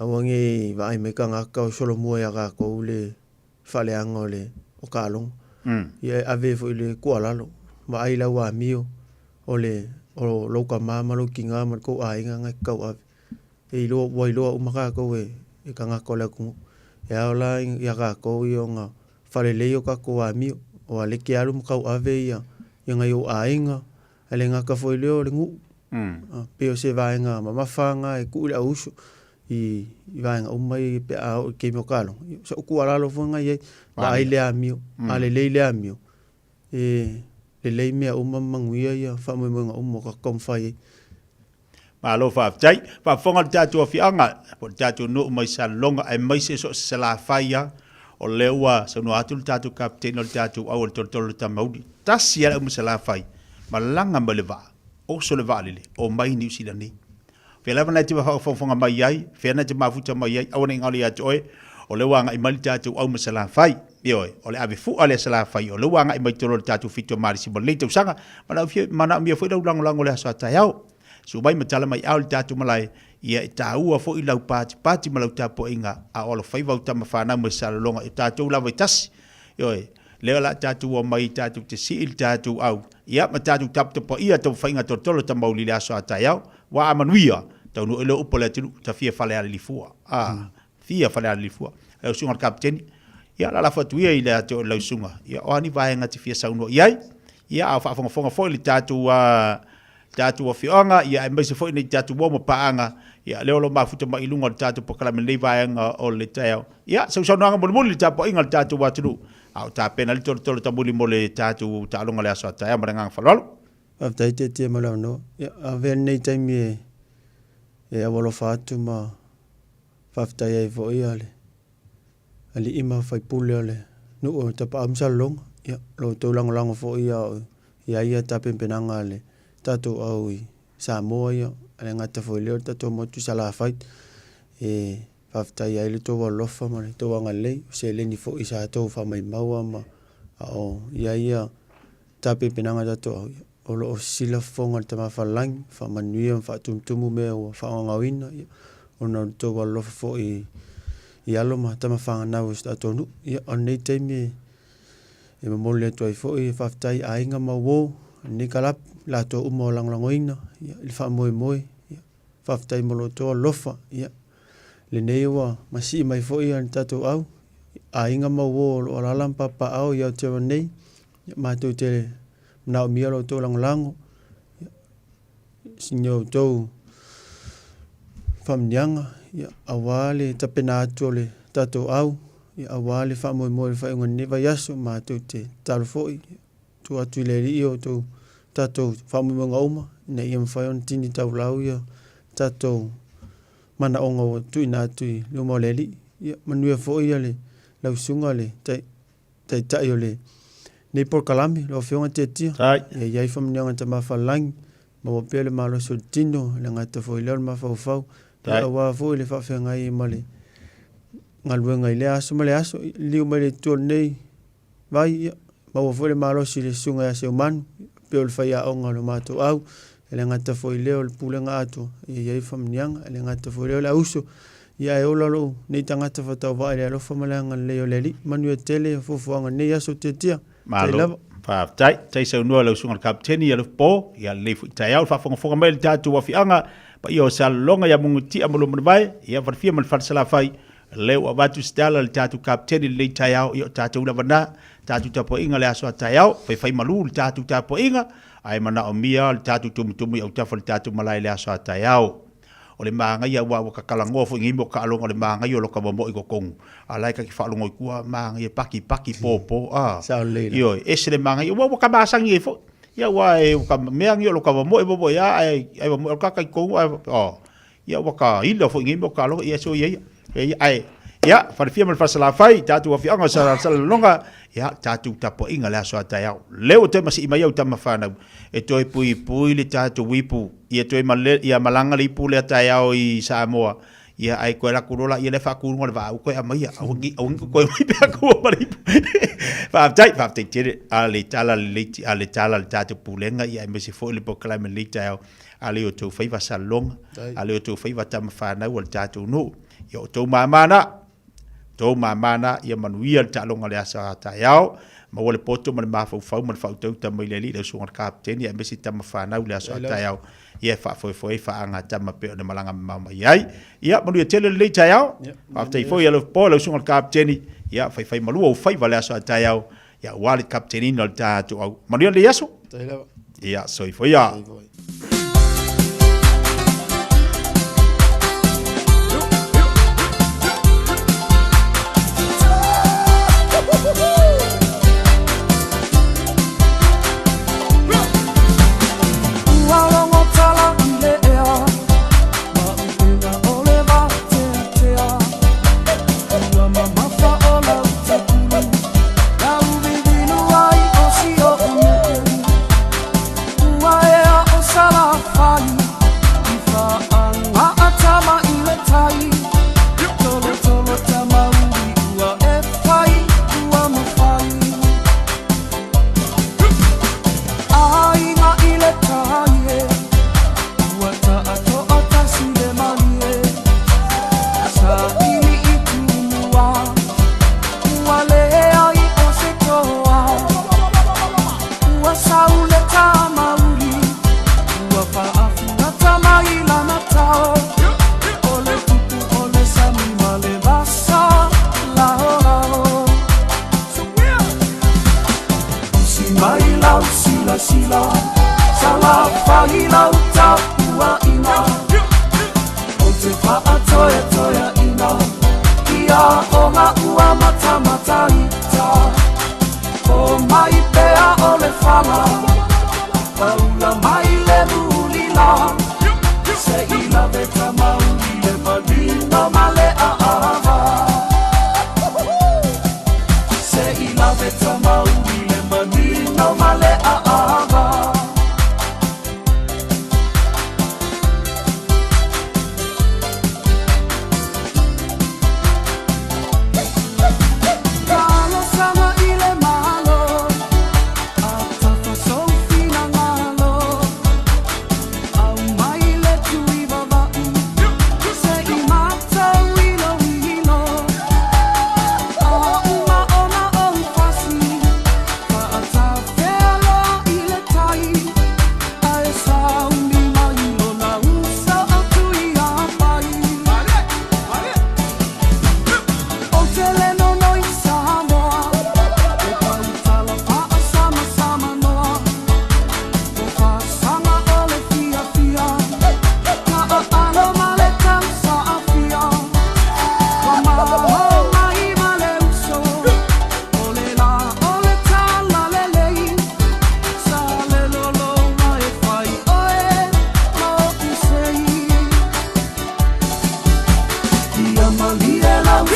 T: Aua ne i vaai mai tagata o solomua ia tatou le faaleaga o le o taaloga. Mm. Ia e ave foi le tuualalo, vaai lau amio o le o lou tama ma lou tina ma le tou aiga na e tatau ave. E iloa, ua iloa uma tatou e, e tagata o le atunuu. E ao la ia tatou ia ona faalelei o tatou amio, aua lea e te alu ma tauave ia, ia nai ou aiga, ae le gata foi lea o le nuu. Mm. Pei o se vaega mamafa lena e tuu i le auuso i, i vaega uma ia pe a oo i le taimi o taaloga. O sau tuualalo foi lena i ai, vaai le amio, a lelei le amio, e lelei mea uma ma manuia ia faamoemoega uma o tatou taumafai ai.
Q: Malo faafetai. Faafofoga le tatou afioaga po o le tatou nuu mai Salelologa aemaise so o se Salafai lava. O lea ua saunoa atu le tatou Kapeteni o le tatou au o le Tolotolo le Tamauli. Tasi lava le au ma Salafai, malaga mai le vaa, oso le vaalele, omai i Niu Sila nei. Fea lava na e te faafogafoga mai ai, fea na e te mafuta mai ai, aua ne i galo ia te oe, o lea ua agai mai le tatou au ma Salafai. Ioe, o le ave fua lea Salafai, o lea ua agai mai tolo le tatou 7 o Malisi mo lenei tausaga. Manaomia foi lau lagolago i le aso a taeao. Susu mai ma tala mai ao i le tatou malae, ia e taua foi lau patipati ma lau tapuaiga a o alofaiva au tama fanau mai Salelologa i o tatou lava i tasi. Ioe, lea o le a tatou omai tatou te sii le tatou au, ia ma tatou taputapuaia taumafaiga tolotolo tamauli i le aso a taeao. Ua a manuia, taunuu ai lea upu a le atunuu, tafia Falealilifua. A, fia Falealilifua. Lau susuga i le Kapeteni, ia lalafo atu ia i le ate o lau susuga, ia o a ni vaega te fia saunoa i ai, ia a o faafogafoga foi le tatou tatou afioaga, ia aemaise foi nei tatou uo ma paaga, ia lea o lo o mafuta mai i luga o le tatou polokalame i lenei vaega o le taeao. Ia, sau saunoaga mulimuli i le tapuaiga a le tatou atunuu, a o tapena le tolotolo tamuli mo le tatou taaloga i le aso a taeao ma le agaga faaaloalo.
T: Faafetai Tietie mo le avanoa. Ia, avea lenei taimi e e aualofa atu ma faafetai ai foi ia le alii ma faipule o le nuu o Tapaau ma Salelologa. Ia, lo outou lagolago foi ia o i ai ia tapenapenaga a le tatou au i Samoa ia, e le gata foi i lea o le tatou motu i Salafai. E. Faafetai ai lo outou alofa ma le tou agalelei, o seleni foi sa outou faamaimaua ma a o i ai ia tapenapenaga a tatou au, o lo o sisila fofoga o le Tama Falelagi, faamanuia ma faatumutumu mea ua faaaogaoina, ona o le tou alolofa foi i alo ma tama fanau o si tatou nuu. Ia, o lenei taimi e momoli atu ai foi e faafetai i aiga ma uo, lenei kalapu, latou uma o lagolagoina ia, le faamoemoe. Ia, faafetai mo lo outou alofa. Ia, lenei ua masii mai foi ia le tatou au, aiga ma uo o lo o alaala ma papaaao i Aotearoa nei. Ia, matou te manaomia lo outou lagolago, ia, ni outou faamanuiaga, ia, aua le tapena atu o le tatou au, ia, aua le faamoemoe i le faaiuga o lenei vaiaso. Matou te tatalo foi, ia, tuu atu i le Alii o outou tatou faamoemoega uma, ina ia mafai ona tini taulau ia tatou manaoga ua tuuina atu i luma o le Alii. Ia manuia foi ia le lau susuga le Taitai o lenei polokalame, lau Afioga Tiatia. Ia i ai faamanuiaga a Tama Falelagi, maua pea le malosi o le tino, le gata foi lea o le mafaufau, ia aua foi le faafeagai ai ma le galuega i lea aso ma le aso. Liliu mai le Atua o lenei vai, ia maua foi le malosi i le Susuga ia Seumanu, pei o le faiaoga o le matou au, e le gata foi i lea o le pulega atoa, ia i ai faamanuiaga, e le gata foi i lea o le auso, ia ae ola lou nei tagata faatauvaa i le alofa ma le agalelei o le Alii. Manuia tele fuafuaga i lenei aso Tiatia.
Q: Malo. Lava. Faafetai. Tai saunoa lau susuga i le Kapeteni ia Alofa ia lenei foi taeao le faafogafoga mai i le tatou afiaga paia o Salelologa ia Mugutia ma Luamanuvai, ia Falefia ma le Falesalafai, lea ua avatu se tala i le tatou Kapeteni i lenei taeao, ia o tatou lava na, tatou tapuaiga le aso a taeao, faifai malu le tatou tapuaiga, ae manaomia le tatou tumutumu i autafa o le tatou malae i le aso a taeao. O le magaia aua ua ka talanoa foi nei mo taaloga o le magaia o lo ka momoe i totonu, a la e ta te faalogo i tua, magaia paki paki po po a.
T: Sao lelei la.
Q: Ioe, ese le magaia, ua ua ka masani ai foi. Ia aua e ua ka mea nei o lo ka momoe momoe lava ae ae momoe o le tagata i totonu ae a. Ia ua ka ila foi nei mea o taaloga, ia soia ia. Ia ae ia Falefia ma le Falesalafai, tatou afioaga o Salelologa, ia tatou tapuaiga le aso a taeao. Lea ua toe masii mai au tama fanau e toe puipui le tatou ipu, ia toe male, ia malaga le ipu lea taeao i Samoa. Ia ae toe alu atu loa laia lea faatu i luga o le vaa, toe aumaia, aua nei, aua nei toe omai pe a tua ma le ipu. Faafetai, faafetai tele a le tala lelei, a le tala a le tatou Pulega, ia aemaise foi le polokalame i lenei taeao. A le o outou faiva Salelologa, a le o outou faiva tama fanau a le tatou nuu. Ia o outou mama na, outou mama na, ia manuia le taaloga o le aso a taeao, maua le poto ma le mafaufau ma le faautauta mai le Alii lau susuga i le Kapeteni aemaise tama fanau i le aso a taeao, ia e faafoefoe ai faagatama pei ona malaga mamao mai ai. Ia manuia tele lenei taeao. Faafetai foi i alo po lau susuga i le Kapeteni, ia faifai malua ou faiva le aso a taeao, ia aua le kapeteniina o le tatou au. Manuia lenei aso. Ia soifua ia.
D: Ua logo tala i le ea, ma upega o le vateatea. Ua mamafa o lau tapulu, lau vivinu ai o si oʻu nuu. Ua ea o Sala.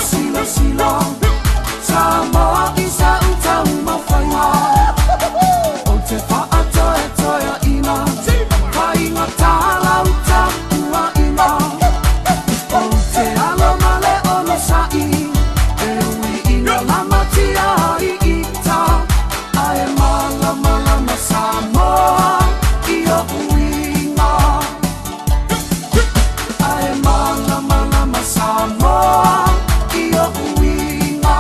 D: silasila Samoa i sa'u taumafaiga Ou te fa'atoetoeaʻina Faigata lau tapuaʻiga Ou te alo ma le onosaʻi E ui ina lamatia ai ita Ae malamalama Samoa i o'u iga Ae malamalama Samoa i o'u iga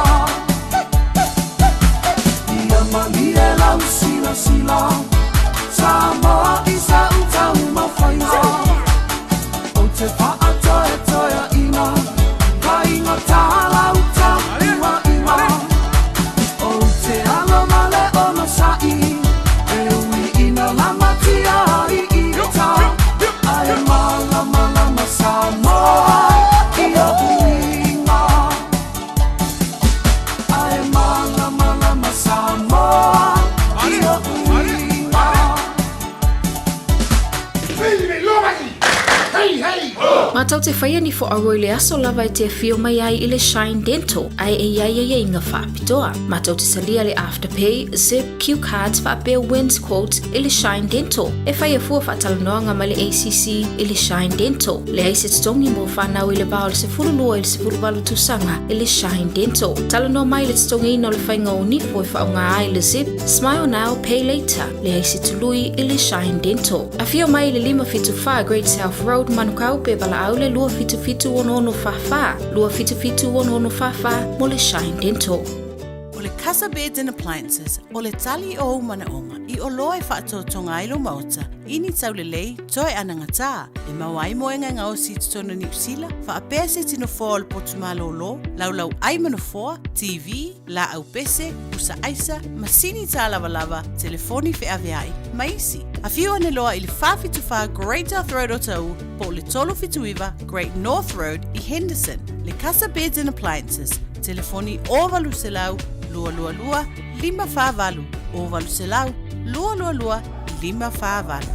D: Ia malie lau silasila Samoa i sa'u taumafaiga Ou te fa'atoetoeaʻina Faigata lau tapuaʻiga Ou te alo ma le onosaʻi E ui ina lamatia ai ita Ae malamalama Samoa i o'u iga Ae malamalama Samoa i o'u iga
P: Matou te faia ni fo'auo i le aso lava e te afio mai ai i le Shine Dental ae e i ai aiaiga faapitoa. Matou te talia le Afterpay, Zip, Cue Cards faapea Wins Quotes i le Shine Dental. E faia fua faatalanoaga ma le ACC i le Shine Dental. Leai se totogi mo fanau i le va o le 12 i le 18 tausaga i le Shine Dental. Talanoa mai i le totogiina o le faiga o nifo e faaaoga ai le Zip, Smile Now, Pay Later. Leai se tului i le Shine Dental. Afio mai i le 574 Great South Road, Manukau, pe valaau le 277 6644, 277 6644 mo le Shine Dental.
G: O le Casa Beds and Appliances, o le tali o ou manaʻoga i oloa e faatoatoga ai lou maota i ni taulelei toe anagatā e maua ai moega e gaosi i totonu o Niu Sila, faapea se tino foa o le potu malōlō, laulau ʻai ma nofoa, TV, laʻau pese, pusa ʻaisa, masini tālavalava, telefoni feʻaveaʻi, ma isi. Afio ane loa i le 474 Great South Road o Taʻu po o le 379 Great North Road i Henderson. Le Casa Beds and Appliances, telefoni 0800 222 548, 0800 222 548.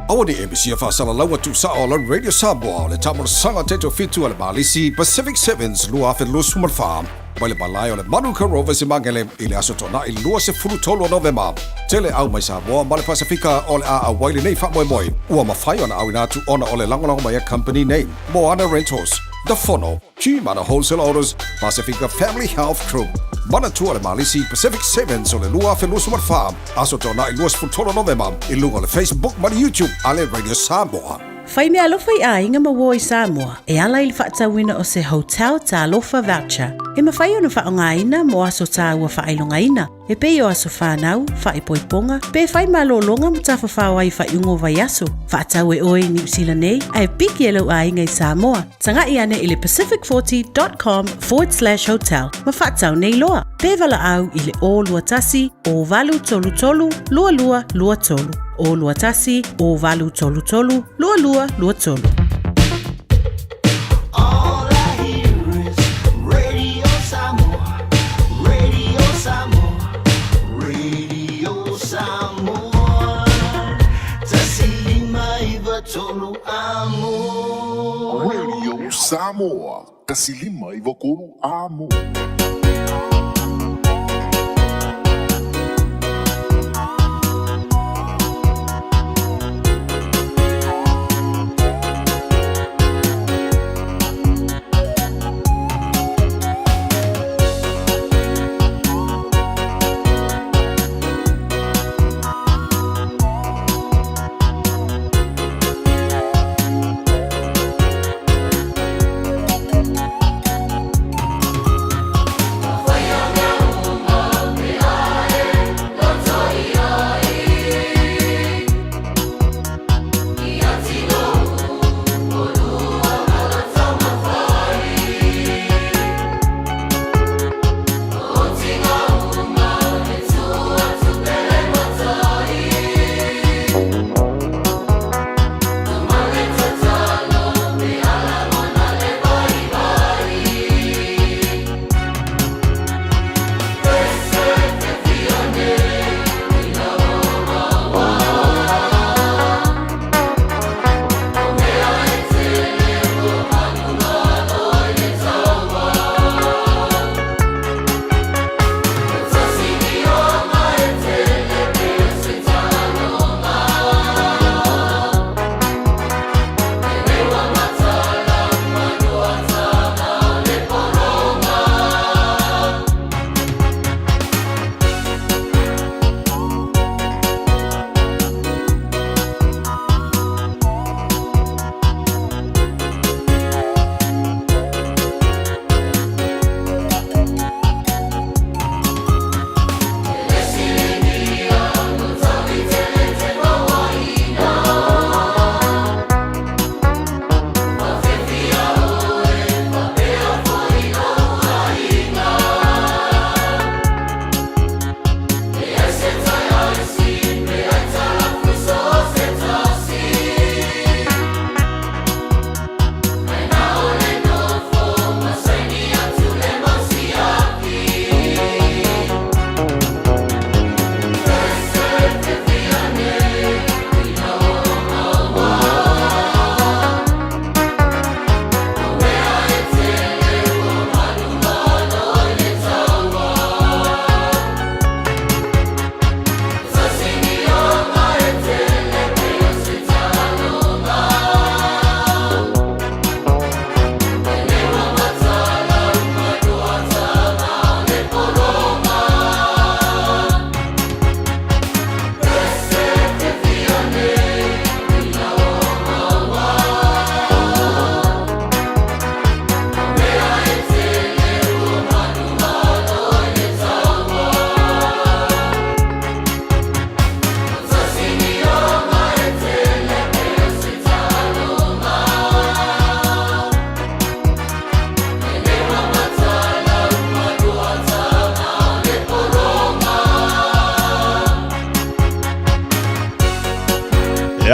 S: Aua ne i e misia faasalalaua tuusao o lau Radio Samoa o le taamolosaga teto fitu a le Malisi Pacific Sevens 2024 mai le malae o le Manuka Rovers i Magele i le aso Toonai 23 o Novema. Tele au mai Samoa ma le Pasifika o le a auai lenei faamoemoe ua mafai ona auina atu ona o le lagolago mai a kamupani nei, Moana Rentals, The Fono, Gmana Wholesale Autos, Pasifika Family Health Group. Manatua le Malisi Pacific Sevens o le 2024, aso Toonai 23 Novema i luga o le Facebook ma le YouTube a le Radio Samoa.
G: Fai meaalofa i aiga ma uo i Samoa e ala i le faatauina o se Hotel Talofa Voucher e mafai ona faaaogaina mo aso tāua faailogaina e pei o aso whānau, whaipoiponga, pe whai malōlōga ma tafafao ai faaiuga o vaiaso. Faatau e oe i Niu Sila nei, ae piki e lou aiga i Samoa. Taga'i ane i le pacific40.com/hotel ma faatau nei loa. Pe valaau i le 021 0833 2223. 021 0833 2223.
F: All I hear is Radio Samoa, Radio Samoa, Radio Samoa. 105.3 amo.
C: Radio Samoa, 105.3 amo.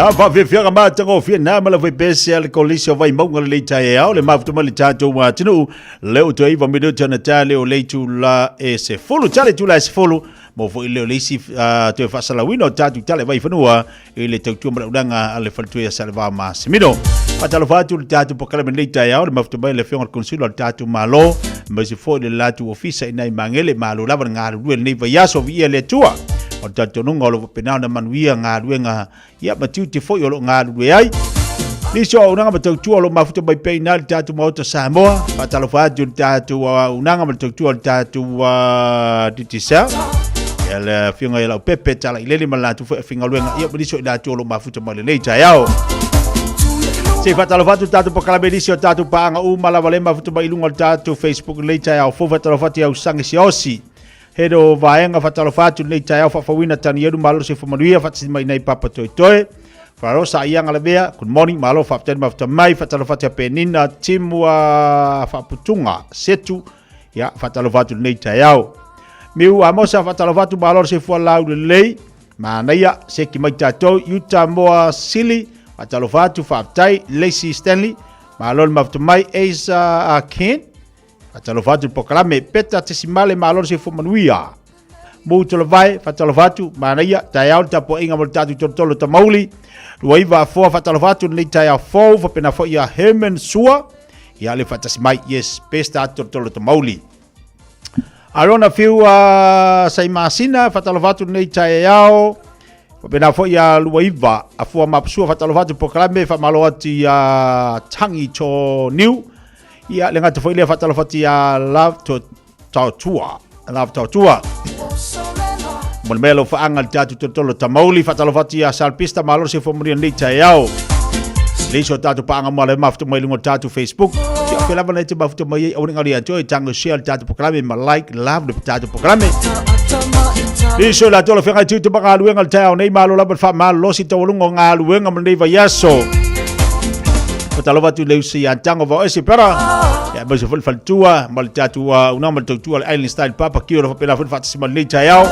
Q: Ia, faafiafiaga matagofie na ma le faipese a le Kolisi o Vaimauga lenei taeao, le mafuta mai le tatou atunuu, lea ua toe 9 minute ona tali o le itula e 10, tali itula e 10, mo foi lea o le isi toe faasalauina o tatou tala i vaifanua i le tautua ma le auaunaga a le faletua ia Salevao Masimino. Faatalofa atu i le tatou polokalame lenei taeao, le mafuta mai le afioga i le Konesula o le tatou Malo, aemaise foi le latou ofisa i nai Magele, malo lava le galulue lenei vaiaso, viia le Atua. O le talitonuga o lo o faapena ona manuia galuega ia ma tiute foi o lo o galulue ai. Nisi o auaunaga ma tautua o lo o mafuta mai pea i ina i le tatou Maota Samoa. Faatalofa atu i le tatou auaunaga ma le tautua o le tatou Digicel. Ia le afioga ia Laupepe Talailele ma le latou foi afaigaluega. Ia ma nisi o i latou o lo o mafuta mai lenei taeao. Se i faatalofa atu le tatou polokalame i nisi o tatou paaga uma lava le mafuta mai i luga o le tatou Facebook i lenei taeao fou. Faatalofa atu i Ausage Siaosi. Head o vaega faatalofa atu lenei taeao faafouina Tanielu malo se manuia faatasi mai nei papa toetoe. Faro sa ianga lavea, good morning, malo faafetai le mafuta mai, faatalofa atu ia Penina, Timua Faaputuga, Setu, ia faatalofa atu lenei taeao. Miu Amosa faatalofa atu malo se fua lau lelei, manaia, seki mai tatou, Utah Moa Sili, faatalofa atu faafetai, Lacey Stanley, malo le mafuta mai, Asa Ken, Faatalofa atu i le polokalame Peta Tesimale malo le soifua manuia. Mu Tolavae, faatalofa atu, manaia, taeao le tapuaiga mo le tatou tolotolo tamauli. Luaiva Afoa, faatalofa atu lenei taeao fou, faapena foi ia Herman Sua, ia le faatasi mai, yes, best tatou tolotolo tamauli. Arona Fiu uh, Saimasina, faatalofa atu lenei taeao. Faapena foi ia Luaiva Afua Mapusua, faatalofa atu polokalame, faamalo atu ia Tangi To Niu. Ia, le gata foi lea faatalofa atu ia Love to Tautua. Love Tautua. Mo le mea lau faaaga le tatou tolotolo tamauli, faatalofa atu ia Salpista, malo se fua manuia nei taeao. Le iso tatou paaga mo le mafuta mai luga o le tatou Facebook. Ia fe lava nei te mafuta mai ai, aua ne i ngalo ia te oe, tago share le tatou polokalame ma like, love le tatou polokalame. Le iso la tolo whengai tū te magaluenga le taeao nei, malo lava le whaamalosi taualuga o galuega ma lenei vaiaso. Faatalofa atu i le uso ia Tango Vao Ese Pera. Ia aemaise foi le faletua ma le tatou auaunaga ma le tautua le Island Style Papa Kio faapena foi le faatasi ma lenei taeao.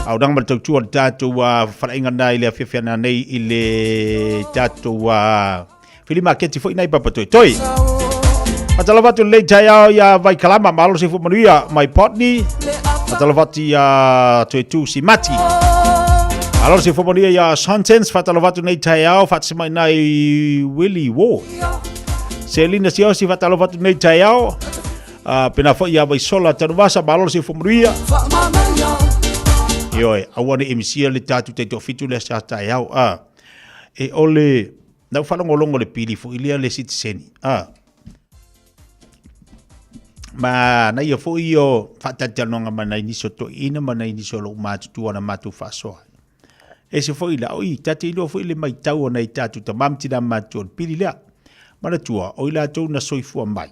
Q: Auaunaga ma le tautua le tatou faleaiga na i le afiafi ana nei i le tatou Fili Maketi foi nai Papa Toetoe. Faatalofa atu i lenei taeao ia Vaikalama, malo se manuia mai Potney. Faatalofa atu ia Toetu Simati. Malo se manuia ia Santens, faatalofa atu lenei taeao, faatasi mai nai Willie Ward. Selina Siosi, faatalofa atu lenei taeao. Pena foi ia Vaisola Tanuvasa, malo se manuia. Ioe, aua ne i misia le tatou taitoafitu le aso taeao. E ole Na ou faalogologo i le pili foi lea le sitiseni, a. Ma na ia foi o faatalatalanoaga ma nai nisi o toeaiina ma nai nisi o lou matutua na matou faasoa. Ese foi la, oi, ta te iloa foi le maitau o nai tatou tama ma tina matutua o le pili lea. Manatua, o i latou na soifua mai.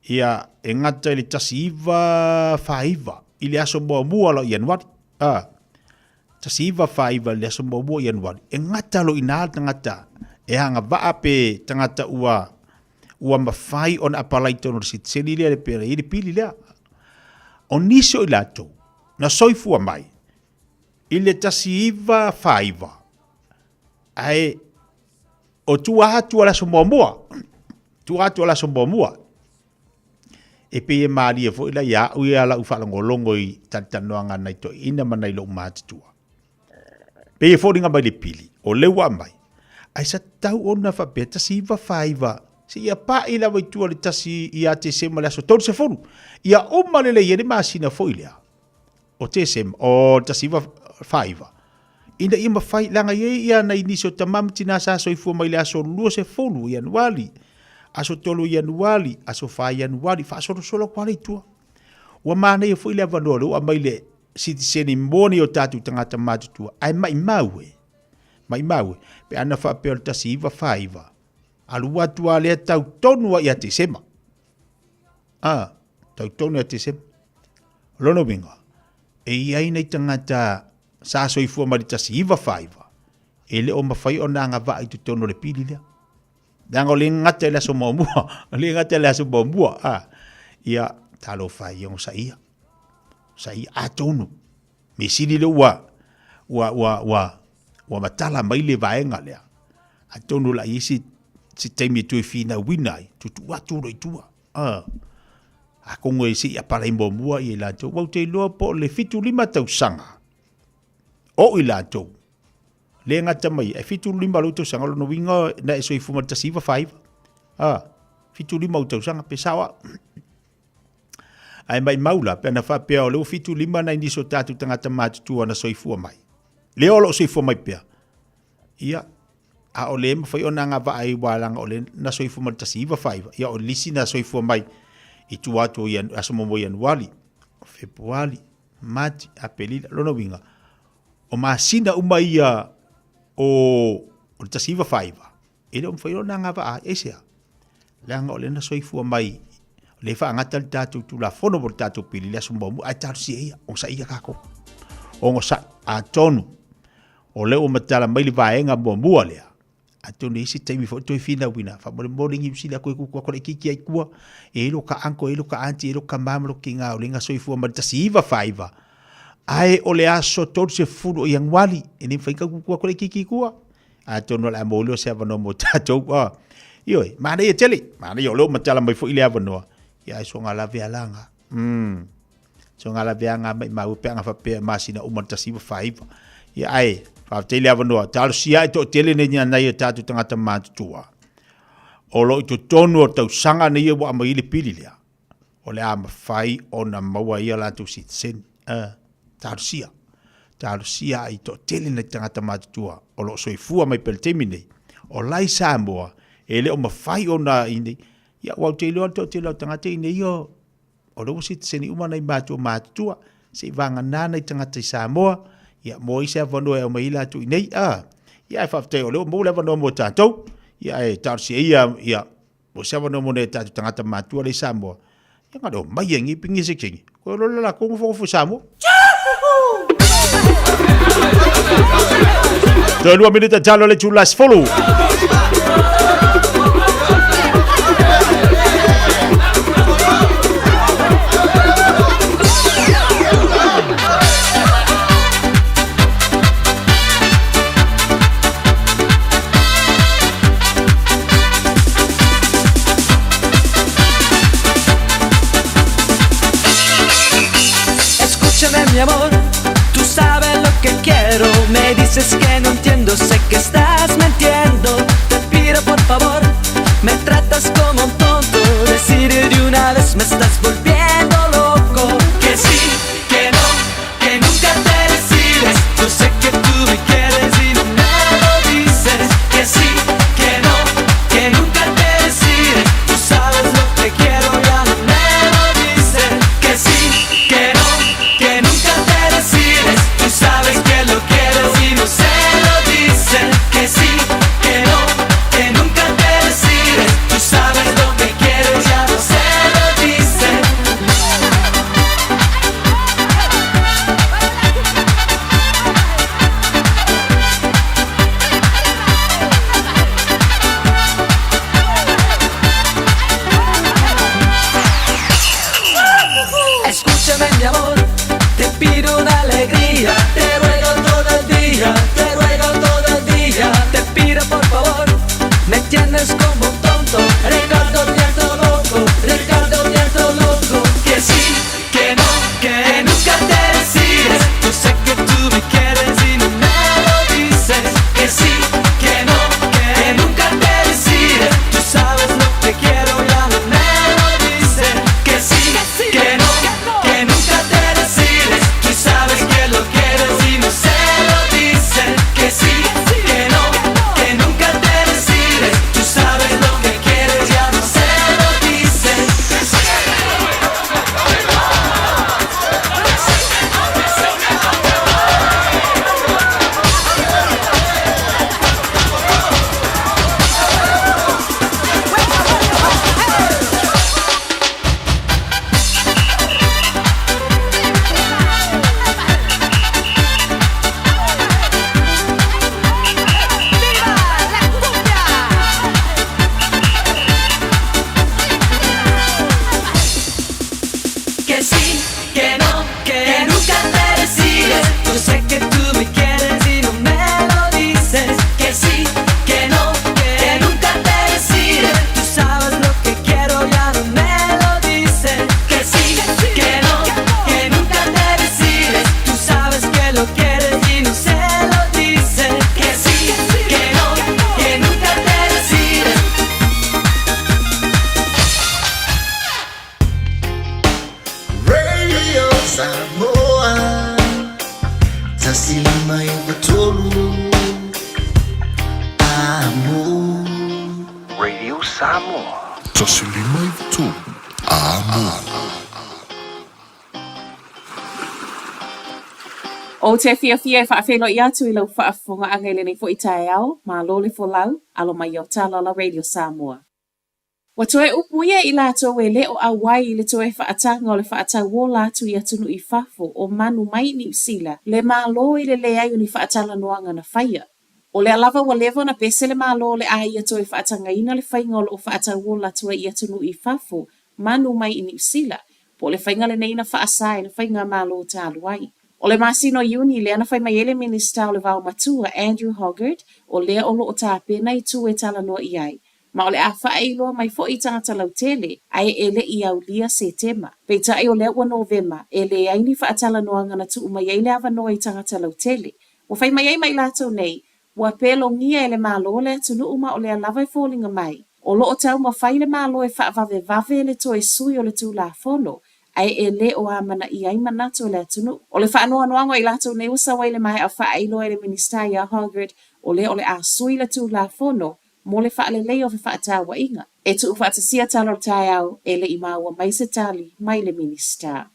Q: Ia, e gata i le 1949 i le aso muamua la o Ianuari. A. 1949 i le aso muamua o Ianuari, e gata loa i ina le tagata e agavaa pe tagata ua ua mafai ona apalai i totonu o le sitiseni lea pe i le pili lea. O nisi o i latou na soifua mai i le 1949 ae o tua atu o le aso muamua, tua atu o le aso muamua. E pei e malie foi la ia au ia lau faalogologo i talatalanoaga a nai toeaiina ma nai lou matutua. Pei e foliga mai le pili, o lea ua aumai, ae sa tatau ona faapea 1949 seia pai lava i tua le tasi ia Tesema le aso 30. Ia uma lelei ai le masina foi lea o Tesema, o 1949, ina ia mafai, leaga e i ai ia nai nisi o tama ma tina sa soifua mai le aso 20 Ianuari, aso 3 Ianuari, aso 4 Ianuari, faasolosolo atu lava i tua. Ua manaia foi le avanoa lea ua aumai le sitiseni mo ni o tatou tagata matutua, ae maimau e, maimau e, pe ana faapea o le 1949, alu atu lava lea tau tonu lava ia Tesema. A, tau tonu ia Tesema. O lona uiga, e i ai nai tagata sa soifua mai le 1949, e le o mafai ona agavaa i totonu o le pili lea. Leaga o le gata i le aso muamua, o le gata i le aso muamua, a, ia, talofa e ia, onosaia, onosaia, atonu, mea sili lea ua, ua, ua, ua, Ua matala mai le vaega lea, atonu o le a i ai se, se taimi e toe finauina ai, tuutuu atu loa i tua. Atonu e se i apalai muamua ia i latou, aua ou te iloa po o le 75 tausaga o i latou, le gata mai, ae 75 lou tausaga, o lona uiga na e soifua ma le 1949. 75 ou tausaga, pe sao au. Ae maimau la, pe ana faapea o lea ua 75 nai nisi o tatou tagata matutua na soifua mai, lea o lo o soifua mai pea, ia, a o le mafai ona agavaa ai aua leaga o lea na soifua mai le 1949, ia o nisi na soifua mai i tua atu o aso muamua o Ianuali, o Fepuali, Mati, Aperila, lona uiga, o masina uma ia o le 1949, E le o mafai ona agavaa ai. Aisea? Leaga o lea na soifua mai, o lea e faagata le tatou Tulafono mo le tatou pili i le aso muamua, ae talosia ia, onosaia tatou. Onosai, atonu o lea ua matala mai le vaega muamua lea, atonu e i ai se taimi foi toe finauina, faamolemole Niu Sila koe kuku atu laitiiti ai tua, e i ai lo ka uncle, e i ai lo ka aunty, e i ai lo ka ma ma lo tina o lea na soifua mai le 1949, ae o le aso 30 o Ianuali, e le mafai ona tau kuku atu laitiiti i tua. Atonu o le a maua loa se avanoa mo tatou. Oh. Ioe, manaia tele. Manaia o lea ua matala mai foi le avanoa. Ia ai soga lave alaga. Soga lave aga mai mau pe aga faapea masina uma le 1949. Ia ai, faafetai le avanoa. Talosia ai toatele nei ni nai o tatou tagata matutua. O lo o i totonu o tausaga nei ua aumai ai le pili lea. O le a mafai ona maua ai a latou sitiseni. Talosia. Talosia ai toatele nai tagata matutua o lo o soifua mai pea i le taimi nei. O la i Samoa, e le o mafai ona i nei, ia aua ou te iloa le toatele o tagata i nei o, o lea ua sitiseni uma nai matua matutua, se i vagana nai tagata i Samoa, ia mo ai se avanoa e aumai ai latou i nei. Ia ae faafetai o lea ua maua le avanoa mo tatou. Ia ae talosia ia, ia Mo se avanoa mo nai o tatou tagata matua lea i Samoa, ia na o le omai ai nei pigi se kenge, koe loa le latou nofonofo i Samoa. Toe 2 minute talo le itula 10.
D: Escúchame mi amor, tú sabes lo que quiero. Me dices que no entiendo, sé que estás mintiendo. Te pido por favor, me tratas como un tonto. Decir de una vez me estás volviendo loco. Que sí, que no, que nunca te decides. Yo sé que tú me quieres y no me lo dices. Que sí, que no, que nunca te decides. Tú sabes lo que quiero, ya no me lo dices. Que sí, que no, que nunca te decides. Tú sabes que lo quieres y no se lo dices. Que sí, que no, que nunca te decides. Tú sabes lo que quieres, ya no se lo dices. Escúchame mi amor, te pido una alegría, te ruego todo el día, te ruego todo el día, te pido por favor, me tienes como un tonto, Ricardo te harto loco, Ricardo te harto loco, que sí, que no, que nunca te decides, yo sé que tú me quieres y no me lo dices, que sí, que no, que nunca te decides, tú sabes lo que quiero, ya no me lo dices, que sí, que no, que nunca te decides, tú sabes que lo quieres y no se lo dices, que sí, que no, que nunca te decides, tú sabes lo que quieres, ya no se lo dices. Que sí, que no, que nunca te decides. Yo sé que tú me quieres y no me lo
F: Samoa 1593 Amo.
J: Radio Samoa.
C: 1593 Amo.
P: Ou te fiafia e faafeiloai atu i lau faafofogaaga i lenei foi taeao, malo le folau, alo mai i Aotearoa la Radio Samoa. Ua toe upuia i latou e le o ʻauai i le toe faataga o le faatauola atu i atunuu i fafo o manu mai Niu Sila le Malo i le leai o ni faatalanoaga na faia. O lea lava ua leva ona pese le Malo o le a ia toe faatagaina le faiga o lo o faatauola atu ai i atunuu i fafo manu mai i Niu Sila, po o le faiga lenei na faasa e le faigamalo talu ai. O le masina o Iuni lea na fai mai ai le Minisita o le Vao Matua, Andrew Hoggard, o lea o lo o tapena itu e talanoa i ai, ma o le a faailoa mai foi i tagata lautele, ae e le i aulia Setema. Peitai o lea ua Novema, e leai ni faatalanoaga na tuu mai ai le avanoa i tagata lautele. Ua fai mai ai ma i latou nei, ua pelogia e le Malo le atunuu ma o lea lava e foliga mai, o lo o taumafai le Malo e faavavevave le toe sui o le Tulafono, ae e le o amanaia ai manatu o le atunuu. O le faanoanoaga o i latou nei ua sau ai le maea faailoa e le Minisita ia Hoggard o lea o le a sui le Tulafono mo le faaleleia o fefaatauaiga. E tuufaatasia tala o le taeao e le i maua mai se tali mai le Minisita.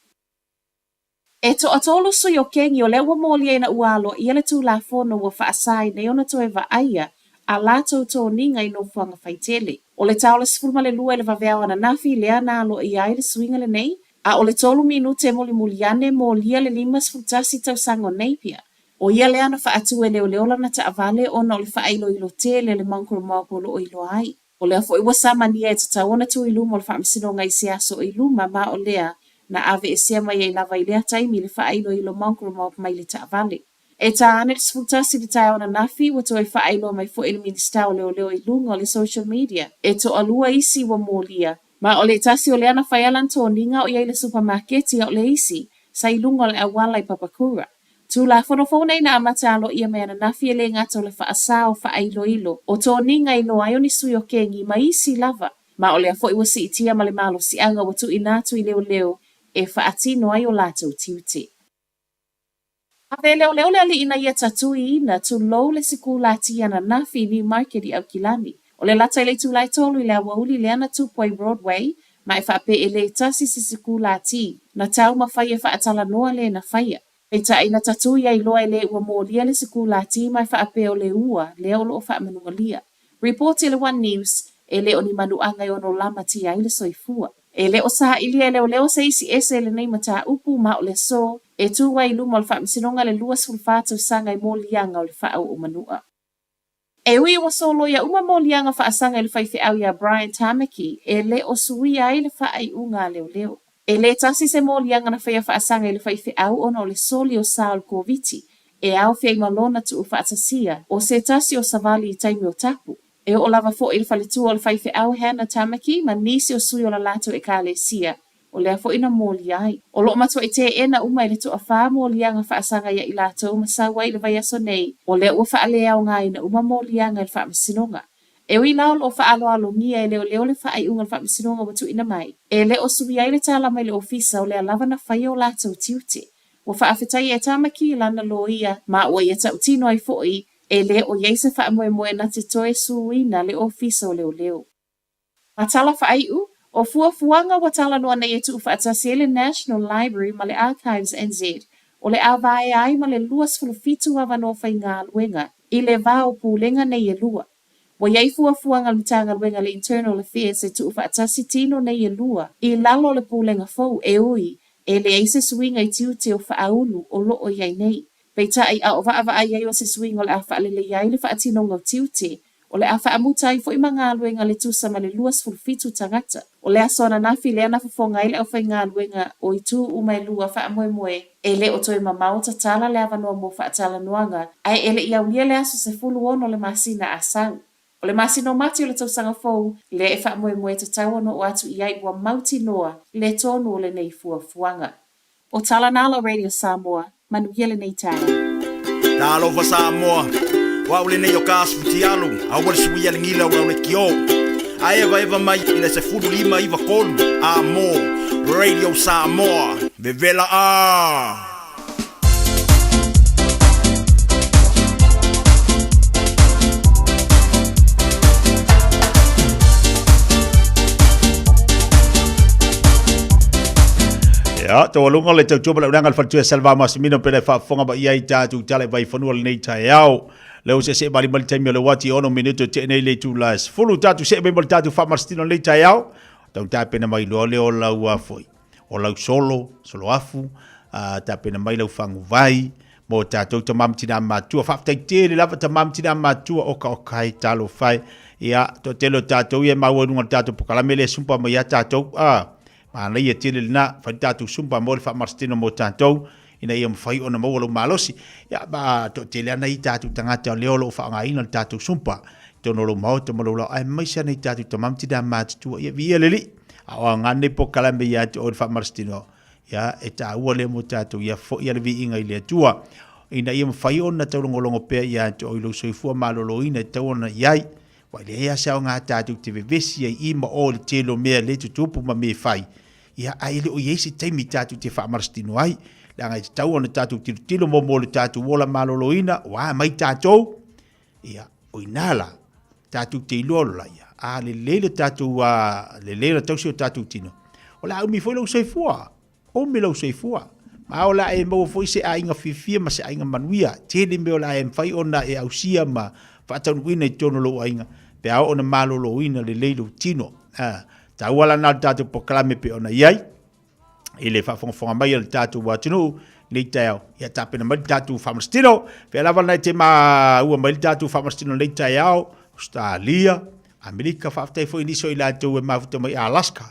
P: E toatolu sui o Kengi o lea ua molia ina ua aloaia le Tulafono ua faasa ai nei ona toe vaaia a latou toniga i nofoaga faitele. O le ta o le 12 i le vaveao ananafi lea na aloaia ai le suiga lenei, a o le tolu minute mulimuli ane molia le 51 tausaga o Napier. ʻO ia lea na faatu e leoleo lana taavale ona o le faailoilo tele a le mongrel mob o lo o iloa ai. O lea foi ua samania e tatau ona tu i luma o le faamasinoga i se aso i luma ma o lea na aveesea mai ai lava i lea taimi le faailoilo mongrel mob mai le taavale. E ta ane le 11 i le taeao ananafi ua toe faailoa mai foi e le Minisita o Leoleo i luga o le social media e toalua isi ua molia ma o le tasi o lea na fai a lana toniga o i ai i le supamaketi a o le isi sa i luga o le auala i Papakura. Tulafono fou nei na amata aloaia mai ananafi e le gata o le faasa o faailoilo o toniga i iloa ai o ni sui o kengi ma isi lava, ma o lea foi ua siitia ma le malosiaga ua tuuina atu i leoleo e faatino ai o latou tiute. Ave e leoleo le alii na ia tatuiina, tulou le sikulati ananafi i Newmarket i Aukilani. O le lata i le itula e tolu i le aoauli lea na tupu ai Broadway, ma e faapea e le tasi se sikulati na taumafai e faatalanoa le na faia. Peitai na tatui ai loa e le ua molia le sikulati ma e faapea o le ua lea o lo o faamanualia. Ripoti a le One News, e le o ni manuaga e ono lamatia ai le soifua. E le o sailia e leoleo se isi ese i lenei mataupu ma o le aso e tu ai i luma o le Faamasinoga le 24 tausaga i moliaga o le faaoo manua. E ui ua soloia uma moliaga faasaga i le faifeau iā Brian Tamaki, e le o suia ai le faaiuga a leoleo. E le tasi se moliaga na faia faasaga i le faifeau ona o le soli o sa o le Koviti e aofia ai ma lona tuufaatasia o se tasi o savali i taimi o tapu. E oo lava foi i le faletua o le faifeau Hannah Tamaki ma nisi o sui o la latou ekalesia, o lea foi na molia ai. O lo o matuai teena uma e le toafā moliaga faasaga ia i latou ma sau ai i le vaiaso nei, o lea ua faaleaogaina uma moliaga i le faamasinoga. E ui la o lo o faaaloalogia e leoleo le faaiuga a le faamasinoga ua tuuina mai, e le o suia ai le tala mai le ofisa o lea lava na faia o latou tiute. Ua faafetaia e Tamaki lana loia ma ua ia tautino ai foi e le o i ai se faamoemoe na te toe suina le ofisa o leoleo. Ma tala faaiu, o fuafuaga ua talanoa nei e tuufaatasi ai le National Library ma le Archives NZ, o le a vaea ai ma le 27 avanoa faigaluega i le va o pulega nei e lua. Ua i ai fuafuaga a le Matagaluega a le Internal Affairs e tuufaatasi tino nei e lua i lalo o le pulega fou e ui e leai se suiga i tiute o faaulu o lo o i ai nei. Peitai, a o vaavaai ai o se suiga o le a faaleleia ai le faatinoga o tiute, o le a faamuta ai foi ma galuega le tusa ma le 27 tagata. O le aso ananafi lea na fofoga ai le aufaigaluega o itu uma e lua faamoemoe e le o toe mamao tatala le avanoa mo faatalanoaga ae e le i aulia le aso 16 o le masina a sau. O le masina o Mati o le tausaga fou lea e faamoemoe tatau ona oo atu i ai ua mautinoa le tonu o lenei fuafuaga. O tala na la Radio Samoa, manuia lenei taeao.
U: Talofa Samoa, o au lenei o ka asu futialu, aua le suia le gila o lau lekiō. A evaeva mai i le 15 9 3, a mō. Radio Samoa, vevela a!
Q: Ia, taualuga le tautua ma le aunaga le faletua e Salva Masimino pele faafofoga ma ia i tatou tala i vaifanua lenei taeao. Lea ua seesee mali mai le taimi o le uati e 6 minute o tea nei le itula e 10. Tatou see mai mo le tatou faamalositino lenei taeao. Tau tapena mai loa lea o lau foi, o lau solo, solo afu, tapena mai lau faguvai, mo tatou tama ma tina matua. Faafetai tele lava tama ma tina matua oka oka e talofa e. Ia, toatele o tatou ia e maua i luga o le tatou pokalame lea e sumpa mai ia tatou. Manaia tele lena, fai le tatou sumpa mo le faamalositino mo tatou, ina ia mafai ona maua lou malosi. Ia, ma toatele lava nai tatou tagata o lea o lo o faaaogaina le tatou sumpa i totonu o lou maota ma lou laoa, aemaise lava nai tatou tama ma tina matutua. Ia, viia le Alii, a o aoga lenei polokalame ia te oe le faamalositino, ia, e taua lea mo tatou, ia foi lava le viiga i le Atua, ina ia mafai ona taulogologo pea ia te oe i lou soifua maloloina e tatau ona i ai. Ua leai lava se aoga tatou te vevesi ai i ma o i le tele o mea lea e tutupu ma mea e fai, ia, ae le o i ai se taimi tatou te faamalositino ai, leaga e tatau ona tatou tilotilo muamua i lo tatou ola maloloina, ua a mai tatou, ia, o i ina la, tatou te iloa loa laia, a lelei le tatou, a lelei ona tausi o tatou tino, o le a umi foi lou soifua. Umi lou soifua, ma o le a e maua foi se aiga fiafia ma se aiga manuia. Tele mea o le a e mafai ona e ausia ma faataunuuina i totonu o lou aiga pe a oo ina maloloina lelei lou tino. A, taua la na o le tatou polokalame pei ona i ai i le faafogafoga mai a le tatou atunuu nei taeao. Ia tapena mai le tatou faamasitino. Fea lava na e te maua mai le tatou faamasitino nei taeao, Australia, Amerika, faafetai foi i nisi o i latou e mafuta mai Alaska.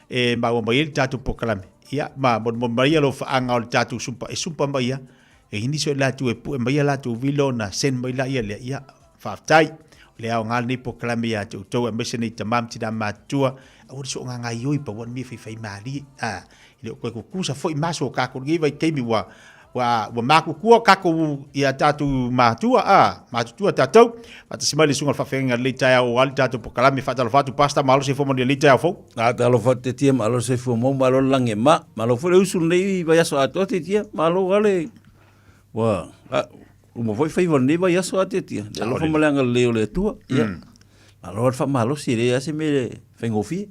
Q: e maua mai ai le tatou polokalame. Ia, ma molimoli mai ia lou faaga o le tatou sumpa, e sumpa mai ia. E i nisi o i latou e pue mai a latou vilo ona send mai laia lea. Ia, faafetai. O le aoga lenei polokalame ia te outou aemaise nei tama ma tina matutua, aua le soona gaioi pau a le mea e faifai malie. A, e le o toe tutusa foi maso o tatou i lenei vaitaimi ua Ua, ua makutua tatou ia tatou matua, a, matutua tatou. Faatasi mai le susuga i le faafeagaiga i lenei taeao aua le tatou polokalame. Faatalofa atu Pastor, malo soifua manuia i lenei taeao fou.
I: Faatalofa atu Tetia, malo soifua mau, malo le lagi e ma. Malo foi le usu lenei vaiaso atoa Tetia, malo lava le, ua, a, uma foi faiva o lenei vaiaso a Tetia. Le alofa ma le agalelei o le Atua. Ia, malo lava le faamalosi, e leai lava se mea e faigofie.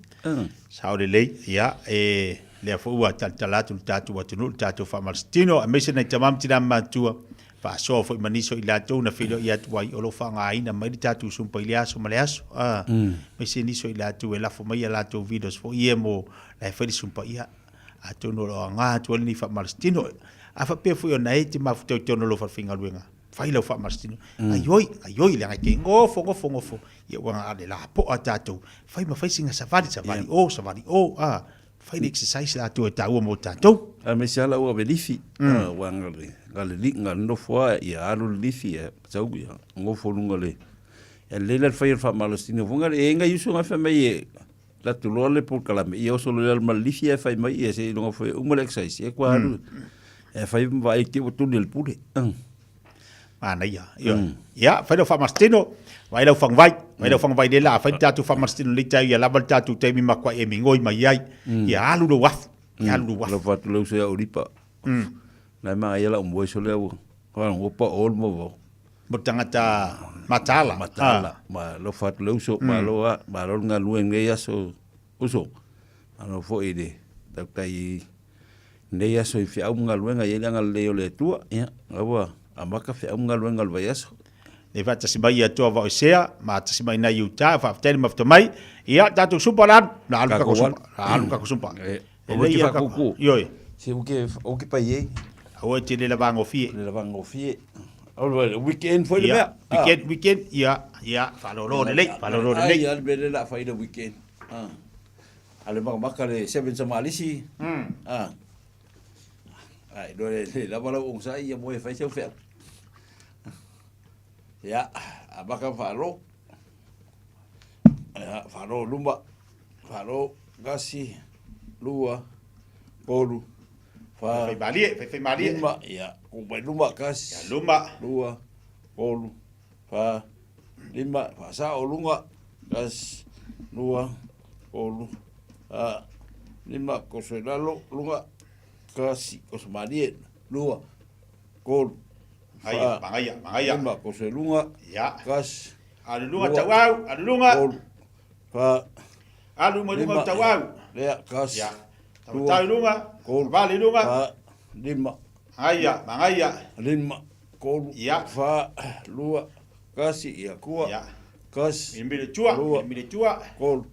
Q: Sao lelei, ia, e lea foi ua talatala atu le tatou atunuu, le tatou faamalositino, aemaise nai tama ma tina matutua, faasoa foi ma nisi o i latou na feiloai atu ai o lo o faaaogaina mai le tatou sumpa i lea aso ma le aso. A, aemaise nisi o i latou e lafo mai a latou videos foi ia mo la e fai le sumpa, ia, atonu o lo o aoga atu ai lenei faamalositino. A faapea foi ona e te mafuta i totonu o lou falefaigaluega, fai lau faamalositino, gaioi, gaioi, leaga e te nofo, nofo, nofo, ia ua na o le lapoa tatou, fai ma fai sina savali, savali o, savali o, a, fai le exercise latou e taua mo tatou.
I: Aemaise lava lau ave lifi, aua na le, na le li, na nofo lava ia alu le lifi ia sau ia nofo luga le, ia lelei la le fai o le faamalositino foi lea, e i ai nai uso na fai mai e alu atu loa le polokalame, ia oso loa ma le lifi ae fai mai ia seiloga foi e uma le exercise, ia toe alu e fai ma vaai te i ua tuli e le pule.
Q: Manaia. Ioe. Ia, fai lau faamasitino, vaai lau faguvai, vaai lau faguvai lea la fai le tatou faamasitino i lenei taeao ia lava le tatou taimi matua e migoi mai ai. Ia alu lou afu, ia alu lou afu.
I: Alofa atu le uso ia Olipa. La e manaia lau moe sole ua faalogo pa o le mauvao.
Q: Mo le tagata mataala.
I: Mataala. Ma alofa atu le uso, malo lava, malo le galue i lenei aso uso. Malo foi i le tautai i lenei aso i feau ma galuega e i ai le agalelei o le Atua. Ia, la ua amata feau ma galuega o le vaiaso.
Q: Le faatasi mai ia Toa Vaoesea ma tasi mai nai uta, faafetai le mafuta mai. Ia, tatou supa la alu, la alu tatou supa, la alu tatou supa.
I: Aua e te faakuku.
Q: Ioe.
I: Se uke, uke pai ei.
Q: Aua e te le lavagofie.
I: Le lavagofie. O le weekend foi le mea.
Q: Weekend, weekend, ia, ia, faalolo lelei, faalolo lelei.
I: Ai, le mea lea o le a fai i le weekend. A le makamaka le seven sa malisi. Ah. Ai, no le le lava lau onosai ia moe e fai sau feau. Ia, amata ma faalo. Ia, faalo luma. Faalo, tasi, lua, tolu, fa.
Q: Fai malie, fai fai malie.
I: Lima, ia, ku mai luma, tasi.
Q: Ia, luma.
I: Lua, tolu, fa, lima, faasao luga, tasi, lua, tolu, fa, Lima, koso i lalo, luga, kasi, koso malie, lua, kolu,
Q: Magaia, magaia, magaia.
I: Lima, koso i luga,
Q: Ia.
I: kasi,
Q: Alu luga tauau, alu luga.
I: Kolu, fa,
Q: Alu mai luga
I: lima,
Q: tauau.
I: Lea, kasi,
Q: Ia. Tamatau i luga,
I: kolu,
Q: vale i luga.
I: Fa, lima,
Q: Magaia, magaia.
I: Lima, kolu,
Q: Ia.
I: fa, lua, kasi, ia, kua,
Q: Ia.
I: kasi,
Q: Milimili tua,
I: lua,
Q: milimili tua.
I: Kolu,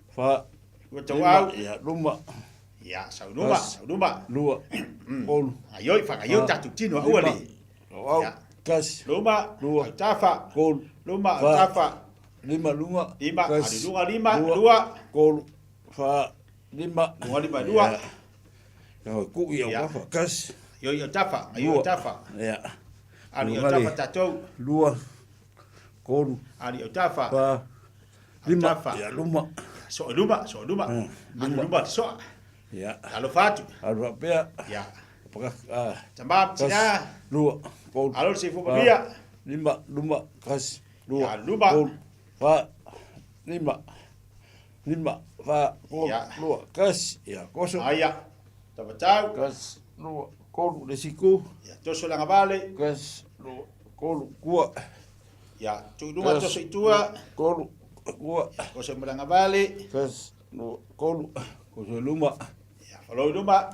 I: fa,
Q: Lua tauau.
I: lima, ia, luma,
Q: Ia, sau luma,
I: kasi,
Q: sau luma.
I: Lua, kolu,
Q: Gaioi, fagaioi
I: fa,
Q: tatou tino aua
I: lima,
Q: le.
I: Tauau,
Q: Ia.
I: kasi,
Q: Luma,
I: lua,
Q: autafa.
I: Kolu,
Q: Luma,
I: fa,
Q: autafa.
I: Lima, lunga,
Q: Lima,
I: kasi,
Q: alu lunga, lima,
I: lua,
Q: lua.
I: Kolu, fa, lima.
Q: Lunga, lima, lua.
I: Ia. Ia, ku ia
Q: Ia.
I: wafa, kasi.
Q: Ioi autafa, ioi
I: Lua.
Q: autafa.
I: Ia.
Q: Alu
I: Lunga
Q: autafa
I: le.
Q: tatou.
I: Lua, kolu,
Q: Alu autafa.
I: fa, lima,
Q: Autafa.
I: ia, luma.
Q: So luma, so luma. Alu luma soa.
I: Ia.
Q: Alofa atu.
I: Alu faapea.
Q: Ia.
I: Paka, ah.
Q: Tama,
I: Kasi,
Q: tina.
I: lua, kolu,
Q: Alo le seifua
I: fa,
Q: manuia.
I: Lima, luma, kasi, lua,
Q: Ia, luma.
I: kolu, fa, lima, lima, fa, kolu,
Q: Ia.
I: lua, kasi, ia, koso.
Q: Aia. Tamatau.
I: Kasi, lua, kolu, le siku.
Q: Ia, toso laga vale.
I: Kasi, lua, kolu, kua.
Q: Ia, tuu i luga
I: Kasi,
Q: toso i tua.
I: lua, kolu, kua.
Q: Ia, koso ma laga vale.
I: Kasi, lua, kolu, koso i luma.
Q: Ia, falo i luma.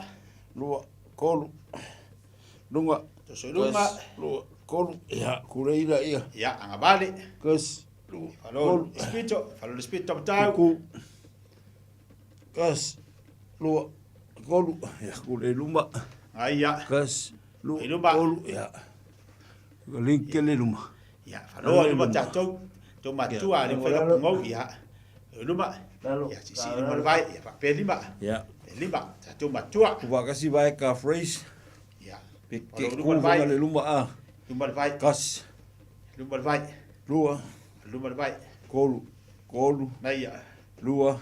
I: Lua, kolu, lunga.
Q: Toso i luga.
I: Kasi, lua, kolu, ia, kuleila ia.
Q: Ia, agavale.
I: Kasi, lua,
Q: Falo
I: kolu.
Q: le spito, falo le spito tamatau.
I: Ku. Kasi, lua, kolu, ia, kule luma.
Q: Aia.
I: Kasi, lua,
Q: I luma.
I: kolu, ia. Linke le luma.
Q: Ia, falo i luma tatou. Tou matua le mafai ona pugou, ia. I luma. Ia, sisi i luma le vai, ia, faapea lima.
I: Ia.
Q: E lima, tatou matua.
I: Kuvakasi vai ka phrase.
Q: Ia.
I: Pe
Q: Falo
I: ke
Q: i luma le
I: ku
Q: vai.
I: le luma a.
Q: Luma le vai.
I: Kasi,
Q: Luma le vai.
I: lua,
Q: Luma le vai.
I: kolu, kolu,
Q: Naia.
I: lua,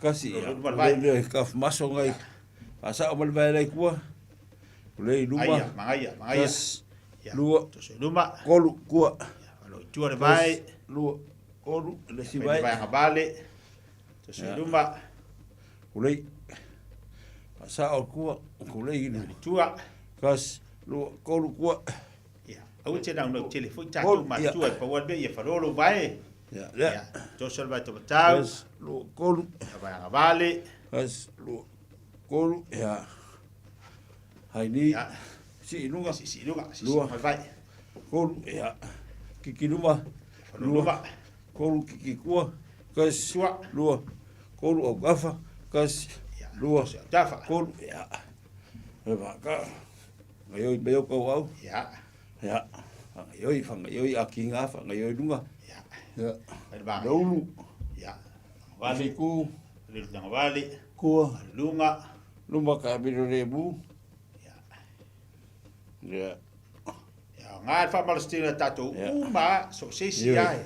I: kasi, ia.
Q: Luma le vai.
I: Le ka maso ngai. Asa o le vai lai kua. Le i luma.
Q: Aia, magaia, magaia.
I: Kasi,
Q: Ia.
I: lua,
Q: Toso i luma.
I: kolu, kua.
Q: Falo i tua le vai.
I: Kasi, lua, kolu, le si
Q: Fai
I: vai.
Q: le vai agavale. Toso i
I: Ia.
Q: luma.
I: Kulei. Asa o kua, kulei i luma.
Q: Tua.
I: Kasi, lua, kolu, kua.
Q: Ia. Aua te naunau tele foi tatou
I: Kolu, ia.
Q: matua e paua le mea, ia falo lou vai.
I: Ia, lea.
Q: Ia. Toso le vai tamatau.
I: Kasi, lua, kolu.
Q: Ia vai agavale.
I: Kasi, lua, kolu, ia. Hai ni.
Q: Ia.
I: Si i luga.
Q: Sisi i luga. Sisi
I: Lua.
Q: mai vai.
I: Kolu, ia. Kiki luma.
Q: Falo
I: Lua.
Q: luma.
I: Kolu, kiki kua. Kasi,
Q: Tua.
I: lua. Kolu, au gafa. Kasi,
Q: Ia.
I: lua.
Q: Toso autafa.
I: Kolu, ia. E waka. Ngaioi meo kau au.
Q: Ia.
I: Ia. Whangaioi, whangaioi a ki ngā, whangaioi lunga.
Q: Ia.
I: Ia.
Q: Fai le vaga.
I: Laulu.
Q: Ia. Agavale.
I: Siku.
Q: Le agavale.
I: Kua.
Q: Lunga.
I: Luma ka miro re mu.
Q: Ia.
I: Ia.
Q: Ia, ngā le faamalositino tatou
I: Ia.
Q: uma so se isi
I: Ioe.
Q: ai.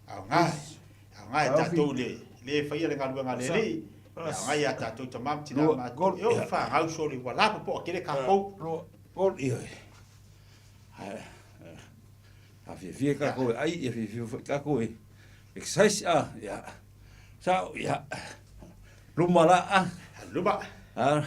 Q: Aoga, aoga e tatou le, le faia le galuega a le Alii. Ia, aoga ia tatou tamā ma tinā
I: Lua,
Q: ma
I: kolu,
Q: e oo
I: ia.
Q: faagau soli ua lapopoa kele kakou.
I: Lua, kolu, ioe. Hai, a fiafia kākou e ai, ia fiafia foi kākou e exercise a, ia. Sao, ia. Luma la a.
Q: Luma.
I: A,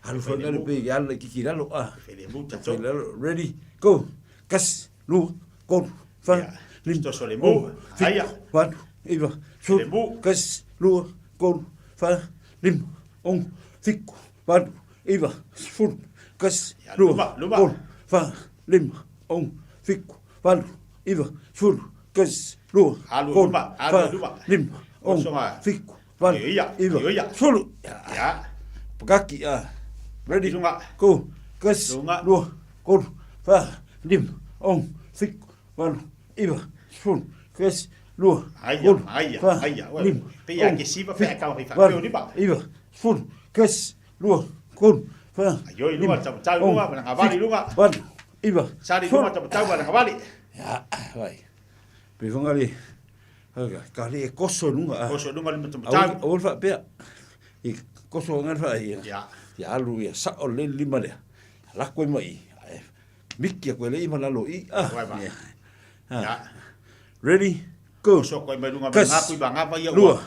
I: alu foi ngale pe i ala i kiki lalo a.
Q: Felemu
I: Fai
Q: tatou.
I: lalo, ready, go. Kasi, lua, kolu, fa,
Q: Ia.
I: lima,
Q: Toso lemu.
I: ono, fitu,
Q: Aia.
I: valu, iva, sulu,
Q: Felemu.
I: kasi, lua, kolu, fa, lima, ono, fitu, valu, iva, sefulu, kasi,
Q: Ia,
I: lua,
Q: luma, luma.
I: kolu, fa, lima, ono, fitu, valu, iva, sefulu, kasi, lua,
Q: Alu
I: kolu,
Q: luma, alu
I: fa,
Q: luma.
I: lima, ono,
Q: Osoga.
I: fitu, valu,
Q: Ioia,
I: iva,
Q: ioia.
I: sefulu.
Q: Ia.
I: Pakaki a. Ready?
Q: Lunga.
I: Go. Kasi,
Q: Lunga.
I: lua, kolu, fa, lima, ono, fitu, valu, iva, sefulu, kasi, lua,
Q: Aia,
I: kolu,
Q: aia,
I: fa,
Q: aia. Ua,
I: lima,
Q: pe ia
I: ono,
Q: ke siva pe
I: fitu,
Q: a kau hei
I: valu,
Q: faapeo lima.
I: iva, sefulu, kasi, lua, kolu, fa,
Q: Aioi
I: lima,
Q: luga, tamatau
I: ono,
Q: luga, malagavale
I: fitu,
Q: luga.
I: valu, iva,
Q: Sali
I: sefulu.
Q: luma tamatau malagavale.
I: Ia, vai. Pe whanga le, ka le e koso lunga a.
Q: Koso lunga lima tamatau.
I: Aua le faapea. I koso anga le faa ia.
Q: Ia.
I: Ia alu ia sao le lima lea. Lako i mai. Ai, Miki a koe le ima lalo i. Ah,
Q: Koe ba.
I: ia.
Q: Ia.
I: Ready, go.
Q: Koso koe mai lunga
I: Kasi,
Q: ma ngā kui ma ngā vai ia
I: lua,
Q: ua.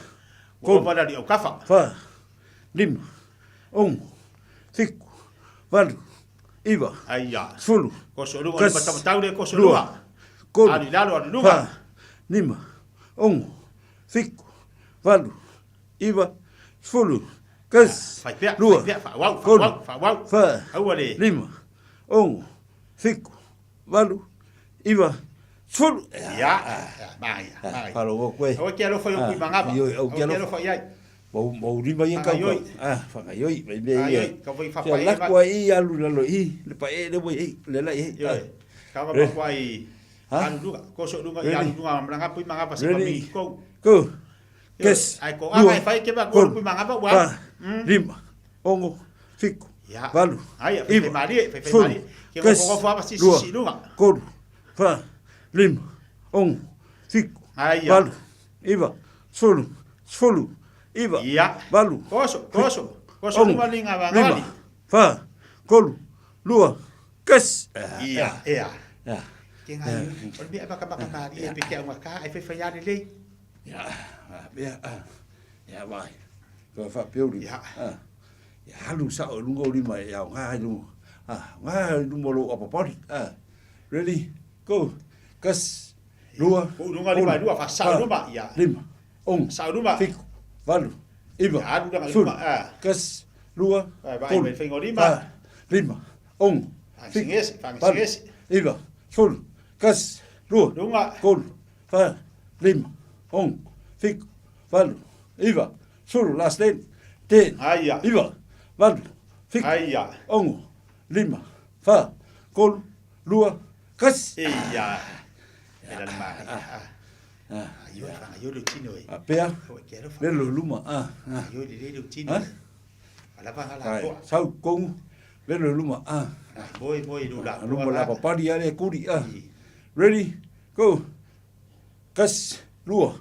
Q: Ua ova la li au kafa.
I: Fa, lima, ono, fitu, valu, iva, sefulu, tasi, lua, tolu, fa, lima, ono, fitu, valu, iva, sefulu, tasi, lua, tolu, fa, lima, ono, fitu, valu, iva, sefulu.
Q: Ia, manaia, manaia.
I: Faalogo atu e.
Q: Aua e te alofa i ou kuimagava.
I: Ioe, au
Q: Aua
I: te
Q: e te alofa i ai.
I: Mau, mau lima ia kau
Q: Whakaioi.
I: Ah, whakaioi, mai mea ia.
Q: Whakaioi, kau whai
I: Kia
Q: whapae
I: lako
Q: mai.
I: ai i alu lalo i, le pa e le wai e, le la e.
Q: Ioe, kau
I: Re.
Q: ma ai
I: Ha?
Q: alu lunga, koso lunga i
I: Ready?
Q: alu lunga, mranga pui mangapa se
I: Ready?
Q: pami kou.
I: Go.
Q: Ioe,
I: Kes.
Q: ai ko anga e whai ke ba
I: tolu,
Q: pui mangapa ua.
I: fa, lima, ono, fitu,
Q: Ia.
I: valu,
Q: Aia, whai
I: iva,
Q: marie, whai
I: sefulu,
Q: marie. Ke
I: tasi,
Q: ngoko ngoko apa si
I: lua,
Q: si lunga.
I: tolu, fa, lima, ono, fitu,
Q: Aia.
I: valu, iva, sefulu, sefulu, iva,
Q: Ia.
I: valu,
Q: Koso, koso, koso
I: ono,
Q: luma linga
I: lima,
Q: vangali.
I: fa, tolu, lua, tasi.
Q: Ia, ia.
I: Ia.
Q: Ke ngai, o le mea e makamaka malie pe ke au ngaka, ai whai whai ale lei.
I: Ia, ia, ia vai. Ko fa piori.
Q: Ia.
I: Ia halu sa o lunga o lima ia o ngā lunga. Ah, ngā lunga lo apa pari. Ah. Ready? Go. Kas. Lua.
Q: Ko lunga lima lua fa sa luma ia.
I: Lima. Ono.
Q: Sa luma.
I: Fitu. Valu. Iva.
Q: Ia, alu langa
I: Sefulu.
Q: luma, ah.
I: Kas. Lua.
Q: Vai, vai,
I: Tolu.
Q: vai, whaingo lima.
I: Fa. Lima. Ono.
Q: Whangisingesi,
I: Valu.
Q: whangisingesi.
I: Iva. Sefulu. Kas. Lua.
Q: Lunga.
I: Tolu. Fa. Lima. Ono. Fitu. Valu. Iva. Sefulu. Last name. Ten.
Q: Aia.
I: Iva. Valu. Fitu.
Q: Aia.
I: Ono. Lima. Fa. Tolu. Lua. Kasi.
Q: Ia. E la lima. Ah. Aio, aio le tino e.
I: A pea.
Q: Aua ke alofa.
I: Le lo luma. Ah. Ah.
Q: Aio le le tino.
I: Ha?
Q: Alava ngala
I: Ai,
Q: toa.
I: sau kongu. Le lo luma. Ah.
Q: Moi moi lu la.
I: Luma la papari ale kuri. Ah. Ready? Go. Kasi. Lua.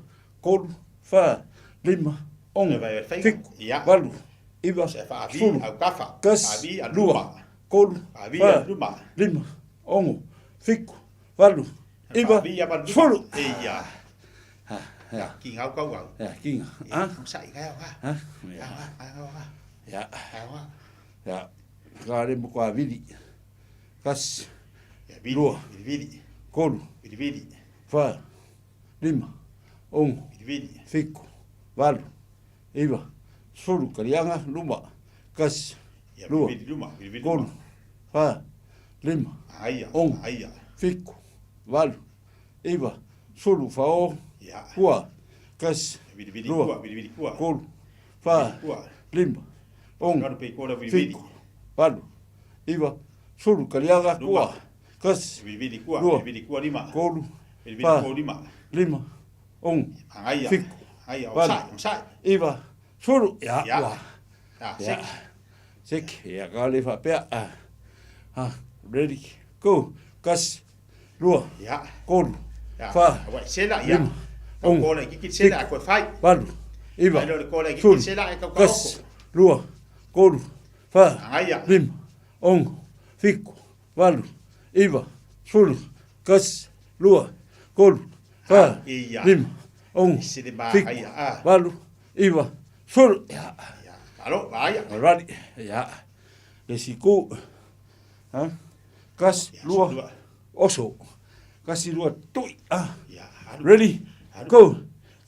I: Tolu. Fa. Lima. Ono.
Q: Vai, vai,
I: Fitu.
Q: Ia.
I: Valu. Iva.
Q: Se fa avi,
I: Sefulu.
Q: au kafa.
I: Kasi.
Q: Avi, al
I: Lua.
Q: luma.
I: Tolu.
Q: Avi,
I: Fa.
Q: al luma.
I: Lima. Ono. Fitu. Valu. Iva.
Q: Avi, al luma.
I: Sefulu.
Q: Ia.
I: Ia.
Q: Ki ngau kau au.
I: Ia, kinga. Ah.
Q: Sa i ngau ha.
I: Ha? Ia.
Q: Ngau ha.
I: Ia.
Q: Ngau ha.
I: Ia. Ka re mo ka vili. Kasi.
Q: Ia, vili.
I: Lua.
Q: Vili vili.
I: Tolu.
Q: Vili vili.
I: Fa. Lima. Ono.
Q: Vili vili.
I: Fitu. Valu. Iva. Sefulu. Kaliaga. Luma. Kasi.
Q: Ia,
I: Lua.
Q: vili luma. Vili vili
I: Tolu.
Q: luma.
I: Fa. Lima.
Q: Aia.
I: Ono.
Q: Aia.
I: Fitu. Valu. Iva. Sefulu. Fao.
Q: Ia.
I: Kua. Kasi.
Q: Vili vili
I: Lua.
Q: kua. Vili vili kua.
I: Tolu. Fa.
Q: Kua.
I: Lima. Ono.
Q: Ngaro pe kola vili vili.
I: Fitu. Valu. Iva. Sefulu. Kaliaga.
Q: Luma.
I: Kua. Kasi.
Q: Vili vili kua.
I: Lua.
Q: Vili vili kua lima.
I: Tolu.
Q: Vili vili
I: Fa.
Q: kua lima.
I: Lima. Ono.
Q: Aia.
I: Fitu.
Q: Aia.
I: Valu.
Q: Osai. Osai.
I: Iva. Sefulu. Ia.
Q: Ia.
I: Ua.
Q: Ah,
I: Ia.
Q: seki.
I: Seki. Ia ka le faapea. Ah. Ah. Ready. Go. Kasi. Lua.
Q: Ia.
I: Tolu.
Q: Ia.
I: Fa.
Q: Aua, sela, ia.
I: Lima.
Q: Kau
I: Ono.
Q: kola kiki sela, koe fai.
I: Valu. Iva.
Q: Ai lo le kola kiki
I: Sefulu.
Q: sela, e kau
I: Kasi.
Q: kaoko.
I: Lua. Tolu. Fa.
Q: Aia.
I: Lima. Ono. Fitu. Valu. Iva. Sefulu. Kasi. Lua. Tolu. Fa.
Q: Ia.
I: Lima. Ono.
Q: Sele ma,
I: Fitu.
Q: aia, ah.
I: Valu. Iva. Sefulu. Ia.
Q: Alo, aia.
I: Alright. Ia. Le siku. Ha? Kasi. Lua.
Q: lua.
I: Oso. Kasi lua. Tui. Ah.
Q: Ia, alu.
I: Ready? Go.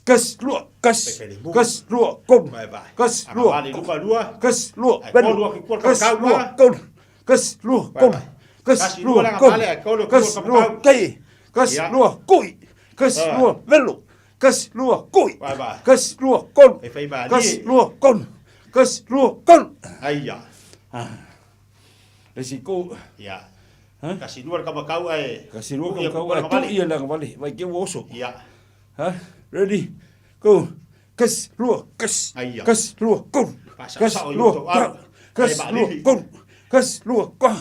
I: Kasi lua. Kasi.
Q: Fai fai le
I: Kasi lua. Kom.
Q: Vai, vai.
I: Kasi
Q: Aga
I: lua.
Q: vale luma lua.
I: Kasi lua.
Q: Ai,
I: Velu.
Q: ko lua ki kua
I: Kasi
Q: kau
I: lua.
Q: lua.
I: Kolu. Kasi lua.
Q: Vai,
I: Kolu.
Q: vai.
I: Kasi
Q: Kasi lua
I: lua.
Q: langa
I: Kolu.
Q: vale, ai, ko lua ki
I: Kasi
Q: kua
I: lua.
Q: kau.
I: Kei. Kasi
Q: Ia.
I: lua. Kui. Kasi
Q: Ah.
I: lua. Velu. Kasi lua. Kui.
Q: Vai, vai.
I: Kasi lua. Kolu.
Q: Fai fai malie.
I: Kasi lua. Kolu. Kasi lua. Kolu.
Q: Aia.
I: Le siku.
Q: Ia.
I: Ha?
Q: Kasi lua le kamakau ai.
I: Kasi lua
Q: Ia,
I: kau
Q: kua
I: kau.
Q: langa
I: Tu
Q: vale.
I: ia langa vale. Vai ke oso.
Q: Ia.
I: Ha? Ready? Go. Kasi lua. Kasi.
Q: Aia.
I: Kasi lua. Kolu.
Q: Pasa-
I: Kasi
Q: sa o
I: lua.
Q: yuto, alu.
I: Kasi
Q: Ai,
I: lua.
Q: maalili.
I: Kolu. Kasi lua. Kwa.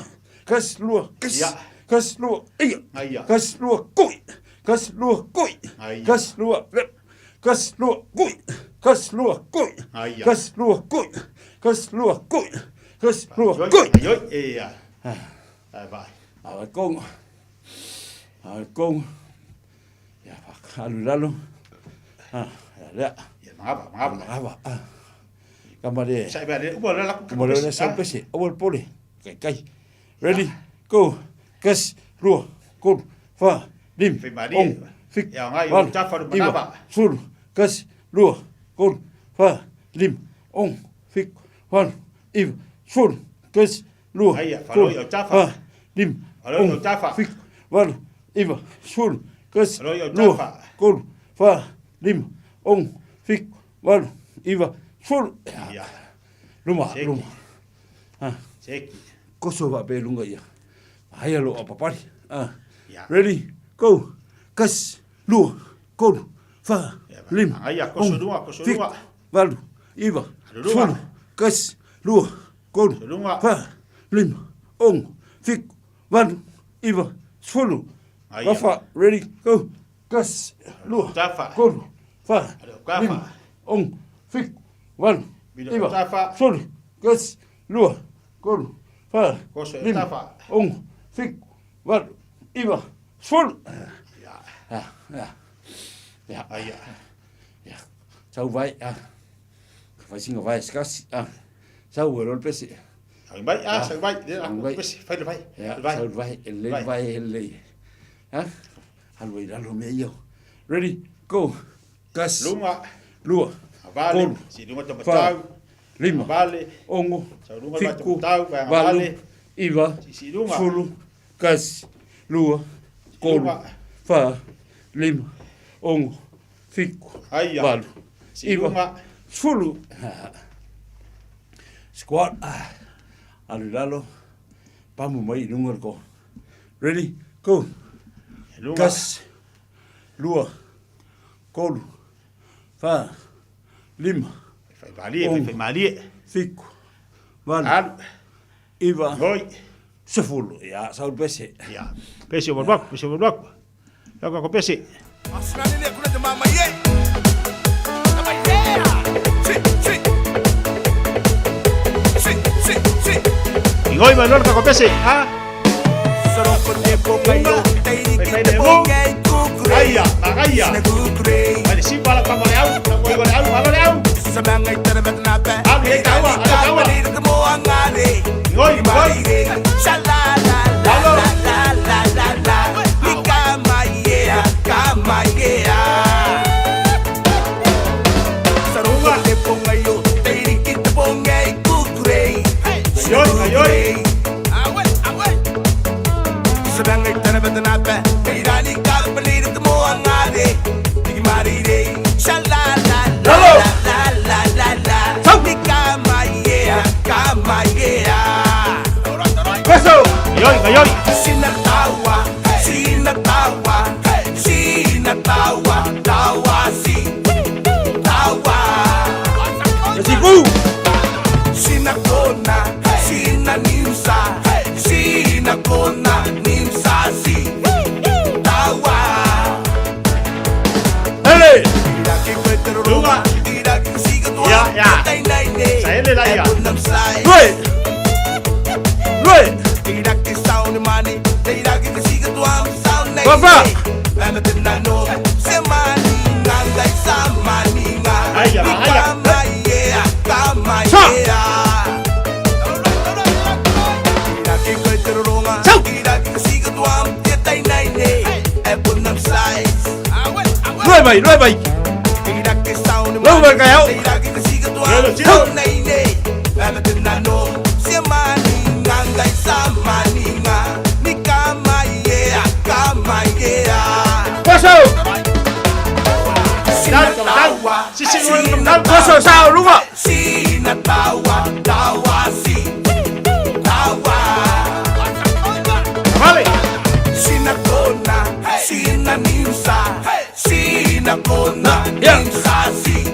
I: Kasi lua. Kasi.
Q: Ia.
I: Kasi lua. Ia.
Q: Aia.
I: Kasi lua. Kui. Kasi lua. Kui.
Q: Aia.
I: Kasi lua. Vep. Kasi lua. Kui. Kasi lua. Kui.
Q: Aia.
I: Kasi lua. Kui. Kasi lua. Kui. Kasi lua.
Q: Ioi,
I: Kui.
Q: ioi, ia. Ai, vai.
I: Awa kong. Awa kong. Ia whakalu lalo. Ah, ia lea.
Q: Ia, mangapa, mangapa.
I: Mangapa. Ah. Kama le.
Q: Sai ba le uma le la
I: Uma le le sau pese. Aua le pole. Kai kai. Ready? Go. Kas, lua, kolu, fa, lim, ong, fik, valu, iwa, sulu, kasi, lua, kolu, fa, lim, ong, fik, valu, iwa, sulu, kasi, lua, kolu, fa, lim, ong, fik, valu, iwa, sulu, kasi, lua, kolu, fa, lim, ong, fik, valu, iwa, sulu. Luma, luma. Ha. Koso wa pe lunga ia. Aia lo apapari. Ah. Ready? Go. Kas, lua, kolu, fa, lim,
Q: Aia, koso lunga, koso
I: fik,
Q: lunga.
I: valu, iwa,
Q: Lunga.
I: sulu, kas, lua, kolu,
Q: Lunga.
I: fa, lim, ong, fik, valu, iwa, sulu.
Q: Aia.
I: Wafa, ready, go. Kas, lua,
Q: Tafa.
I: kolu, fa,
Q: Kafa.
I: lim, ong, fik, valu,
Q: Milo
I: iwa,
Q: tafa.
I: sulu, kas, lua, kolu, fa,
Q: Koso
I: lim,
Q: tafa.
I: ong, fik, valu, iwa, sulu. Ja, ja. Ja.
Q: Aia.
I: Ja. Sau vai, ah. Vai singa vai skasi, ah. Sau ero le pese.
Q: Sau vai, ah, sau vai. Le
I: Sau vai.
Q: pese, fai le vai.
I: Ja,
Q: Le vai.
I: sau vai, le
Q: Vai.
I: vai le. Ha? Alu i lalo mea ia. Ready, go. Kas.
Q: Lunga.
I: Lua.
Q: Vale.
I: Kolu.
Q: Si lunga te
I: Fa.
Q: matau.
I: Lima.
Q: Vale.
I: Ongo.
Q: Sau lunga vai te
I: Fiku.
Q: matau, vai
I: Valu.
Q: vale.
I: Iwa.
Q: Si lunga.
I: Sulu. Kasi. Lua. Kolu.
Q: lunga.
I: Fa. Lima. Ongo. Fiku.
Q: Aia.
I: Valu.
Q: Si
I: Iwa.
Q: lunga.
I: Sulu. Squat. Alu i lalo. Pamu mai i lunga le ko. Ready? Go.
Q: Lunga.
I: Kas. Lua. Kolu. Fa. Lima.
Q: Fai malie, fai fai malie.
I: Fiku. Valu.
Q: Alu.
I: Iwa.
Q: Hoi.
I: Sefulu. Ya, sau le pese.
Q: Ya. Pese o waku, pese o waku. Lako ko pese. Ingoi ma lorka ko pese. Ah. Aia, magaia. Vale, si pala pa le au, ko le au, malo le au. Alu e taua, alu taua. Ingoi, ingoi. Alo. Ayoi, ayoi.
I: Peso.
Q: Ayoi, ayoi.
L: Sinatawa, sinatawa, sinatawa, tawa si tawa.
I: Siku.
L: Sinakona, sinanimsa, sinakona, nimsa si tawa.
I: Hele.
Q: Lunga. Ya, ya. Saele la ya.
I: Lue. Lue. Wafa.
Q: Aia, aia.
I: Sa. Sau. Lue mai, lue mai. Lue mai kai au. Sau. Peso.
Q: Si si lunga.
I: Koso sau lunga.
L: Sinatawa, tawa si tawa.
Q: Vale.
L: Sinakona, sinanimsa, sinakona, nimsa si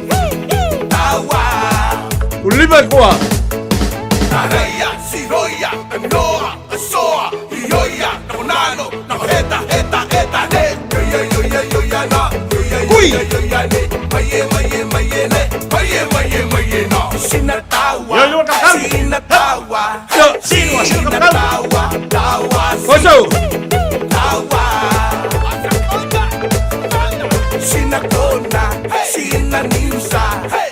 L: tawa.
I: Ulima koa.
L: Araya, siroya, noa, asoa, ioya, nakonano, nakoheta, heta, heta, ne. Yo, yo, yo, yo, yo, na, yo, yo, yo, yo, yo, ne. Maye, maye, maye, ne. Maye, maye, maye, na. Sinatawa,
Q: Yo, yo, kakam.
L: sinatawa,
I: Yo.
Q: Sino, sino, kakam.
L: sinatawa, tawa, si
I: Koso.
L: tawa. Sinakona, sinanimsa,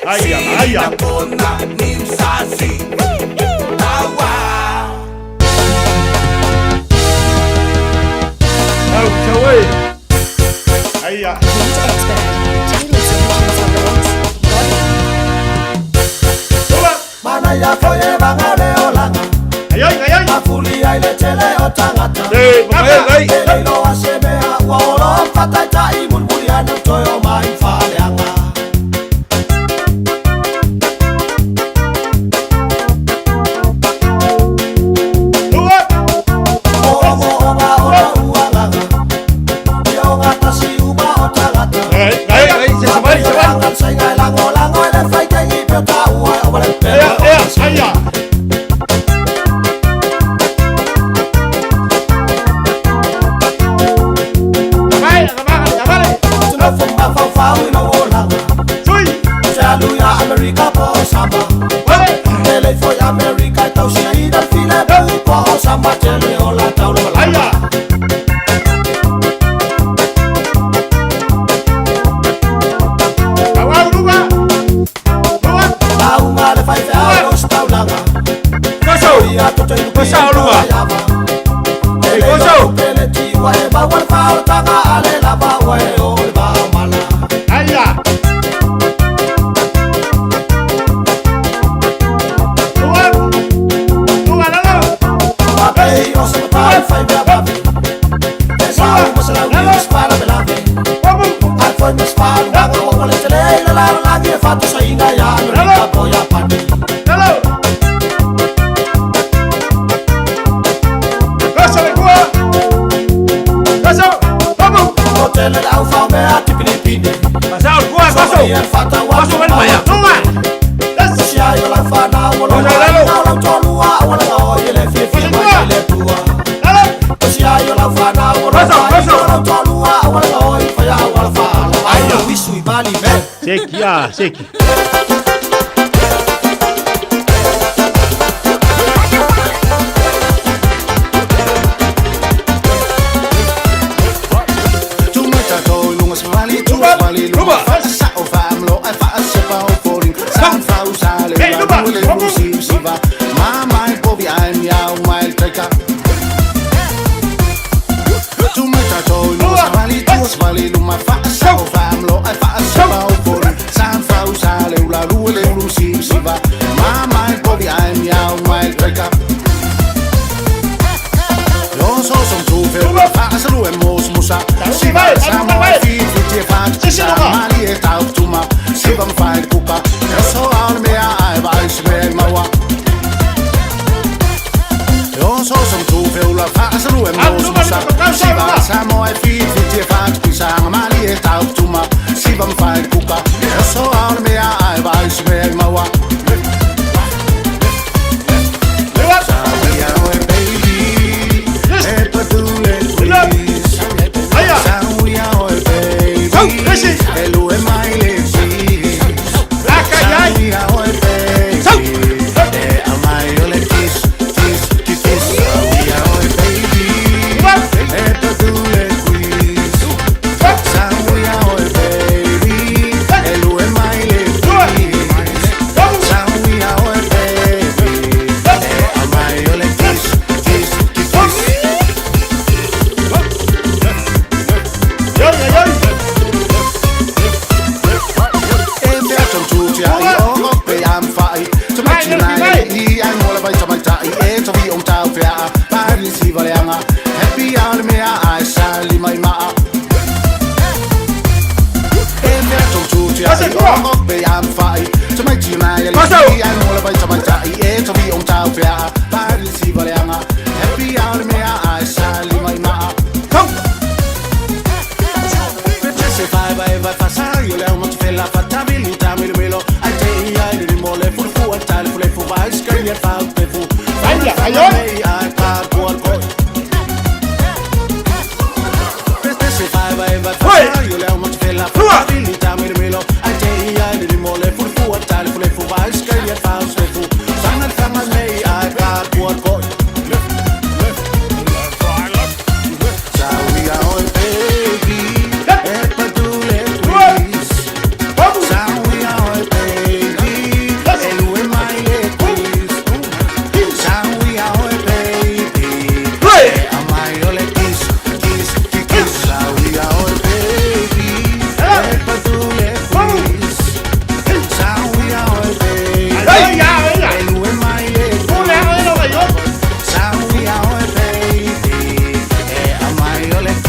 Q: Aia, aia.
L: sinakona,
A: Niu Sasi Taua.
Q: Au, tau e. Aia.
K: Paint expert, tailored solutions for legs, body.
A: Mana ia foi e vanga le olanga.
Q: Ai ai ai ai.
A: Mafuli ai le tele o tangata.
Q: Ei, papai, ai.
A: E leilo a se mea ua olo fataitai mulimuli ane toe o mai faleaga. Mo'omo'oga o lau agaga. Ia o gatasi uma o tagata.
Q: Ai, ai, ai, se savali, savali.
A: Saiga e lagolago e le faitaigi pe o taua e o le pele
Q: Ea, ea, aia. Vai, vai, vai.
A: Tunofo mafaufau i lou olaga.
Q: Sui.
A: Se alu ia Amerika po o sama. Ele foi Amerika e tausia i le file pu po o sama tele o la tau le malaga.
Q: Aia. Au, au, luga.
A: Lauga le faifeau o se taulaga.
Q: Koso.
A: Ia toto i lupe
Q: Koso, luga.
A: iava.
Q: Ei, koso.
A: Pele tiua e maua le faotaga a le lava ua e o le vaomala.
Q: Aia. Luga. Luga, lalo.
A: Mapei o se matai fai mea vave. E sau ma se lau ni se faalavelave. Ai foi ma se faaluaga ua ua le tele i le lalolagi e faatusaina ia Amerika po Iapani.
Q: Lalo. Koso le kua. Koso. Vamos.
A: O tele le au faomea tipinipini.
Q: Pasao le kua, koso.
A: Soia le faatau
Q: Koso mai maia. Luga.
A: Si ai o lau fanau o lou
Q: Koso, lalo.
A: aiga o lau tolua ua le gaoi e le fiafia mai ai le Atua. Si ai o lau fanau o lou
Q: Koso,
A: aiga
Q: koso.
A: o lau tolua ua le gaoi faia au ala faala. Ai o isu i mali me.
Q: Seki, ah, seki. Hey, lupa.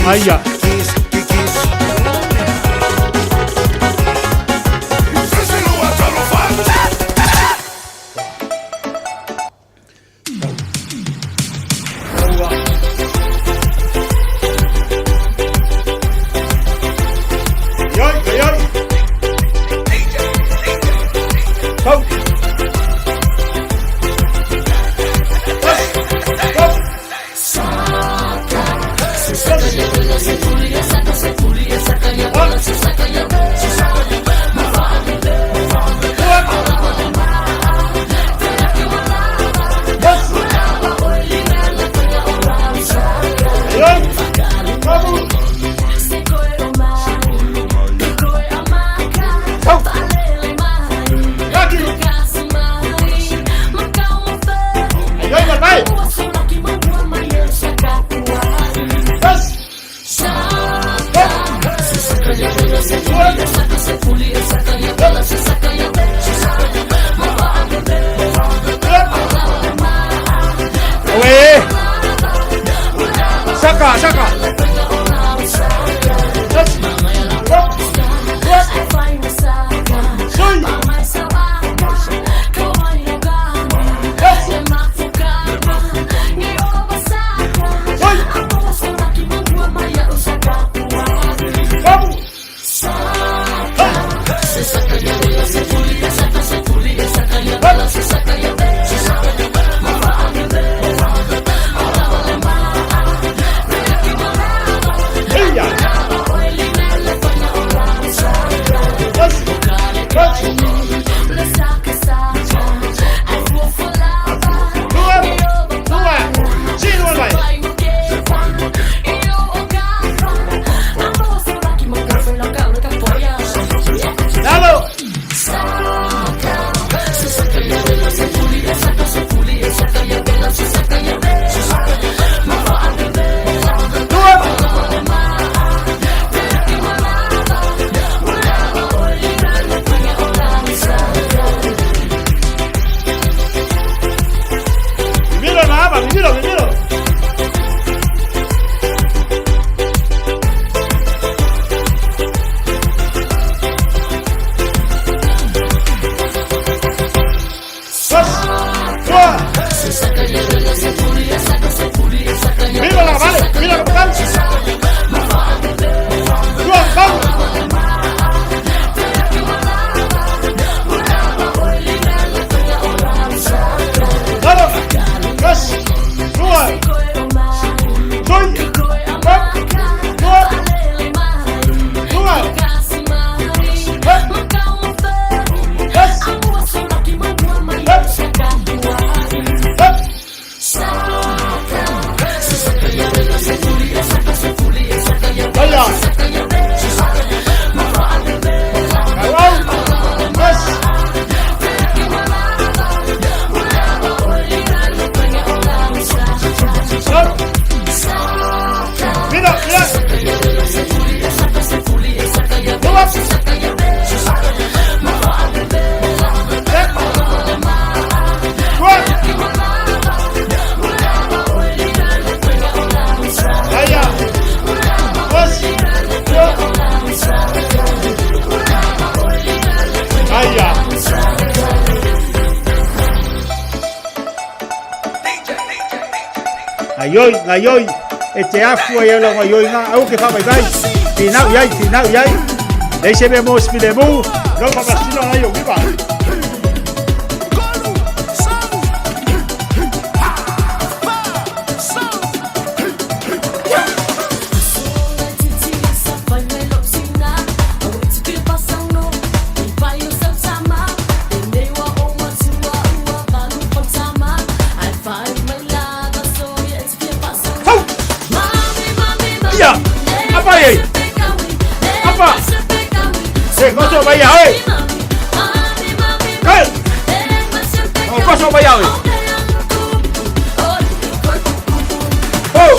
Q: Aia. Ioi, ioi. Tau. Ué! Saka, saka! Mira na aba, mira, mira. Mira la vale, mira capitán. Dua, vamos. Lalo. Dos. Dua. Sui. Empat. Dua. Dua. Empat. Dos. Empat. Empat. Aya. Kalau. Dos. Satu. Mira, mira. Dua. Dua. Aya. Dos. Dua. Aya. Aioi, aioi, e te afu ai au aioi ngā au ke whawai vai. Tinau iai, tinau iai. Nei se mea mō spile mū, no papasino nai o viva. Ia, apa iai? Apa? Se, gozo bai oi! Kai! Oh, gozo bai oi! Oh!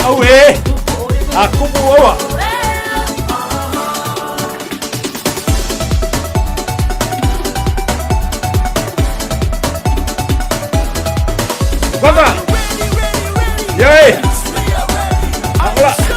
Q: Au e! A kupu aua! Baba! Yay! Aola!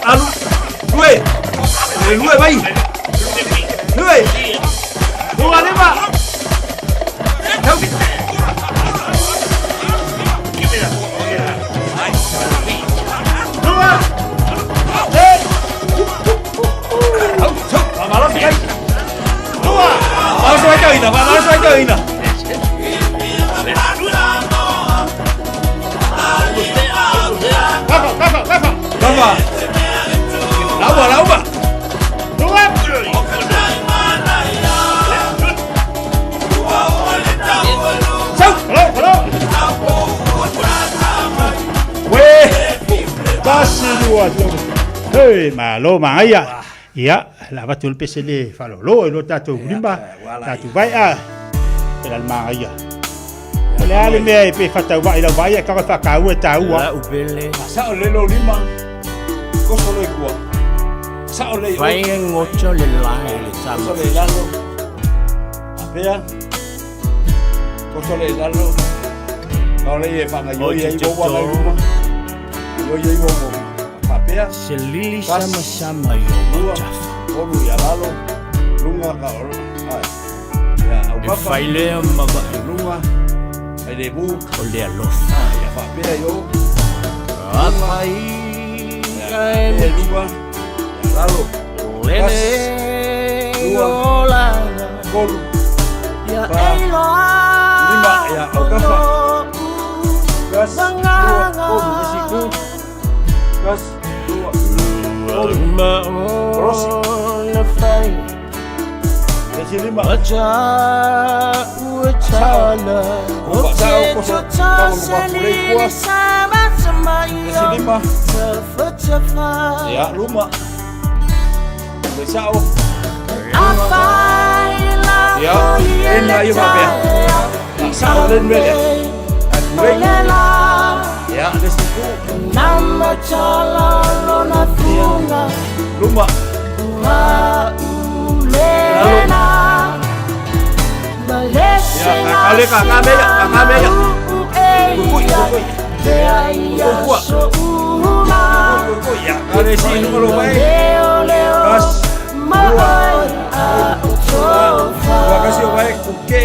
I: Alu. Lue. Le lue vai. Lue. Lua lima. Tau. Lua. Le. Au, tau. Malo se kai. Lua. Malo se kai ina, malo se kai ina. Kafa, kafa, kafa. Kafa. Lauba, lauba. Lua. Sau, hello, hello.
Q: Uē, tasi lua tolu. Hei, malo magaia. Ia, la avatu le pese le faalolo i lo tatou lima, tatou vae'a, e la le magaia. O le a le mea e pe faatauvaa i lau vaai, ae kava e faataua e taua.
M: Lau pele.
I: Sao le lo lima. Koso lo i kua. Sao le i o.
M: Fai e ngoto le lae le tama.
I: Koso le i lalo. Apea. Koso le i lalo. Kao le i e whanga ioi ai wawa ngai ruma. Ioi ai wawa. Whapea.
M: Se lili sama sama i o matafa.
I: Olu ia lalo. Lunga ka olu. Ai. Ia au
M: E
I: papa.
M: fai lea ma vae.
I: Lunga. Ai le mu.
M: O le alofa.
I: Ia whapea i o.
M: Apai
I: Ia e lunga. Ia lalo.
M: Lele
I: Lua.
M: olaga.
I: Kolu.
M: Ia
I: Fa.
M: eiloa.
I: Lima. Ia au kafa. Kas. Lua. Kolu. Isi ku. Kas. Lua. Kolu. Rosi.
M: Na fai.
I: Isi lima.
M: Acha uachala.
I: Kumba sao koso. Kama mwa kulei kua. Isi lima. Ia luma. Le sao. Ia. Ena ia whapea. La sao len mele. A kulei. Ia. Le siku. Luma. Ia, kakale kakame ia, kakame ia. Kukui, kukui. Kukua. Kukui, ia. Kale si lunga lo mai. Kas. Lua. Lua kasi o mai kuke.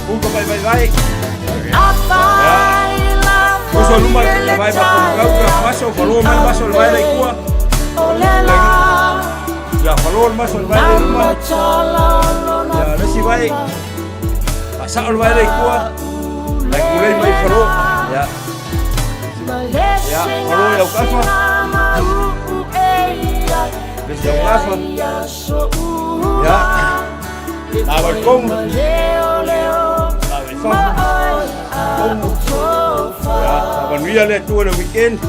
I: Kuka vai vai vai. Ia. Koso luma le vai ma kau ka maso falo mai maso le vai le kua. Ia falo le maso le vai le luma. Ia le si vai. Asa le vai le kua. Le kulei mai falo. Ia. Ia falo ia kafa. Le si au kafa. Ia. Na vai kong. Na vai fa. Kong. Ia, manuia le Atua le weekend.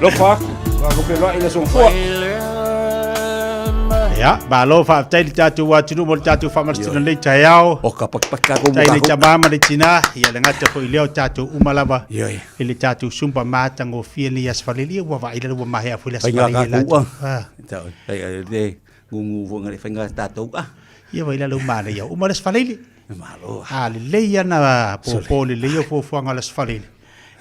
I: Lofa aku. Ka ko peloa i le soifua.
Q: Ia, malo faafetai le tatou atunuu mo le tatou faamalositino lenei taeao.
L: O ka pakipaki tatou mo
Q: Tai le
L: tatou.
Q: tamā ma le tinā, ia le gata foi lea o tatou uma lava
L: Ioe.
Q: i le tatou sumpa matagofie lenei aso Falelia, ia ua vaai lava ua mahea foi le aso
I: Faiga
Q: Falelia
I: tatou
Q: latou.
I: a.
Q: Ah.
I: Tau, ai ai le ngungu fo ngai faiga tatou a.
Q: Ia vai lalo manaia uma le aso Faleili.
I: Malo.
Q: A lelei ana pōpō lelei o fuafuaga o le aso Faleili.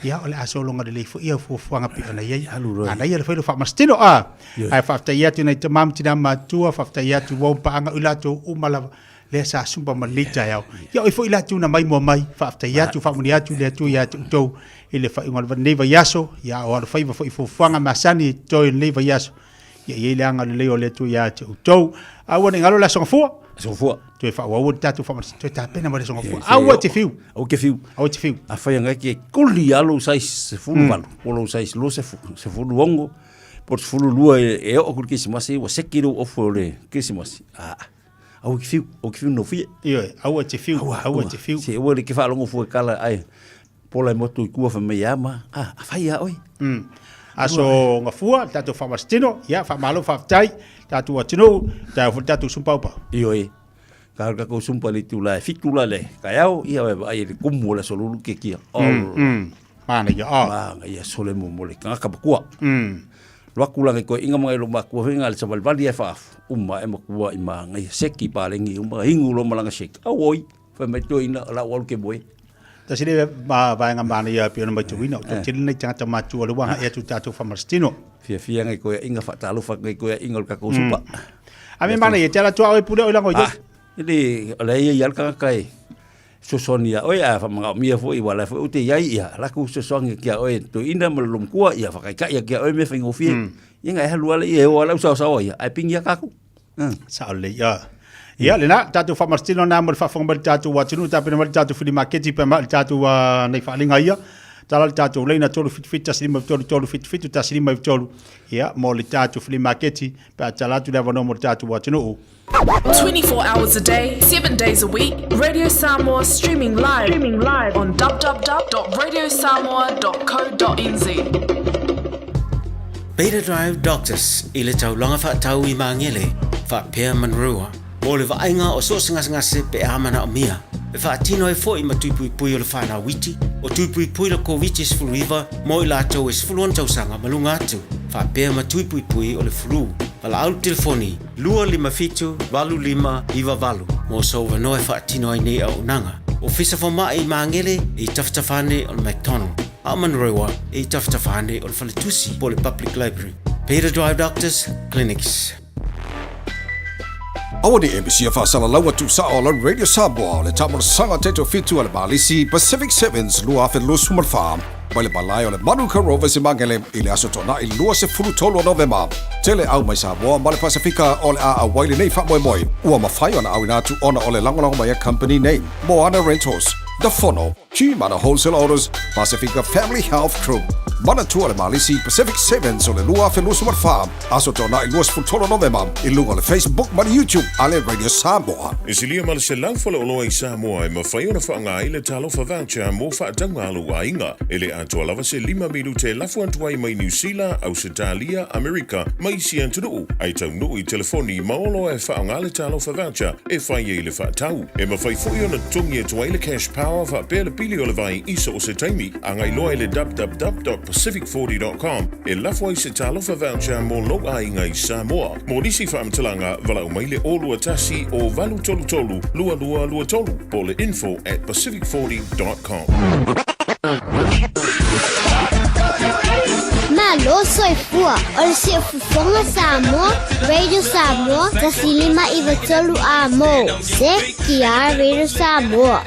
Q: Ia o le a sologa lelei foi ia fuafuaga pei ona i ai. Manaia le fai lo faamasitino a. Ae faafetai atu i nai tamā ma tinā matutua, faafetai atu ua paaga i latou uma lava lea sa sumpa ma lenei taeao. Ia o ai foi latou na maimoa mai, faafetai atu, faamanuia atu le Atua ia te outou i le faaiuga o lenei vaiaso, ia o alofaiva foi i fuafuaga masani i totoe o lenei vaiaso. Ia i ai le agalelei o le Atua ia te outou. Aua ne i galo le Aso Gafua.
I: Aso Gafua.
Q: Toe faaauau le tatou faamalosiga, toe tapena mo le Aso Gafua. Aua te fiu.
I: Aua te fiu.
Q: Aua te fiu.
I: Afai anga ke koli a lou size 18, po o lou size 26, po o le 12 e oo atu i le Kerisimasi, ua seki lou ofu o le Kerisimasi. Aa, aua te fiu, aua te fiu nofie.
Q: Ioe, aua te fiu, aua te fiu.
I: Se aua le ke faalogo fua e kala, ai, pola e motu i kua fai mai ia ma, a, afai ia oe.
Q: Aso Gafua, le tatou faamasitino, ia, faamalo faafetai, tatou atunuu, taeao foi le tatou sumpa aupau.
I: Ioe, ka alu tatou sumpa i le itula e 7 la le taeao, ia e vaai i le kumu o le aso lulu ke kia.
Q: Manaia, a.
I: Manaia sole mo mo le tagata matua. Loa atu la ngai toeaiina ma ngai lou matua foi na le savalivali ae faafu, uma ae matua i magaia seki paleni uma, inu loa ma lana seki, auoi, fai mai toeaina o la ua alu ke moe.
Q: Tasi le ma vaega manaia pei ona matauina, o toatele lenei tagata matua o lea ua agai atu i tatou faamalositino.
I: Fiafia ngai koeaiga faatalofa ngai koeaiga o le tatou supa.
Q: A me manaia, te ala atu a oe pule oe lago i
I: Ah, le o le ia ia le tagata e fesoasoani ia oe a faamanaomia foi ua la foi ou te iai ia latou fesoasoani kia oe toeaina ma le lomtua ia faataitai ia oe mea faigofie. Ia na e alu lava ia e o lava lau saosaoa ia ae pigi ia tatou.
Q: Sao lelei. Ia. Ia, lena, tatou faamalositino lena mo le faafofoga mai le tatou atunuu, tapena mai le tatou flea maketi pe mai le tatou nai faaaliga ia. Tala le tatou laina 377 153 377 153 ia mo le tatou flea maketi pe a tala atu le avanoa mo le tatou atunuu.
N: 24 hours a day, 7 days a week, Radio Samoa streaming live, streaming live on www.radiosamoa.co.nz.
L: Beta Drive Doctors i le taulaga faatau i Magele, faapea Manurewa, mo le vaaiga o so o se gasegase pe a manaomia. E faatino ai foi ma tui puipui o le fanau iti, o tui puipui le Koviti-19 mo i latou e 16 tausaga ma luga atu, faapea ma tui puipui o le flu. Valaau le telefoni 257 8598 mo sou avanoa e faatino ai nei auaunaga. Ofisa Fomai i Magele i tafatafa ane o le McDonald. A o Manurewa e i tafatafa ane o le faletusi po o le Public Library. Beta Drive Doctors Clinics.
S: Aua ne i e misia faasalalaua tuusao a la Radio Samoa o le taamolosaga taitofitu a le Malisi Pacific Sevens 2024 mai le malae o le Manuka Rovers i Magele i le Aso Toonai 23 o Novema. Tele au mai Samoa ma le Pasifika o le a auai lenei faamoemoe ua mafai ona auina atu ona o le lagolago mai a company nei, Moana Rentals, The Fono, Gmana Wholesale Autos, Pasifika Family Health Group, Manatua le Malisi Pacific Sevens o le 2024, Aso Toonai 23 Novema i luga o le Facebook ma le YouTube a le Radio Samoa.
C: E silia ma le 100 faleoloa i Samoa e mafai ona faaaoga ai le Talofa Voucher mo faatauga a lou aiga. E le atoa lava se lima minute e lafo atu ai mai Niu Sila, Ausetalia, Amerika ma isi atunuu, ae taunuu i telefoni ma oloa e faaaoga le Talofa Voucher e fai ai le faatau. E mafai foi ona totogi atu ai le cash power faapea le pili o le vai i so o se taimi. Agai loa i le www.pacific40.com e lafo ai se Talofa Voucher mo lou aiga i Samoa. Mo nisi faamatalaga, valaau mai le 021 o 833 2223 po o le info@pacific40.com.
O: Malo soifua, o le Siufofoga Samoa, Radio Samoa, 1593 amo. CKR Radio Samoa.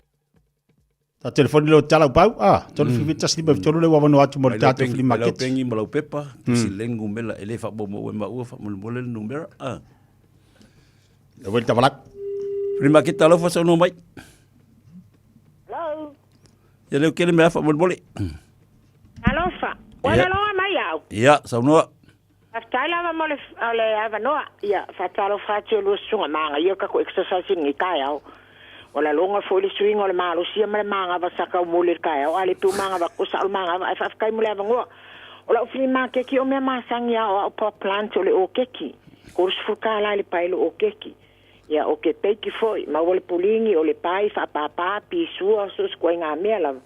Q: Ta telefoni leo tala pau, ah, tolu fifi tasi lima tolu le wawano atu mo le tatou flea market.
I: Lau pengi ma lau pepa, tusi le numera, e le whaamaumaua e maua, whaamolemole le numera. Ah.
Q: Le wele tavalak.
I: Flea market talofa saunoa mai.
V: Hello.
I: Ia leo kele mea whaamolemole.
V: Alofa. Ua
I: Ia.
V: laloa mai au.
I: Ia, saunoa.
V: Faafetai lava mo le o le avanoa. Ia, faatalofa atu i lua susuga magaia o tatou exercise i lenei taeao. Ua laloga foi le suiga o le malosia ma le magava sa taumoli i le taeao, a le peu magava atu, sao le magava, ae faafetai mo le avanoa. O lau filimakeki o mea masani a o au power plant o le okeki, 30 tala i le paelo okeki. Ia, o ke peiki foi, maua le puligi, o le pai, faapāpā, pisua, so o se ituaiga mea lava.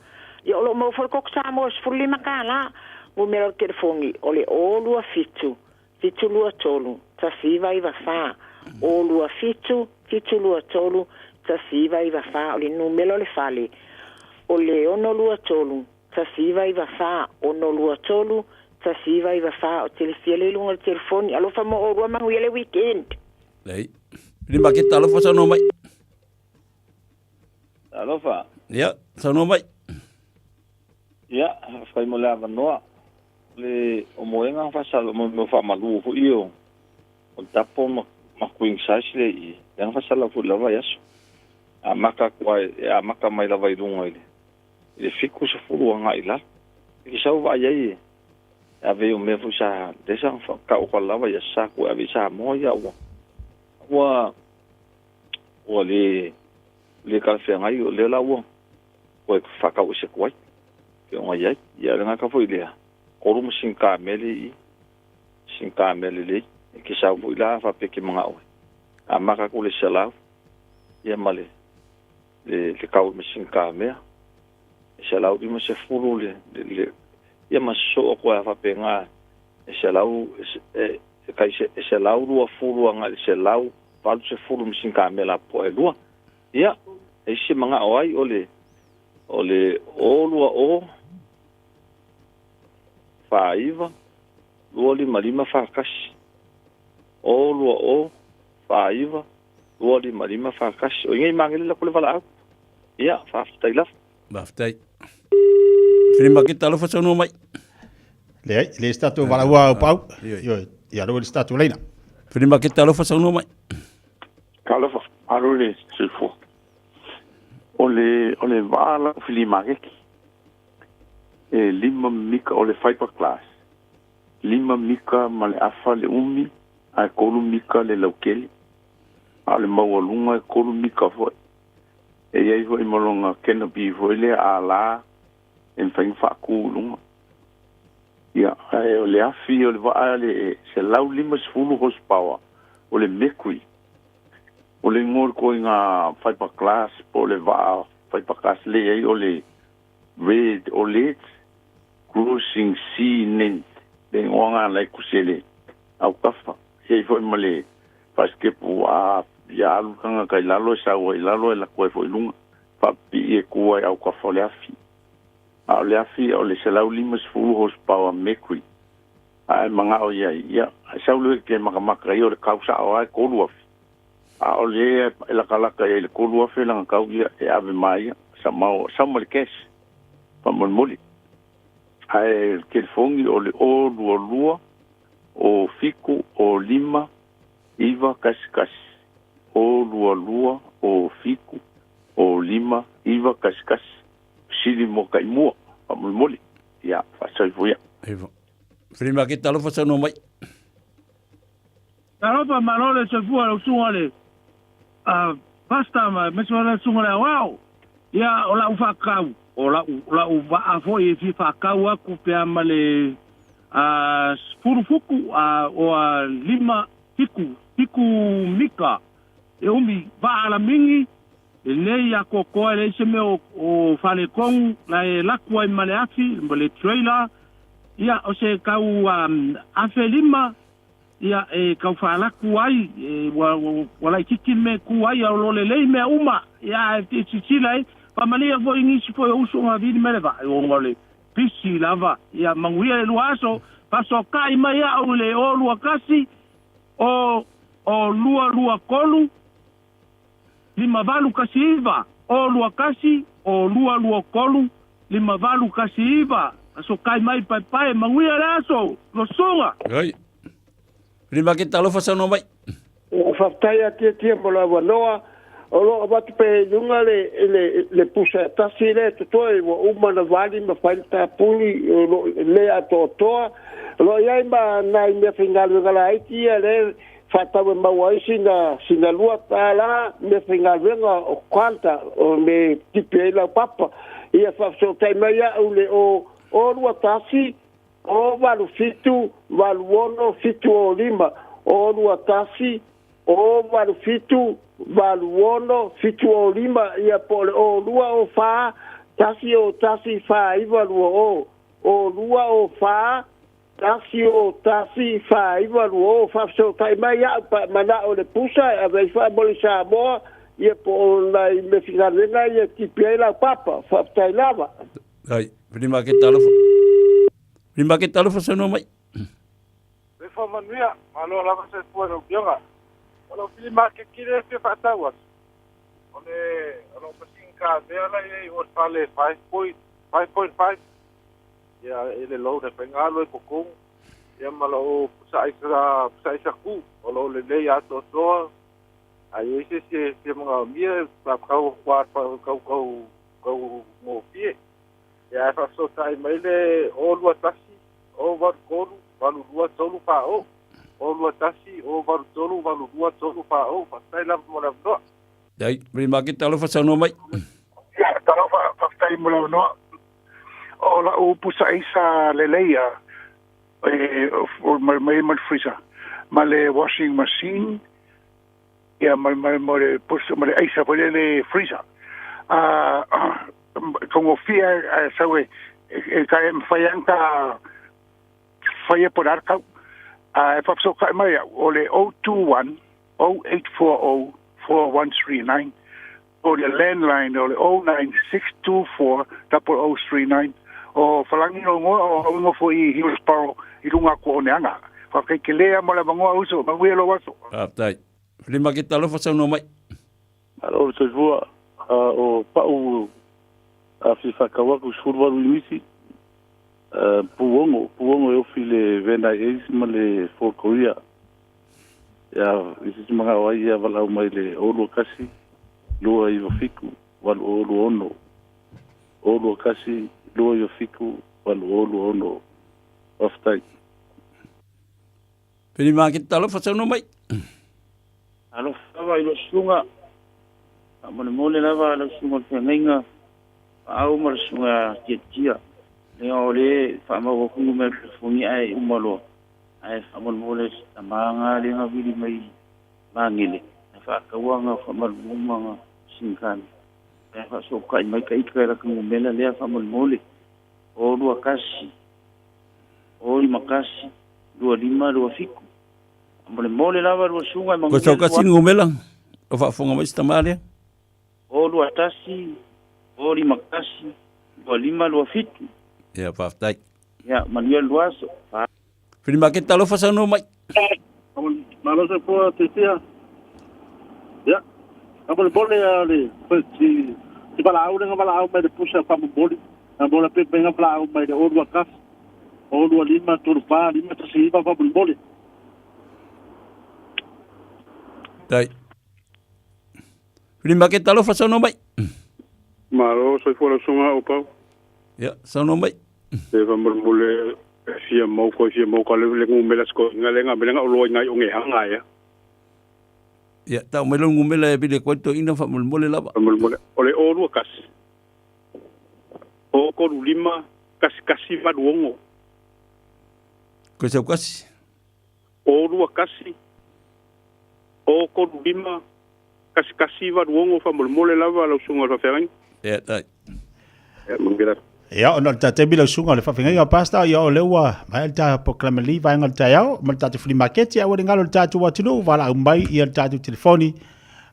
V: Ia, o lo o maua foi le koko Samoa i le 15 kālā. Numera o le telefoni, o le 0 27 723 1994. 0 27 723 1994. O le numera o le fale, o le 623 1994, 623 1994. Ou te lefia lea i luga o le telefoni. Alofa mo oulua, manuia le weekend.
I: Lei. Pili maketa alofa saunoa mai.
X: Alofa.
I: Ia, saunoa mai.
X: Ia, faafetai mo le avanoa. O le o moega faasala mo mea faamalu foi ia o o le double ma ma queen size le i lea na faasala foi i le la vaiaso. Amata atu lava e amata mai lava i luga i le i le 70 agai i lalo. E te sau vaai ai e ave ai o mea foi sa lea sa tau atu lava ia sa atu e ave i Samoa ia ua ua ua le le talafeagai o lea la ua toe faatau ese atu ai pei ona i ai. Ia le gata foi lea, tolu ma sina kamele i i, sina kamele lelei e te sau foi la faapea e te manao e amata atu i le 100 ia ma le le le tau i le masini kamea e 150 le le ia ma sosoo atu ai lava faapena e 100 e e tai e 120 agai i le 180 masini kamea lapopoa e lua. Ia, e isi se manao ai o le O le 020 49 255 41. 020 49 255 41. O ingai mangele la kule wala au. Ia, whaafetai lava.
I: Faafetai. Filimaketa alofa saunoa mai.
Q: Leai, le se tatou valaua au pau. Ioe, ia lua le se tatou laina.
I: Filimaketa alofa saunoa mai.
B: Talofa, malo le soifua. O le, o le vaa lau filimaketi, e lima mika, o le fiberglass, lima mika ma le afa le umi, ae tolu mika le laukele. A o le maualuga e tolu mika foi. E i ai foi ma lona canopy foi lea alā e mafai ona faatu i luga. Ia, ae o le afi o le vaa le 150 horsepower, o le Mercury. O le igoa o le ituaiga fiberglass po o le vaa fiberglass lea e i ai o le Red Oled Cruising Sea Nymph, le igoa lena la e tusi ai le autafa. E i ai foi ma le faasikepu a ia alu le tagata i lalo e sau ai i lalo e alu atu ai foi i luga, faapipii e tu ai i autafa o le afi. A o le afi o le 150 horsepower Mercury, a e manao i ai, ia, e sau loa e te matamata ia o le kau sa'o lava e $3,000. A o le e latalata i ai i le $3,000 lana tau, ia, e ave ma ia, sa mau, sau ma le cash, faamolemole. Ae o le telefoni o le 022 o 7 o 5 9 1 1. 022 o 7 o 5 9 1 1. Fesili mo taimua, faamolemole. Ia, faasoifua ia.
I: Filimaketa alofa saunoa mai.
E: Talofa malo le soifua lau susuga le Pastor ma aemaise foi lau susuga le Aoao. Ia o la'u faakau, o la'u la'u vaa foi e fia faakau atu pea ma le 10 futu o a 5 fiku fiku mika e umi vaa lamigi lenei atoatoa e leai se mea o faletonu la e laku ai ma le afi ma le trailer ia o se tau 1500 ia e tau faalaku ai e ua ua laitiiti le mea e tu ai a o lo lelei mea uma ia ae silasila ai faamalia foi nisi foi o uso na vili mai le vaa ona o le pisi lava ia manuia le lua aso faasoakai mai au i le 0 2 1 o o 2 2 3 5 8 1 9 0 2 1 o 2 2 3 5 8 1 9 aso kai mai paepae manuia le aso losuga.
I: Ai. Filimaketa alofa saunoa mai.
H: Ua faafetai a Tiatia mo le avanoa o lo o avatu pea i luga le, le, le pusa e tasi lea e totoe ua uma ona vali ma fai le tapuni o lo o le atoatoa. O lo o i ai ma nai mea faigaluega laiti ia lea e faatau e maua ai sina, sina $2 mea faigaluega o quanta o me tipi ai lau papa. Ia faafesootai mai au le o 0 2 1 o 8 7 8 6 7 o 5 o 2 1 o 8 7 8 6 7 o 5 ia po o le o 2 o 4 1 o 1 4 9 2 o o 2 o 4 1 o 1 4 9 2 o faafesootai mai au pa manao le pusa e ave ai faamole Samoa ia po o nai mea faigaluega ia tipi ai lau papa. Faafetai lava.
I: Ai, Filimaketa alofa. Filimaketa alofa saunoa mai.
W: Soifua manuia, malo lava soifua i lau Afioga. O lau filimaketi lea e fia faatau atu, o le o lau masini kavea la e i ai o le fale 5.5 ia i le loan e faiga alu ai totonu ia ma lou pusa aisa pusa aisa ku o lo o lelei atoatoa. A i ai se isi e fia magaomia faapakau atu lava kau kau kau gofie. Ia ae faafesootai mai le 0 2 1 0 8 3 8 2 3 4 0 0 2 1 0 8 3 8 2 3 4 0. Faafetai lava mo le avanoa.
I: Ai, Filimaketa alofa saunoa mai.
Y: Ia, talofa, faafetai mo le avanoa. O la'u pusa aisa lelei a e o mai mai ma le freezer ma le washing machine ia ma ma ma le pusa ma le aisa foi le freezer a kaugofie ae sau e e ka e mafai ai ona ta faia po o le a le kau a e faafesootai mai au o le 021 0840 4139. O le landline o le 09624 0039. O Falagi lou igoa, o au e nofo i Hillsborough i luga atu o Oneaga. Faafetai tele lava mo le avanoa uso, manuia lou aso.
I: Faafetai. Fili Maketa alofa saunoa mai.
D: Malo le soifua. O pa'u a fia faatau atu 18 inisi puogo, puogo e ofi i le Van Ace ma le Ford Korea. Ia, i se isi manao ai ia valaau mai le 0 21 297 8026. 0 21 297 8026. Faafetai.
I: Fili Maketa alofa saunoa mai.
F: Alofa lava i lou susuga, faamolemole lava lau susuga o le feagaiga, Paau ma le susuga Tiatia. Lea o le faamau atu numera telefoni ae uma loa, ae faamolemole se tama na lea na vili mai Magele, ae faataua na faamalumu ma na sinikani. Ae faasootai mai ta ita i lata numera lea faamolemole, o 21 o 51 25 27. Faamolemole lava lua susuga e
I: Ko
F: manuia
I: sau
F: le
I: kasi
F: lua.
I: ni numera o faafofoga mai si tama lea.
F: O 21 o 51 25 27.
I: Ia, faafetai.
F: Ia, manuia le lua aso.
I: Fili Maketa alofa saunoa mai.
E: Malo soifua Tiatia. Ia, faamolemole a le si si valaau lea na valaau mai le pusa faamomoli. A mo le pepe na valaau mai le 021 025 34 519 faamolemole.
I: Tai. Fili Maketa alofa saunoa mai.
B: Malo soifua lau susuga o Pau.
I: Ia, saunoa mai.
B: E faamolemole e fia mau ko fia mau ka le le ngumela sko nga le nga mele nga oloa ngai o ngehanga ia.
I: Ia, tau mai lau numera e pile koe toeaina faamolemole lava.
B: Faamolemole o le 021 035 11 86.
I: Koe sau kasi.
B: 021 035 11 86 faamolemole lava lau susuga o le faafeagaiga.
I: Ia, tai.
B: Ia, manuia le aso.
Q: Ia, ona o le tatou lau susuga o le faafeagaiga Pastor, ia o lea ua maea le ta polokalame lelei vaega o le taeao ma le tatou flea market, aua ne galo i le tatou atunuu, valaau mai ia le tatou telefoni,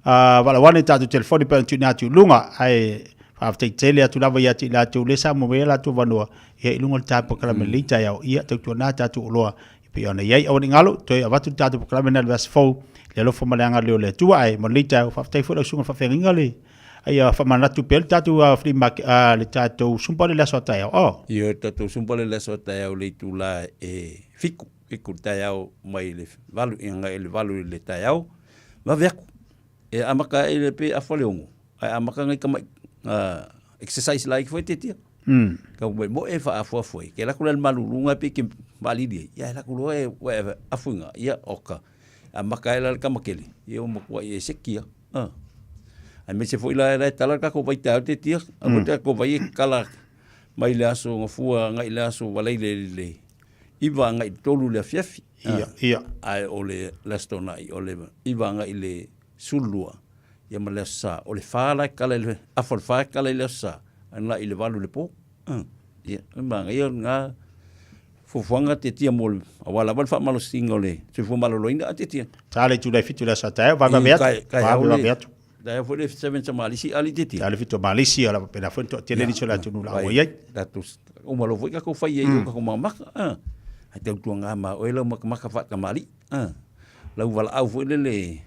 Q: valaau ane i le tatou telefoni pe ona tuuina atu i luga, ae faafetai tele atu lava ia te i latou lea sa maua mai ai latou avanoa, ia i luga o le ta polokalame lelei taeao, ia tautuana tatou oloa e pei ona i ai. Aua ne i galo, toe avatu le tatou polokalame na i le vaiaso fou, le alofa ma le agalelei o le Atua, ae mo lenei taeao, faafetai foi lau susuga i le faafeagaiga le Ai ia faamanatu pea le tatou flea market, le tatou sumpa le aso a taeao. Oh.
I: Ioe, le tatou sumpa le aso a taeao le itula e 7, 7 le taeao mai le 8 i agai i le 8 i le taeao, vave aku. E amata ai le pe afa le 6, ae amata ngai tamai exercise laiti foi tiatia. Kau mai moe e faafuafua ai. Ke alu atu la i le maluluga pe ke maalili ai, ia e alu atu loa e ua e afuiga, ia oka. Amata ai la le tamakele, ia ua matuai e seki lava. Aemaise foi la e tala le tatou vai taeao tiatia, aua le tatou vai e tatala mai le aso Gafua agai i le aso Valeile i le 9 agai i le 3 i le afiafi.
Q: Ia, ia.
I: Ae o le Aso Toonai o le 9 agai i le 12 ia ma le Aso Sa. O le 4 la e tatala i le afa o le 4 e tatala i le Aso Sa agai i le 8 i le po. Ia, e manaia lena fuafuaga tiatia mo le, aua lava le faamalosiga o le soifua maloloina a tiatia.
Q: Sa le itula e 7 i le aso a taeao, vavave atu, vavave atu.
I: Taeao foi le 7 sa malisi ali tiatia.
Q: Taeao le 7 o malisi, o la faapena foi le toatele nisi o le atunuu la ua i ai.
I: Tatou uma loa foi tatou fai ai o tatou makamaka, ae tautuaga ma oe lau makamaka faatamalii, lau valaau foi lele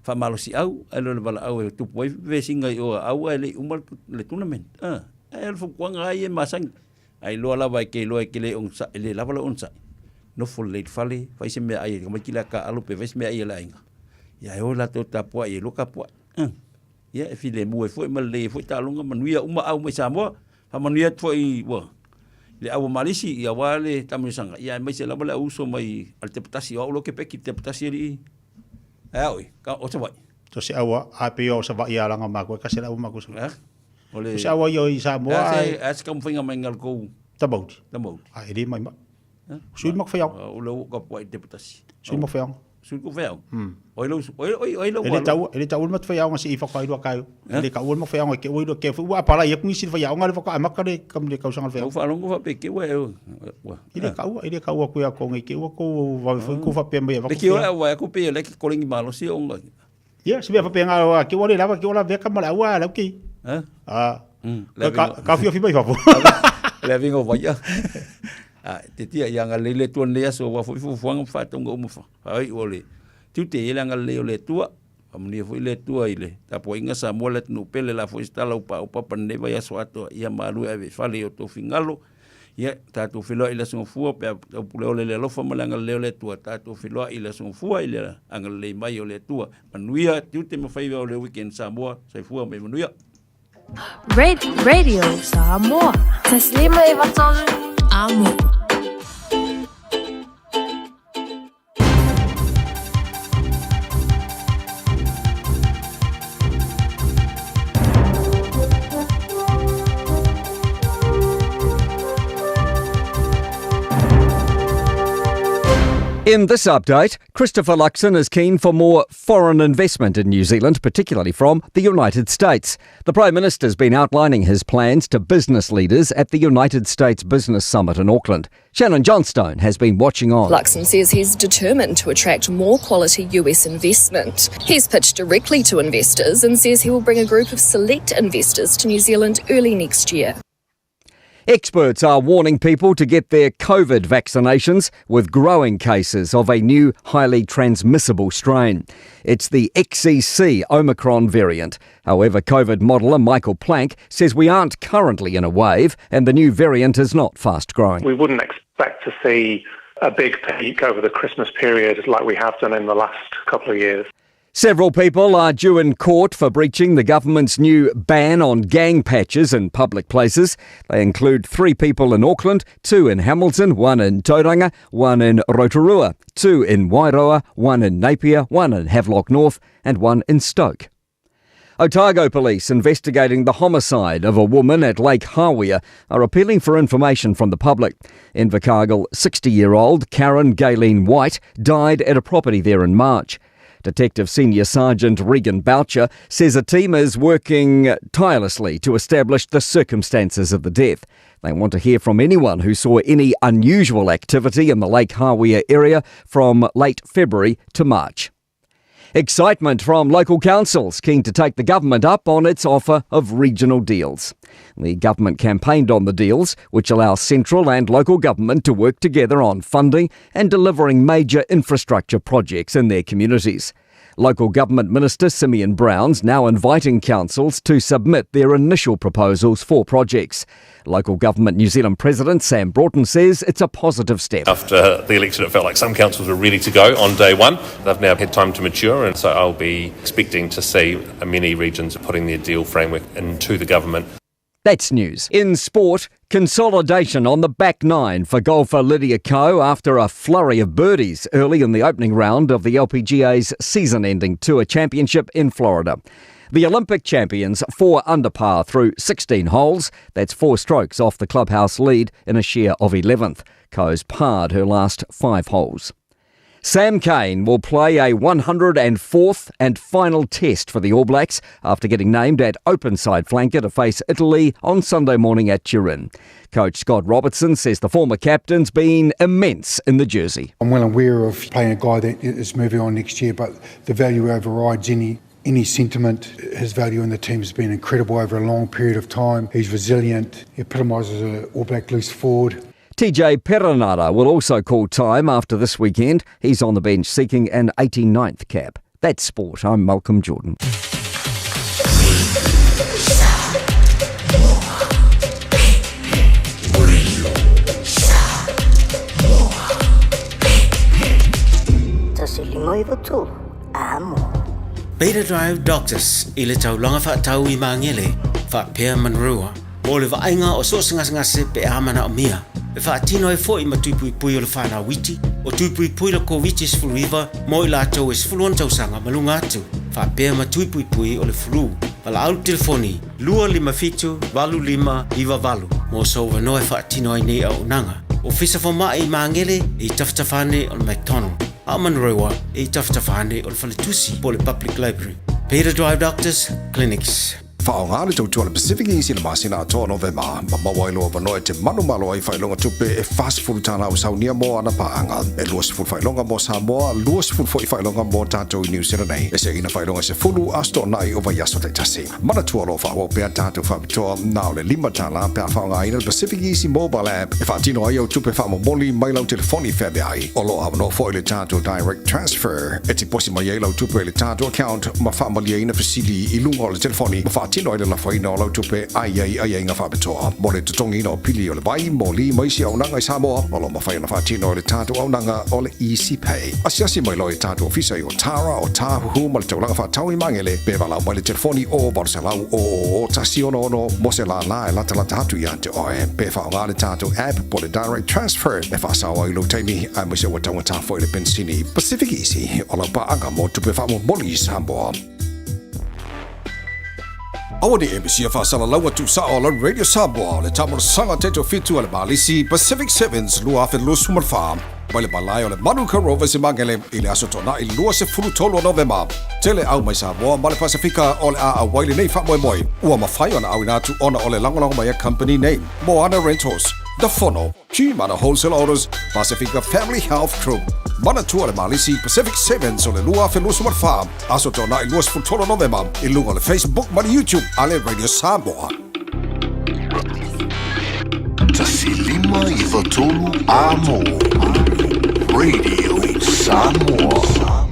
I: faamalosiau, ae le o le valaau e tupu ai vesiga i o a au ae le i uma le tournament. Ae o le fautuaga lava ia e masani. A iloa lava e te iloa e te le onosai, e le lava lou onosai, nofo lelei i le fale, fai se meaai a le tamaiti la taaalo pe fai se meaai a le aiga, ia e o latou e tapuai e lua tapuai. Ia e filemu ai foi ma lelei ai foi taaloga, manuia uma au mai Samoa, faamanuia atu foi ua le au a Malisi, ia aua le taamilosaga, ia aemaise lava le au uso mai a le Tepatasi, o au loa Kepeki, Tepatasi alii, ae a oe, o Savaii.
Q: To se aua, a pe o Savaii a langa makou e kasi le aua makou Savaii.
I: O le...
Q: O se aua ia i Samoa.
I: A se taumafaiga mai nga le kou.
Q: Tamauli.
I: Tamauli.
Q: A e le mai mai. Sui mak whai
I: O le ka puai te patasi.
Q: Sui mak whai
I: Sui ko whai Oi lau oi oi oi lau.
Q: E le tau e le tau mat whai se i whakairo kai. E le kau mat whai ke oi ke fu ua pala ia kungi whai le whaka amaka le kam le kausanga whai.
I: Au whaalongo wha pe ke ua e
Q: ua. I le kau i le kau ku ia ko ngai ke ua ko wa foi ko wha pe mai
I: wa. Le ke ua wa ko pe le ke kolengi malosi o ngai.
Q: Ia, se mea faapena a ke ua le lava ke ua lavea ka ma le aua lau ki.
I: Eh?
Q: Ah. Ka ka fiofi mai fafo.
I: Le avinga o vaia. A te tia ia nga le tua nei aso wa foi fuafuaga ma faatauga uma fa. Ai o le tiute i le agalelei o le Atua. Faamanuia foi le Atua i le tapuaiga Samoa le atunuu pele la foi se tala upa o papa lenei vaiaso atoa ia malu e ave i fale i o outou fingalo. Ia tatou feiloai i le aso Gafua pe a taupuleole le alofa ma le agalelei o le Atua. Tatou feiloai i le aso Gafua i le agalelei mai o le Atua. Manuia tiute ma faiva o le weekend Samoa. Soifua ma ia manuia.
N: Radio Samoa. Taslima Ivatolu. Amo.
G: In this update, Christopher Luxon is keen for more foreign investment in New Zealand, particularly from the United States. The Prime Minister's been outlining his plans to business leaders at the United States Business Summit in Auckland. Shannon Johnstone has been watching on.
J: Luxon says he's determined to attract more quality US investment. He's pitched directly to investors and says he will bring a group of select investors to New Zealand early next year.
G: Experts are warning people to get their COVID vaccinations with growing cases of a new highly transmissible strain. It's the XEC Omicron variant. However, COVID modeller Michael Plank says we aren't currently in a wave and the new variant is not fast growing.
P: We wouldn't expect to see a big peak over the Christmas period like we have done in the last couple of years.
G: Several people are due in court for breaching the government's new ban on gang patches in public places. They include three people in Auckland, two in Hamilton, one in Tauranga, one in Rotorua, two in Wairoa, one in Napier, one in Havelock North, and one in Stoke. Otago police investigating the homicide of a woman at Lake Hawea are appealing for information from the public. Invercargill 60-year-old Karen Gaylene White died at a property there in March. Detective Senior Sergeant Regan Boucher says a team is working tirelessly to establish the circumstances of the death. They want to hear from anyone who saw any unusual activity in the Lake Hawea area from late February to March. Excitement from local councils keen to take the government up on its offer of regional deals. The government campaigned on the deals, which allow central and local government to work together on funding and delivering major infrastructure projects in their communities. Local Government Minister Simeon Brown's now inviting councils to submit their initial proposals for projects. Local Government New Zealand President Sam Broughton says it's a positive step.
R: After the election, it felt like some councils were ready to go on day one. They've now had time to mature, and so I'll be expecting to see many regions putting their deal framework into the government.
G: That's news. In sport, consolidation on the back nine for golfer Lydia Ko after a flurry of birdies early in the opening round of the LPGA's season-ending Tour Championship in Florida. The Olympic champions 4 under par through 16 holes. That's 4 strokes off the clubhouse lead in a share of 11th. Ko's parred her last 5 holes. Sam Cane will play a 104th and final test for the All Blacks after getting named at openside flanker to face Italy on Sunday morning at Turin. Coach Scott Robertson says the former captain's been immense in the jersey.
T: I'm well aware of playing a guy that is moving on next year, but the value overrides any sentiment. His value in the team has been incredible over a long period of time. He's resilient. He epitomises an All Black loose forward.
G: TJ Perenara will also call time after this weekend. He's on the bench seeking an 89th cap. That's sport. I'm Malcolm Jordan.
Z: Beta Drive Doctors i le taulaga faatau i Magele faapea Manurewa mo le vaaiga o so o se gasegase pe a manaomia e faatino ai foi ma tui puipui o le fanau iti o tui puipui le Koviti-19 mo i latou e 16 tausaga ma luga atu faapea ma tui puipui o le flu. Valaau le telefoni 257 8598 mo sou avanoa e faatino ai nei auaunaga. Ofisa Fomai i Magele e i tafatafa ane o le McDonald, a o Manurewa e i tafatafa ane o le Faletusi po o le Public Library. Beta Drive Doctors Clinics.
A: Faaaoga le tautua a le Pacific Easy i le masina atoa o Novema ma maua ai lou avanoa e te manumalo ai i faailoga tupe e $40 ua saunia mo ana paaga. E 20 faailoga mo Samoa, 20 foi faailoga mo tatou i Niu Sila nei. E seina faailoga e 10 Aso Toonai o vaiaso taitasi. Manatua o lo o faaauau pea tatou faapitoa na o le $5 pe a faaaogaina le Pacific Easy Mobile App e faatino ai au tupe faamomoli mai lau telefoni feaveai. O lo o avanoa foi le tatou Direct Transfer e tiposi mai ai lau tupe i le tatou account ma faamalieina fesili i luga o le telefoni ma faatino ai le lafoina o lau tupe a i ai aiaiga faapitoa mo le totogiina o pili o le vai, moli ma isi auaunaga i Samoa. O lo o mafai ona faatino e le tatou auaunaga o le Easy Pay. Asiasi mai loa i tatou ofisa i Otara, o Tāhuhu ma le taulaga faatau i Magele pe valaau mai le telefoni o 800 000 166 mo se lālā e latalata atu ia te oe. Pe faaaoga le tatou app po o le Direct Transfer e faasao ai lou taimi aemaise ua taugata foi le penisini. Pacific Easy, o lau paaga mo tupe faamomoli i Samoa. Aua ne i e misia faasalalaua tuusao a lau Radio Samoa o le taamolosaga taitofitu a le Malisi Pacific Sevens 2024 mai le malae o le Manuka Rovers i Magele i le Aso Toonai 23 o Novema. Tele au mai Samoa ma le Pasefika o le a auai lenei faamoemoe ua mafai ona auina atu ona o le lagolago mai a company nei, Moana Rentals, The Fono, Gmana Wholesale Autos, Pasifika Family Health Group, Manatua le Malisi Pacific Sevens o le 2024, Aso Toonai 23 Novema i luga o le Facebook ma le YouTube a le Radio Samoa.
K: 1593 Amo Radio Samoa.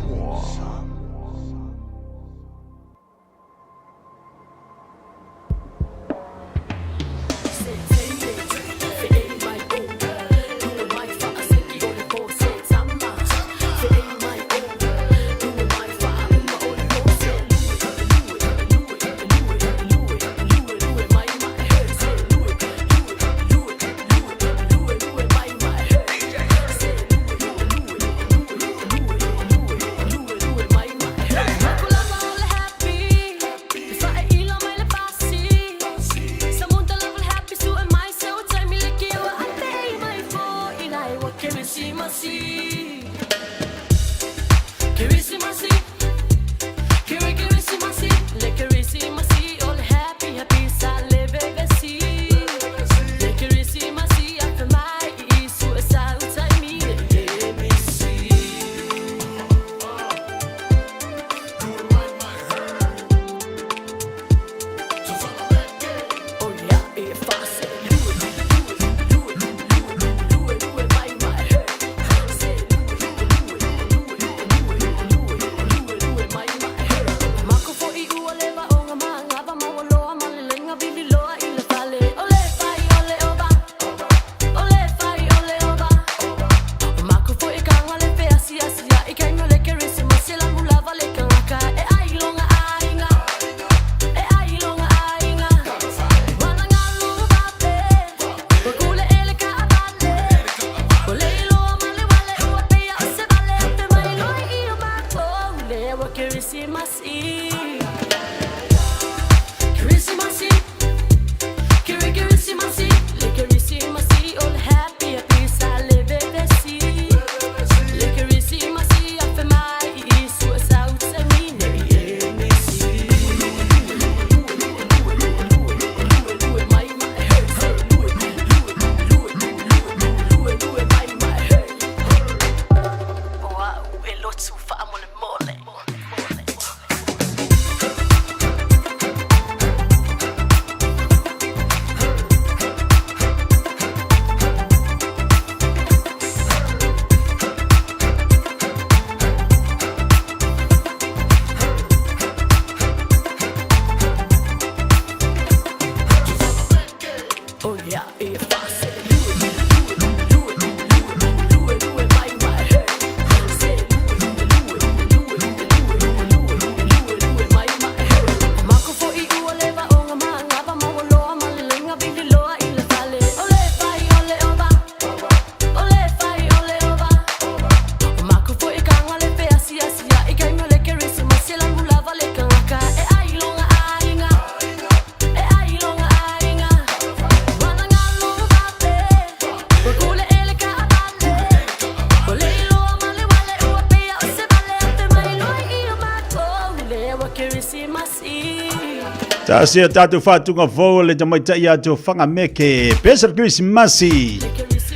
Q: Tasi a tātou whātunga fou le tamaitai ia tō whangameke. Pesa Christmasi.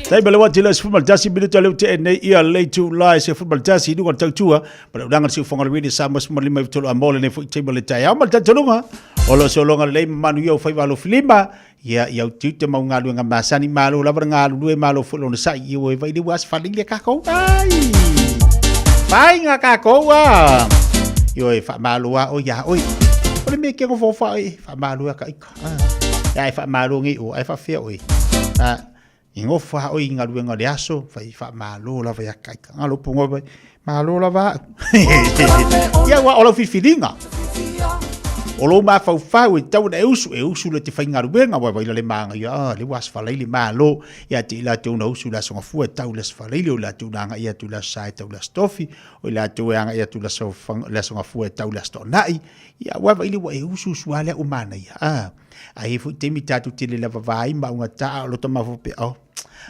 Q: Tai mele wati le sefulu tasi minuta le ute nei ia le tu lai sefulu tasi lunga tautua. Ma le ulanga si ufonga le wini sa mas ma lima i tolu a mole nei fui taima le tai. Au ma le tatulunga. O lo so longa le manu ia o whai walo filima. Ia ia u tiute mau ngā luenga masani malo lava ngā lue malo fo lona sa i o e vai le was whali le kakou. Ai. Whai ngā kakou a. Io e wha malo a o ia oi. O le me ke ngo fo e wha malo a ka ika. Ia e wha malo ngi o ai wha fia oi. I ngofo a oi i ngā luenga le aso, whai wha malo lava ia ka ika. Ngā lopo ngoi malo lava. Ia ua o lau whiwhiringa. O lou mafaufau e tau na e usu, e usu le te whai ngā luenga, wai wai le maanga ia, ah, le was whalaili malo, ia te ila te una usu la songa fua e tau le whalaili, o la te una anga ia tu la sa e tau la stofi, o la te anga ia tu la songa fua e tau la stonai, ia wai wai le wa e usu usu alea o mana ia, ah. A he foi taimi tatou te le lava va ai ma ugata a o lota mafaufau pea, oh,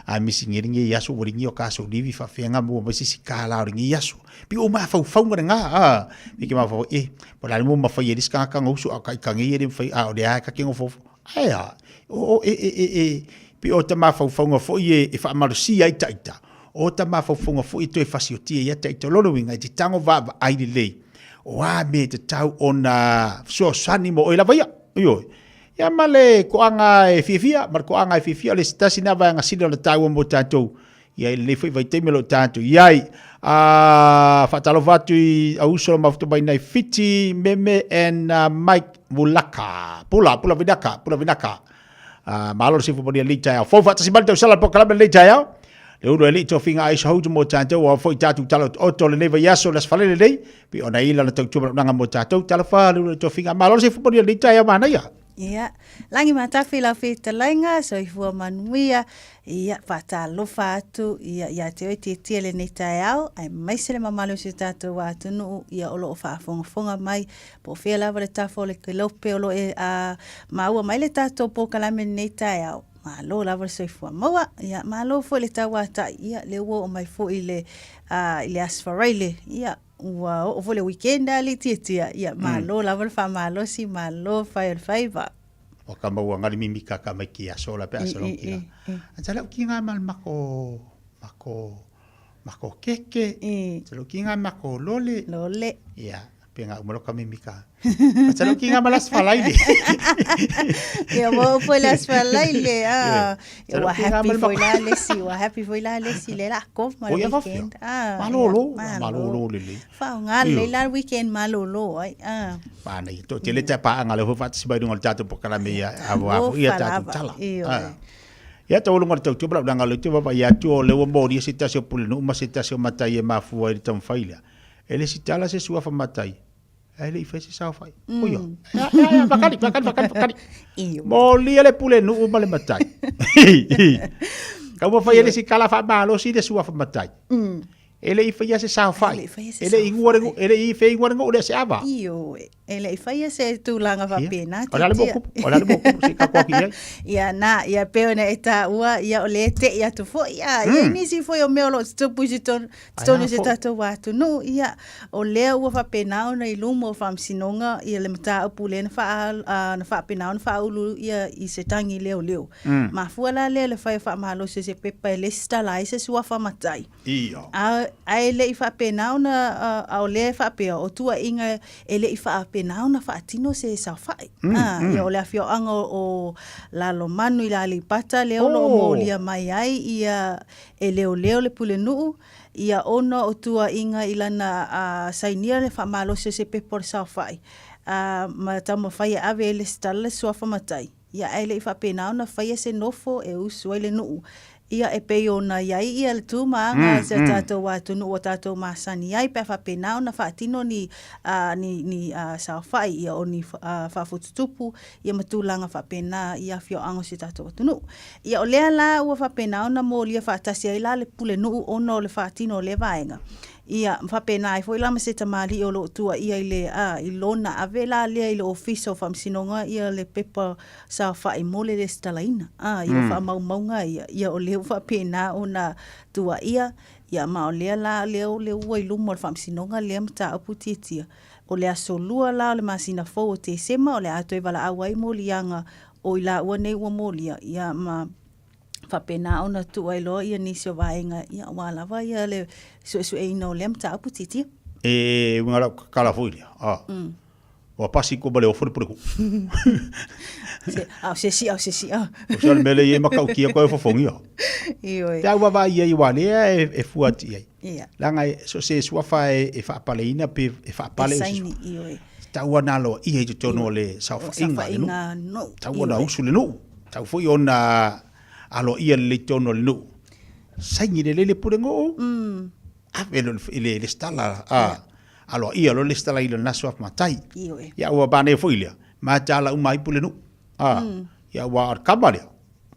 Q: a misi nge lenei aso ua lenei o ka aso livi faafeaga mo mai se isi kala o lenei aso. Pi o mafaufauga lena, a, pe ke mafaufau, e, po o le a le mea ua mafai ai le isi tagata ona usu a o ka ika nei e le mafai, a o lea lava e ta te nofonofo. Ae a, o, e, e, e, e, pei o ta mafaufauga foi e, e faamalosia ai taita, o ta mafaufauga foi e toe fasiotia ai taita. O lona uiga, e te tago vaavaai lelei, o a mea e tatau ona fesoasoani mo oe lava ia. Ioe. Ia ma le koaga e fiafia, ma le koaga e fiafia, o le tasi na vaega sili o le taua mo tatou. Ia i lenei foi vaitaimi o lo o tatou i ai. A faatalofa atu i au uso o mafuta mai nai Fiti, Meme and Mike Mulaka. Pula, Pula Vinaka, Pula Vinaka. Malo le sifu moni alii taeao. Fou faatasi mai le tausala le polokalame lenei taeao. Le ulu e alii tofiga aisa hou mo tatou ua foi tatou tala oto lenei vaiaso le asfale lenei. Pi ona i lana tautua manaonaga mo tatou. Talofa le ulu e tofiga. Malo le sifu moni alii taeao manaia.
C: Ia, langi matafi lau fetalaiga, soifua manuia, ia, faatalofa atu, ia, ia te oe tietie lenei taeao, aemaise le mamalu o si o tatou atunuu, ia, o lo o faafogafoga mai, Po o fea lava le tafa o le kelope o lo e a maua mai le tatou polokalame lenei taeao, malo lava le soifua maua, ia malo foi le tauatai, ia lea ua oo mai foi le, a, i le Aso Faraile, ia ua oo foi le weekend a Litiatia, ia malo lava le faamalosi, malo fai o le faiva.
Q: O ka maua ngali mimika ka mai ki aso la pe aso long ki la. Tala ki nga mal mako mako mako keke. Tala ki nga mako lole.
C: Lole.
Q: Ia. Pe nga umalo kami mika. Tala ki nga malas falaile.
C: Ia mo foi las falaile. Ah. Ia ua happy foi la lesi, ua happy foi la lesi le la ko ma le weekend.
Q: Ah. Malolo, malolo lelei.
C: Faaaoga lelei la le weekend malolo ai. Ah.
Q: Manaia. Toatele te paaga lea foi faatasi mai luga o le tatou polokalame ia avoavo ia tatou tala. Ah. Ia taualuga o le tautua ma lau laga o le te vaavaai atu o lea ua molia se tasi o pulenuu ma se tasi o matai e mafua i le taumafai lea. E le isi tala se suafa matai, ae le i fai se saofai. Oia. Ea, ea, ea, fakali, fakali, fakali, fakali. Molia le pulenuu ma le matai. Kau ma fai e le isi kala faamalosi le suafa matai. E le i faia se saofai. E le i ingoa le, e le i feigoa le nuu lea se ava.
C: Ioe. E le i faia se tulaga faapena.
Q: O le a le mea o kupu, o le a le mea o kupu, se i kako atu i ai.
C: Ia, na, ia pei ona e taua, ia o lea e te'i atu foi, ia, ia i nisi foi o mea o lo o tutupu i totonu, totonu o se tatou atunuu, ia, o lea ua faapena ona i luma o Faamasinoga ia le mataupu lea na faa, na faapena ona faaulu ia i se tagi leoleo. Mafua la lea le fai o faamalosi o se pepa e lesitala ai se suafa matai.
Q: Ia.
C: A, a e le i faapena ona, a, a o lea e faapea, o tuuaiga e le i faapena ona faatino se saofai. A, ia o le afioaga o, o Lalomanu i Aleipata lea o lo o molia mai ai ia e leoleo le pulenuu, ia ona o tuuaiga i lana a, sainia le faamalosi o se pepa o le saofai, a, ma taumafai e ave e lesitala le suafa matai. Ia ae le i faapena ona faia se nofo e usu ai le nuu. Ia e pei ona i ai ia le tu ma aga i si o tatou atunuu ua tatou masani ai pe a faapena ona faatino ni ni ni saofai ia o ni faafututupu ia ma tulaga faapena i afioaga o si o tatou atunuu. Ia o lea la ua faapena ona molia faatasi ai la le pulenuu ona o le faatino o lea vaega. Ia, ma faapena ai foi la ma se tamalii o lo o tuuaia i le, a, i lona ave la lea i le Ofisa o Faamasinoga ia le pepa saofai mo le resitalaina, a, ia o faamaumauga ia, ia o lea ua faapena ona tuuaia, Ia, ma o lea la lea o le ua i luma o le Faamasinoga lea mataupu tiatia. O le aso Lua la o le masina fou o Tesema o le a toe valaau ai moliaga o i laua nei ua molia, ia, ma faapena ona tuu ai loa ia nisi o vaega, ia, aua lava ia le suesueina o lea mataupu tiatia.
Q: E uiga lau tatala foi lea, a. Ua pasi ko ma le ofo le pule ku.
C: Se, au se si, au se si, au.
Q: O se mele i e makautia koe fofongi o.
C: Ioe.
Q: Te au vava i ai wa lea e, e fua ati ai.
C: Ia.
Q: Langa e, so se suafa e, e faapaleina pe e faapale
C: E saini, ioe.
Q: Tau ana loa i hei totonu o le saofaiga le nuu.
C: No.
Q: Tau ona usu le nuu. Tau foi ona aloaia lelei tonu o le nuu. Saini lelei le pule ngoo. Ave lo i le lesitala a aloaia lo lesitala i lona suafa matai.
C: Ioe.
Q: Ia ua manaia foi lea, mataala uma ai pulenuu. A, ia ua o le kama lea,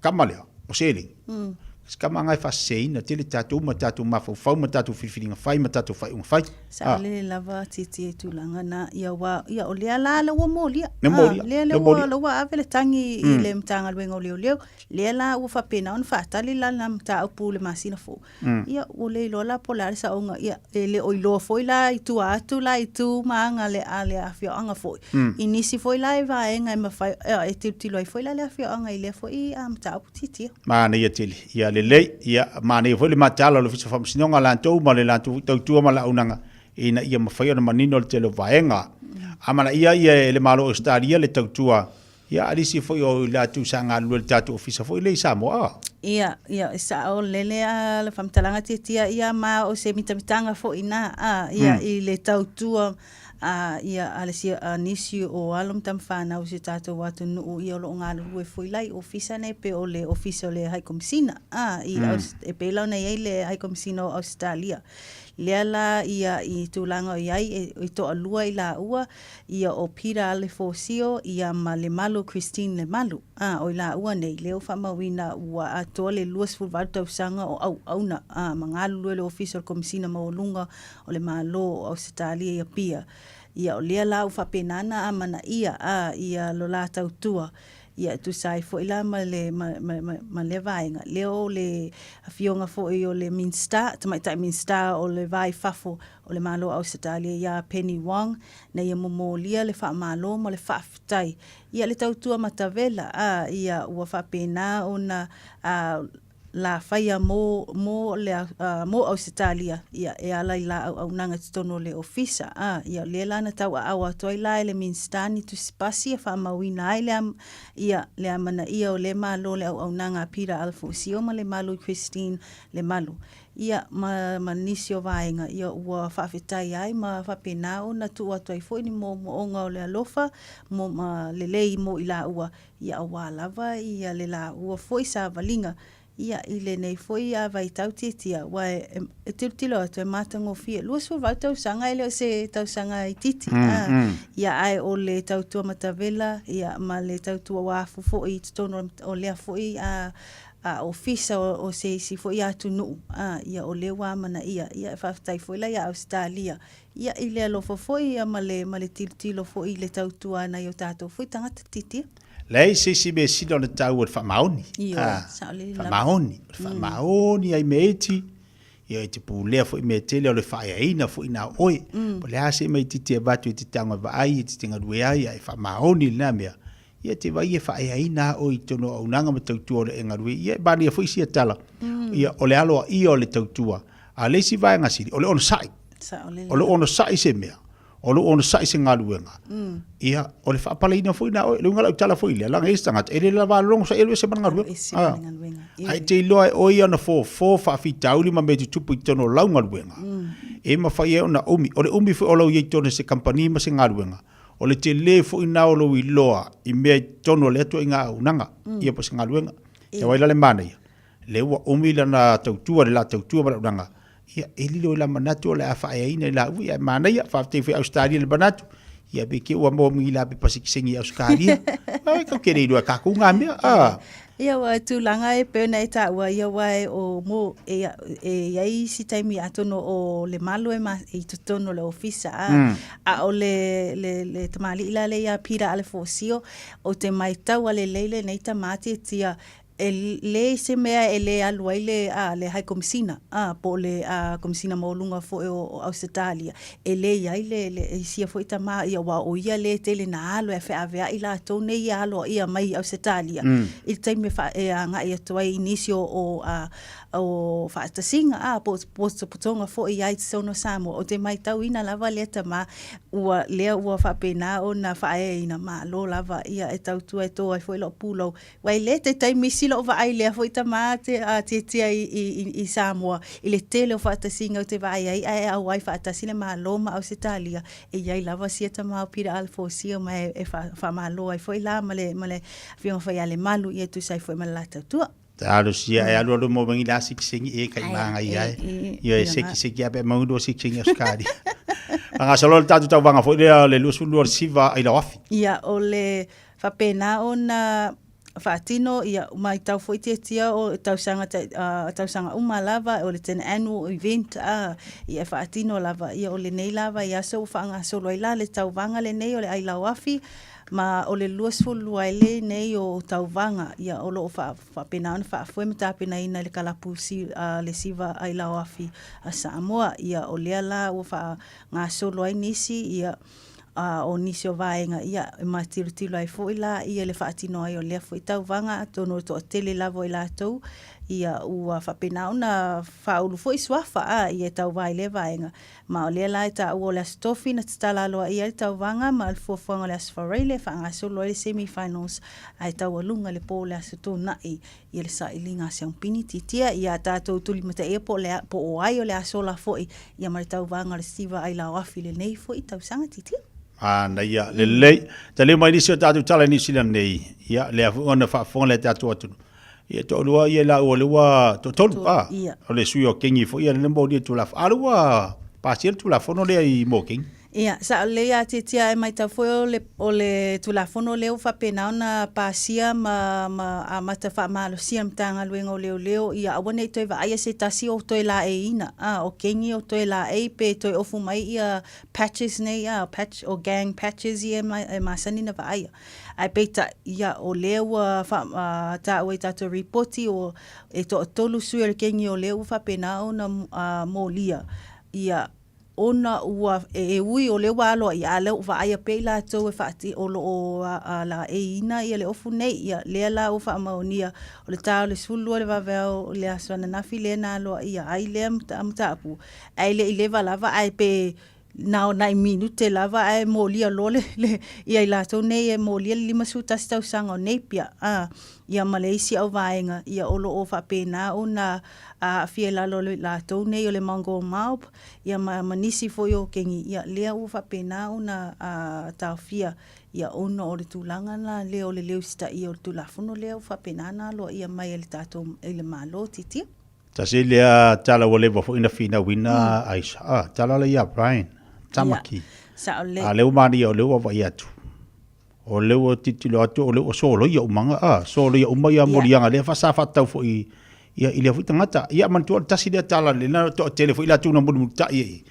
Q: kama lea, o seleni. Se kama nga e faaseseina tele tatou ma tatou mafaufau ma tatou filifiliga fai ma tatou faaiuga fai.
C: Saolele lava Titi i tulaga na, ia ua, ia o lea la la ua molia.
Q: Le molia,
C: lea
Q: le molia.
C: La ua ave le tagi i le Matagaluega o Leoleo, lea la ua faapena ona faatali la lena mataupu i le masina fou. Ia, ua le iloa la po o le a le saoga, ia, e le o iloa foi la i tua atu la i tu ma aga le, a le afioaga foi. I nisi foi la e vaega e mafai, e tilotilo ai foi la le afioaga i lea foi mataupu tiatia.
Q: Manaia tele. Ia lelei, ia manaia foi le mataala o le Ofisa o Faamasinoga latou ma le latou foi tautua ma le auaunaga ina ia mafai ona manino le tele o vaega. Amanaia ia e le Malo o Ausetalia le tautua Ia, a le isi foi o i latou sa galulue i le tatou ofisa foi lea i Samoa.
C: Ia, ia, e sao lele a le faamatalaga tiatia ia ma o se mitamitaga foi ina, a, ia, i le tautua a, ia, a le sia, a nisi o alo ma tama fanau o si o tatou atunuu, ia o lo o galulue foi la i ofisa nei pei o le ofisa o le High Komisina, a, i Aus, e pei la ona i ai le High Komisina o Ausetalia. Lea la ia i tulaga o i ai, e, e toalua i laua, Ia o Peter Alefosio ia ma Lemalu Christine Lemalu, a, o i laua nei, lea ua faamauina ua atoa le 28 tausaga o auauna, a, ma galulue le Ofisa o le Komisina Maualuga o le Malo o Ausetalia i Apia. Ia o lea la ua faapena ona amanaia, a, ia lo la tautua, ia e tusa ai foi la ma le, ma, ma, ma, ma lea vaega. Lea o le afioga foi o le Minisita, Tamaitai Minisita o le Va i Fafo o le Malo o Ausetalia iā Penny Wong, na ia momolia le faamalo ma le faafetai ia le tautua matavela, ā, ia ua faapena ona, ā, la faia mō, mō le, ā, mō Ausetalia, ia, e ala i la auaunaga i totonu o le ofisa, ā, ia, lea la na tauaao atu ai la e le Minisita ni tusi pasi e faamauina ai le, ia, le amanaia o le Malo le auaunaga a Peter Alefosio ma Lemalu Christine Lemalu. Ia, ma, ma nisi o vaega, ia, ua faafetai ai ma faapena ona tuu atu ai foi ni moomooga o le alofa mo, ma lelei mo i laua, ia, auā lava ia le laua foi savaliga, ia, i lenei foi a vaitau tiatia, aua e, e tilotilo atu e matagofie, 28 tausaga e le o se tausaga itiiti, a, ia, ae o le tautua matavela, ia, ma le tautua ua afu foi i totonu o lea foi a, a ofisa o se isi foi atunuu, a, ia o lea ua amanaia, ia e faafetai foi la ia Ausetalia, ia i le alofa foi ia ma le, ma le tilotilo foi i le tautua a nai o tatou foi tagata titia.
Q: Leai se isi mea sili ona taua i le faamaoni.
C: Ioe,
Q: A,
C: saolele lava.
Q: faamaoni, o le faamaoni ai mea iti, ia e te pulea foi mea tele o le faaeaina foi na o oe. Po o le a se mea itiiti e avatu e te tago e vaai, e te galue ai, a e faamaoni i lena mea, Ia te vai e faaeaina a oe i totonu o auaunaga ma tautua o le e galue. Ia e manaia foi sia tala, ia o le aloaia o le tautua. A o le isi vaega sili, o le onosai. O le onosai se mea, o le onosai se galuega. Ia, o le faapaleina foi na oe. Le uiga o lau tala foi lea, leaga e i ai se tagata, e le lava logo sa alu ese ma le galuega. Ae e te iloa e oe ia ona fofo faafitauli ma mea tutupu i totonu o lau galuega, e mafai ai ona umi. O le umi foi o lou i ai i totonu o se kamupani ma se galuega, O le tele foi na o lou iloa i mea i totonu o lea ituaiga auaunaga, ia po o se galuega. Ia wai la le manaia, lea ua umi lana tautua, le la tautua ma le auaunaga, ia e lilo i la manatu o le a faaeaina i laua, ia e manaia, faafetai foi Ausetalia i le manatu, ia pe ke ua maua mai la pepa sikisengi i Ausetalia. Ai, kau ke le iloa e kākou ngā mea, a.
C: Ia ua tulaga e pei ona e taua ia aua e o mo e e i ai isi taimi atonu o le malo e ma i totonu o le ofisa a a o le le le tamalii la lea ia Peter Alefosio ou te maitau a lelei lenei tama tiatia. E leai se mea e le alu ai le, a, le High Komisina, a, po o le a, Komisina Maualuga foi o, o Ausetalia, e le i ai le, le isia foi tama, ia, aua o ia lea e tele na alu e feaveai latou nei ia aloaia mai i Ausetalia, i le taimi e, fa, e agai atu ai i nisi o, o, a, o faatasiga, a, po o potopotoga foi i ai i totonu o Samoa. Ou te matauina lava lea tama, ua, lea ua faapena ona faaeaina malo lava, ia, e tautua e tō ai foi lou pulou Ua i le te taimi isi lou vaai lea foi tama te a tiatia i, i, i, i Samoa i le tele o faatasiga ou te vaai ai ae auai faatasi le Malo ma Ausetalia e i ai lava sia tama o Peter Alfosia ma e, e fa, faamalo ai foi la ma le, ma le Afioga Faialemalu ia e tusa ai foi ma le la tautua.
Q: Talosia e alu alu mo wengi la siki sengi e kai manga i ai. Ia e seki seki ape mau do siki sengi Australia. Anga solo le tatu tau vanga foi lea le 22 siva ai la wafi.
C: Ia o le Faapena ona faatino, ia, matau foi tiatia o tausaga, tausaga uma lava, o le ten annual event, a, ia e faatino lava, ia o lenei lava vaiaso ua faagasolo ai la le tauvaga lenei o le Ailauafi, ma o le 22 ai lenei o tauvaga, ia o lo o faapena ona faafoe ma tapenaina e le kalapu le Siva Ailauafi a Samoa, ia o lea la ua faagasolo ai nisi, ia, a o nisi o vaega ia e matilotilo ai foi la ia le faatino ai o lea foi tauvaga atonu o le toatele lava o i latou ia ua faapena ona faaulu foi suafa a ia e tauva i lea vaega ma o lea la e taua o le Aso Tofi na tatala aloaia ai le tauvaga ma le fuafuaga o le Aso Faraile e faagasolo ai le semi finals ae taualuga le po o le Aso Toonai ia le sailiga a Siaupini Titia ia tatou tulimataia po o le po o ai o le a sola foi ia ma le tauvaga o le Siva Ailaoafi lenei foi tausaga Titia.
Q: Manaia, lelei. Taleu mai nisi o tatou tala i Niu Sila nei. Ia, lea foi ona faafofoga le tatou atunuu. Ia, toalua ia laua lea ua toatolu, a.
C: Ia.
Q: O le sui o Kengi foi ia lea na molia le Tulafono. A lea ua pasia le Tulafono lea i mo Kengi.
C: Ia, sa lelei a tiatia e matau foi o le, o le Tulafono lea ua faapena ona pasia ma, ma amata faamalosia e le Matagaluega o Leoleo, ia aua ne i toe vaaia se tasi o toe laeiina, a, o kengi o toe laei pe toe ofu mai ia patches nei, a, patch, o gang patches ia e masani na vaaia. Ae peitai, ia, o lea ua fa, a, taua i tatou ripoti o, e toatolu sui o le kengi o lea ua faapena ona, a, molia, ia, ona ua e ui o lea ua aloaia, a o lea ua vaaia pea i latou e faati, o lo o laeiina ia le ofu nei. Ia, lea la ua faamaonia, o le ta o le 12 i le vaveao o le aso ananafi lea na aloaia ai lea mataupu, ae le i leva lava, ae pe na o nai minute lava ae molia loa le, le, ia i latou nei e molia le 51 tausaga o Napier, a, ia ma le isi auvaega, ia o lo o faapena ona aafia i lalo o latou nei o le Mongol Mob, ia ma, ma nisi foi o kengi, ia lea ua faapena ona taofia, ia ona o le tulaga la lea o le le usitaia o le Tulafono lea ua faapena ona aloaia mai e le tatou, i le Malo titia.
Q: Tasi lea tala ua leva foi na finauina Aisha. Ah, tala la ia Brian. Tamaki.
C: Ia, sao lelei.
Q: A lea ua manaia o lea ua vaai atu. O lea ua tilotilo atu o lea ua soloia umaga, a, soloia uma ia moliaga lea fa sa faatatau foi ia i lea foi tagata. Ia manatua o le tasi lea tala lea na toatele foi latou na mulimulitai ai.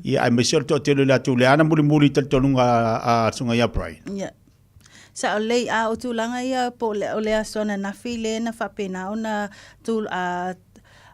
Q: Ia aemaise o le toatele o latou lea na mulimuli i talitonuga a le Susuga ia Brian.
C: Ia. Sao lelei, a o tulaga ia po o le, o le aso ananafi lea na faapena ona tu, a,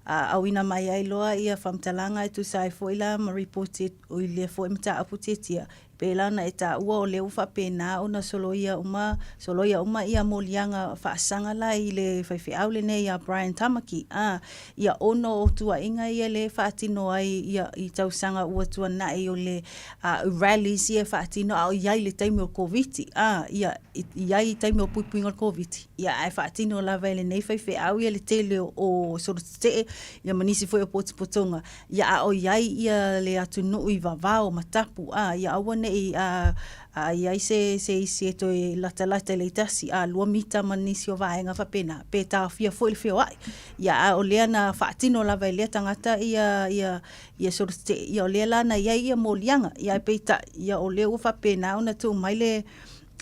C: a auina mai ai loa ia faamatalaga e tusa ai foi la ma ripoti i lea foi mataupu tiatia. Pēlā ona e taua o lea ua faapena ona soloia uma, soloia uma ia moliaga faasaga la i le faifeau lenei ia Brian Tamaki, ā, ia ono o tuuaiga ia lea e faatino ai ia i tausaga ua tuanai o le a, rallies ia e faatino a o i ai i le taimi o le Koviti, ā, ia i ai i taimi o puipuiga o le Koviti, ia ae faatino lava e lenei faifeau ia le tele o solotetee ia ma nisi foi o potopotoga. Ia a o i ai ia le atunuu i vavao ma tapu, a, ia aua ne i a, a i ai se, se isi e toe latalata i le tasi, a, lua mita ma nisi o vaega faapena, pe taofia foi le feoai. Ia, a o lea na faatino lava e lea tagata ia, ia, ia solotetee, ia o lea la na i ai ia moliaga. Ia ae peitai, ia o lea ua faapena ona tuu mai le,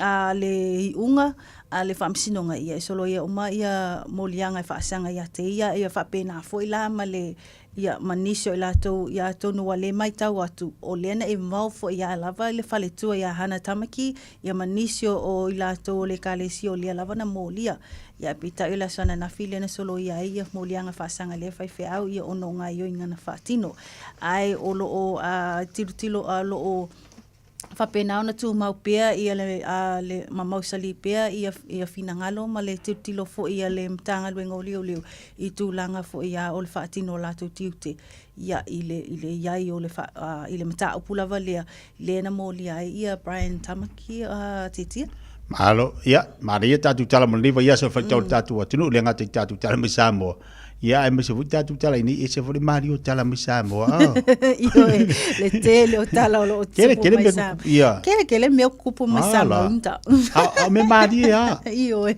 C: a, le iuga a le Faamasinoga, ia e soloia uma ia moliaga e faasaga ia te ia, ia faapena foi la ma le. Ia, ma nisi o i latou, ia atonu ua le maitau atu, o lea na e mao foi ia lava i le faletua ia Hana Tamaki, ia ma nisi o i latou o le ekalesia o lea lava na molia. Ia, peitai o le aso ananafi lea na soloia ai ia moliaga faasaga lea faifeau ia ona o gaioiga na faatino. Ae o lo o tilotilo o lo o faapena ona tumau pea ia le, a, le ma mausali pea ia, ia finagalo ma le tilotilo foi a le Matagaluega o Leoleo i tulaga foi a o le faatino o latou tiute ia i le, i le i ai o le fa, a, i le mataupu lava lea, lea na molia ai ia Brian Tamaki a, Titia.
Q: Malo, ia, manaia tatou tala mo lenei vaiaso e faitau le tatou atunuu, le gata i tatou tala mai Samoa, Ia, aemaise foi tatou tala i nei, ese foi le malie o tala mai Samoa. Oh.
C: Ioe, le tele o tala o lo o
Q: Kele,
C: tupu
Q: kele
C: mai
Q: mea
C: Samoa.
Q: kupu, ia.
C: Kele, kele mea kupu mai
Q: Ala.
C: Samoa inta.
Q: A, a o mea malie a.
C: Ioe.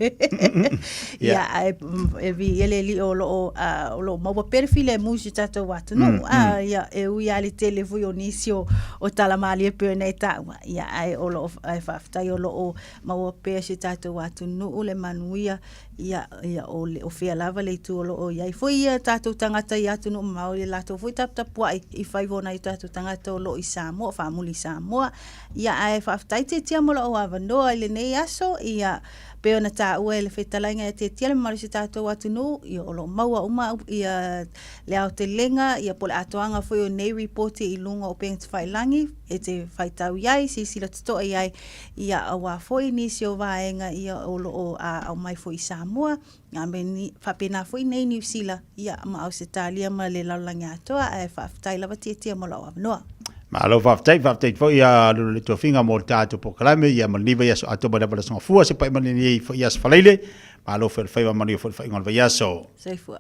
Q: Ia.
C: Ia, ae, e vi ele li o lo o, a, o lo o maua pea le filemu i si tatou atunuu. A, ia, e ui lava le tele foi o nisi o, o tala malie pei ona e taua. Ia, ae o lo o, ae faafetai o lo o maua pea si tatou atunuu le manuia Ia, ia, o, le, o fea lava le itu o lo o i ai foi ia tatou tagata i atunuu mamao i le latou foi taputapuai i faiva o nai o tatou tagata o lo o i Samoa, faamuli i Samoa. Ia, ae faafetai Tiatia mo lou avanoa i lenei aso, ia, pei ona taua e le fetalaiga ia Tiatia le mamalu o si tatou atunuu, ia, o lo o maua uma ia le aotelega, ia, po o le atoaga foi o nei ripoti i luga o upega tafailagi e te faitau i ai, silasila totoa i ai, Ia, auā foi nisi o vaega ia o lo o aumai foi i Samoa, a me ni, faapena foi nei Niu Sila, ia, ma Ausetalia ma le lalolagi atoa, ae faafetai lava Tiatia mo lau avanoa.
Q: Malo faafetai, faafetai foi ia Lulu le Tofiga mo le tatou polokalame, ia ma lenei vaiaso atoa mai lava le Aso Gafua, se pai mai lenei foi Aso Faraile, malo foi le faiva manuia foi le faaiuga o le vaiaso.
C: Soifua.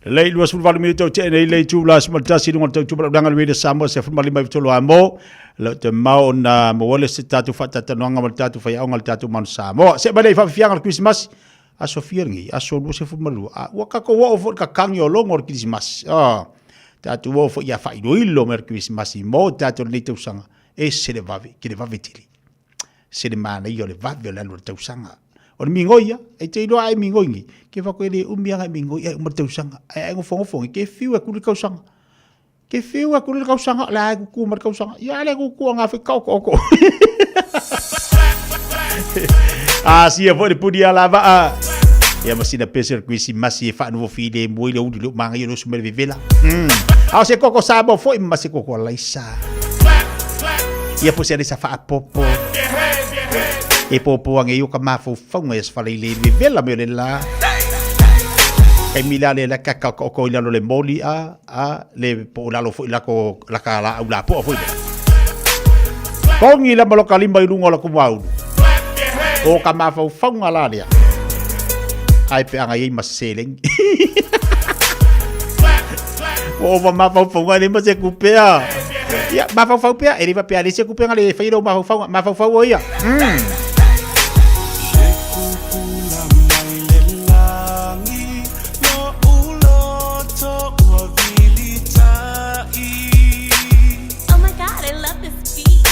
Q: Lelei 28 minute o tea nei le itu la 11 i luga o le tautua malaulaga le Radio Samoa 15 93 amo. Lo te mao na maua le se tatou faatatalanoaga ma le tatou faiaoga le tatou Manu Samoa. Se mai le faafiafiaga o le Kerisimasi. Aso fia lenei, aso 22. A ua tatou oo foi i le kakangi o logo o le Kerisimasi. Ah, tatou oo foi ia faailoilo mai le Kerisimasi mo tatou lenei tausaga. E se le vave, ke le vave tele. Se le manaia o le vave o le alu o le tausaga. O le migoi ia, e te iloa ai migoi nei, ke whako e le umi anga e migoi ai uma le tausaga. Ai ai ngofongo ngi, ke fiu e kuli tausaga. Ke fiu e kuli tausaga, le ai kuku ma le tausaga. Ia le kuku anga fe kau koko. A sia foi le puni a lava a. Ia ma sina pese o le Kerisimasi e whaanofo fi le mua i le uli le manga i o le osu mai le vevela. A o se koko Samoa foi ma se koko alaisa. Ia po se alaisa faapopo. E popo ange i o ka mafaufauga ia sefala i le vevela me o le la. Kai mila le la kaka o ko i lalo le moli a a le po o lalo foi lako laka la au la poa foi le. Kongi la maloka lima i lunga o la kumaulu. O ka mafaufauga la lea. Ai pe anga iei ma seleng. O ma mafaufauga le ma se kupea. Ia, mafaufau pea, e le pea le se kupea le whairo mafaufauga, mafaufau o ia.
L: Oh my god, I love this beat.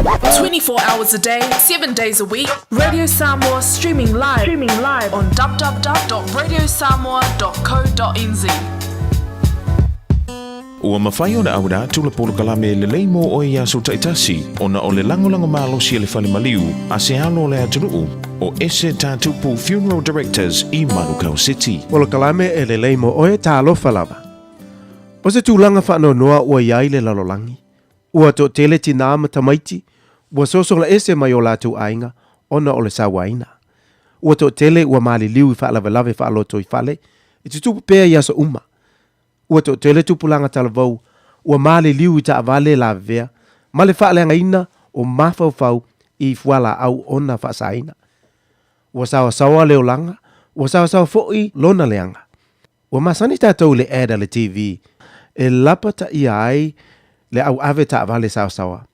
N: 24 hours a day, 7 days a week. Radio Samoa streaming live, streaming live on www.radiosamoa.co.nz.
M: Ua mafai ona auina atu le polokalame e lelei mo oe i aso taitasi ona o le lagolago malosi a le fale maliu a se alo o le atunuu o Ese Tatupu Funeral Directors i Manukau City.
O: Polokalame e lelei mo oe, talofa lava. O se tulaga faanoanoa ua i ai le lalolagi, ua toatele tinā ma tamaiti ua sosola ese mai o latou aiga ona o le sauaina. Ua toatele ua maliliu i faalavelave faalotoifale e tutupu pea i aso uma. Ua toatele tupulaga talavou ua maliliu i taavale lavevea ma le faaleagaina o mafaufau i fualaau ona faasaina. Ua saoasaoa le olaga, ua saoasaoa foi lona leaga. Ua masani tatou i le ad a le TV e lapataia ai le au ave taavale saoasaoa,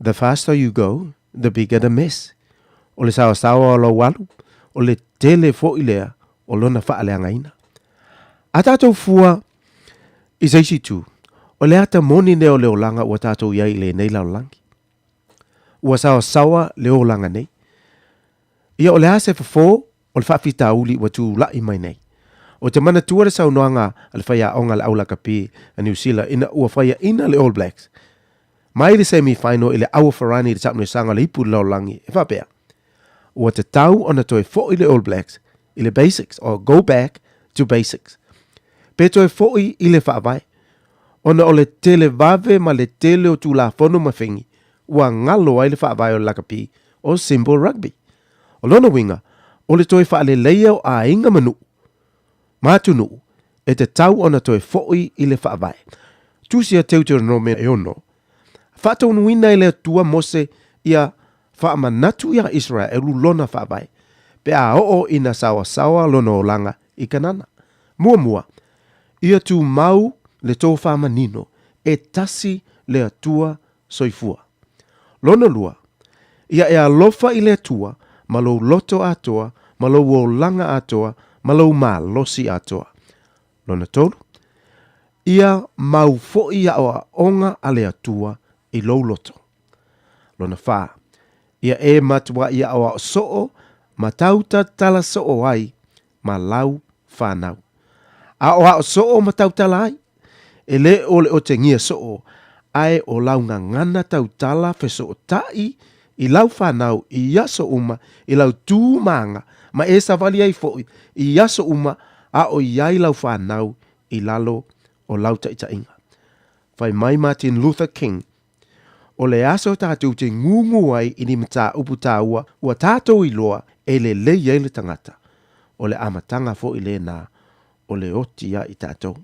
O: The faster you go, the bigger the mess. O le saoasaoa o lou alu, o le tele foi lea o lona faaleagaina. A tatou fua i se isi itu, o le ata moni lea o le olaga ua tatou i ai i lenei lalolagi. Ua saoasaoa le olaga nei. Ia o le a se fofo o le faafitauli ua tulai mai nei? Ou te manatua le saunoaga a le faiaoga a le au lakapi a Niu Sila ina ua faiaina le All Blacks mai le semi final i le Aua Farani i le Taʻunesaga o le Ipu i le Lalolagi e faapea, Ua tatau ona toe foi le All Blacks i le basics or go back to basics. Pe toe foi i le faavae, ona o le televave ma le tele o Tulafono ma fegi ua galo ai le faavae o le lakapi o Simple Rugby. O lona uiga, o le toe faaleleia o aiga ma nuu ma atunuu e tatau ona toe foi i le faavae. Tusi a Teuteronome e 6, Faataunuina e le Atua Mose ia faamanatu iā Iseraelu lona faavae, pe a oo ina saoasaoa lona olaga i Kanana. Muamua, ia tumau le tofā manino e tasi le Atua soifua. Lona lua, ia e alofa i le Atua ma lou loto atoa, ma lou olaga atoa, ma lou malosi atoa. Lona tolu, ia mau foi aoaoga a le Atua i lou loto. Lona whā, ia e matua i aoao soo ma tautatala soo ai ma lau whānau. Aoao soo ma tautala ai, e le o le otegia soo, ae o lau gagana tautala fesootai i lau whānau i aso uma i lau tūmāga ma e savali ai foi i aso uma a o i ai lau whānau i lalo o lau taitaiga. Fai mai Martin Luther King, O le aso tatou te ngūngū ai i ni mataupu tāua ua tātou iloa e lelei ai le tagata, o le amataga foi lena o le oti ia i tatou.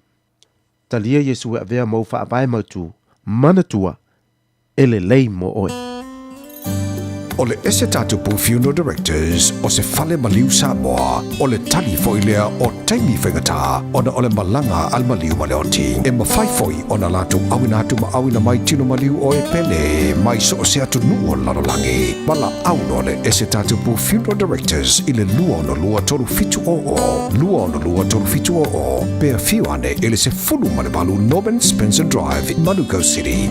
O: Talia Iesu e avea mou faavae mautū, manatua, e lelei mo oe.
A: O le Ese Tatupu Funeral Directors o se fale maliu Samoa, o le tali foi lea o taimi faigata ona o le malaga a le maliu ma le oti. E mafai foi ona latou auina atu ma auina mai tino maliu o e pele mai so o se atunuu o le lalolagi. Valaau loa le Ese Tatupu Funeral Directors i le 262 3700, 262 3700, pe afio ane i le 18 Norman Spencer Drive, Manukau City.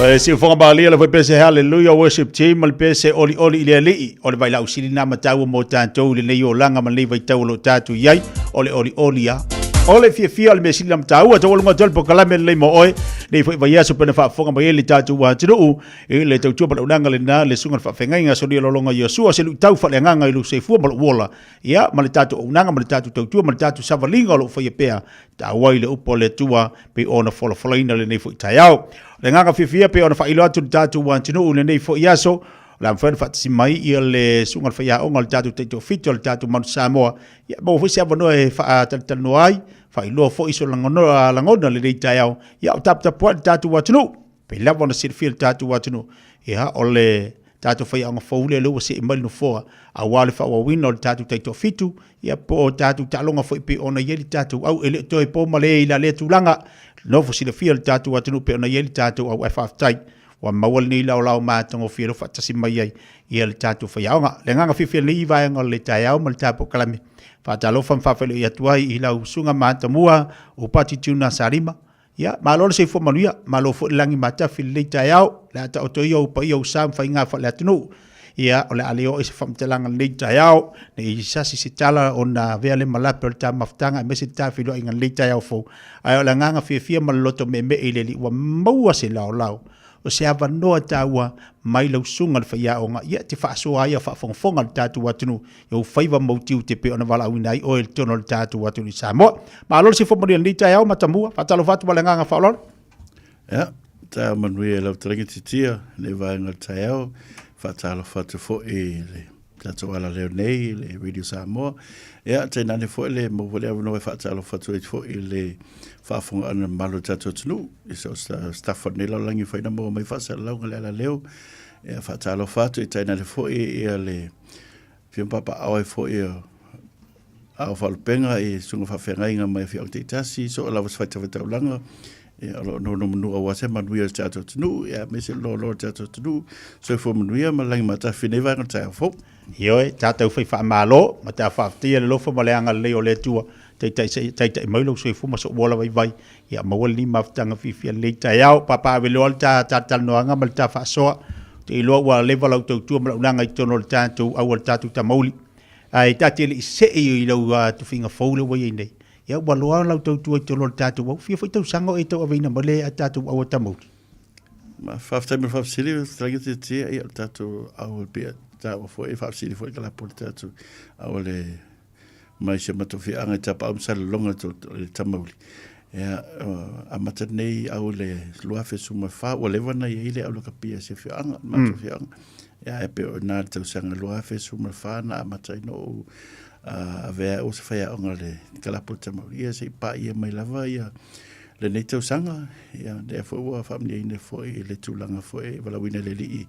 Q: E si ufonga malia le foi pese hallelujah worship team ma le pese oli oli i le alii o le vailaau sili na mataua mo tatou i lenei olaga ma lenei vaitau o lo o tatou i ai o le oli oli a o le fiafia o le mea sili na mataua taualuga atu ai le polokalame lelei mo oe nei foi vaiaso pena faafofoga mai ai le tatou atunuu i le tautua ma le auaunaga lena le susuga i le faafeagaiga Solia Lolonga Iosua se luitau faaleagaga i lou soifua ma lou ola ia ma le tatou auaunaga ma le tatou tautua ma le tatou savaliga o lo o faia pea taua i le upu a le Atua pei ona folafolaina lenei foi taeao. O le agaga fiafia pei ona faailoa atu le tatou atunuu i lenei foi aso, o le a mafai ona faatasi mai ia le susuga i le faiaoga o le tatou taitoafitu o le tatou Manu Samoa, ia maua foi se avanoa e faatalatalanoa ai, faailoa foi so lagona, lagona lenei taeao, ia o taputapuai le tatou atunuu. Pei lava ona silafia le tatou atunuu, ia o le tatou faiaoga fou lea, lea ua see mai le nofoa, aua le faaauauina o le tatou taitoafitu, ia po o tatou taaloga foi pei ona i ai le tatou au. E le o toe po ma le i la lea tulaga, nofo silafia le tatou atunuu pei ona i ai le tatou au, ae faafetai ua maua lenei laolao matagofie o lo o faatasi mai ai ia le tatou faiaoga. Le agaga fiafia i lenei vaega o le taeao ma le tatou polokalame, faatalofa ma faafeiloai atu ai i lau susuga Matamua Upati Tuna Salima, Ia, malo le soifua manuia, malo foi le lagi matafi i lenei taeao, le a taoto ia ou paia ou sa ma faiga faale-atunuu. Ia, o le a le oo i se faamatalaga i lenei taeao, ne i sasi se tala ona avea le malape o le ta mafutaga aemaise le ta feiloaiga i lenei taeao fou. Ae o le agaga fiafia ma le loto meemee i le Alii ua maua se laolao o se avanoa taua mai lau susuga le faiaoga, ia e te faasoa ai a faafogafoga le tatou atunuu i ou faiva ma ou tiute pei ona valaauina ai oe i totonu o le tatou atunuu i Samoa. Malo le soifua manuia i lenei taeao Matamua, faatalofa atu ma le agaga faaaloalo.
I: Ia, taeao manuia i lau talaga titia i lenei vaega o le taeao. Faatalofa atu foi i le tatou alaleo nei i le Radio Samoa. Ia, tainane foi le maua foi le avanoa e faatalofa atu ai foi i le faafofogaaga mamalu o le tatou atunuu i so o se tafa o lenei lalolagi e mafai ona maua mai faasalalauga i le alaleo. Ia, faatalofa atu, tainane foi ia le Afio Papaaao ai foi o Ao Faalupega i susuga faafeagaiga mai afioaga taitasi, so o lava se faitafaitaulaga, ia, o lo o nonomanu aua se manuia o le tatou atunuu, ia, aemaise le loaloa o le tatou atunuu. Soifua manuia ma le lagi matafi i lenei vaega o le taeao fou.
Q: Ioe, tatou fai faamalo ma ta faafetaia le alofa ma le agalelei o le Atua, taitai, taitai mai lou soifua ma sou ola vaivai, ia maua lenei mafutaga fiafia i lenei taeao. Papa ave loa le ta talatalanoaga ma le ta faasoa, ou te iloa ua leva lau tautua ma lau laga i totonu o le tatou au a le tatou tamauli. Ae ta te le i see i lau tofiga fou lea ua i ai nei, ia ua loa lau tautua i totonu o le tatou au. Fia foi tausaga o e tauaveina mai le tatou au a tamauli?
I: Ma faafetai mo le faafesili, fetalaiga Tiatia, ia o le tatou au e pei ona taua foi, e faafesili foi i le kalapu o le tatou au a le mai si o matou afioaga i Tapaau ma Salelologa i le Tamauli. Ia, amata nei au i le 2014, ua leva ona i ai le au lakapi a si afioaga, le matou afioaga. Ia, ae pei o i ina le tausaga 2014 na amata ai ona ou avea au o se faiaoga i le kalapu o le Tamauli, ia se i paia mai lava ia lenei tausaga, ia, lea foi ua faamanuiaina foi i le tulaga foi e valaauina e le Alii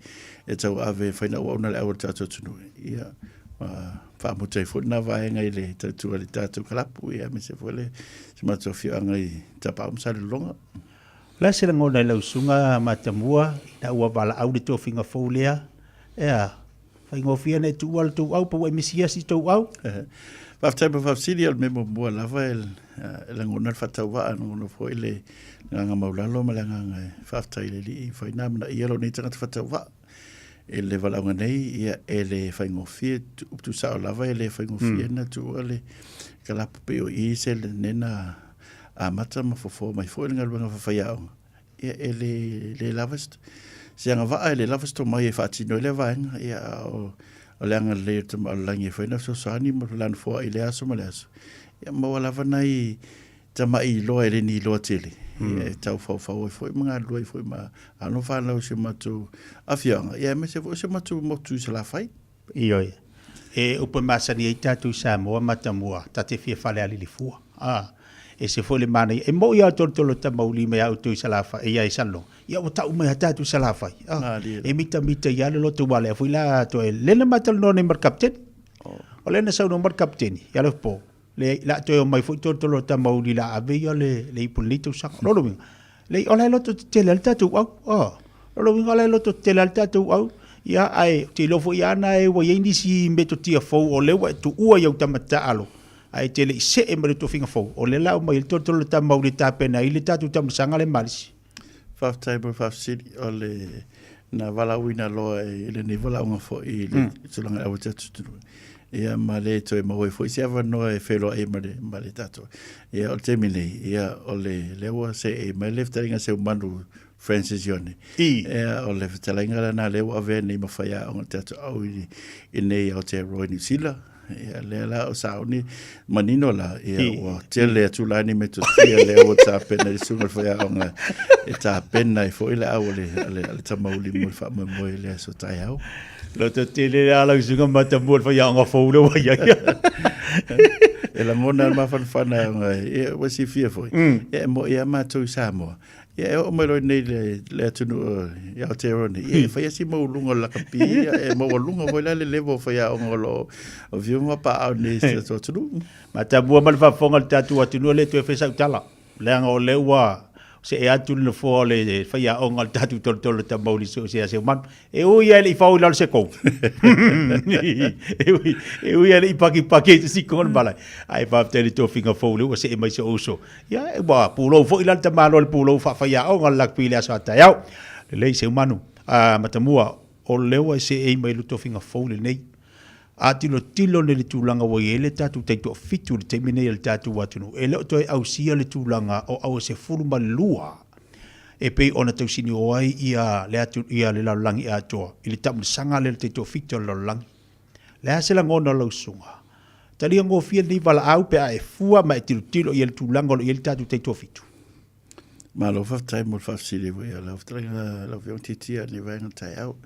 I: e tauave e fai na auauna le au a le tatou atunuu. Ia, faamuta ai foi lena vaega i le tautua i le tatou kalapu, ia, aemaise foi le si matou afioaga i Tapaau ma Salelologa.
Q: O le a se lagona i lau susuga Matamua ina ua valaau le tofiga fou lea? Ea, faigofie ona e tuua le tou au pe ua e misi asi tou au?
I: Faafetai mo le faafesili, o le mea muamua lava e lagona le faatauvaa, e lagona foi le agaga maulalo ma le agaga e faafetai i le Alii ua fai na amanaia lou nei tagata faatauvaa. I le valaauga nei, ia, e le faigofie, tuusao lava e le faigofie na tuua le kalapu pei o i se lena amata ma fofo mai foi le galuega faafaiaoga. Ia, e le, le lava se agavaa, e le lava se tomai e faatino ai lea vaega, ia, a o, o le agalelei o le Tama o le Lagi e fai na fesoasoani ma lana foai i le aso ma le aso. Ia, maua lava nai tama'i iloa e le ni iloa tele, ia, e tau faufau ai foi ma galulue ai foi ma alo ma fanau o si o matou afioaga, ia, aemaise foi o si o matou motu i Salafai.
Q: Ioe. E upu e masani ai tatou i Samoa, Matamua, ta te fia falealili fua. A, ese foi le manaia. E mo'i lava tolotolo tamauli mai a outou i Salafai, ia i Salelologa, ia ua tau mai lava tatou i Salafai. A, e mitamita ai lava le loto aua o lea foi la toe, lea na ma talanoa nei ma le Kapeteni. O lea na saunoa mai le Kapeteni ia Lefopo, le la toe omai foi tolotolo tamauli la ave ia le le ipu i lenei tausaga. O lona uiga, le o la e loto tetele lava le tatou au. A, o lona uiga o la e loto tetele lava le tatou au. Ia, ae ou te iloa foi lava na ua i ai nisi metotia fou o lea ua e tuua i au tama taalo, ae e te le i see ma le tofiga fou, o lea la aumai ai le tolotolo tamauli e tapena ai le tatou taamilosaga lea i Malisi.
D: Faafetai mo le faafesili. O le na valaauina loa i lenei valaauga foi i le tulaga i le aua te atunuu. Ia ma le toe maua ai foi se avanoa e feiloai ai ma le, ma le tatou. Ia o le taimi nei, ia o le, lea ua seei mai le fetalaiga Seumanu Francis Ione. I. Ia o le fetalaiga lena lea ua avea nei ma faiaoga i le tatou au i, i nei Aotearoa i Niu Sila. Ia lea la o sauni manino la, ia I. ua tele atu la ni metotia lea ua tapena i le susuga i le faiaoga e tapena ai foi le au a le, a le, a le tamauli mo le faamoemoe i le aso taeao.
Q: Loto tele la lau susuga Matamua le faiaoga fou lea ua i ai.
D: E lagona le mafanafana ona ia ua silafia foi. Ia e moi lava matou i Samoa. Ia e oo mai loa i nei le, le atunuu i Aotearoa nei, ia e fai lava si maualuga o le lakapi, ia e maualuga foi la le level o faiaoga o lo o afio ma papaaao nei i si tatou atunuu.
Q: Matamua ma le faafofoga a le tatou atunuu e le toe fai sau tala. Leaga o lea ua see atu le nofoa o le faiaoga o le tatou tolotolo tamauli so o se Seumanu. E ui lava e le i fao i lalo se kou. E ui, e ui lava e le i pakipaki ai se sikoga o le malae. Ae faafetai i le tofiga fou lea ua see mai si ou uso. Ia, ua pulou foi la le tamaloa i le pulou faafaiaoga o le lakapi i le aso a taeao. Lelei Seumanu, a Matamua, o lea ua e seei mai i le tofiga fou lenei. A tilotilo nei i le tulaga ua i ai le tatou taitoafitu i le taimi nei a le tatou atunuu, e le o toe ausia le tulaga o aua 12 e pei ona tausinio ai ia le atu, ia le lalolagi atoa i le taamilosaga lea o le taitoafitu o le lalolagi. Le a se lagona o lau susuga? Talia gofie lenei valaau pe a e fua ma e tilotilo i ai le tulaga o lo o i ai le tatou taitoafitu.
D: Malo faafetai mo le faafesili foi a lau fetalaiga lau Afioga Tiatia i lenei vaega taeao.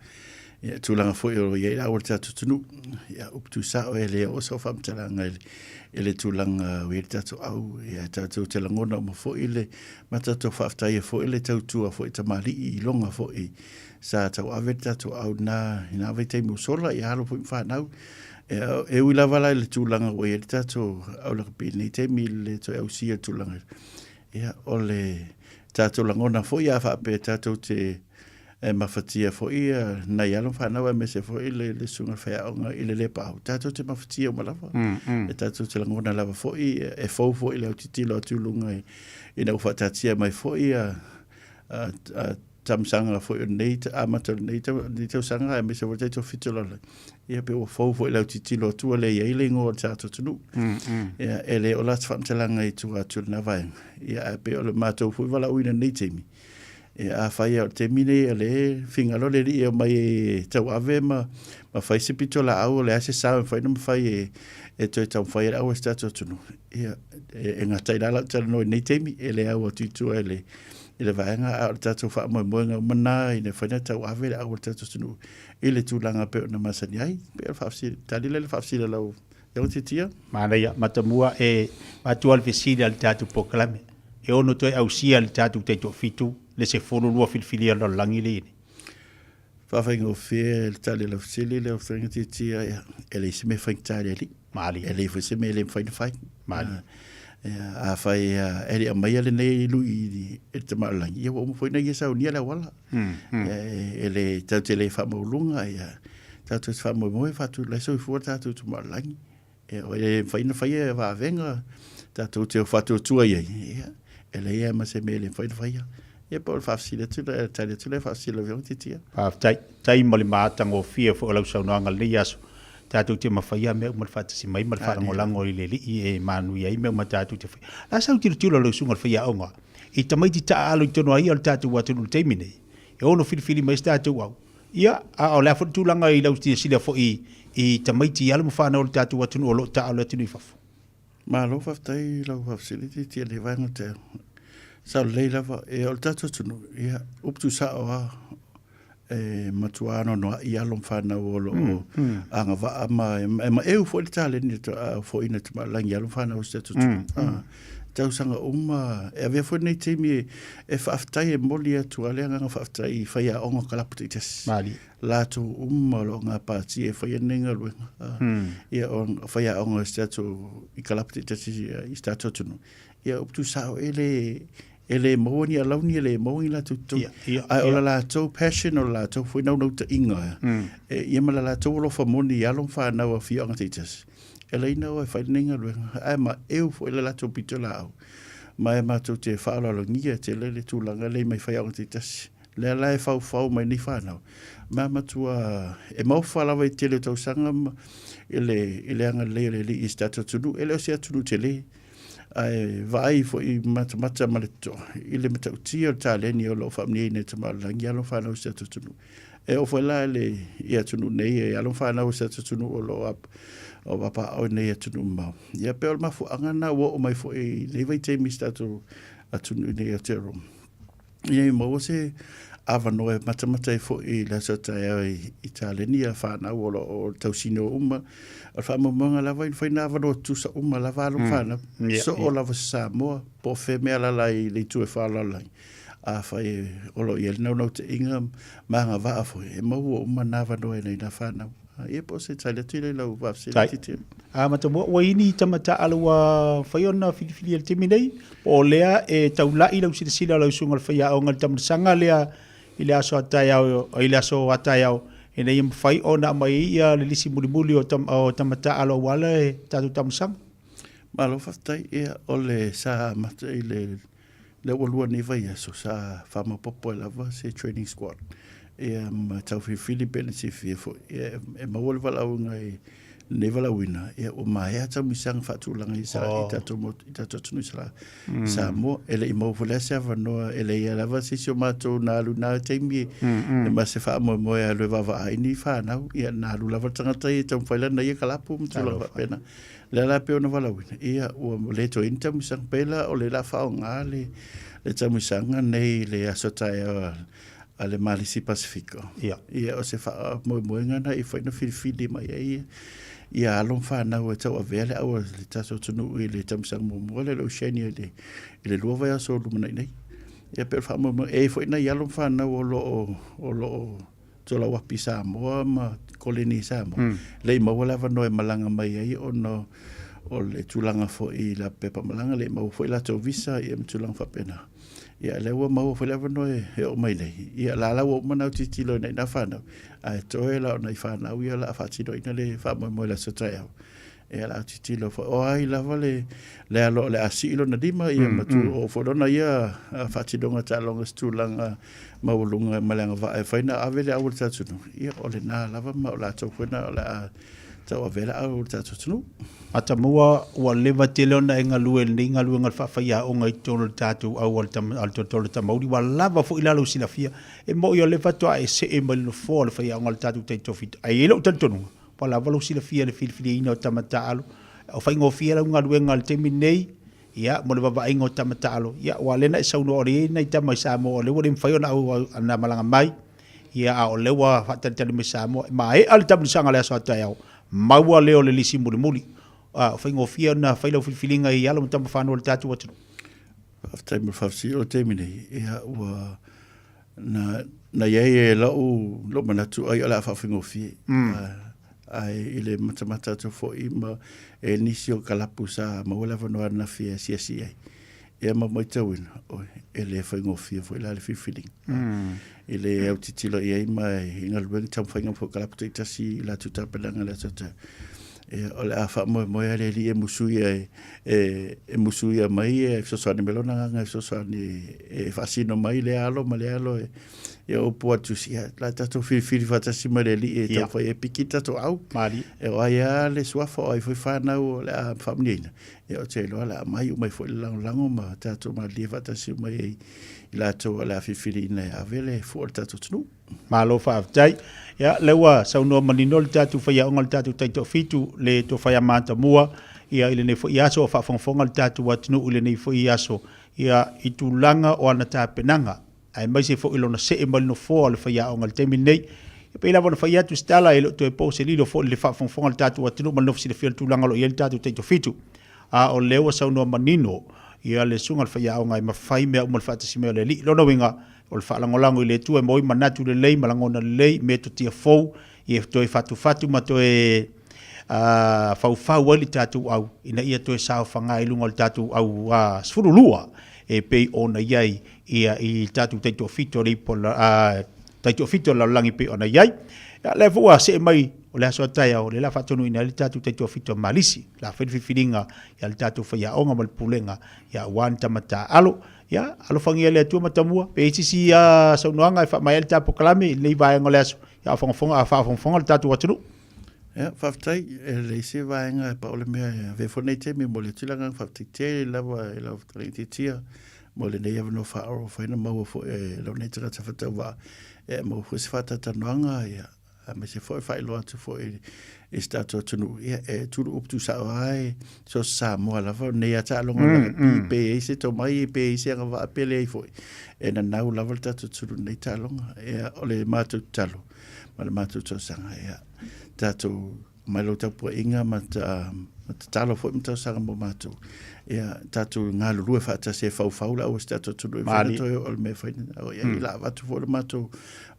D: Ia, tulaga foi o lo o i ai le au o le tatou atunuu. Ia, upu tuusao e le oo sau faamatalaga i le, i le tulaga o i ai le tatou au. Ia, tatou te lagona uma foi le, ma tatou faafetaia foi le tautua foi tamalii i loga foi sa tauave le tatou au na i na vaitaimi ua sola, ia alo foi ma fanau. Ia, e ui lava la i le tulaga ua i ai le tatou au lakapi i lenei taimi i le toe ausia le tulaga Ia, o le tatou lagona foi a faapea tatou te e mafatia foi nai alo ma fanau aemaise foi le, le susuga faiaoga i le le paau, tatou te mafatia uma lava. E tatou te lagona lava foi, e fou foi le autitilo atu i luga ina ua faataatia mai foi a, a, a tamisaga foi o lenei amata o lenei, lenei tausaga aemaise foi le taitoafitu o le lalolagi. Ia pe ua fou foi le autitilo atu ua le i ai le igoa o le tatou atunuu. Ia, e le o la se faamatalaga i tua atu i lena vaega. Ia, ae pei o le matou foi valaauina i lenei taimi. Ia, afai lava o le taimi lenei o lea e figalo le alii e omai e tauave ma, ma fai se pitolaau o le a se sao e mafai ona mafai e, e toe taumafai ai le au a si tatou atunuu. Ia, e, e gata ai la lau talanoa i lenei taimi, e le au atu i tua i le, i le vaega, a o le tatou faamoemoega uma lena ina mafai ona tauave le au a le tatou atunuu i le tulaga e pei ona masani ai. Pei o le faafesili, tali lea i le faafesili a lau Afioga Tiatia.
Q: Manaia, Matamua e matua le fesili a le tatou polokalame, e ono toe ausia e le tatou taitoafitu le 12 filifilia o le lalolagi lea e i ai nei.
D: Faafaigofie le tali a lau fesili lau Afioga Tiatia, ia, e leai se mea e faigata i le Alii.
Q: Malie.
D: E leai foi se mea e le mafai ona fai.
Q: Malie.
D: Ia, afai e le aumaia lenei lui i le Tama o le Lagi, ia ua uma foi ona ia saunia le auala. Ia, e le, tatou te le faamaualuga, ia, tatou te faamoemoe, faatulai soifua le tatou Tama o le Lagi. Ia, e le mafai ona faia e vavega, tatou te faatuatua i ai, ia, e leai lava ma se mea e le mafai ona faia. Ia, po o le faafesili atu lea, tali atu lea faafesili a lau Afioga Tiatia.
Q: Faafetai. Tai ma le matagofie foi o lau saunoaga i lenei aso. Tatou te mafaia mea uma le faatasi mai ma le faalagolago i le Alii e manuia ai mea uma tatou te faia. La sau tilotilo lau susuga i le faiaoga i tamaiti taaalo i totonu a ia o le tatou atunuu i le taimi nei, e ono filifili mai se tatou au. Ia, a o le a foi le tulaga i lau silasila foi i tamaiti i alo ma fanau o le tatou atunuu o lo o taaalo atu nei i fafo?
D: Malo faafetai i lau faafesili Titi i lenei vaega o te sao lelei lava. Ia o le tatou atunuu, ia upu tuusao lava e matua anoanoai alo ma fanau o lo o agavaa ma e maeu foi le taleni e foaiina e Tamalagi i alo ma fanau o si tatou atunuu. Tausaga uma, e avea foi lenei taimi e faafetai e momoli atu lava le agaga faafetai i faiaoga o kalapu taitasi.
Q: Malie.
D: Latou uma o lo o gapatia e faia lenei galuega. Ia o faiaoga o si tatou i kalapu taitasi i si tatou atunuu. Ia upu tuusao e le e le maua ni alauni, e le maua ni latou totogi. Ae o le latou passion, o le latou foi naunautaiga, ia ma le latou alofa moni i alo ma fanau a afioaga taitasi, e laina o e fai lenei galuega. Ae maeu foi le latou pitolaau. Ma e matou te faaaloalogia tele le tulaga lea i mai faiaoga taitasi. Lea la e faufau mai nei fanau, ma matua e maofa lava i tele o tausaga ma i le, i le agalelei o le Alii i si tatou atunuu. E le o se atunuu tele, ae vaai foi matamata ma le totoa i le matautia o le taleni o lo o faamanuiaina e Tama o le Lagi alo ma fanau o si tatou atunuu. E oo foi la i le i atunuu nei, e alo ma fanau o si tatou atunuu o lo o papaaao i nei atunuu mamao. Ia pei o le mafuaaga lena ua oo mai foi i lenei vaitaimi i si tatou atunuu i nei Aotearoa. Ina ia maua se avanoa e matamata ai foi i le aso taeao i taleni a fanau o lo o tausiga uma. O le faamoemoega lava ina fai na avanoa tutusa uma lava alo ma fanau. Soo lava se Samoa po o fea mea alaala ai i le itu e fa o le lalolagi. Afai o lo o i ai le naunautaiga ma agavaa foi, e maua uma na avanoa e nai na fanau. Ia po o se tali atu lea i lau faafesili laitiiti.
Q: A matamua, ua i ai ni tama taaalo ua fai ona filifili i le taimi nei, po o lea e taulai lau silasila o lau susuga i le faiaoga i le tamalsaga lea i le aso a taeao, i le aso a taeao, ina ia mafai ona aumai ai ia le lisi mulimuli o tama taaalo aua le tatou tamalsaga?
D: Malo faafetai. Ia, o le sa amata i le Lea ua lua nei vaiaso sa faamaopoopo ai lava se training squad ia ma tau filifili pe na silafia foi ia e maua le valaauina i lenei valaauina ia ua maea taumisaga faatulaga i sa i tatou motu i tatou atunuu i sa Samoa e le i maua foi la se avanoa e leai lava se isi o matou na alu i na taimi e ma se faamoemoe e alu e vaavaai ni fanau ia na alu lava le tagata ia e taumafai lana ia kalapu ma tulaga faapena. Lea la pei ona valaauina, ia ua le toe i ai ni taamisaga. Pei la o le la faaaoga le, le taamisaga nei i le aso taeao a le Malisi Pasifika.
Q: Ia.
D: Ia o se faamoemoega na i fai na filifili mai ai ia alo ma fanau e tauavea le au a le tatou atunuu i le taamisaga muamua lea i le Oceania i le, i le lua vaiaso o lumanai nei. Ia pei o le faamoemoe, e i ai foi nai alo ma fanau o lo o, o lo o Tolauapi i Samoa ma Koleni i Samoa. Le i maua le avanoa e malaga mai ai ona o le tulaga foi i la pepa malaga, le i maua foi latou visa ia ma tulaga faapena. Ia lea ua maua foi le avanoa e oo mai nei. Ia la la ua uma ona autilotilo i nai na fanau, ae toe la o nai fanau ia o le a faatinoina le faamoemoe i le aso taeao. Ia la tilotilo foi, o ai lava le, le alo o le a sii lona lima, ia ma tu o foi lona ia faatinoga taaloga se tulaga maualuga ma le agavaa e fai na ave le au o le tatou atunuu. Ia o lena lava ma o latou foi na o le a tauavea le au o le tatou atunuu.
Q: Matamua, ua leva tele ona e galue i lenei galuega o le faafaiaoga i totonu o le tatou au a le toatolu tamauli, ua lava foi la lou silafia. E moni o lea faatoa e see mai le nofoa o le faiaoga o le tatou taitofitu. Ae i ai lou talitonuga, Ua lava lou silafia i le filifiliina o tama taaalo. O faigofie lau galuega i le taimi lenei, ia, mo le vavaaiga o tama taaalo. Ia, aua o lea na e saunoa o lea e i ai nai tama i Samoa o lea ua le mafai ona malaga mai, ia, a o lea ua faatalitali mai Samoa. E maea le taamilosaga i le aso a taeao, maua lea o le lisi mulimuli. A, o faigofie ona fai lau filifiliga i alo ma tama fanau a le tatou atunuu.
D: Faafetai mo le faafesili. O le taimi nei, ia, ua Na, na i ai e lau, lou manatu ai o le a faafaigofie. Ae i le matamata atu foi ma e nisi o kalapu sa maua le avanoa ananafi e asiasi ai. Ia ma matauina, oi, e le faigofie foi la le filifiliga. I le autitilo i ai ma i galuega taumafaiga foi o kalapu taitasi i latou tapenaga i le aso taeao. Ia, o le a faamoemoe lava le Alii e musuia e, e, e musuia mai e fesoasoani mai lona agaga e fesoasoani e faasino mai lea alo ma lea alo e ia upu atu ia la tatou filifili faatasi ma le Alii e taumafai e piki le tatou au.
Q: Malie.
D: E o ai lava le suafa o ai foi fanau o le a faamanuiaina, ia ou te iloa o le a aumai uma ai foi le lagolago ma tatou malilie faatasi uma ai i latou o le a filifiliina e ave le fua o le tatou atunuu.
Q: Malo faafetai. Ia, lea ua saunoa manino le tatou faiaoga le tatou taitoafitu, le Tofa ia Matamua, ia i lenei foi aso, o faafogafoga le tatou atunuu i lenei foi aso, ia i tulaga o ana tapenaga, aemaise foi lona see mai le nofoa o le faiaoga i le taimi lenei. E pei lava ona fai atu se tala, e le o toe po se lilo foi i le faafogafoga a le tatou atunuu ma le nofo silafia o le tulaga o lo o i ai le tatou taitoafitu. A o lea ua saunoa manino ia le susuga i le faiaoga e mafai mea uma le faatasi mai o le Alii. Lona uiga, o le faalagolago i le Atua e maua ai manatu lelei ma lagona lelei, metotia fou, ia toe fatufatu ma toe faufau ai le tatou au ina ia toe saofaga i luga o le tatou au 12 e pei ona i ai ia i le tatou taitoafitu o le lalolagi e pei ona i ai. Ia, lea foi ua see mai o le aso a taeao, lea la faatonuina ai le tatou taitoafitu a Malisi, la fai le filifiliga ia le tatou faiaoga ma le pulega, ia aua ni tama taaalo. Ia, alofagia e le Atua Matamua, pe i ai se isi saunoaga e faamaea ai le ta polokalame i lenei vaega o le aso, ia a o faafogafoga le tatou atunuu.
D: Ia, faafetai, e leai se vaega e pau le mea e avea foi lenei taimi e momoli atu le agaga faafetai tele lava i lau fetalaiga Tiatia mo lenei avanoa faaoro ua mafai ona maua foi e lou nei tagata faatauvaa e maua foi se faatalatalanoaga ia aemaise foi faailoa atu foi i se tatou atunuu ia e tulu upu tuusao lava e so o se Samoa lava nei a taaloga mm, lakapi mm. pe i ai se tomai pe i ai se agavaa pe leai foi e nanau lava le tatou atunuu nei taaloga ia o le matou tatalo ma le matou tausaga ia tatou mai lou tapuaiga ma ta, ma tatalo foi ma tausaga mo matou ia tatou galulue faatasi e faufau le aua se tatou atunuu e fai toe o le mea fai o ia mm. la avatu foi le matou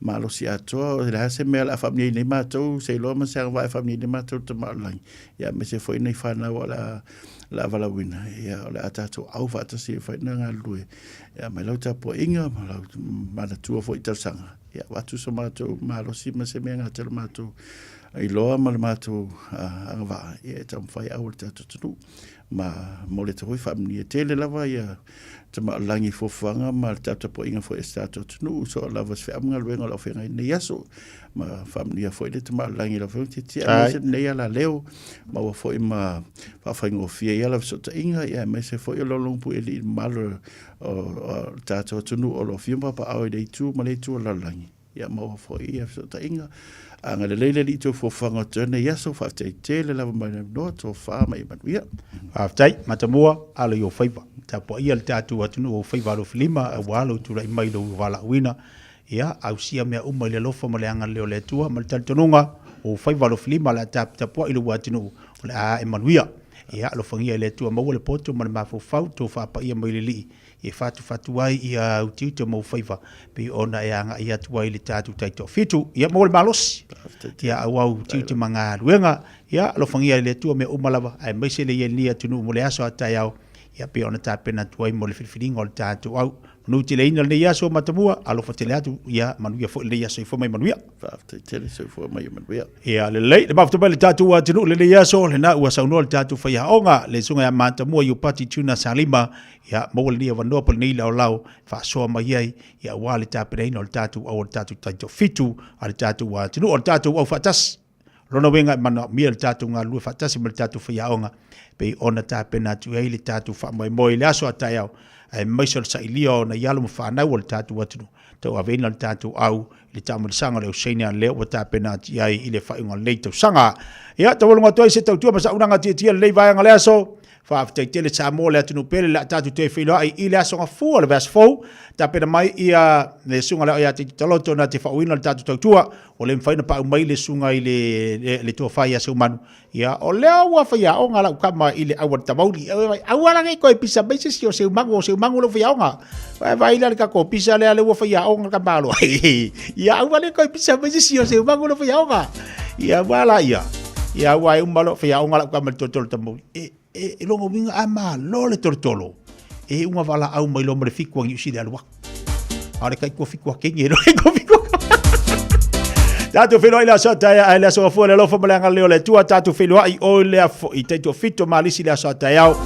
D: malosi atoa o le a se mea la faamia nei matou se iloa ma se agavaa e faamia nei matou tama o le lagi ia aemaise foi nei whanau o le a la valaauina ia o le a tatou au faatasi e fai na galulue ia mai lau tapuaiga ma lau manatua foi tausaga ia avatu so matou malosi ma se mea gata le matou iloa ma le matou agavaa ia e taumafai aua le tatou atunuu ma momoli atu foi faamanuia tele lava ia Tamaolagi fuafuaga ma le taputapuaiga foi a si tatou atunuu so o lava se feau ma galuega o lo o feagai nei aso ma faamanuia foi le Tamaolagi lau Afioga Tiatia aemaise lenei alaleo maua foi ma faafaigofie ai ala fesootaiga ia aemaise foi o lologapui alii mamalu o le tatou atunuu o lo o afio ma papaaao i le itu ma le itu o le lalolagi. Ia maua foi ia fesootaiga. Agalelei le Alii i tou fuafuaga o totoe nei aso. Faafetai tele lava mai le avanoa, tofa ma ia manuia.
Q: Faafetai, Matamua, alo i ou faiva. Tapuaia le tatou atunuu o ou faiva alofilima aua lou tulai mai i lou valaauina. Ia, ausia mea uma i le alofa ma le agalelei o le Atua ma le talitonuga o ou faiva alofilima o le a taputapuai lou atunuu o le a ae manuia. Ia, alofagia e le Atua maua le poto ma le mafaufau, tou faapaia mai le Alii e fatufatu ai ia utiuti o mau faiva pei ona e agai atu ai le tatou taitoafitu. Ia maua le malosi, ia auau utiuti ma galuega, ia alofagia e le Atua mea uma lava, aemaise le i ai lenei atunuu mo le aso a taeao, ia pei ona tapena atu ai mo le filifiliga o le tatou au. Manu teleina lenei aso Matamua, alofa tele atu, ia manuia foi lenei aso soifua mai manuia.
D: Faafetai tele, soifua mai manuia.
Q: Ia lelei, le mafuta mai le tatou atunuu lenei aso, lena ua saunoa le tatou faiaoga, le susuga ia Matamua Iupati Tuna Salima, Ia maua lenei avanoa po o lenei laolao e faasoa mai ai, ia aua le tapenaina o le tatou au o le tatou taitoafitu a le tatou atunuu, o le tatou au faatasi. O lona uiga e manaomia le tatou galulue faatasi ma le tatou faiaoga e pei ona tapena atu ai le tatou faamoemoe i le aso a taeao, aemaise o le sailia o nai alo ma fanau o le tatou atunuu, tauaveina le tatou au i le taamilisaga o le auseina lea ua tapena atu i ai i le faaiuga o lenei tausaga. Ia, taualuga atu ai se tautua ma saunoaga tietie i lenei vaega o le aso. Faafetai tele Samoa le atunuu pele le a tatou toe feiloai i le aso Gafua le vaiaso fou. Tapena mai ia le susuga le ia Titi Taloto na te faauuina le tatou tautua. Ua le mafai ona paau mai le susuga i le le tofa ia Seumanu. Ia o lea ua faiaoga lau tama i le auala tamauli. Aua la nei toe pisa mai se isi o Seumanu o Seumanu lou faiaoga. Vai vai la le tatou pisa lea lea ua faiaoga le tama aloa. Ia aua le toe pisa mai se isi o Seumanu lou faiaoga. Ia aua la ia. Ia aua e uma loa faiaoga lau tama i le tolotolo tamauli. E e e lona uiga a malo le tolotolo e unga valaau mai loa ma le fiku a Niu Sila e alu atu. A o le kai kua fiku a Kenya e loa kua fiku a Tatou feiloai le aso a taeao, ae le aso gafua le alofa ma le agalelei o le Atua, tatou feiloai o le afo i taitoafitu o Malisi le aso a taeao.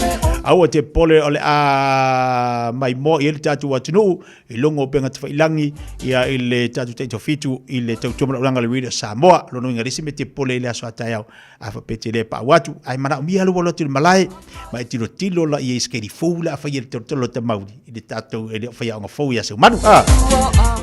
Q: Aua te popole o le a maimoa i ai le tatou atunuu i luga o upega tafailagi ia i le tatou taitoafitu i le tautua ma le auaunaga a le Radio Samoa. Lona uiga e leai se mea te popole i le aso a taeao. A faapea e te le paau atu, ae manaomia lou alu atu i le malae, ma e tilotilo la i ai i se kaili fou la a fai e le tolotolo o Tamauli i le tatou e le o faiaoga fou ia Seumanu. A!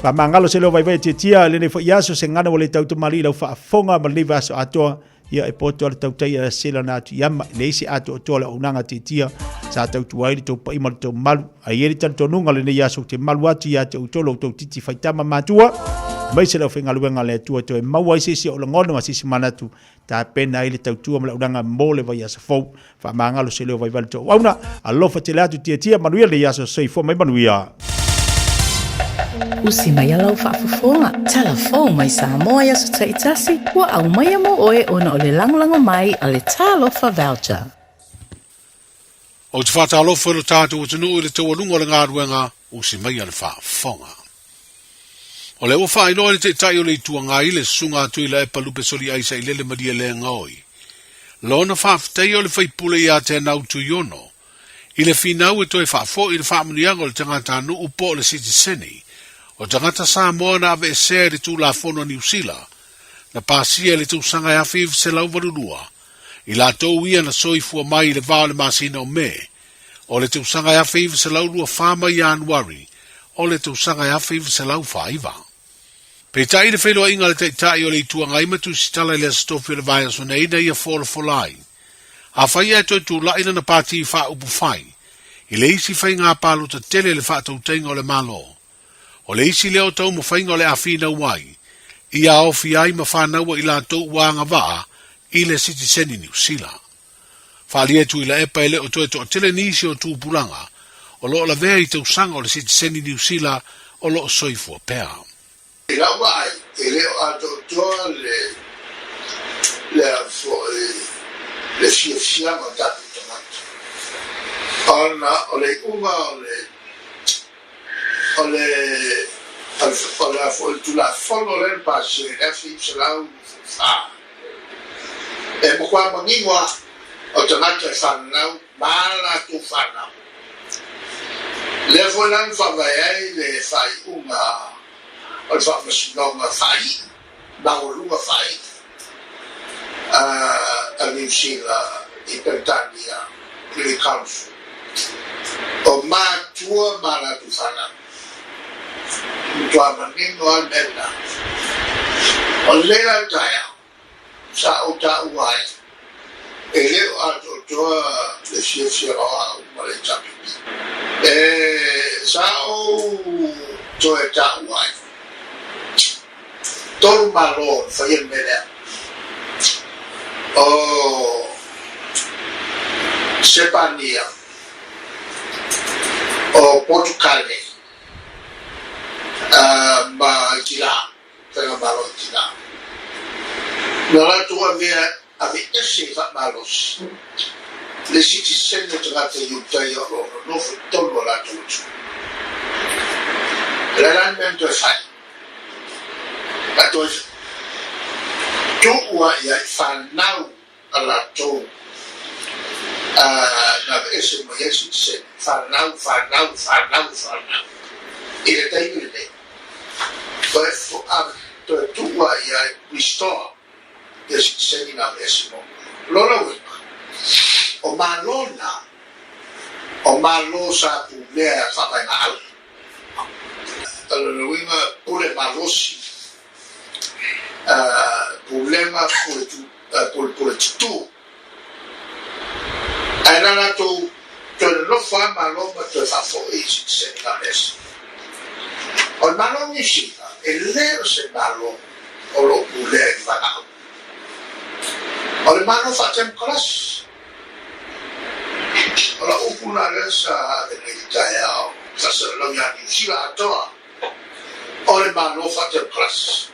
Q: Faamagalo se leo vaivai e tiatia i lenei foi aso, se gana ua le tautamalii i lau faafofoga ma lenei vaiaso atoa, ia e poto lava le tautai a sela na atu i ama, e leai se atoatoa o le auaunaga tiatia sa tautua ai le tou paia ma le tou mamalu. Ae i ai le talitonuga o lenei aso ou te malu atu ia te outou lo outou titi faitama matua, aemaise le aufaigaluega a le Atua e toe maua ai se isi ou lagona ma se isi manatu tapena ai le tautua ma le auaunaga mo le vaiaso fou. Faamagalo se leo vaivai le toauauna. Alofa tele atu tiatia manuia lenei aso. Soifua mai manuia.
H: Usi mai lau faafofoga, tala fou mai Samoa i aso taitasi, ua aumaia mo oe ona o le lagolago mai a le Talofa Voucher.
S: Ou te faatalofa i lo tatou atunuu i le taualuga o le galuega usi maia le faafofoga. O lea ua faailoa e le Taitai o le Itu Agai le Susuga a Tuilaepa Lupe Soliai Sailele Malielegaoi lona faafetaia o le faipule ia Teanau Tuiono i le finau e toe faafoi le faamanuiaga o le tagatanuu po o le sitiseni o tagata Samoa na aveesea i le Tulafono a Niu Sila na pasia i le tausaga e 1982 i latou ia na soifua mai i le va o le masina o Me o le tausaga e 1924 mai Ianuari o le tausaga e 1949. Peitai i le feiloaiga a le Taitai o le Itu Agai ma Tusitala i le Aso Tofi o le vaiaso nei na ia folafola ai, afai ae toe tulai lana pati faaupufai i le isi faiga palota tele i le faatautaiga o le Malo, o le isi lea o taumafaiga o le a finau ai, ia aofia ai ma fanau a i latou ua agavaa i le sitiseni Niu Sila. Faaalia e Tuilaepa e le o toe toatele nisi o tupulaga o lo o lavea i tausaga o le sitiseni Niu Sila o lo o soifua pea.
F: I lau vaai, e le o atoatoa le le a foi le fiafiaga o tatou tagata ona o le iuga o le o le o le a foi le Tulafono lea na pasia i le 1924. E matua manino lava o tagata e fananau ma a latou fanau. Lea foi la na faavae ai le faaiuga o le Faamasinoga Faaiu, Maualuga Faaiu a Niu Sila i Peretania, Privy Council, o matua ma a latou fanau. Matua manino lava le mea lena. O lenei la taeao, sa ou taua ai, e le o atoatoa le fiafia o au ma le HRPP. E, sa ou toe taua ai, 3 Malo na faia le mea lea, o Sepania, o Potukale, ma Itilā. Faigamalo i tina. Na latou avea aveese i faamalosi le sitiseni o tagata Iutaia o lo o nonofo i totonu o latou atunuu. O le a la le mea na toe fai? Na toe tuu ai ai fanau a latou na aveese mai ai sitiseni, fanau, fanau, fanau, fanau. I le taimi lenei, toe toe tuu ai ia restore ia sitiseni na aveese muamua. Lona uiga, o Malo na, o Malo sa pulea faavaegaau. O lona uiga, pule malosi, pulega pule pule tutū. Ae na latou toe nonofo lava Malo ma toe faafoi i sitiseni Gamesi. O le Malo o Niu Sila, e le o se Malo o lo o pulea i le valaau. O le Malo faatemokarasi. O lau upu lena lea sa ave nei i le taeao faasalalau ia Niu Sila atoa, o le Malo faatemokarasi.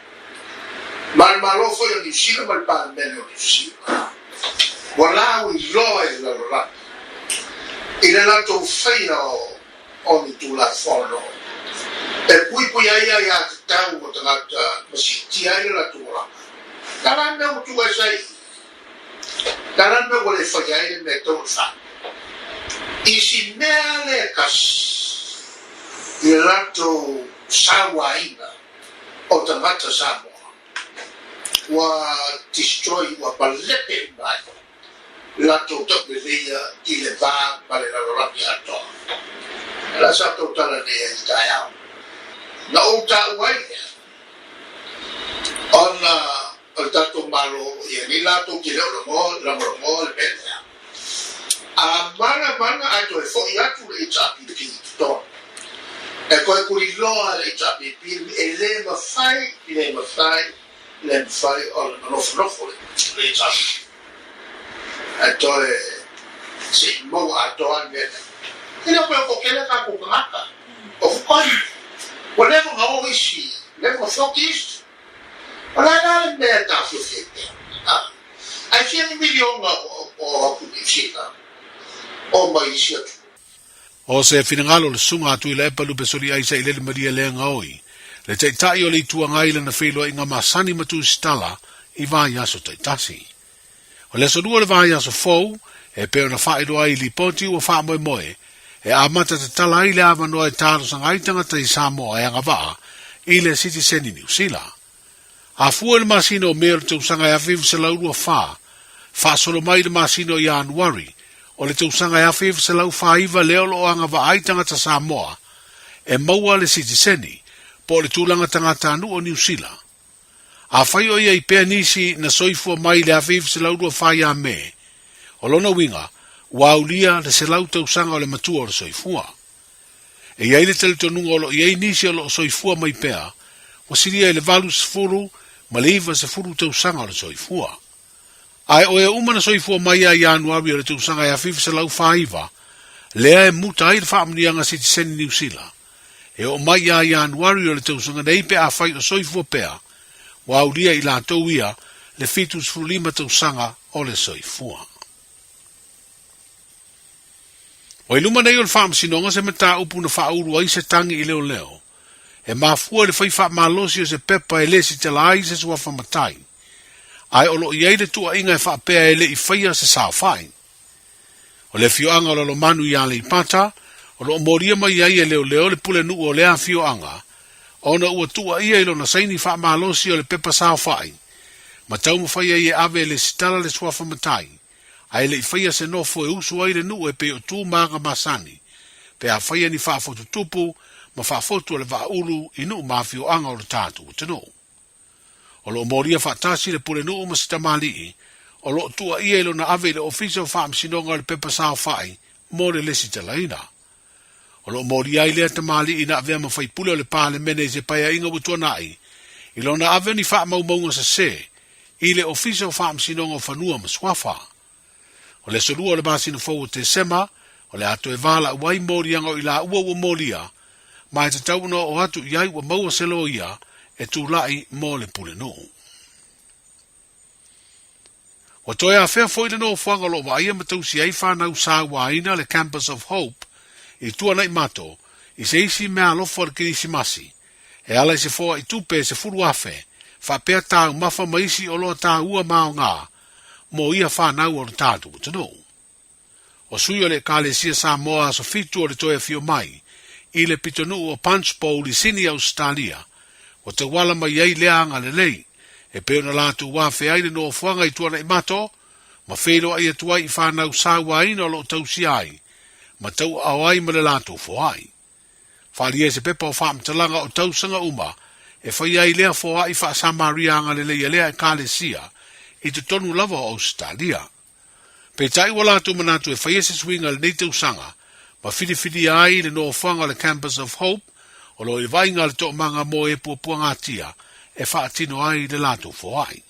F: Ma le Malo foi o Niu Sila ma le Palemene o Niu Sila ua lauiloa i le lalolagi i le latou faia o ni Tulafono e puipui ai aiatatau o tagata ma siitia ai le latou olaga. Na la le mea ua tuu ese ai i i? Na la le mea ua le faia ai le mea e tatau ona fai? I si mea lea e tasi i le latou sauaina o tagata Samoa ua destroy ua malepe uma ai latou tauleleia i le va ma le lalolagi atoa. O le a sa tautala nei ai i le taeao na ou taua ai lea ona o le tatou Malo ia nei latou te le o lagolagoa le mea lea. A manamana ae toe foi atu le HRPP i totonu, e toe tuliloa le HRPP e le mafai, le mafai, le mafai ona nofonofo le HRPP. Ae toe se i maua atoa le mea lea. E le o toe toatele tatou tagata o fukoi. Ua leva ona o isi, leva ona floki isi. O le a la le mea e taofiofi ai pea? A, ae fia ni miliona o atu Niu Sila o mai isi atunuu.
S: O se finagalo o le Susuga a Tuilaepa Lupe Soliai Sailele Maria Leagaoi. Le Taitai o le Itu Agai i lana feiloaiga masani ma tusitala i vaiaso taitasi. O le aso lua o le vaiaso fou, e pei ona faailoa ai i lipoti ua faamoemoe e amata tatala ai le avanoa e talosaga ai tagata i Samoa e agavaa i le sitiseni Niu Sila. A fua i le masina o Me o le tausaga e 1924, faasolo mai i le masina o Ianuari o le tausaga e 1949 lea o lo o agavaa ai tagata Samoa e maua le sitiseni po o le tulaga tagatanuu o Niu Sila. Afai o i ai pea nisi na soifua mai i le 1924 ia Me, o lona uiga, ua aulia le 100 tausaga o le matua o le soifua. E i ai le talitonuga o lo o i ai nisi o lo o soifua mai pea, ua silia i le 80 ma le 90 tausaga o le soifua. Ae o e uma na soifua mai ia Ianuari o le tausaga e 1949, lea e muta ai le faamanuiaga sitiseni Niu Sila. E oo mai ia Ianuari o le tausaga nei pe afai o soifua pea, ua aulia i latou ia le 75 tausaga o le soifua. Ua i luma nei o le Faamasinoga se mataupu na faaulu ai se tagi i leoleo e mafua i le fai faamalosi o se pepa e lesitala ai se suafa matai, ae o lo o i ai le tuuaiga e faapea e le i faia se saofai. O le afioaga o Lalomanu i Aleipata o lo o molia mai ai e leoleo le pulenuu o lea afioaga ona ua tuuaia i lona saini faamalosi o le pepa saofai ma taumafai ai e ave e lesitala le suafa matai ae le i faia se nofo e usu ai le nuu e pei o tu ma aga masani, pe a faia ni faafotu tupu ma faafotu a le vaaulu i nuu ma afioaga o le tatou atunuu. O lo o molia faatasi le pulenuu ma se tamalii o lo o tuuaia i lona ave i le Ofisa o Faamasinoga o le Pepa Saofai mo le lesitalaina. O lo o molia ai lea tamalii na avea ma faipule o le Palemene i se paeaiga ua tuanai, i lona ave o ni faamaumauga sese i le Ofisa o Faamasinoga o Fanua ma Suafa. O le aso lua o le masina fou o Tesema, o le a toe valaau ai moliaga o i laua ua molia, ma e tatau ona oo atu i ai ua maua se loia e tulai mo le pulenuu. Ua toe afea foi le nofoaga o lo o vaaia ma tausia ai fanau sauaina le Campus of Hope i Tuanaimato i se isi meaalofa o le Kerisimasi e ala i se foai tupe e 10,000 faapea taumafa ma isi oloa taua ma aoga mo ia fanau o le tatou atunuu. O sui o le Ekalesia Samoa Aso Fitu o le toe afio mai i le pitonuu o Punchbowl i Sini Ausetalia, ua tauala mai ai lea agalelei e pei ona latou afea ai le nofoaga i Tuanaimato ma feiloai atu ai i fanau sauaina o lo o tausia ai ma tauaao ai ma le latou foai. Faaalia i se pepa o faamatalaga o tausaga uma e faia ai lea foai faa-Samaria agalelei a lea Ekalesia i totonu lava o Ausetalia. Peitai ua latou manatu e faia se suiga i lenei tausaga ma filifilia ai le nofoaga o le Campus of Hope o lo o i le vaaiga a le toomaga mo e puapuagatia e faatino ai le latou foai.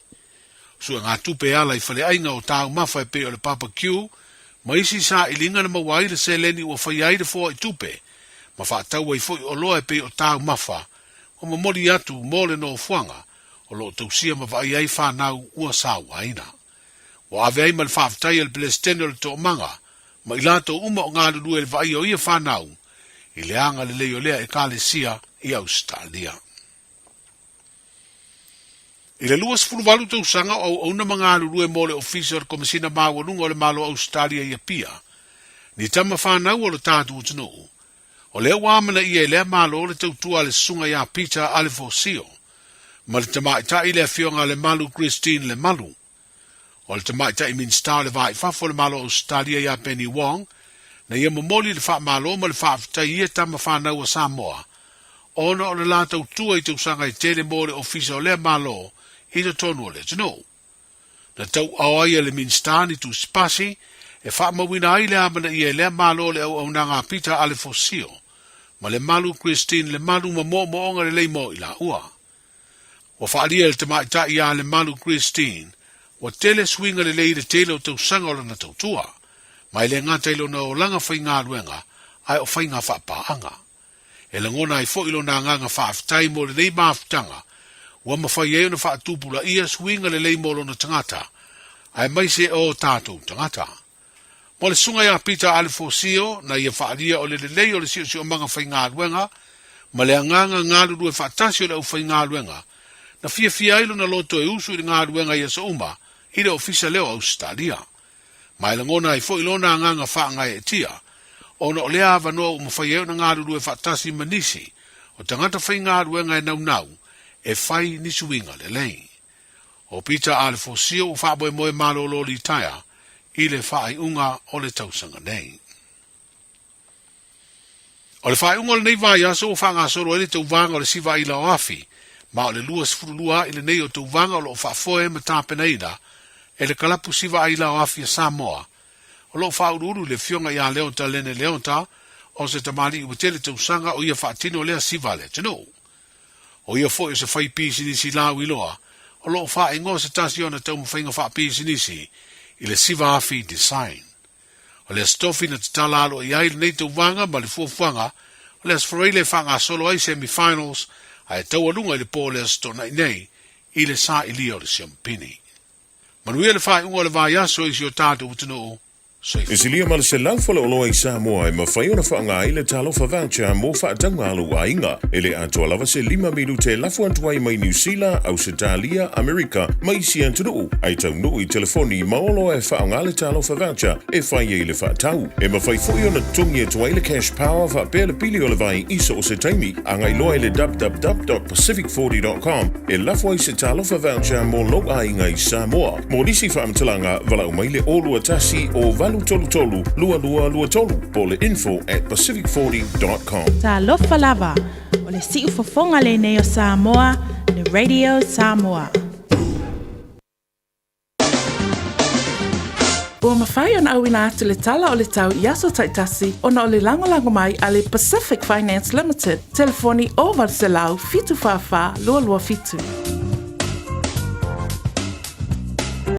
S: Suegatupe e ala i faleaiga o taumafa e pei o le barbecue ma isi sailiga na maua ai le seleni ua faia ai le foai tupe ma faatau ai foi oloa e pei o taumafa ua momoli atu mo le nofoaga o lo o tausia ma vaai ai fanau ua sauaina. Ua ave ai ma le faafetai a le Pelesitene o le Toomaga ma i latou uma o galulue i le vaaia o ia fanau i le agalelei o lea Ekalesia i Ausetalia. I le 28 tausaga o auauna ma galulue mo le Ofisa o le Komesina Maualuga o le Malo o Ausetalia i Apia, ni tama fanau o lo tatou atunuu, o lea ua amanaia e lea Malo le tautua a le Susuga ia Peter Alefosio ma le tamaitai le Afioga a Lemalu Christine Lemalu. O le tamaitai Minisita o le Va i Fafo o le Malo o Ausetalia ia Penny Wong, na ia momoli le faamalo ma le faafetai i ia tama fanau a Samoa ona o le la tautua i tausaga e tele mo le ofisa o lea Malo i totonu o le atunuu. Na tauaao ai e le Minisita ni tusipasi e faamauina ai le amanaia e lea Malo o le auaunaga a Peter Alefosio ma Lemalu Christine Lemalu ma moomooga lelei mo i laua. Ua faaalia e le tamaitai ia Lemalu Christine ua tele suiga lelei i le tele o tausaga o lana tautua, ma e le gata i lona olaga faigaluega ae o faiga faapaaga. E lagona ai foi lona agaga faafetai mo lenei mafutaga ua mafai ai ona faatupulaia suiga lelei mo lona tagata, aemaise o tatou tagata. Mo le Susuga ia Peter Alefosio, na ia faaalia o le lelei o le siosiomaga faigaluega, Ma le agaga galulue faatasi o le aufaigaluega, na fiafia ai lona loto e usu i le galuega i aso uma i le Ofisa lea o Ausetalia. Ma e lagona ai foi lona agaga faagaeetia, ona o lea avanoa ua mafai ai ona galulue faatasi ma nisi o tagata faigaluega e naunau e fai ni suiga lelei. O Peter Alefosio ua faamoemoe malolo litaea i le faaiuga o le tausaga nei. O le faaiuga o lenei vaiaso ua faagasolo ai le tauvaga o le siva aila o Afi, ma o le 22 aʻi lenei o tauvaga o lo o faafoe ma tapenaina e le kalapu siva aila o Afi a Samoa, o lo o faauluulu i le afioga ia Leota Lene Leota, o se tamalii ua tele tausaga o ia faatino lea siva a le atunuu. O ia foi o se fai pisinisi lauiloa o lo o faaigoa se tasi o ana taumafaiga faapisinisi i le Siva Afi Design. O le Aso Tofi na tatala aloa i ai lenei tauvaga ma le fuafuaga o le Aso Faraile e faagasolo ai semi-finals ae taualuga i le po o le Aso Toonai nei i le sailia o le siamupini. Manuia le faaiuga o le vaiaso i si o tatou atunuu. Soifua.
M: E silia ma le 100 faleoloa i Samoa e mafai ona faaaoga ai le Talofa Voucher mo faatauga a lou aiga. E le atoa lava se lima minute e lafo atu ai mai Niu Sila, Ausetalia, Amerika ma isi atunuu, ae taunuu i telefoni ma oloa e faaaoga le Talofa Voucher e fai ai le faatau. E mafai foi ona totogi atu ai le Cash Power faapea le pili o le vai i so o se taimi. Agai loa i le www.pacific40.com e lafo ai se Talofa Voucher mo lou aiga i Samoa. Mo nisi faamatalaga, valaau mai le 021 o 833 2223 po o le info at pacific40.com.
N: Talofa lava, o le siufofoga lenei o Samoa, le Radio Samoa. Ua mafai ona auina atu le tala o le tau i aso taitasi ona o le lagolago mai a le Pacific Finance Limited, telefoni 0800 744 227.